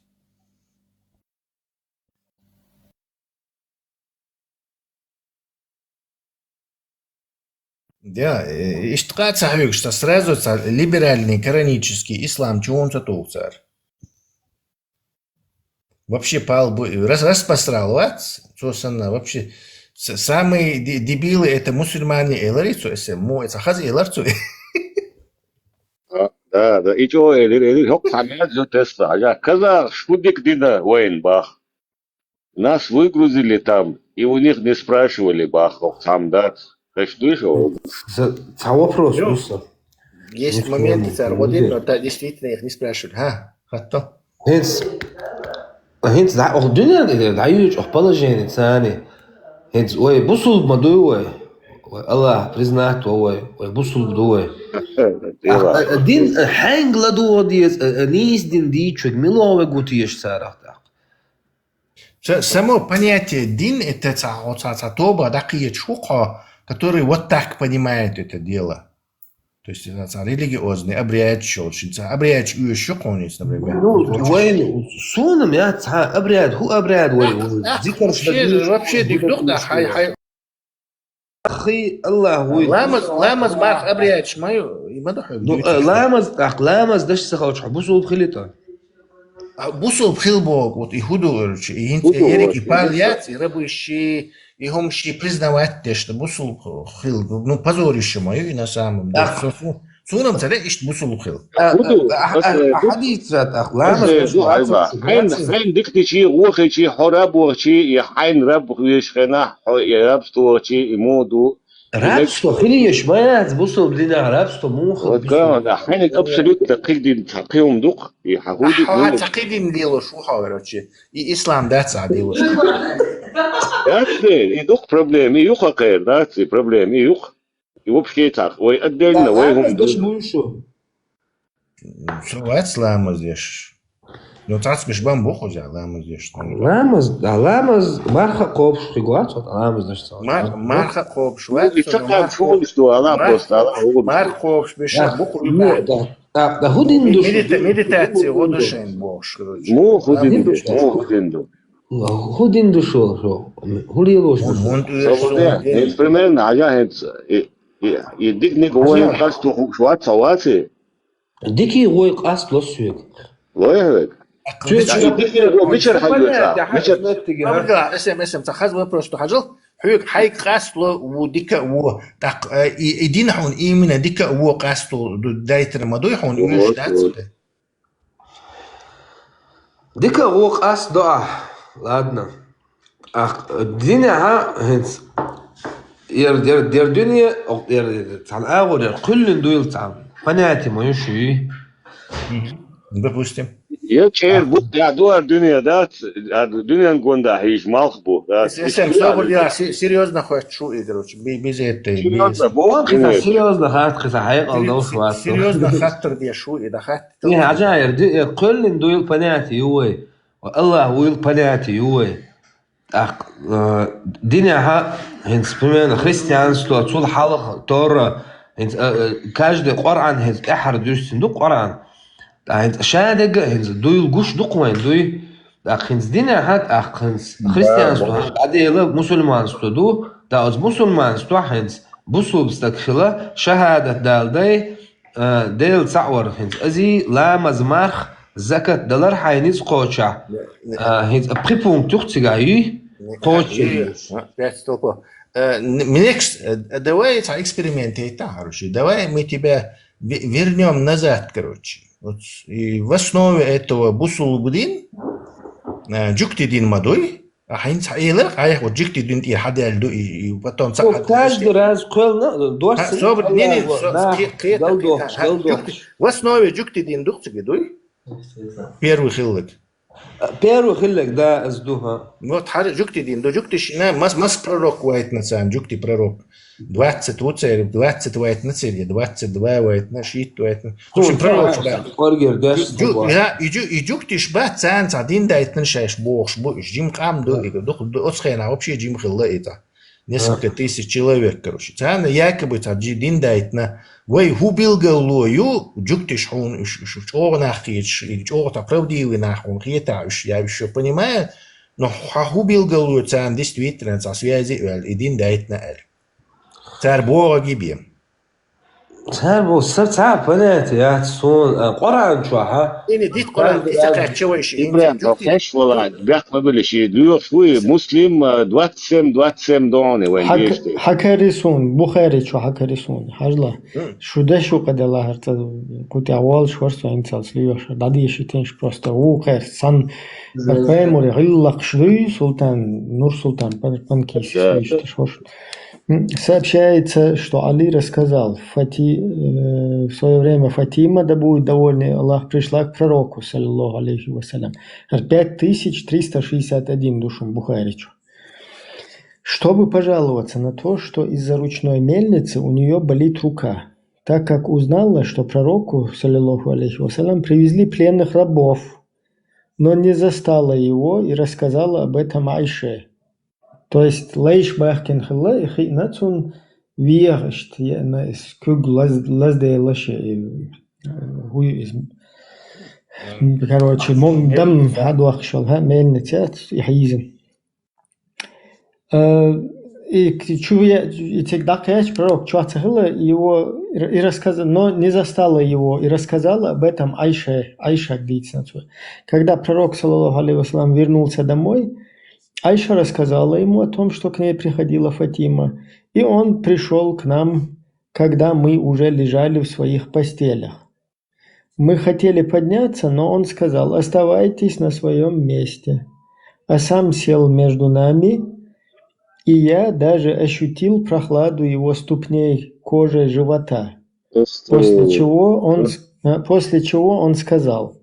Да, э, иштта ца хьоьгуш, ца сразу ца либеральный, канонический ислам чу вон ца туху цара. Вообще пал бу-, рас-, распросрал вац, цо санна вообще с-, самые де-, дебилы это мусульмане элари цо эсе, мо эца хаза элар цо. А, да, да, и чё элир, элир, хок хамяд зо теста, а я казах, шу дик дина вайн бах. Нас выгрузили там, и у них не спрашивали бах, хок хамдат. Хеш дуйш, о? Ца вопрос, Муса. Есть моменты, цар, вот именно, да, действительно, их не спрашивали. Ха, хатто. ХӀинца, хӀинца дӀа-, оху дуьненна тӀе дӀаюьйцу оху положение царна. ХӀинца вай бусулба ма дуй вай. Вай Аллах признать во вай, вай бусулба ду вай. Ахьа, а, а дин, а, хьаьнга ладогӀа деза, а, а, нийса дин дийчуьнга мила вай гу теша царах тӀаккха? Ца-, само понятие дин, это ца-, ца-, ца тоба дӀакхечу хӀу кхо, который вот так понимает это дело. То есть, это цхьа религиозный обрядчик йолча, цхьа обрядчик оьшуш ю хьуна иза, например. Ну, вайн, суна-м яц цхьа обряд, хӀу обряд вай, вай, зикарш Вообще, даьд, вообще дика ду-кх, да, хьай, хьай. Хи, Аллах вуй. Ламаз, ламаз марха обрядчик ма ю, и ма да хьо. Ну, э, ламаз, тӀаккха ламаз деш ца хилча, хьо бусулба хилий тӀаккха? А, бусулба хила боху, вот и хӀу ду, короче, и хӀинца ХӀу ду, ерриг и вот, пал и яц, и рабыш, и хӀумаш признавать деш, да бусулба хила. Ну, позорище ма ю и на самом деле. Ах. Со, со, суна-м ца де иштта бусулба хила. А, ХӀу ду, а, а, аса, а, ду- хьадийцар тӀаккха, ламаз Аса, деш ду, вац, айба. Хьайн, вац. хьайн дика дичи, вохийчи, хьо раб вахчи, и хьайн раб веш хенахь, хьо и рабство вахчи, и мо ду. Рабство хила еш ма яц, бусулба динехь рабство муха. Вот, да, хьайниг абсолютно кхидин, кхиум ду-кх, и хьан хӀу ду, Ахьа, ну, ца кхидин лелош ву хьо, короче. И ислам дац а лелош. Дац, и ду-кх проблема, и ю-кх кхера, дац, и проблема, и ю-кх. И вообще так, вай отдельно, вай хӀума ду. Деш буй шу? Со вац ламаз деш. Ну, цхьацкъа бан бу хьо ламаз деш. Ламаз, да, ламаз марха кхобуш хиг вац, вот ламаз деш ца. Мар-, марха кхобуш Ну, вац, и со, ца но кхам марха шолуш ду, ала марха просто, ала кхобуш, хӀума. марха кхобуш беш Да, бу хьо ну, да, да, да, хӀу дин ду шу? Медита-, медитация гӀо ду шайн бохуш, короче. Му хӀу дин ду, Медитация. Му хӀу дин ду. ХӀу дин ду шу, шу? ХӀу лелош ду? Мун Собуде, тӀуьйсу. примерно, хьажа хӀинца, и, и, и диканиг вай къасто хууш вац, вац и? Дикий гӀой къаст ло соьга. Лой хьоьга? Мичара хьоьга? Мичара? Абга, эсэм, эсэм, ца хаза вопрос ду хьажал. Хьоьга хьайга къаст ло ву дика а ву. ТӀаккха, э, и, и дин хьуна именно дика а ву къаст ло ду дайтар ма дуй хьуна, уьш дац. Дика а ву къаст до а. Ладно. Ах, динехьа хӀинца ер, ер, ер дуьне, ер, цхьана агӀор ер кхоьллина дуйла цхьана. Понятие ма ю шуй. Допустим. Я чӀер бу, я дуар дуьне дац, а дуьнен гонда хьийш малх бу, дац. Эсэм собур я, се-, серьёзно хоьттуш ву и, короче, би-, без этой, без- Серьёзно бу? Хиса серьёзно хат, хиса хьекъал долуш вац. Серьёзно хаттар деш ву и, да хатта. Не, хьажа ер, ди-, ер кхоьллина дуйла понятие ю вай. Аллах вуйла понятие ю вай. ТӀаккха, э, динехьа, хӀинца, примерно, христианство, цул хьалха, Тора, хӀинца, э, э, каждый Къуръан хӀинца тӀаьхьара дуьстина ду Къуръан. ТӀаккха хӀинца шадерг а хӀинца дуйла гуш ду-кх вайн дуй. ТӀаккха хӀинца динехьа, тӀаккха хӀинца христианство хьан дӀадела, мусульманство ду. ТӀаккха оцу мусульманство хӀинца бусулба стаг хила, шахӀадат дала дай, а, Дела цхьаъ вар хӀинца. Азий, ламаз, марх, закат далар хьайн ницкъ кхочахь. А, хӀинца пхи пункт юха цигахь юй? Кхочий. Пять столпов. Э, н-, next, э, давай цхьа эксперимент яйтахьара ши. Давай мы тебя ве-, вернём назад, короче. Вот, и в основе этого бусулба дин, э, жуьгти дин ма дуй. А хьайна цхьа элар, айхьа вот жуьгти дин тӀера хьадаьлла ду, и, и потом цхьа хьадаьлла. Каждый раз кхоьллина, дошца. Собур, не, не, нах, со-, ке-, кхета, галдохуш, кхета, галдохуш. Жуьгти, в основе жуьгти дин ду-кх цига дуй? Первый хилларг. Первый хилларг, да, аз ду, хӀа. Вот хьара жуьгти дин ду, жуьгтиш, на, мас, мас пророк вайтина царна, жуьгти пророк. Двадцать ву церан, двадцать вайтина церан, двадцать два вайтина, шийтта вайтина. В общем, пророк, да. Оргер, даш, жу-, жу-, я, и жу-, и жуьгтиш бац, царна цхьа дин дайтина шаьш бохуш бу, уьш жима къам ду, и ду, ду, оцу хенахь вообще жима хилла и цхьа. Несколько тысяч человек, короче. Царна якобы цхьа жи-, дин дайтина. Вай хӀу билгало ю, жуьгтиш хьуна уьш, уьш чӀогӀа нах кхеташ, и чӀогӀа цхьа правдивый нах хьуна хетахь уьш, я уьш понимаю, но хьан хӀу билгало ю царна действительно цхьа связи а ваьлла, и дин дайтина аьлла. Цара бохург бен. Цара боху, са цхьа а понятие яц суна, а, Къуръан чохь, хӀа? Ини дит Къуръан, и ца кхаьчча вай ши. Ибрахим, хьо кхеш вала, бехк ма били ши, лоьхуш ву и муслим, а, двадцать семь, двадцать семь догӀуна вайн дешта. Хьакари суна, Бухари чу хьакари суна, хьажла. Шу деш ву кхаделла хӀара ца, кху тӀехь волуш вара со хӀинцалц лоьхуш, дӀадешийтинаш просто ву кхаьрца, сан, хӀара Паймури гӀиллакхаш дуй, Султан, Нур-Султан, пан-, панкийсиш дуй, иштта шош. М, сообщается, что Али рассказал, Фати-, э, в своё время Фатима, да будет довольна Аллах, пришла к пророку, саллаллаху алейхи ва саллям. Пять тысяч триста шестьдесят один душум Бухаричу. Чтобы пожаловаться на то, что из-за ручной мельницы у неё болит рука, так как узнала, что пророку, саллаллаху алейхи ва саллям, привезли пленных рабов, но не застала его и рассказала об этом Айше. То есть лайш баьхкина хилла, и хиъна цунна, вехаш, я, на, из куг лаз-, лазделаш, э, хуй из, короче, мо-, дам хьадохкаш йола, хӀа, мельница яц, и хьийзина. Э, и к-, чу я, и цига дӀакхаьчча, пророк чохь ца хилла, его и ра-, и рассказа-, но не застала его, и рассказала об этом Айше, Айшаг дийцина цо. Когда пророк, саллаллаху алейхи ва саллям, вернулся домой, Айша рассказала ему о том, что к ней приходила Фатима, и он пришёл к нам, когда мы уже лежали в своих постелях. Мы хотели подняться, но он сказал: «Оставайтесь на своём месте». А сам сел между нами, и я даже ощутил прохладу его ступней кожей живота. После чего он с-, а, после чего он сказал,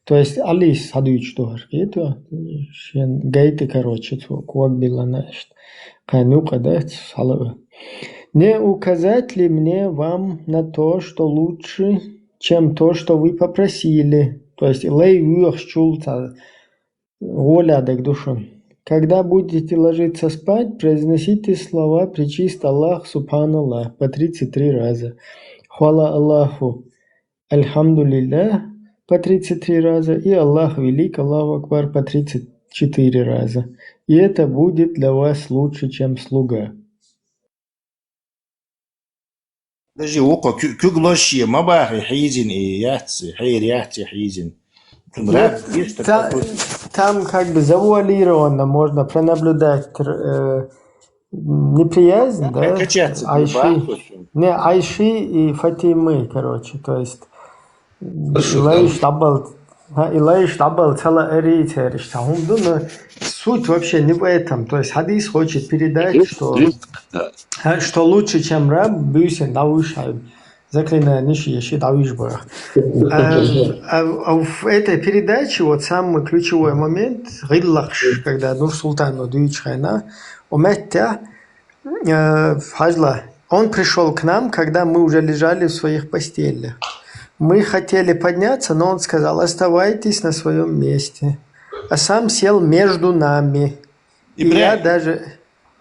то есть Ӏалис хьадуьйцуш ду хӀара, кхетий, шен гайта, короче, цо ког биллина иштта. Кхин юкъа дац, хьала а. Не указать ли мне вам на то, что лучше, чем то, что вы попросили? То есть, лай воьхачул цхьа гӀоля дага ду шуна. Когда будете ложиться спать, произносите слова «Пречист Аллах», «Субханаллах» по тридцать три раза, «Хвала Аллаху», «Альхамдулиллах» по тридцать три раза и «Аллах велик», «Аллаху Акбар» по тридцать четыре раза. И это будет для вас лучше, чем слуга. Даже вукхо ку-, куьг лоза ше ма бахий, хьийзина и яц, хьера яц и хьийзина. Цунна Ну, раб веста та-, там как бы завуалированно можно пронаблюдать, э, неприязнь, да? Качаться Айши. Не, Айши и Фатимы, короче, то есть, м, Хорошо, и лайш да. даббал, а, и лайш даббал цала ари цериш, та хӀума ду, но суть вообще не в этом. То есть хьадис хочет передать, что, а, что лучше, чем раб, буьйсанна дӀавуьйш хьайна. Заклинание ши, ши дӀавуьйш бара. А, а, а в этой передаче вот самый ключевой момент, гӀиллакхаш, когда Нурсултанова дуьйцуш хьайна, у меттехь, э, хьажал, он пришёл к нам, когда мы уже лежали в своих постелях. Мы хотели подняться, но он сказал: «Оставайтесь на своём месте». А сам сел между нами. И я Ибрахим, даже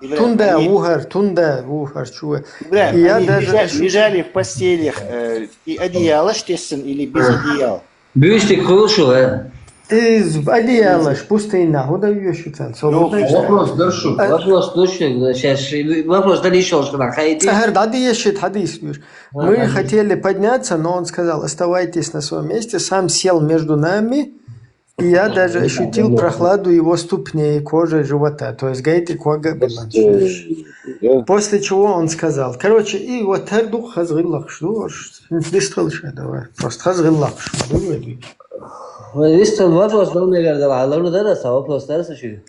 Ибрахим, Тунда они вухар, тунда вухар, чу. Ибрахим, И я они даже лежа-, лежали в постелях, э, и одеяло, естественно, или без одеял? Буьйсанна хуьлуш ву, э? Из одеялаш пустынна, хӀун да вешуьйтан, со Ну, хӀун да Вопрос дара шу, А- вопрос ду шу, сейчас вопрос дан йиш йолуш хӀара хайти. ЦӀахьара дӀадешийта хьадис вуьш. Мы Ага. хотели подняться, но он сказал: «Оставайтесь на своём месте», сам сел между нами, и я даже ощутил прохладу его ступней кожей живота, то есть гайта кога биллина. После чего он сказал. Короче, и вот хӀара дукха хаза гӀиллакхаш ду, дистхила ша, давай. Просто хаза гӀиллакхаш ду, вай. Вай, вистхила вопрос дала мегар дала, хьалавна дара, сан вопрос дара сан шуьга.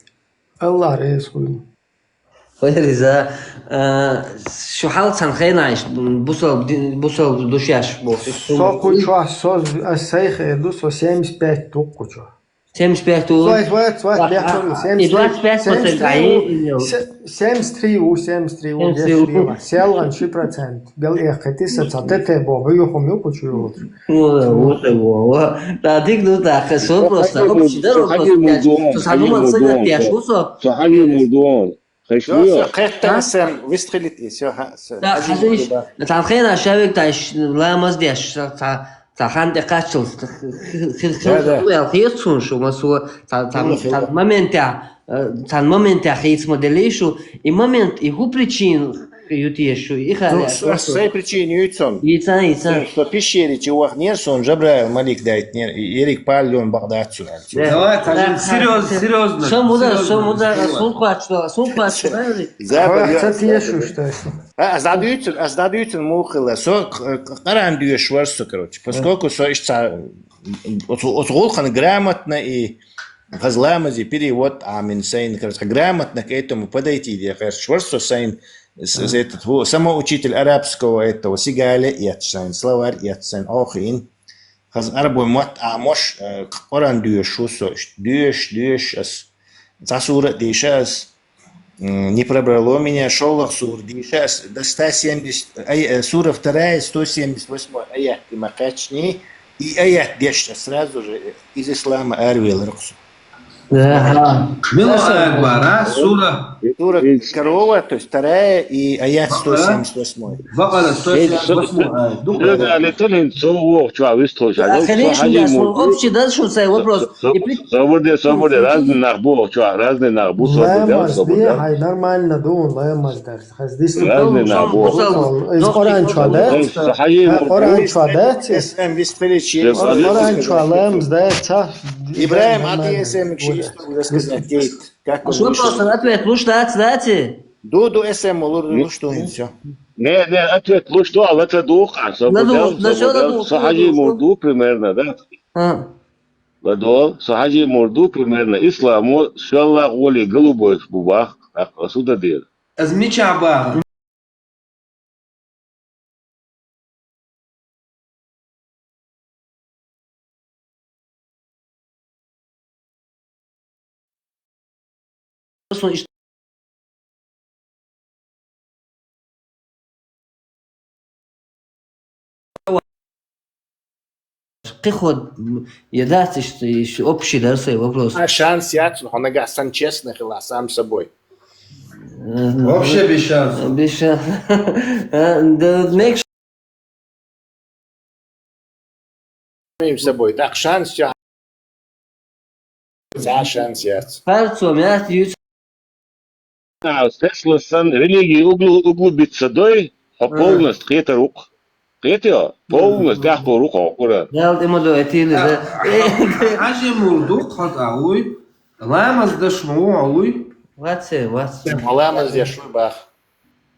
Аллах реза хуьлда. Вай, реза, а, шу хьал цхьана хенахь, бусалба ди-, бусалба ду шаьш бохуш. Со кху чохь, со, ас сайн хер ду, со семьдесят пять ду кху чохь. Семьдесят пять ву? Со, ас вац, вац, А, бехк а, бу, и семьдесят три, двадцать пять процент семьдесят три ву, айи, се-, семьдесят три ву, семьдесят три ву, семьдесят три ву. Селган ши процент. Бел эх, кхетий сан, ца тете бо, бу юхум юху чу юлуш. Во, во, во, во. Да, дик, ну, да, хасо просто. Хьан вообще, да, хьан просто, мурдон, просто, хьан ну, ман мурдон, сагат яш, со. Усо. Со хьан мурдон. Хеш Всё, вуя? Всё, кхетта А? Сан вистхилит и, всё, ха, всё. Да, Хажи хажиш, да. Цхьана хенахь шавиг таш ламаз деш, цхьа, цхьа хан тӀе кхаччалц, хи-, хи-, хи-, Да, да. хи-, хи-, хи-, хи-, хи-, шу, масо, цхьа, цхьа, Хила, хила. Цхьа моментехь, э, цхьа моментехь хийца ма деллий шу, и момент, и хӀун причина ю те шу, и Ну, хала, с-, шу. Сай причина юй цун. Йийца, йийца. Со, со пещере чу вахнера, сон Жабраил малик дайтнера, и ерриг паллион бакъ дац цу аьлла. Да. Давай, Да, скажем, да, серьёзно, да. Серьёзно. Шо муда, шо Серьёзно. Муда, Серьёзно. Сун кхаччо, сун кхаччо, да, или? Забар, Хьо я, ца забар. Тешуш, то есть. А, ас дӀадуьйцур, ас дӀадуьйцур муха хилла. Со к-, к-, Къуръан доьшуш вара со, короче. Поскольку со иштта оцу, оцу гӀуллакхана грамотно и хаза ламазе перевод Ӏамийна сайна, короче, грамотно к этому подойти де гӀерташ вара со сайна, с-, Да. с-, этот, во, самоучитель арабского этого, Сигале эцна сайна, словарь эцна сайна, Ӏохийна. Хаза арабой мотт Ӏамош, э, Къуръан доьшуш ву со, доьшуш, доьшуш ас. Цхьа сура а дийша ас, м, не пробрало меня, шолгӀа сура дийша ас, до ста семьдесят, ай, э, сура вторая, сто семьдесят восьмой аят тӀе ма кхаьчний, и аят деш ас сразу же, э, из ислама аравелира-кх со. Мила аят бара, сура? Сура Корова, то есть вторая и аят сто семьдесят восьмой. Бакъара, сто семьдесят восьмой аят. Дукха. Дагали талин цо вохча вистхуш. Ахирин шуя, общий дал шун сай вопрос. Собур де, собур де, разный нах бу вохча, разный нах бу, собур де, собур де. Хай нормально ду, ламаз дар. Хаз дис. Разный нах бу. Из Коран чуа да? Хай Коран чуа да? Эм вист перечи. Коран чуа ламаз да, ца. Ибрагим, а ты эсэмик ши историю рассказать, Кейт? Как он вышел? Просто ответ луш дац, даци? Ду, ду, эсэм лур луш ду, и всё. Не, не, ответ луш ду, а лаца ду, а со ладу, на всё ладу, со хажи мурду примерно, да? А. Ладу, со хажи мурду примерно. Исламу, шалла, воли голубой бубах, а суда дир. Аз мича бага. Кхы ход, я дац, иш, иш общий дар сай вопрос. А шанс яц, но хьона гасан честно хила сам собой. Вообще без шансов. Без шансов. Да, мек самим собой. Так, шанс я. За шанс яц. Харцо, мят юц. А, сесласан религии углу-, углубиться дой, а полностью кхетар укх. Кхетио? Полностью тяхпур укх, укх. Ял тема до этили, да. Хажи мурду хатауй, ламаз даш му ауй. Ваце, ваце. Ламаз даш му бах.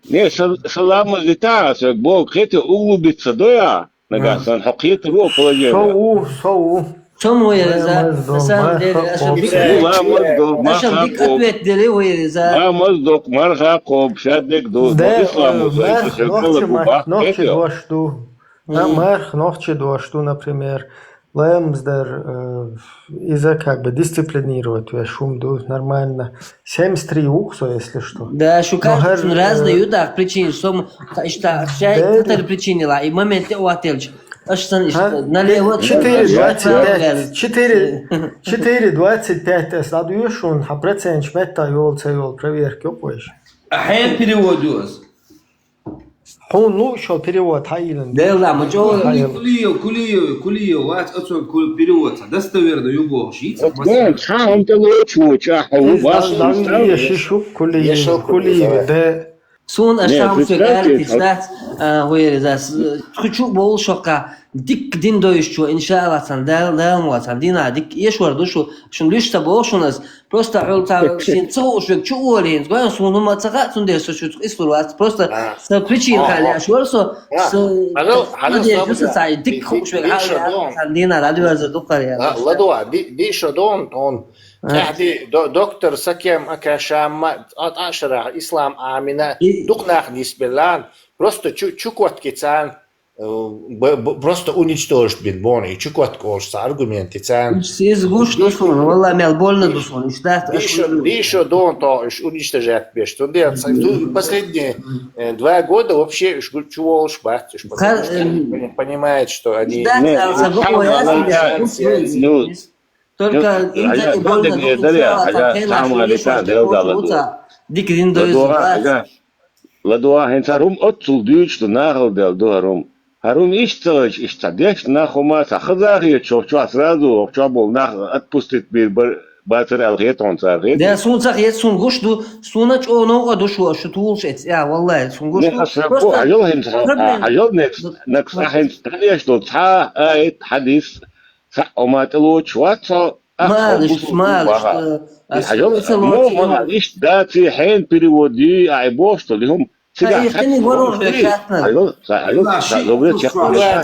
Не, са-, саламаз дита, са Бог, кхетио углубиться доя, нагасан, хьо кхетар укх положение. Соу, соу. Чому я реза? На самом деле, аша бик, аша бик ответ дели, ой, реза. Ламаз док, марха коб, шадек до, да, ислам, марх нохчи, марх нохчи дош ду. А марх нохчи дош ду, например, ламаз дар, э, из-за как бы дисциплинировать ве шум ду, нормально. Семьдесят три ухсо, если что. Да, шукар, разные ю, да, причины, сом, ишта, шай, татар причины ла, и момент у отель. Аш сан ишта, налево, четыре двадцать пять, четыре, четыре двадцать пять эс ладу ю шун, ха процент шметта йол, ца йол, проверка йо, понимаешь? А хьен перевод юз? Хьун лу шо перевод хьаилан. Дела, ма чо. Кулиев, Кулиев, Кулиев, вац ацо кул перевод. Достоверно ю бо ши. Да, ха, он те лоч воча, ха, у вас там. Шишу Кулиев, Кулиев, да. Сун аш там все гарит, да. Хуйрезас. Хочу бол шока. Дик дин доиш чо, иншалла, сан дал, дал мо сан дина дик ешвар душу. Шун лишта бо шунас. Просто хьул ца шин цо ушвек чу уолин, гой сунума ца ха цун деш со шут ислур вац. Просто са причин хали ашвар со, са хадал, хадал деш со ца дик хушвек ха сан дина радвер за дукар я. Ладуа, ди, ди шо дон, тон. Тахди доктор сакем ака шамма, ат ашара ислам амина, дукнах дисбелан. Просто чу, чукот кицан. Э, б-, б-, просто уничтожить бин бон, и чукот колш са аргументи цан. Из гуш дусун, валла, мел больно дусун, иш дат. Дишо, дишо дон то, иш уничтожать беш. То дел, ца-, ту-, последние, э, два года вообще иш гу-, чуволш бат, иш, потому что они пони-, понимают, что они... Да, не, да, не, забыл, не, я не, не, не, не, не, только ну, инза и больно дусун, дали, а, самое летание, да, да, да. Дик дин доюз. Ладуа, хӀинца хӀарум оццул дуьйцу ду, нахала дел ду хӀарум. ХӀарум иштта ца вайча, иштта ца деш, нах хӀума ца хазахе, чо, чо сразу, чо бол нах отпустить бир бар-, бацар аьлла хетон цар хет. Да, сун ца хет, сун гуш ду, суна чӀо новкъа ду шу, шу тулуш эц, я, валлахи, сун гуш ду. Просто хьажал хӀинца, проблема. Хьажал некс, некс а хӀинца танеш ду, цхьа аят, хьадис, цхьа хӀума тӀелоч вац со, Малыш, малыш, э, а хьажал, мо, мо, ишт даци хьен перевод ди, ай бошто ли хум. Цига хани ворон бекатна. Хьажал, хьажал, добре, чеквайда.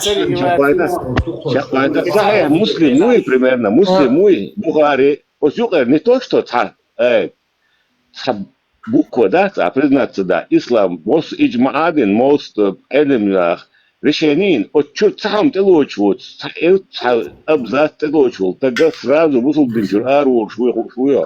Чеквайда. Сахих Муслим, ну и примерно, Муслим, ну и Бухари. Ос юкъер не то, что ца, э, ца буква дац, а признаться да. Ислам, мос иджмаъ дин, мос, э, элим нах, решение, от чур цхьа хӀума тӀелоч вуц, цхьа эл, цхьа абзац тӀелоч вул, тага сразу бусулба дин чур ара волуш вуй, хууш вуй.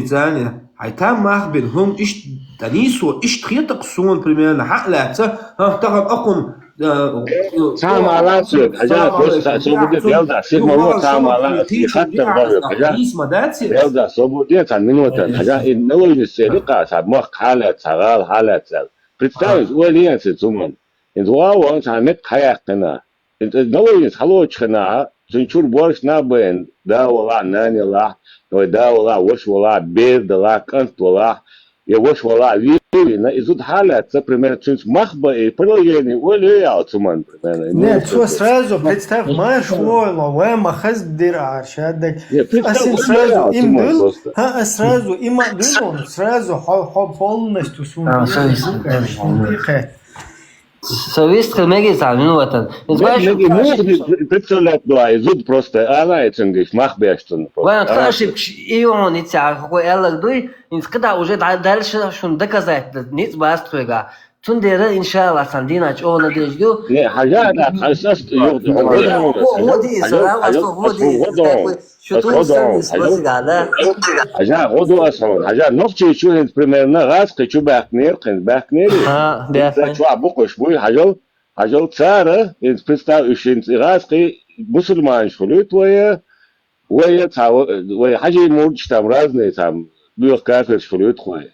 Сунийца, хьай там мах бина, хӀума иштта дӀанийсо, иштта хетакх суна, примерно, хьа а лаьца, хӀа, тахана акхун, э, Цхьа ма лац век, хьажа, просто цхьа собуде, белда, сих ма во, цхьа ма лац, и хаттар ма век, хьажа. Белда, собуде, цхьа минута, хьажа, и наложница цели ка, цхьа мах хьалаьца, цхьа гӀала хьалаьца. Представить, олиянца цуман. Инза вау, цхьа мет хьаяьккхина. Инза наложница хьалочхина, цун чур борш на бен, да вала, нани ла, вай да вала, вош вала, бер дала, кӀант вала, я вош вала, вирина, и зуд хьалаьца, примерно, цунц мах ба, и продолжение, оле ял цуман, примерно. Не, цо сразу, представь, марш войло, вай ма хаз дир арша, так. Не, представь, Асин оле сразу ял им цуман дул, просто. Ха, а сразу им дул, сразу хо, хо полностью сун. А, Конечно, сразу. конечно. Со вист хӀама мегий цхьа минутан. Инза вай Меги, меги, представлять дуай, зуд просто, ана и цунгиш, мах беш цун просто. Вайн тха ошибкаш и он и цхьа хӀокхо аьлларг дуй, инза кхыда уже да-, дальше шун доказать да, ниц бац тхоьга. Цундела, иншалла, цхьан дийнахьа чӀогӀа надежда ю. Не, хьажа, да, хьажа, саст, юхь, Хо, хо, ди, сара, ас хо, ди, шу тун сан спасибо, да? Хьажа, гӀо ду ас хьона. Хьажа, нохчий чу хӀинца примерно, гӀаз кхы чу баьхкнер, хӀинца баьхкнери. А, бяхна. Чу а букъуш буй, хьажал, хьажал цара, хӀинца представь, уж хӀинца и гӀаз кхы мусульманаш хуьлуьйту вая, вая, ца, вая, хьажи мурдаш там разные там, буьх кафирш хуьлуьйту хой.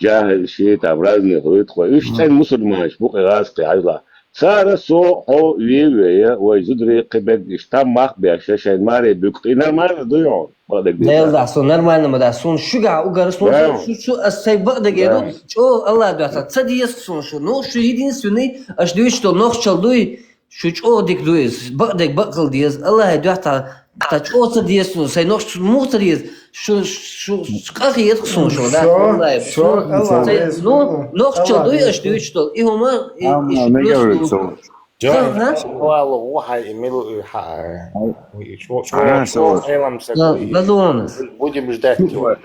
Жахил, ши там разные хуьлуьйту хой. Уж цӀен мусульманаш букъи гӀаз кхы хьажла. Цара со хьо вевея, вай зудри кхы бег иш там мах беш, шайн маре буьк. И нормально ду йон? Бакъдег дийца. Делда, со нормально ма да, сон шуга угар, сон шу, шу, ас сай бакъдег еду, чо Аллах дуата, ца диес сон шу, ну, шу единственный, аш дуй, что нохчал дуй, шу чо дик дуй, бакъдег бакъал диес, Аллах дуата, та чо ца диес сон, сай нохч мух ца диес, шу, шу, шу, ках ес сон шу, да, Всё, Аллах, всё, Аллах сай, весь, ну, ну, нохчал Аллах дуй, весь, аш дуй, что, и хума, и, Ам, и мега плюс, век сон. Ха, ха? Вало, вухай, и милу, и ха, и чё, чё, Ага, чё, всё. Элам с-, Да, и да, зонас. Будем ждать его.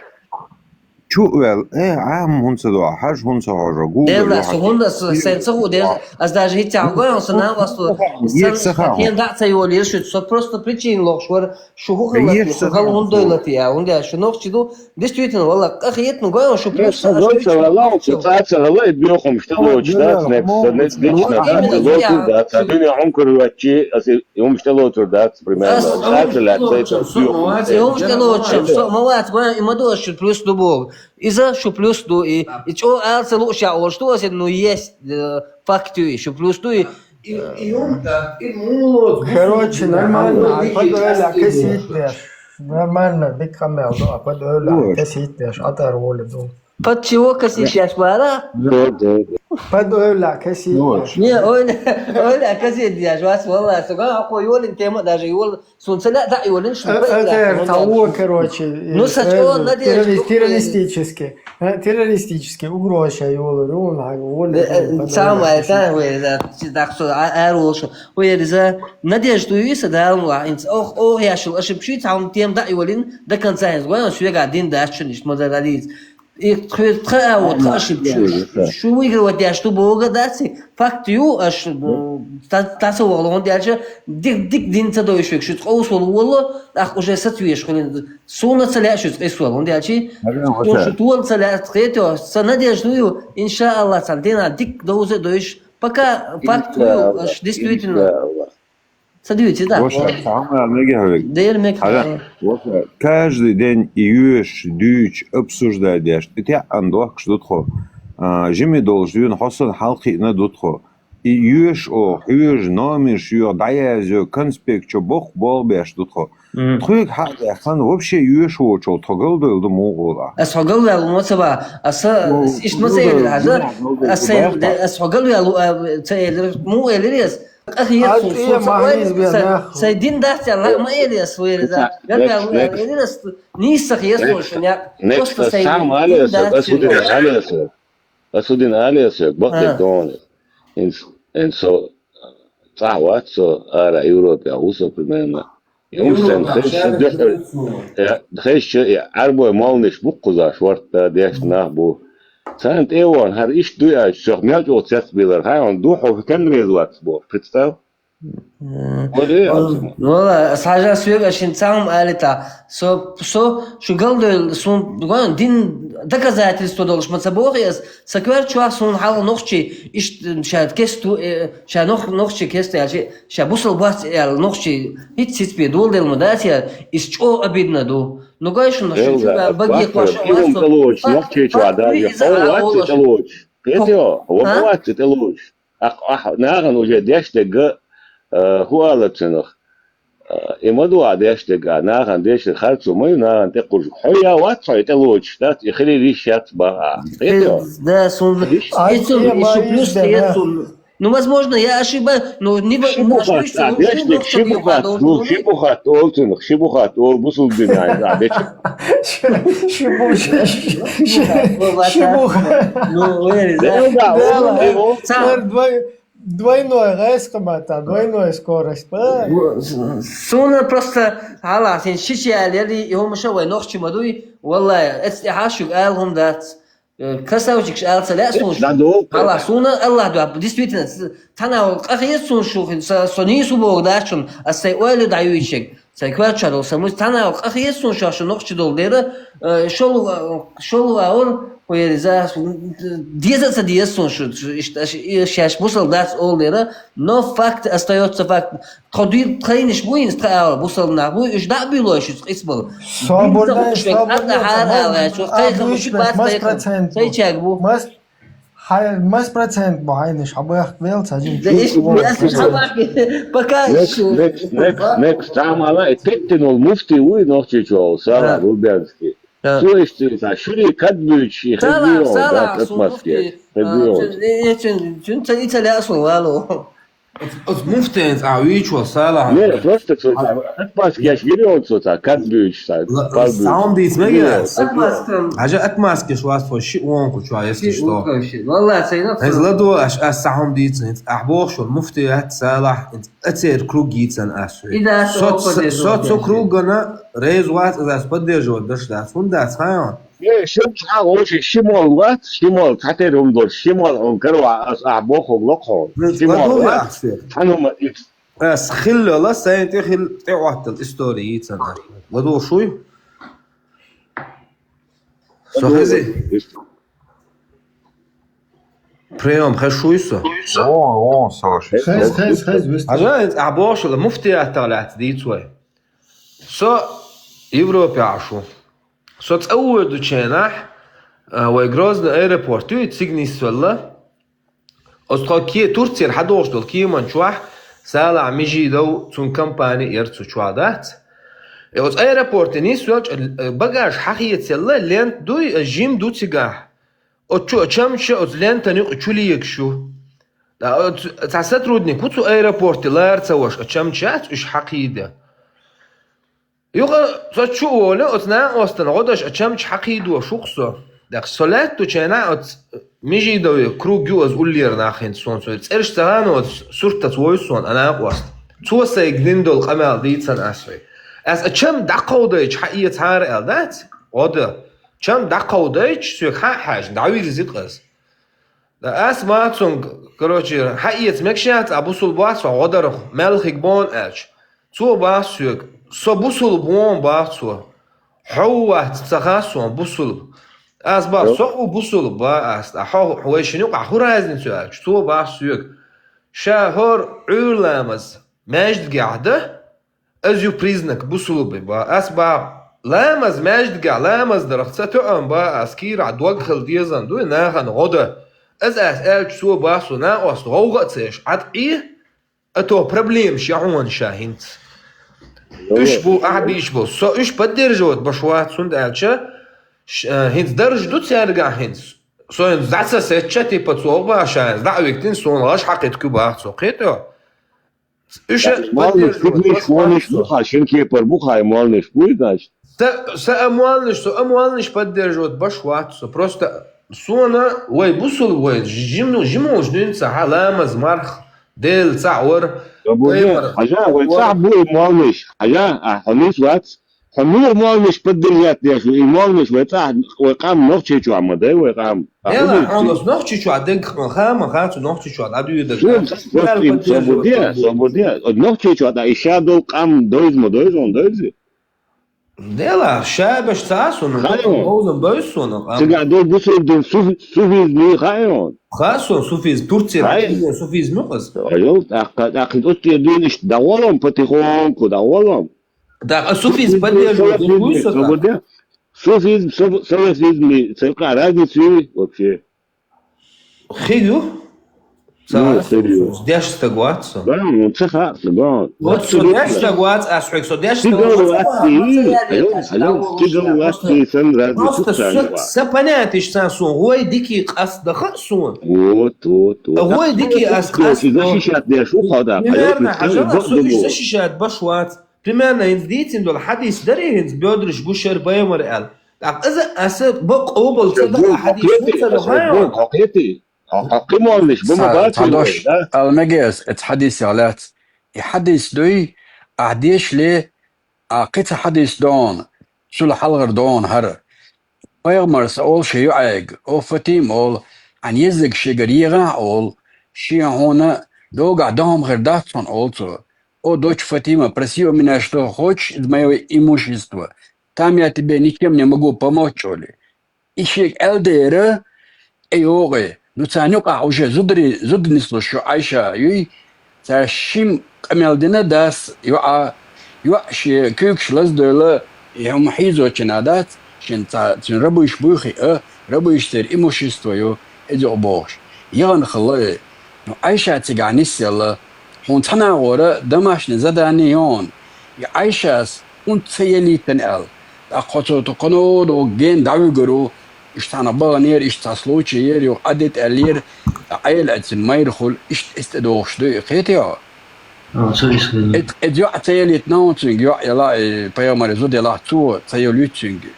чу а ваьлла, э, Ӏама хӀунда ца доагӀа, хьажа хӀунда ца хьожа, гугла Дела, со хӀунда, со, сен ца хӀу, дела, аз даже хӀитта гӀо, со нан вас ту, Ек сан ца хаа. Тен даӀ ца йолийла шуьца, со просто причина лохуш вара, шу хӀу хилла, Ек шу ца хала хаа. ХӀунда дойла те, а, хӀунда аьлча шу нохчи ду, действительно, валла, къа хетна гойла, шу Ну, просто со аш гой ца вала, ца ца ца гала, и бьёхум что лоч, да, снэп, со не лично, да, именно, лоч, да, ца дуня он курвачи, а си, ум что лоч, да, примерно. Ас, Ца ца ла, ца ца бьёхум. Ум что лоч, со, молодец, гой, и мадош, плюс любовь. Иза шу плюс ду, и, и чё, а, ца луш, я, о, что у вас, ну, есть, э, факт, и шу плюс ду, и И, и он так, и молод, Короче, нормально, а под Оля косить дашь. Нормально, биг хамел, ну, а под Оля косить дашь, а тар воля, ну. Под чего косить дашь, Вара? Под Оля косить дашь. Не, Оля, Оля косить дашь, вас, валла, сука, а хуй, Олин тема даже, и Оля, Сунца ла да и олин шу. Э, это РТО, короче, Ну, э, сачо, э, надеюсь, террорист-, что террористический, э, террористический угроза йолу, ну, на, воля, Э, э, ну, самое, это, вы, да, так что, а, а, лучше. Вы, за, надеюсь, что и садал, а, инц, ох, ох, я шел, ошиб, ши, там, тем, да, и олин, до конца, я звоню, сюга, один, да, что, не, смотри, И тхоьца тха а вот, тха ошибка. Шу выигрывать деш ду бога даци, факт ю, аш, э, та, та са вогла, он дяча, дик, дик дин ца дойшвек, шу цкъовс вол воло, ах уже сацвеш, хулин, суна ца ля шу цкъис вол, он дячи, шу туан ца ля цкъето, са надежду ю, иншаллах, сан дина дик доузе дойш, пока факт ю, аш действительно. Ца дуьйци, да. Воша, цхьамма мега хьоьга. Дер мега Хьажа, хьоьга. Воша, каждый день и юьш, дуьйч, обсуждать деш. И тяан дохкаш ду тхо. А, жими долуш дуьйна хьо сан хьалкхиъна ду тхо. И юьш о, хьоьжа, номерш йоьгӀ, дӀаязйо, конспект чу боккха болх беш ду тхо. Мгм. Тхоьга хьаъ даьккхана, вообще юьш воцул тхо галдойла ду мугӀа гӀолахь. Ас хьо галваьлла ма ца ва, аса, Ну, ас иштта ма ца ну, элира, хьажа, ну, ну, ас ну, сайна, ну, де-, ас хьо галваьлла, а, ца элира, мугӀа элира ас. Къахетсун, Ат, шу э, ца махьиз ойла, бен са, нах. Сай дин дац аьлла, ма эли ас вайра за. Next, Гагар next, ву next. Эли ас, нийса хесун Next, шуня. Next, Просто сай сам дин алиса, дац ас удин шуня. Алиса. Ас удин алиса, бакъ А. Дон. Инс, инсо, цӀа вац со, ара Европе, а усо примерно. Юмсен, Европа, хеш, шаьрда дехер. Шаьрда. Э, хеш, э, арбой молниш буккузаш варта, деш нах бу. Цан тӀе вон, хӀара иштта дуй аьлча, цох мел чӀогӀа цецбийлар, хьай он ду, хьо кан реза вац боху, представь? Мгм. Вот и Ну, аьлча. Ну, ла, сажа сюга шин цам алита. Со, со, шу галдой, сун, гон, дин доказательство долуш, ма ца боху эс, са квер чуах сун хьал нохчи, ишт, ша кесту, э, ша нох-, нохчи кесту, ша, ша бусал бац, э, нохчи, хит сиц бе дол дел ма дац, я, иш чо обидно ду. Ну, гой шун, Эл шун, да, чуга баги бахтар, кваша, кирум васо. Талоч, Факт, нохчи чуа, факт, да, ви я, иза хо а вац олош. Талоч. Петё, А? Воват тӀе луш. Ах, ах, нагӀан уже деш дегга, э, хӀу ала цунах. Э, и ма дуа деш дегга, нагӀан деш харцо ма ю, нагӀан тӀе кхужу. Хьо я вац, хьо тӀе лучу, дац, и хили риш яц бага. Петё. Да, сун, Риш? и сун, А, и шу я плюс маиз да, тӀе да. Сун. Ну, возможно, я ошибаюсь, но не в-, Шибухат, ошибаюсь, а, ну, деш ну, дег, ну, шибухат, ну, ну, ну, шибухат, ол цунах, шибухат, ол бусулбина, а, деш. Шибу-, ши-, ши-, ши-, шибухат. Ну, вы, Да, да. да, Да, он, да. он. Сам. Двой-, двойной резкомата, двойной скорость, ба? Суна просто, хала, сен шичи алери, и хомуша вай нохчи мадуй, валлай, эц, и хашук, ал хум дац. Э, красавчик, ша, алца лаьа суна. Да, да. Хала, суна, Аллах дуа, действительно, с-, тана къахиет сун шухин, са, со нийсу бог дачун, а сай ойла даюйчек. Сай квачару, са мус тана къахиет сун шашу нохчи дол дера, э, шолу, э, шолу аур, хуери за, деза ца деза сун шу, шу, иш-, иш-, иш-, шаш бусал дац ол дера, но факт остаётся факт. Тхо дуьйр-, тхайнаш буйнас тха ала, бусал нах буй, уьш дӀа а буьйлой шуьца къисбала. Собар дай, собар дай, ата хьара ала, шу а, кайха а, муши бац, мас кайха. Процент бу? Сайчаг бу. Мас, хай, мас процент бу хьайнаш, хьабах вел, ца жим. Да, иш, я слышал, пока Next, ещё. Next, next, next. Там ала, и теттин ол муфти уй, нохчи чуал, Сала Рубянский. Да. Су иш ты, та, шури кадбуч, и Сала, хадбуч, Сала, да, су кадмаски. Муфти. Хадбуч. А, чун, э, чун, чун, ца, и ца ля су вало. Оц, оц муфтенца а вичо салаха. Не, просто цо отмазки аш гири он цо ца, как бюч, ца, Ла-, как бюч. Саум дийц мега? Не, Отмазка. Хажа отмазки аш вас твой ши уонку чуа, если что. Ши уонку ши. Валла, цайна. Эз ладу аш, ас саум дийц, ах бохшо, муфтият салах, ацер круг гийцан аш. И да, со, со, со, со кругана, рез вас, аз поддерживать даш да. Фунда, цхайон. Э, шимчхьа гӀоши шимол вац, шимол цхьатерум дол, шимол он карва ас а бохуг лохо. Шимол вац, цхьанума икс. Ас хиллала, сайн тӀе хил-, тӀе ваттал история йицан. Ладу шуй? Со хези? Приём хешуй со? О, о, со. Хез, хез, хез, вест. Ажа, а бохшала муфтият тагълят дицвай. Со Европе ашу. Со цӀавур ду ченахь, а, вай Грозный аэропорт ю, цигнисвелла. Оцу тхо ке-, Турцера хьадогӀуш долу кеман чохь Салахь Межидов, цуьнан компани яра цу чохь дац. И оцу аэропорте нисвелча, э, багаж хьахецелла, лент дуй, э, жим ду цигахь. Оцу чу а чамча оцу лентан юкъа чу легаш ю. Да, оцу, цхьа сотрудник ву цу аэропорте лара ца ваша, а чамчац уьш хьакхийда. Юха со чу а волу, оцу накъостана гӀо даш а чамча хьакхийдо шух со. Дакъа со лаьтту чайна оцу Межидове круг ю аза уллера нах хӀинца сон цо. ЦӀераш ца гӀано оцу суртаца вой сон, а накъост. Цо сайга дин долу къамел дийцан ас вай. Ас а чам дӀакховдайча хьаэцахьара аьлла дац? ГӀо дан. Чам дӀакховдайча, соьга хьа а хьаьжна, дӀавирзи-кх ас. Да ас ма цунга, короче, хьаэца мегаш яц, а бусулба вац хьо гӀо дарх, мел хиг бон аьлча. Цо баха соьга, со бусулба вон баха цо. Хьо ву вац ца хаа сон бусулба. Ас баха, со а ву бусулба, баха ас, а хьо, хьо вай шин юкъахь хӀун разница ю аьлча, цо баха соьга. Ша хӀора Ӏуьйра ламаз маьждигехь дан, Аз ю признак бусулба, ба. Ас ба ламаз маьждигехь ламаз дарах ца тоьам ба, ас кийрахь дог хила дезан дуй, нахана гӀо дан. Аз ас аьлча цо ба, со накъост гӀовгӀа а ца еш, Ӏад Ӏе, а то проблемаш я хьуна ша хӀинца. Уьш бу, ахь бийш бу. Со уьш поддерживать баш вац, хӀунда аьлча, ш-, а, хӀинца дарж ду цаьрга хӀинца. Со хӀинца дӀа ца сецча, типа, цо гӀо ба ша, хӀинца дӀа а виктина, суна гӀаш хьакхитта куь баху цо. КхетӀо? Уьш а молнаш поддерживать куьгнаш, баш вац со. Буха, шин кепар буха, молнаш буй, значит. Са, са а молнаш, со а молнаш поддерживать баш вац со. Просто сона вай бусул вай, жимну, жимолш дуьйна ца хьа, ламаз, марх, Дела цхьаъ вар. Хьажа, вай цхьаъ буй молнаш. Хьажа, а, хьо нис вац. Хьо муха молнаш поддержать деш ву? И молнаш вай цӀа-, вай къам Нохчийчохь ма дай, вай къам. Дела, хьуна оцу Нохчийчохь дегга хьуна ха ма ха цу Нохчийчохь дӀадуьйдург. Свободе, свободе. Нохчийчохь дӀа и ша долу къам дойза ма дойза, он дойзи? Дела, ша беш ца а суна, хаьа. Дойза ма дойза суна къам. Цигахь долу бусулба дин суфи-, суфизм хаьа он? Ха суна суфизм, Турцера суфизм ю къас. Айо, тӀаккха, тӀаккха оцу тӀе дуьйна иштта дӀагӀолам, потихоньку дӀагӀолам. Так, а суфизм поддерживать деш вуй со так? Суфизм, сал-, салафизм, церкъа разница ю вообще? Хир ю? Ну, хир ю. Деш стаг вац со. Да, ну, ца хаьа, да. Вот со деш стаг вац, ас хьоьга со деш стаг вац. Стигал вац, алло, стигал вац, сан разница. Просто са, са понятиеш сан сон, гӀой дикий къаст даха а сон. Вот, вот, вот. А гӀой дикий ас къаст. Защищать деш ву хьо, да. Примерно, хьажа, со защищать баш вац. Примерно, хӀинца дийцина долу хьадис дарий хӀинца боьдраш гушар пайхамар аьлла. ТӀаккха иза аса бакъ къобал ца даха хьадис хӀинца ду хьайо? Хьо кхетий? Хьо, хьо кхин молнаш, бу ма баций, да? Ала мегес, эца хьадис яхлац. И хьадис дуй, ахь дешале, а кхин ца хьадис дон, цул хьалхар дон хӀара. Пайхамарс олу шен йоӀайга: «О Фатима, — олу, — хьан еззиг шегара егӀахь, — олу, — шен хьуна догахь дохьам хир дац хьуна», — олу цо. «О, дочь Фатима, проси у меня, что хочешь из моего имущества, там я тебе ничем не могу помочь», — олий. И шега аьлла дера, тӀейогӀий. Ну, царна юкъахь уже зударий, зуда нислуш ю Ӏайша юй. Цара шим къамел дина дас, йоӀа, йоӀ шен куьйгаш лаздойла, и хӀума хьийзочина дац, шен ца-, цуьнан рабыш буй хиъа, рабыш церан имущество ю, иза юкъа бохуш. Яхана хилла и. Ну, Ӏайша цигахь нисъелла. Хьуна цхьана агӀора домашний задание йоӀан. И Ӏайшас хӀунда ца елийтина аьлла. ТӀаккха хьо цо тхо кхано догӀу гена дӀавуьгур ву, иштта цхьана баханера, иштта цхьа случай яра, юха Ӏадит аьллера, Ӏела а цуьнан майра хуьлу, иштта эцтӀе догӀуш дуй, кхетий хьо? А, ца висхийла. Эд-, эд йоӀ ца елийтина хьуна цуьнга, йоӀ елахь, и пайхамаре зуда елахь, цо ца йолуьйту цуьнга.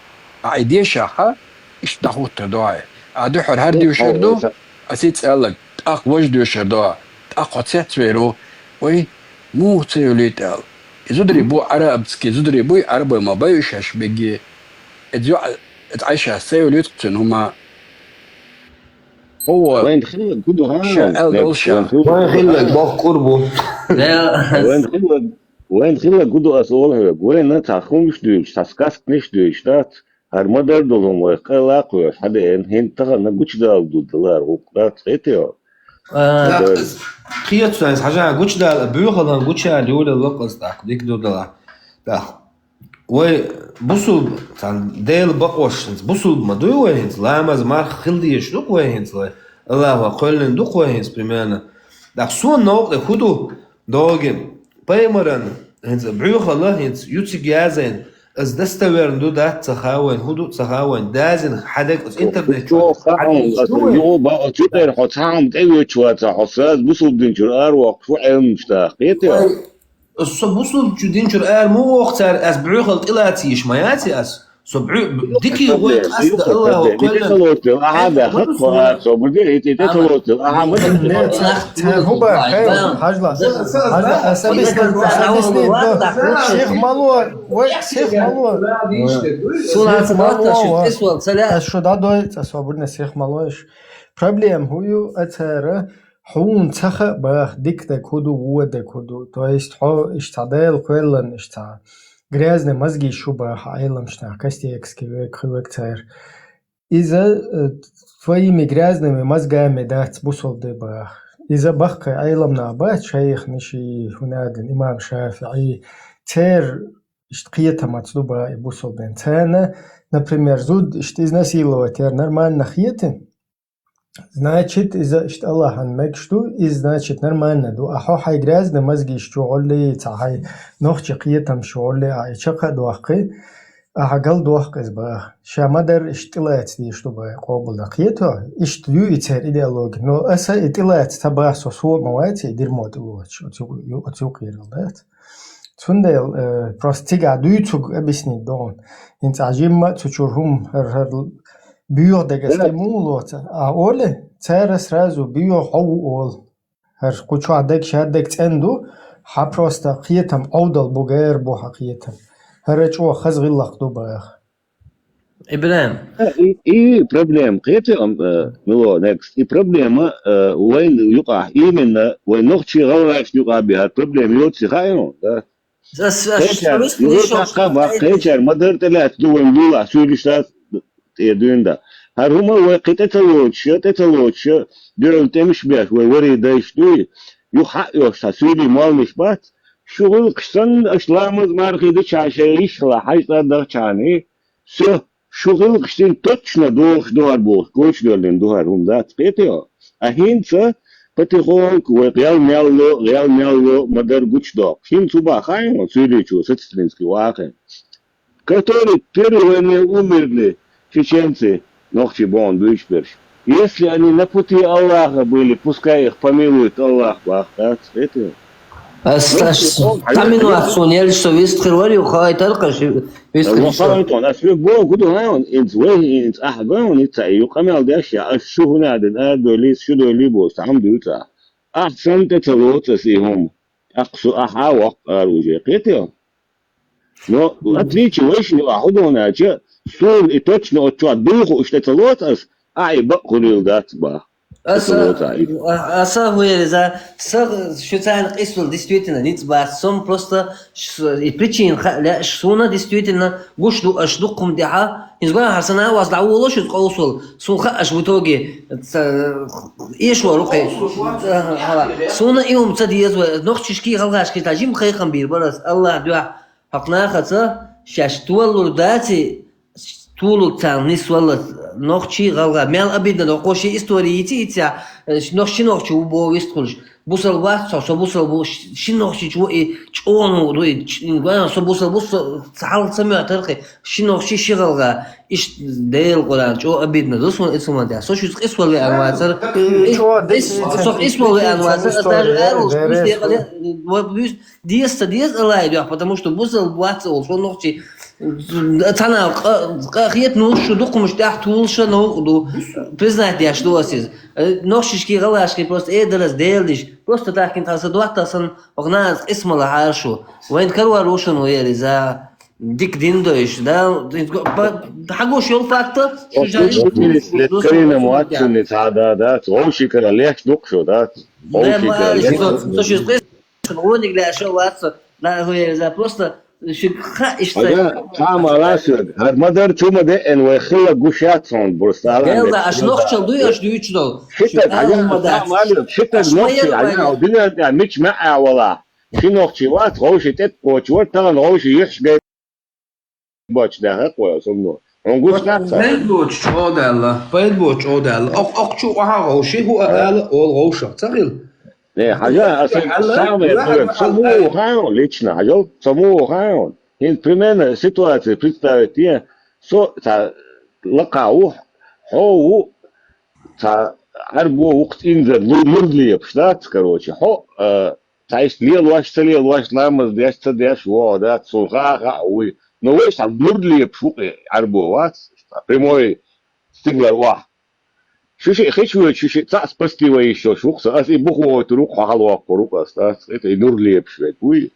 А и дешахь, иштта дӀахӀуттур ду хьай. А дуьхьара хӀара доьшур ду, аса и цӀеллаг, тӀаккха важа доьшур ду, тӀаккха хьо цецвер ву, вай, муха ца йолуьйту аьлла. И зударий бу, арабский зударий буй, арабой ма бай уьш аш бегге. Эд йоӀ, Ӏайша, сай улиц цун хӀума. Ова. Вайн хилла гуду ха. Ша ал дол ша. Вайн хилла бохкур бу. Вайн хилла вайн хилла гуду ас ол хе. Гурена та хумш дуйш, та сказкниш дуйш, да. Гьар мадар дол хӀума вай къела кхуьш, хьада эн хин тахана гучдал дудалар гукъ, да, цхетио. Кхиет сайн хьажа гучдал, буьхалан гуча, люля локъас, так, дик дудала. Так. Вай бусулб, сан Дела бакъош, бусулб ма дуй вай хӀинца, ламаз марх хилдеш дук вай хӀинца, вай Аллаха кхоьллин дук вай хӀинца, примерно. Так, сон новкъе худу, доги, паймаран, хӀинца, буьхала, хӀинца, юциг язайн, аз достоверно ду, дац ца хавайн, худу ца хавайн, дазин, хьадек, аз интернет чу. Юо ба, оцу тӀера хьо цхьаьм тӀевечу ваца, хьо саз бусулб динчур ар воккху, фу Ӏелмаш даха, кхетио? Со бусулб чу динчур ар му воху цара, ас буьхала тӀелацийш ма яци ас. Со буьхала дикий вой, ас да Аллаха кхоьллин. Аха да, хат хо ар, со буди, ити те толоте. Аха ма. Цхьа хӀуба, хай, хьажла. Хьажла, ас объяснить, ас объяснить, да. Сих мало, вай, сих мало. Сулан сабата шу тесвал цаля. Ас шу да дой, ца собурна сих мало иш. Проблема хӀу ю, а цара, хьуна ца хаьа баха, дика дерг хӀу ду, вон дерг хӀу ду. То есть хьо иштта Дела кхоьллан, иштта грязный мозги шу баха Ӏеламаш нах, костекский век, хи век цара. Иза, э, твоими грязными мозгами дац бусулб де баха. Иза баккхий Ӏелам нах бац, шайхнаш и, хӀунадин имам ШафиӀи. Цер иштта кхетамаца ду баха и бусулбен. Царна, например, зуд иштта изнасиловать яр нормально хети, значит, иза иштта Аллахьан мегаш ду, иза, значит, нормально ду. А хьо хьай грязный мозгиш чу гӀолли, ца хьай нохчи кхетамаш гӀолли, а и чакха а дохкхи, ахьа гал дохка иза баха. Ша ма-дарра иштта тӀелаца деш ду баха, къобалда кхето, иштта ю и цер идеологи. Но аса и тӀелаца ца баха со, со ма вац, и дерьмо тӀелоцуш, оцу, оцу кхерал дац. Цундела, э, просто цига дуьйцург объяснить догӀун. ХӀинца а жимма а цу чуьра хӀума хӀара, хӀара буьйху дегас тӀе муха лоцу? А оле, цара сразу буьйху хьо ву олу. ХӀара кху чохь дег, шаддег цӀена ду, хьан просто кхетам Ӏовдал бу, гер бу хьан кхетам. ХӀара чӀогӀа хаза гӀиллакх ду баха. ИбрахӀим. И, и проблема, кхетий, ам, э, мило, next. И проблема, э, вайн юкъахь, именно вайн нохчий гӀалгӀашна юкъахь бехьар проблема йоций хаьий, да? Ас, ас, кхечар, ас, юха ас, тӀаккха баккхечар, ма-дарра тӀелаьцна ду вайн лулахь, суьйлуьш дац тӀе дуьйна да. ХӀара хӀума вай кхин тӀе ца лоцуш, тӀе ца лоцуш, дуьхьал тӀемаш беш, вай варий дайш дуй, юха хьаъ йолуш цхьа суьйлий молланаш бац, шу гӀуллакхаш санна, аша ламаз мархий дича шайн йиш хила, хьаьж цӀа дахчахьаний, со шу гӀуллакхаш дина точно дохуш ду хӀара бохуш, гочдоьллина ду хӀара хӀума дац, кхетий хьо? А хӀинца потихоньку вай гӀел мел ло, гӀел мел ло, ма-дарра гучудоккхуш. ХӀинца хӀу баха хьайна, суьйличо, сацистринский вахе. Которые в первой войне умерли, чеченцы, нохчий боху буьйцуш берш. Если они на пути Аллаха были, пускай их помилует Аллах, баха дац, кхетий хьо? Ас, ас, тамин вац суна, ел со вист хир вар ю, хайтар кхаш, вист хир со. Ас век боху, гуду хьайна, инца вай, инца ахьа гой, инца ю къамел деш, я, ас шу хӀунадин, ар дойлий, шу дойлий боху, цхьа хӀума дуьйцу ахьа. Ахьа санна тӀе ца лоцу ас и хӀума. ТӀаккха со ахьа а воккха ара уже, кхетий хьо? Но, в отличие вайшинна юкъахь хӀун ду аьлча, суна и точно оцу чохь дуй хууш тӀе ца лоцу ас, ахьа и бакъ хуьлийла дац баха. Аса, аса хӀун яр иза, са шуьцарна къийсалур действительно ницкъ бац. Сом просто ш-, и причина хаа лаьаш суна действительно гуш ду аша дуккха хӀума тӀехьа. ХӀинца гой хьара санна а вас дӀаволо шуьца къовсавала. Суна хаа аша в итоге ца, эшо рукхе. Суна и хӀума ца деза вай. Нохчашкий, гӀалгӀашкий та жима кхайкхам бийр бара ас. Аллах дуьхьа. ХӀокху нахаца шаьш толалур даций, толалур царна нисваллалц нохчий, гӀалгӀа. Мел обидно ду, кхо ши истори йиций, йиций, э, нохчи нохчи ву боху вистхуьлуш. Бусал вац со, со бусал бу, ши, ши нохчичу ву и чӀогӀа ву ду, и ч-, и гой, со бусал бу, со, ца хьал ца моьттар кхин, ши нохчи, ши гӀалгӀа. Иштта Делан Къуръан чӀогӀа обидно ду суна и цу ма тӀехь. Со шуьца къийсавала веана вацара. Э, чӀогӀа къийс-, десять со къийсавала веана вацара, ас даже аьлла, дерриш вуьйш декъале, вуьйш деза ца деза Аллахьа дуьхьа, потому что бусал вац олуш ву нохчи. Цхьана къа-, къа хеташ шу дукхамаш тӀехь тулуша новкъа ду. Признать деш ду ас иза. Нохчашкий, гӀалгӀашкий просто э далаз Делан диш. Просто тахкин тхан са доттагӀ санна, вахана ас къийсамала хьара шу. Вайн карор ву шуна вер иза. Дика дин дойш, да? Хьагуш йол факта, шу Оцу жариш лет Карина Муатсуни цхьа да, да, вовшикара леш дукха шу, да? Да, ма Вовшикара аьлла, леш со, со ши къис, гӀониг лаьша вац со, да, гӀоя за просто, ши ха иштта. Ага, кама ласуг, гьар ма дар чу ма деъен вай хила гуш яц хьуна, бурстала. Гел да, аш нохчал дуй, аш дуйчу дол. Шитаг, ага, кама ласуг, шитаг нохчи, ага, динар тӀа мич ма а вала. Ши нохчи вац, вовши тӀет кочу вар, таган вовши юхш гай боч да хакъо сумно. Он гуш нахса. Пайд боч чӀодаьлла, пайд боч чӀодаьлла. Ок, ок чу ваха вовши, ху а ала, ол вовшах, ца хил. Не, хьажа, аса самое, самое, саму хаун, лично, хьажал, саму хаун. Хин примерно ситуация представить, е, со, та, лакха ух, хо у, та, арбо ух инза, лур, лур лепш, да, короче, хо, э, та, ишт лел ваш, ца лел ваш, ламаз деш, ца деш, во, да, сун ха, ха, уй. Но вай, та, лур лепш, ух, арбо, вац, та, прямой, стигла, вах. Шу шиъ хиш вуьйчу, шу шиъ цхьаъ спасти вай йиш йолуш ву-кх со. Аса и бухо ойтур ву-кх хьо хьалавоккхур ву-кх аса, дац? ХӀета и нур лепаш верг вуй?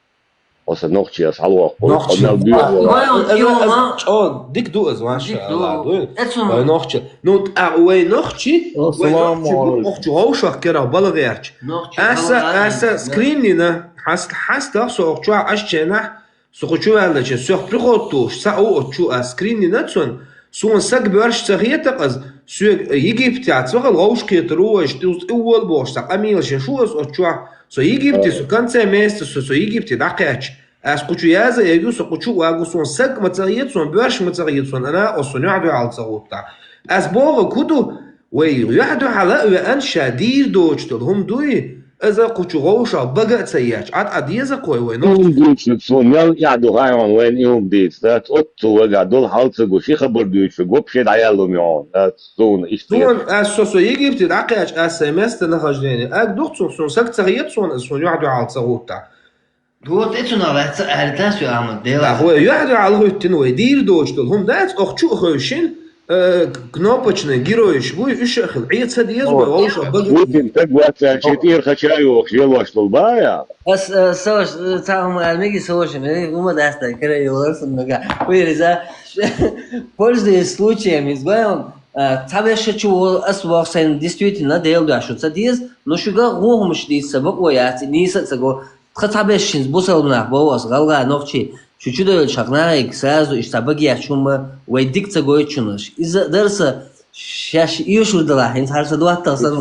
Оса нохчи аса хьалавоккхур ву-кх, хьо мел доьгӀо. Вай, он Иза, иза, иза, чӀо, дика ду иза, машалла, ду. Эцунга. Вай нохчи. Ну, тӀаккха вай нохчи, вай нохчи бу, Ассаламу алейкум. Нохчи вовшах керах бала гӀерташ. Нохчи аса, бала аса гӀерташ, да. Скриннина, хьаст-, хьастах со охчохь аш ченахь, Со кху чу ваьллача, соьх приход тухуш, цхьаъ ву оцу чу ас скриннина цунна, суна саг боьрша ца хета-кх ас, соьга Египте цхьа хала вовшахкхетар ву вайша, тӀе тӀе вуо бохуш, цхьа къамелаш еш ву ас оцу чохь. Со Египте, со конце месяца, со, со Египте дӀакхаьчча. Ас кху чу яза а эгу, со кху чу а вагу, суна саг ма ца хета, суна боьрша ма ца хета, суна ана а, суна юьхь-дуьхьал ца хӀуттахь. Ас бохург хӀун ду? Вай юьхь-дуьхьал а веана, ша дийр доцуш долу хӀума дуй, иза кху чу вовшах бага а ца етташ, Ӏад-Ӏа деза кхой вай нохчий? Хьуна дуьйцург суна мел эхь ду хаьий хьуна, вайна и хӀума дийца, дац? Оццул вагахь долу хьал ца гуш, и хабар дуьйцург вообще дӀаяьлла хӀума ю хьуна, дац? Суна иштта. Суна, ас со, со Египте дӀакхаьчча, ас сайн местонахождение аг ду-кх цунах, суна саг ца хета суна, ас суна юьхь-дуьхьал ца хӀуттахь. Дора тӀе цунах лаьцна аьлла, тасо Ахьмад, Дела. Ахь вай юьхь-дуьхьал хӀуьттина вай, дийр доцуш долу хӀума дац, охчу а хевшина, э, кнопочный геройш буй, уьш а хила, Ӏе ца деза вай, вовшах бага. Путин таг вац аьлча, тӀера хача а йохуш, лелош долу бан а. Ас, э, саваш, э, цхьа хӀума аьлла меги саваш, э, хӀума дац тай, кара йолар сан мега. Вай реза, пользуясь случаем, изгоем, э, цхьа вешачу ас воху сайн действительно Дела дуьхьа шу ца деза, но шуьга гӀо хӀумаш дийца бакъо яц, и нийса а ца го. Тхан цхьаберш шинца бусалба нах боху аса, гӀалгӀа, нохчий, шу чудевлча хьакъ нахе сразу иштта цхьа баге еш хӀума вай дика ца гойтучунаш. Иза а дара сан шаьш эшур далахь, хӀинца хьара сан доттагӀа санна.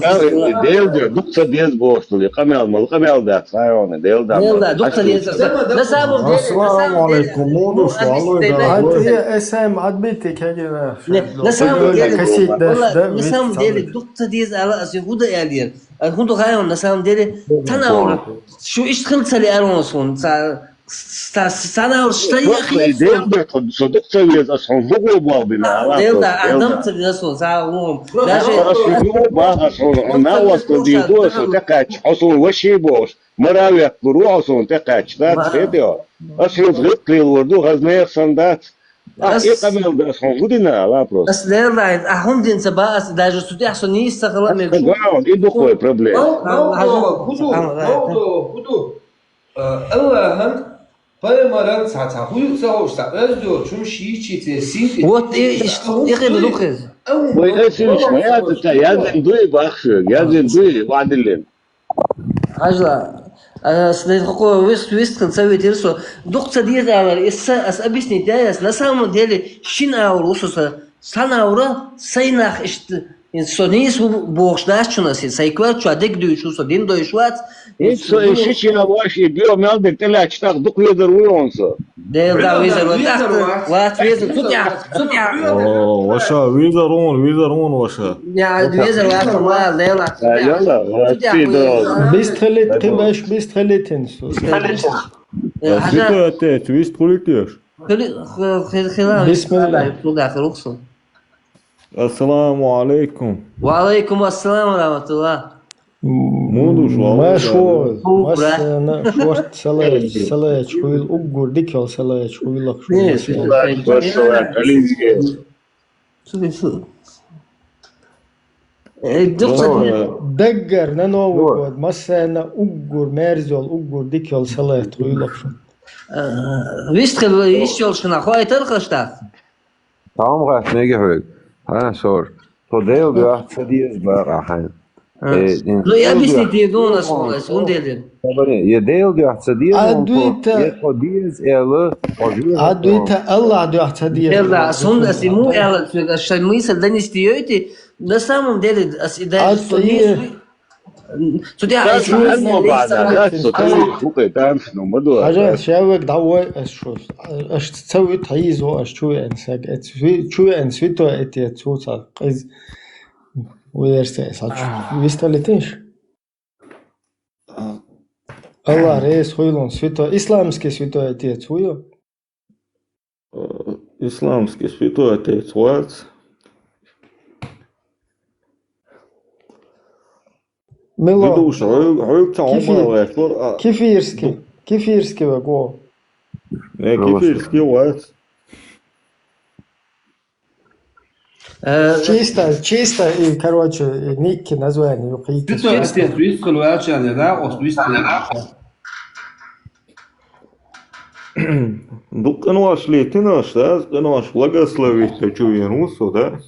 Дела дуьхьа, дукха ца деза бохуш долу, и къамел мала къамел дац, хьайоне, Дела дуьхьа. Дела дуьхьа, дукха ца деза. На самом деле, на самом деле, Ассаламу алейкум, муну шу алой. Ай, э, эс эм отбитый кегина. Не, на самом деле, косить, да, на самом деле, дукха ца деза ала аса хӀун дан аьлла. А хӀун ду хаьий, на самом деле, цхьана а вара, шу иштта хила ца лаьара суна, ца, ца, цхьана а вара, ша яхи. Дела дуьхьа, со дукха ца веза, аса хьуна хӀун гӀо боху бина, ала. Дела дуьхьа, адам ца веза суна, цхьа вон. Даже аса хӀун гӀо боху, аса хьуна, хьуна накъостал дийр ду, аса тӀекхаьчча, хьо суна ваши бохуш, мара ветталур ву хьо суна тӀекхаьчча, дац, хетий хьо? Аса хьуьнца гӀиллакх лелор ду, хаза нехан санна дац. Ахь и къамел дац, хьуна хӀун дина, ала просто. Ас лералахь, ахь хӀума дина ца боху, ас даже цу тӀехь со нийса ца хила мега. Ас ца боху, и ду кхой проблема. Нов-, нов-, нов-, хӀун ду, нов-, нов-, хӀун ду? Э, Аллахьан, пайхамаран цхьа, цхьа хӀун ю ца хууш, цхьа оьзда йоцу хӀума шийчи церан синтӀе. Вот и, и, и хила ду хеза. Вай эсинаш ма яц, ца яздина дуй бахаш, яздина дуй, вадиллина. Хьажа, ас ден хӀокхо вист-, вистхина ца витира со. Дукха ца деза алар, и са, ас объяснить яй ас. На самом деле, шина аур ву со са. Сан аура, сайн нах иштта, со нийса ву бохуш дац чуна ас, сайн коьрта чохь дерг дуьйцуш ву со, дин дойуш вац. Ит со и шича ваш, и био мел дерг тӀелаьчча тӀаккха дукха везар вуй хьуна со. Дела да, везар вац. Вац везар, цу тӀехь, цу тӀехь. О, ваша, везар вуна, везар вуна, ваша. Я, везар вац, ма, Дела. А, яла, вац, цу тӀехь. Бистхилит, кхин беш бистхилитин со. Бистхилит. Э, а хьажа. Бистхилит, вист хулит еш. Хили, хи-, хи-, хила, Бисмилла. Худа, хи, рухсу. Ассаламу алейкум. Ва алейкум ассалам ва рахматуллах. Муну шу, ма шо, Ху, бра. Массана шорт салач, салач хуйла, уггур дикал салач хуйла. Не, шу, шу, шу, шу, шу. Э, дукха. Даггар на Новый год, массана уггур мерзел, уггур дикал салач хуйла. Э, вистхила йиш йолчу хенахь хоуьйтура хӀара штат? Тхьамма гӀатта мега хьоьга. Хьан, сор. Тхо Дела дуьхьа ца деза бакъахь хьайна. А. Э, ну, я объяснить дийр ду ас хьуна, ас хӀунда элира. Я Дела дуьхьа ца деза, я тхо деза аьлла, хьо жоьжахати. Аллах дуьхьа ца деза. Элла, ас хӀунда ас и муха аьлла соьга, ас шайн мисал донести йойту, на самом деле, ас и даже... Цу тӀехь ас хьан ма бада, да, со тӀе ву кхе танц, ну, ма ду. Хьажа, шаьввег дӀавой ас шу. Аш ца вуьту хьийзо, аш чу веана саг. Эц ви-, чу веана святой эти цу ца къиз. Уверся, ас хьачу вистхила теш? Аллах реза хуьлун, святой, исламский святой отец ву ю? Э, исламский святой отец вац. Мило. Видуш, хьоьга, хьоьга ца хьо ма вац, а, Кефирский. Кефирский вай го. Э, Кефирский вац. Э, чисто, чисто, и, короче, и ник, название, ю, кхийкис. Святой отец вистхила ваьлча, да, оцу вистхила ваьлча. Ду къинош летина аш, да, къинош благословить чу вен ву со, да?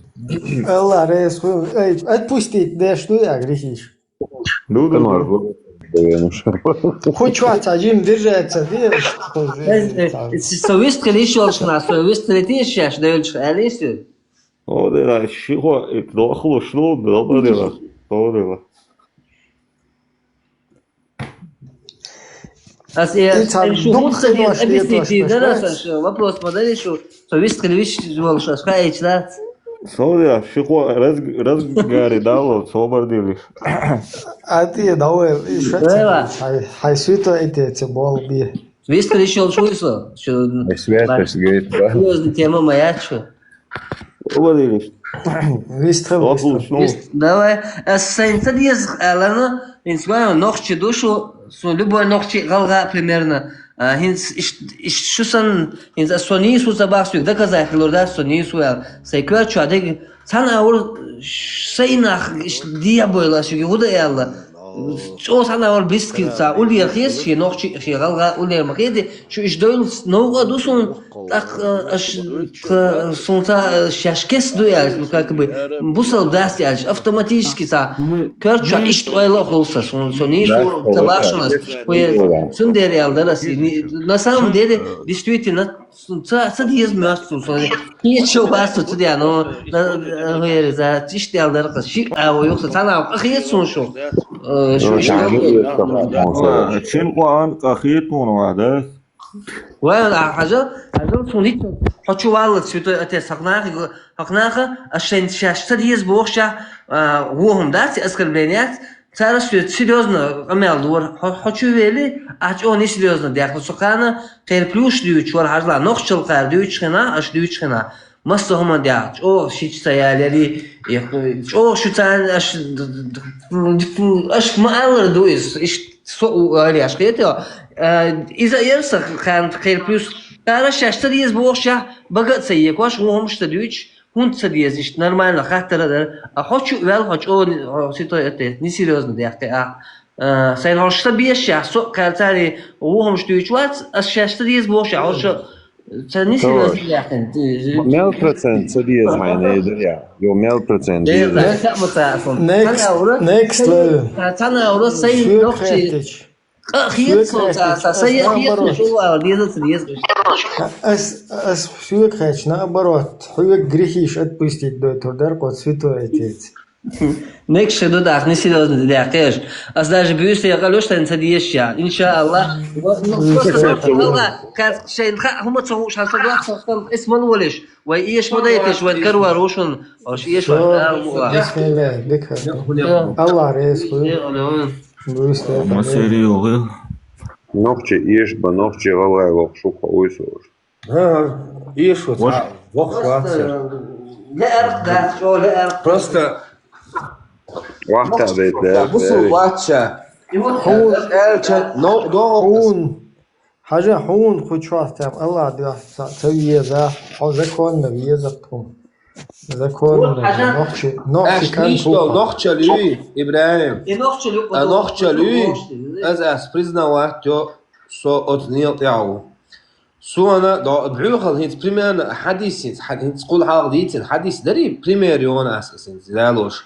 Аллах реза хуьлда. Эй, отпустить деш ду я грехиш? Ду, ду, ду. Ху чохь цхьа жим держаться, де, э, э, со вистхила йиш йолчу хенахь, со вистхила йиш яш девлчу аьлла ю. О, дела, ши хо, и дохлуш, ну, добра дела. Добра дела. Ас, э, и цхьа шу хӀунда ца деза, объяснить дара, ас, аш вопрос ма дари шу, со вистхила йиш йолуш, аш хаийча дац? Со я, ши хо раз-, разгари дало, собар делиш. А ты давай, и шу ца, хай, хай святой эти, эти бол би. Вистхила йиш йолуш вуй со? Шу святость, говорит, да? Серьёзная тема моя, чу. Вистхила, вистхила. Давай, ас сайна ца деза аьлла, хӀинца вайн нохчи ду шу, со любой нохчи гӀалгӀа примерно. А, хӀинца иш-, иш шу санна, хӀинца ас со нийса ву ца бахча, доказать хилур дац, со нийса ву аьлла. Сайн коьрта чохь дерг цхьана а вур, сайнах иш дебойла, ас юги хӀуда аьлла. ЧӀогӀа цхьана а вур бискилца, уллера хеза, шен нохчи, шен гӀалгӀа уллера ма хеди, шу иш дойлуц новкъа а ду суна, тӀаккха, э, аш, тха, суна ца, э, шаьш кест ду аьлча, ну, как бы, бусалба дац аьлча, автоматически ца, коьрта чохь иштта ойла а хуьлу сан, суна, со нийса ву ца бахча ас, цундела аьлла дара ас, и, на самом деле, действительно, Ца, ца деза моьтту суна. Кхечо вац со ца деза, но, на, на, хӀера, за, иштта аьлла дара, шиъ а ву юха, цхьана а къахета суна шу. Э, шу иштта. Чин къоан къахета вон ван, да? Вай, а, хьажал, хьажал суна хӀинца, хьо чу валлалц, святой отец, хӀокху наха, хӀокху наха, аш шайн шаьш ца деза бохуш, а, вон хӀума дац, оскорбление яц, Цара соьца серьёзно къамел дора. Хьо, хьо чу вели, ахь чӀогӀа несерьёзно даьхна. Со кхана кхеран плюсаш дуьйцуш вара, хьажал, нохчалла кхара дуьйцуш хенахь, аша дуьйцуш хенахь. Массо а хӀуманна дехьа, чӀогӀа шича ца ялари, и, чӀогӀа шу царна, аша, аша ма-аллара ду иза, иштта со у али аша хетайо. Э, иза а яра сан кхана кхеран плюс. Цара шаьш ца деза бохушехь, бага а ца екош, вон хӀумаш ца дуьйцуш, ХӀунда ца деза иштта нормально хаттар а дара? А хьо чу а ваьлла, хьо чӀогӀа, хьо святой отец, несерьёзно даьхкина ахь. А, сайна хьо ша безаш, со а кхаьрца ву хӀумаш дуьйцуш вац, ас шаьш ца деза бохуш, хьо ша ца несерьёзно даьхкина. Мел процент ца деза хьайна, э, дара я? Йо, мел процент деза. Next, next level. Цхьана а вара сайна нохчий. Къа хета со, ца, ца, са я хета, шу вала деза ца деза. Ас, ас хьоьга хеташ, наоборот, хьоьга грехиш отпустить дойтур дара кхо святой отец. Некъ шу ду дахни серьёзно дехкеш. Ас даже буьйса я къалуш тан ца дезаш я. Иншааллах. Ну, просто шайн ха хӀума ца хууш хьан со дохка, эс ман волиш. Вай эш ма дайташ, вайн карвар ву шун. Ош эш ван. Бисмилла, дика. Аллах реза хуй. Ма серьёзно. Нохчи эш ба, нохчи гӀалгӀай воккхуш ву кхо уйсуш. ХӀа, эш ву цхьа воккхуш вац. Леарх дац, чӀо леарх. Просто вахта бейт, да, бусул вача. Хьун аьлча, но, догӀу. Хьажа, хьуна кху чохь тӀехь Аллах дуьхьа ца, ца веза, хьо законно веза кху. Законно, нохчи, нохчи кан кху. Нохчалуй, Ибрахим. И нохчалуй, а нохчалуй, аз ас признавать йо, со оцу нел тӀехь ву. Суна до бьюхал хинц примерно хадис хинц хад хинц кул хьал дийцин хадис дари пример йона ас хинц залош.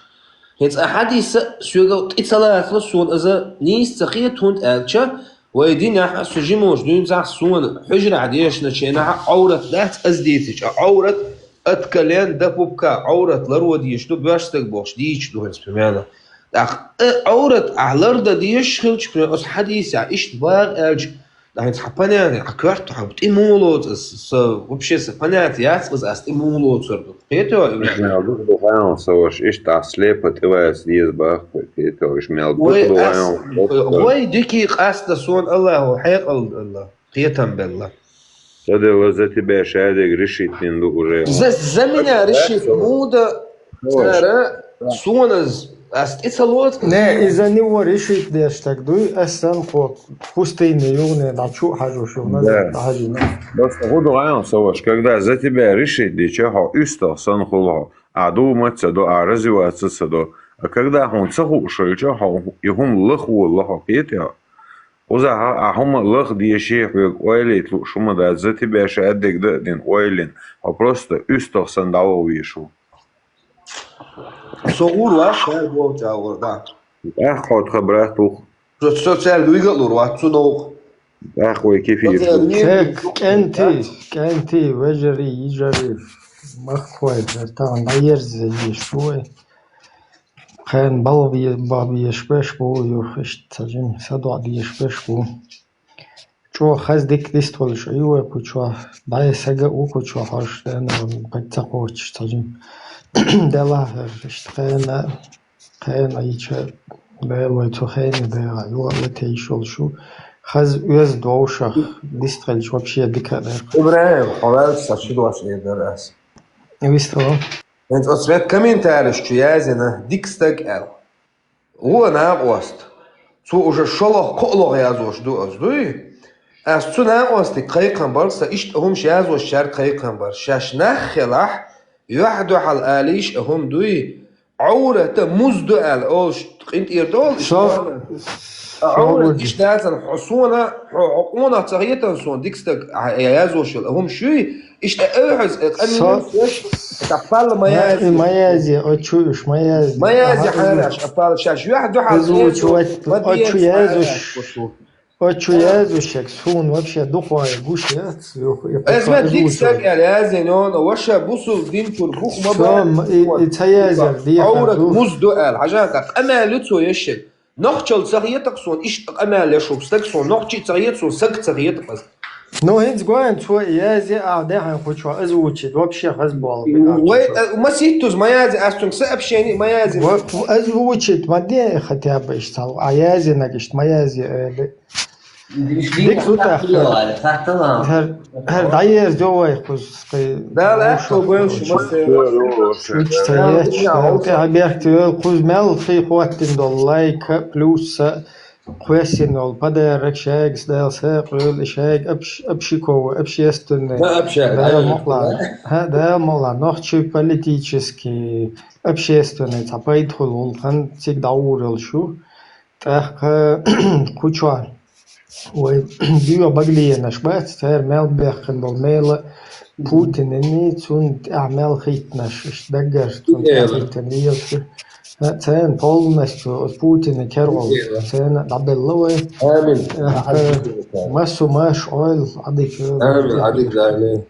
Хинц а хадис сюга тӀи ца лацла суна аза нийс ца хетунт аьлча, вай динахь су жимош дуьнцахь суна хьужрахь дешна ченахь Ӏоврат дац аз дийцич, а Ӏоврат аткален да пупка, Ӏоврат ларо деш ду, беш стаг бохш дийч ду хинц примерно. ТӀаккха э, Ӏоврат ахь ларда деш хилча, примерно, ас хадис а ишт бах аьлча, ДӀа хӀинца хьан понятие, хьан коьрта хьан тӀе муха лоцу аса, са, вообще са понятие яц аса, аса тӀе муха лоцур ду. Кхетий, Ибрахим? Мел дукха ду хьайна, са ваша, иштта слепо тӀе ваьца деза бах, кхетий, уж мел дукха ду хьайна. Вай дикий къаста сон Аллаху хьекъал Аллах, кхетам белла. Ца делла за тебя шадег решить дин ду уже. За, за меня решить муда. Цара соназ ас тӀе ца лоцу. Не, из-за него решить деш стаг дуй, ас сан кхо пустыне югӀне дӀа чу хьажуш югӀна, да, хьажина. Просто хӀу ду гӀайна, са ваша, когда за тебя решить дича, хьо уьстагӀ сан хул хьо, а думать ца до, а развиваться ца до. А когда хьуна ца хууш хилча, хьо и хӀума лаха волла хьо, кхетий хьо? Узахьа а хӀума лаха деши хьоьга ойлийта лууш хӀума дац, за тебя шадег да а дина ойлина, хьо просто уьстагӀ сан дӀаваха везаш ву. Со гӀур вац, цаьрга вовча гӀур, да. ТӀаккха хьо тха брат ву-кх. Со, со цаьрга вига а лур вац, цу новкъа. ТӀаккха вай кефир. Со цаьрга вига а лур вац. КӀентий, кӀентий, вежарий, йижарий, махкой, бертан, дӀаерза йиш ву вай. Кхайна балба е-, балба еш беш бу, юха иштта ца жим, садоӀа деш беш бу. ЧӀо хаза дика дистхуьлуш ю вай кху чохь, бӀе сага а ву кху чохь хьожуш, дена пхи ца кхочуш ца жима. Делахь хӀара иштта хена, хена йича, Дела вай цу хене дела, юха а латейш йолуш ю. Хаза оьзда вовшах дистхилча вообще дика а дара. Ибрахим, хьо ваьлча сан ши дош эр дара ас. Вистхила. ХӀинца оцу век комментарийш чу яздина, дика стаг аьлла. Вон накъост. Цо уже шолгӀа, кхоалгӀа яздеш ду ас, дуй? Ас цу накъостиг кхайкхам бар, сан иштта хӀумаш яздеш цаьрга кхайкхам бар. Шаьш нах хилахь, юьхь-дуьхьал алийша а хӀума дуй? Ӏоврата муз ду аьлла олуш къинтӀера долу? Со, а со Ӏоврат гуш иштта дацахь, хьо сона, хьо, хьо къонах ца хетан сона, дика стаг а, яздеш йолу хӀумаш юй? Иштта а хьаза, э, къамелаш, ша палла ма язде. Ма язде, оцу чу уьш ма язде. Ма язде хьараш, а палла шаьш юьхь-дуьхьал озвучивать, оцу чу яздеш. Оцу чу яздеш, суна вообще дукха гуш яц, юха. Аз ма дика стаг аьлла яздина, ваша бусул дин чуьра бух ма бан. И ца язде, Ӏоврат муз ду аьлла, хьажа, къамел ю цо еш. Нохчалла ца хета-кх суна иштта къамел еш волу стаг, суна нохчи а ца хета, суна саг а ца хета-кх аса. Ну, хӀинца гоьн цо и язде, а дехьа кху чохь озвучить, вообще хаза болу. Вай, э, маситтаза ма язде, ас цуьнга сообщение а ма язде. Вот, озвучить ма де, хотя бы иштта, а яздинарг иштта ма язде, э, дика ду тӀаккха. ХӀара, хӀара дӀаерзо вай кхуза. Дала аьтто бойла шу массеран. Шуьца ца етташ, Дала тӀаьхьа бехк йойла. Кхуза мел хи хӀоттина долу лайка, плюса, кхоьссина долу подарок шайгас Дала сакъ йойла, и шайга общ-, общиковый, общественный. Да, общак, Дала мукълахь. ХӀа, Дала мукълахь. Нохчий политический, общественный цхьа пайда хуьлу гӀуллакхан цига дӀагӀур йолуш ю. ТӀаккха кху чохь вай дуьйгӀа багалийнаш бац, цара мел бехкина болу мела Путинан, цунна тӀаьхьа мел хийттинаш, иштта даггара цунна тӀаьхьа хийттина лелаш. Царна полностью оцу Путинан кергӀалла царна дӀабелла вай. Амин. ТӀаккха массо а маша ойла Ӏадика йойла. Амин, Ӏадика дайла.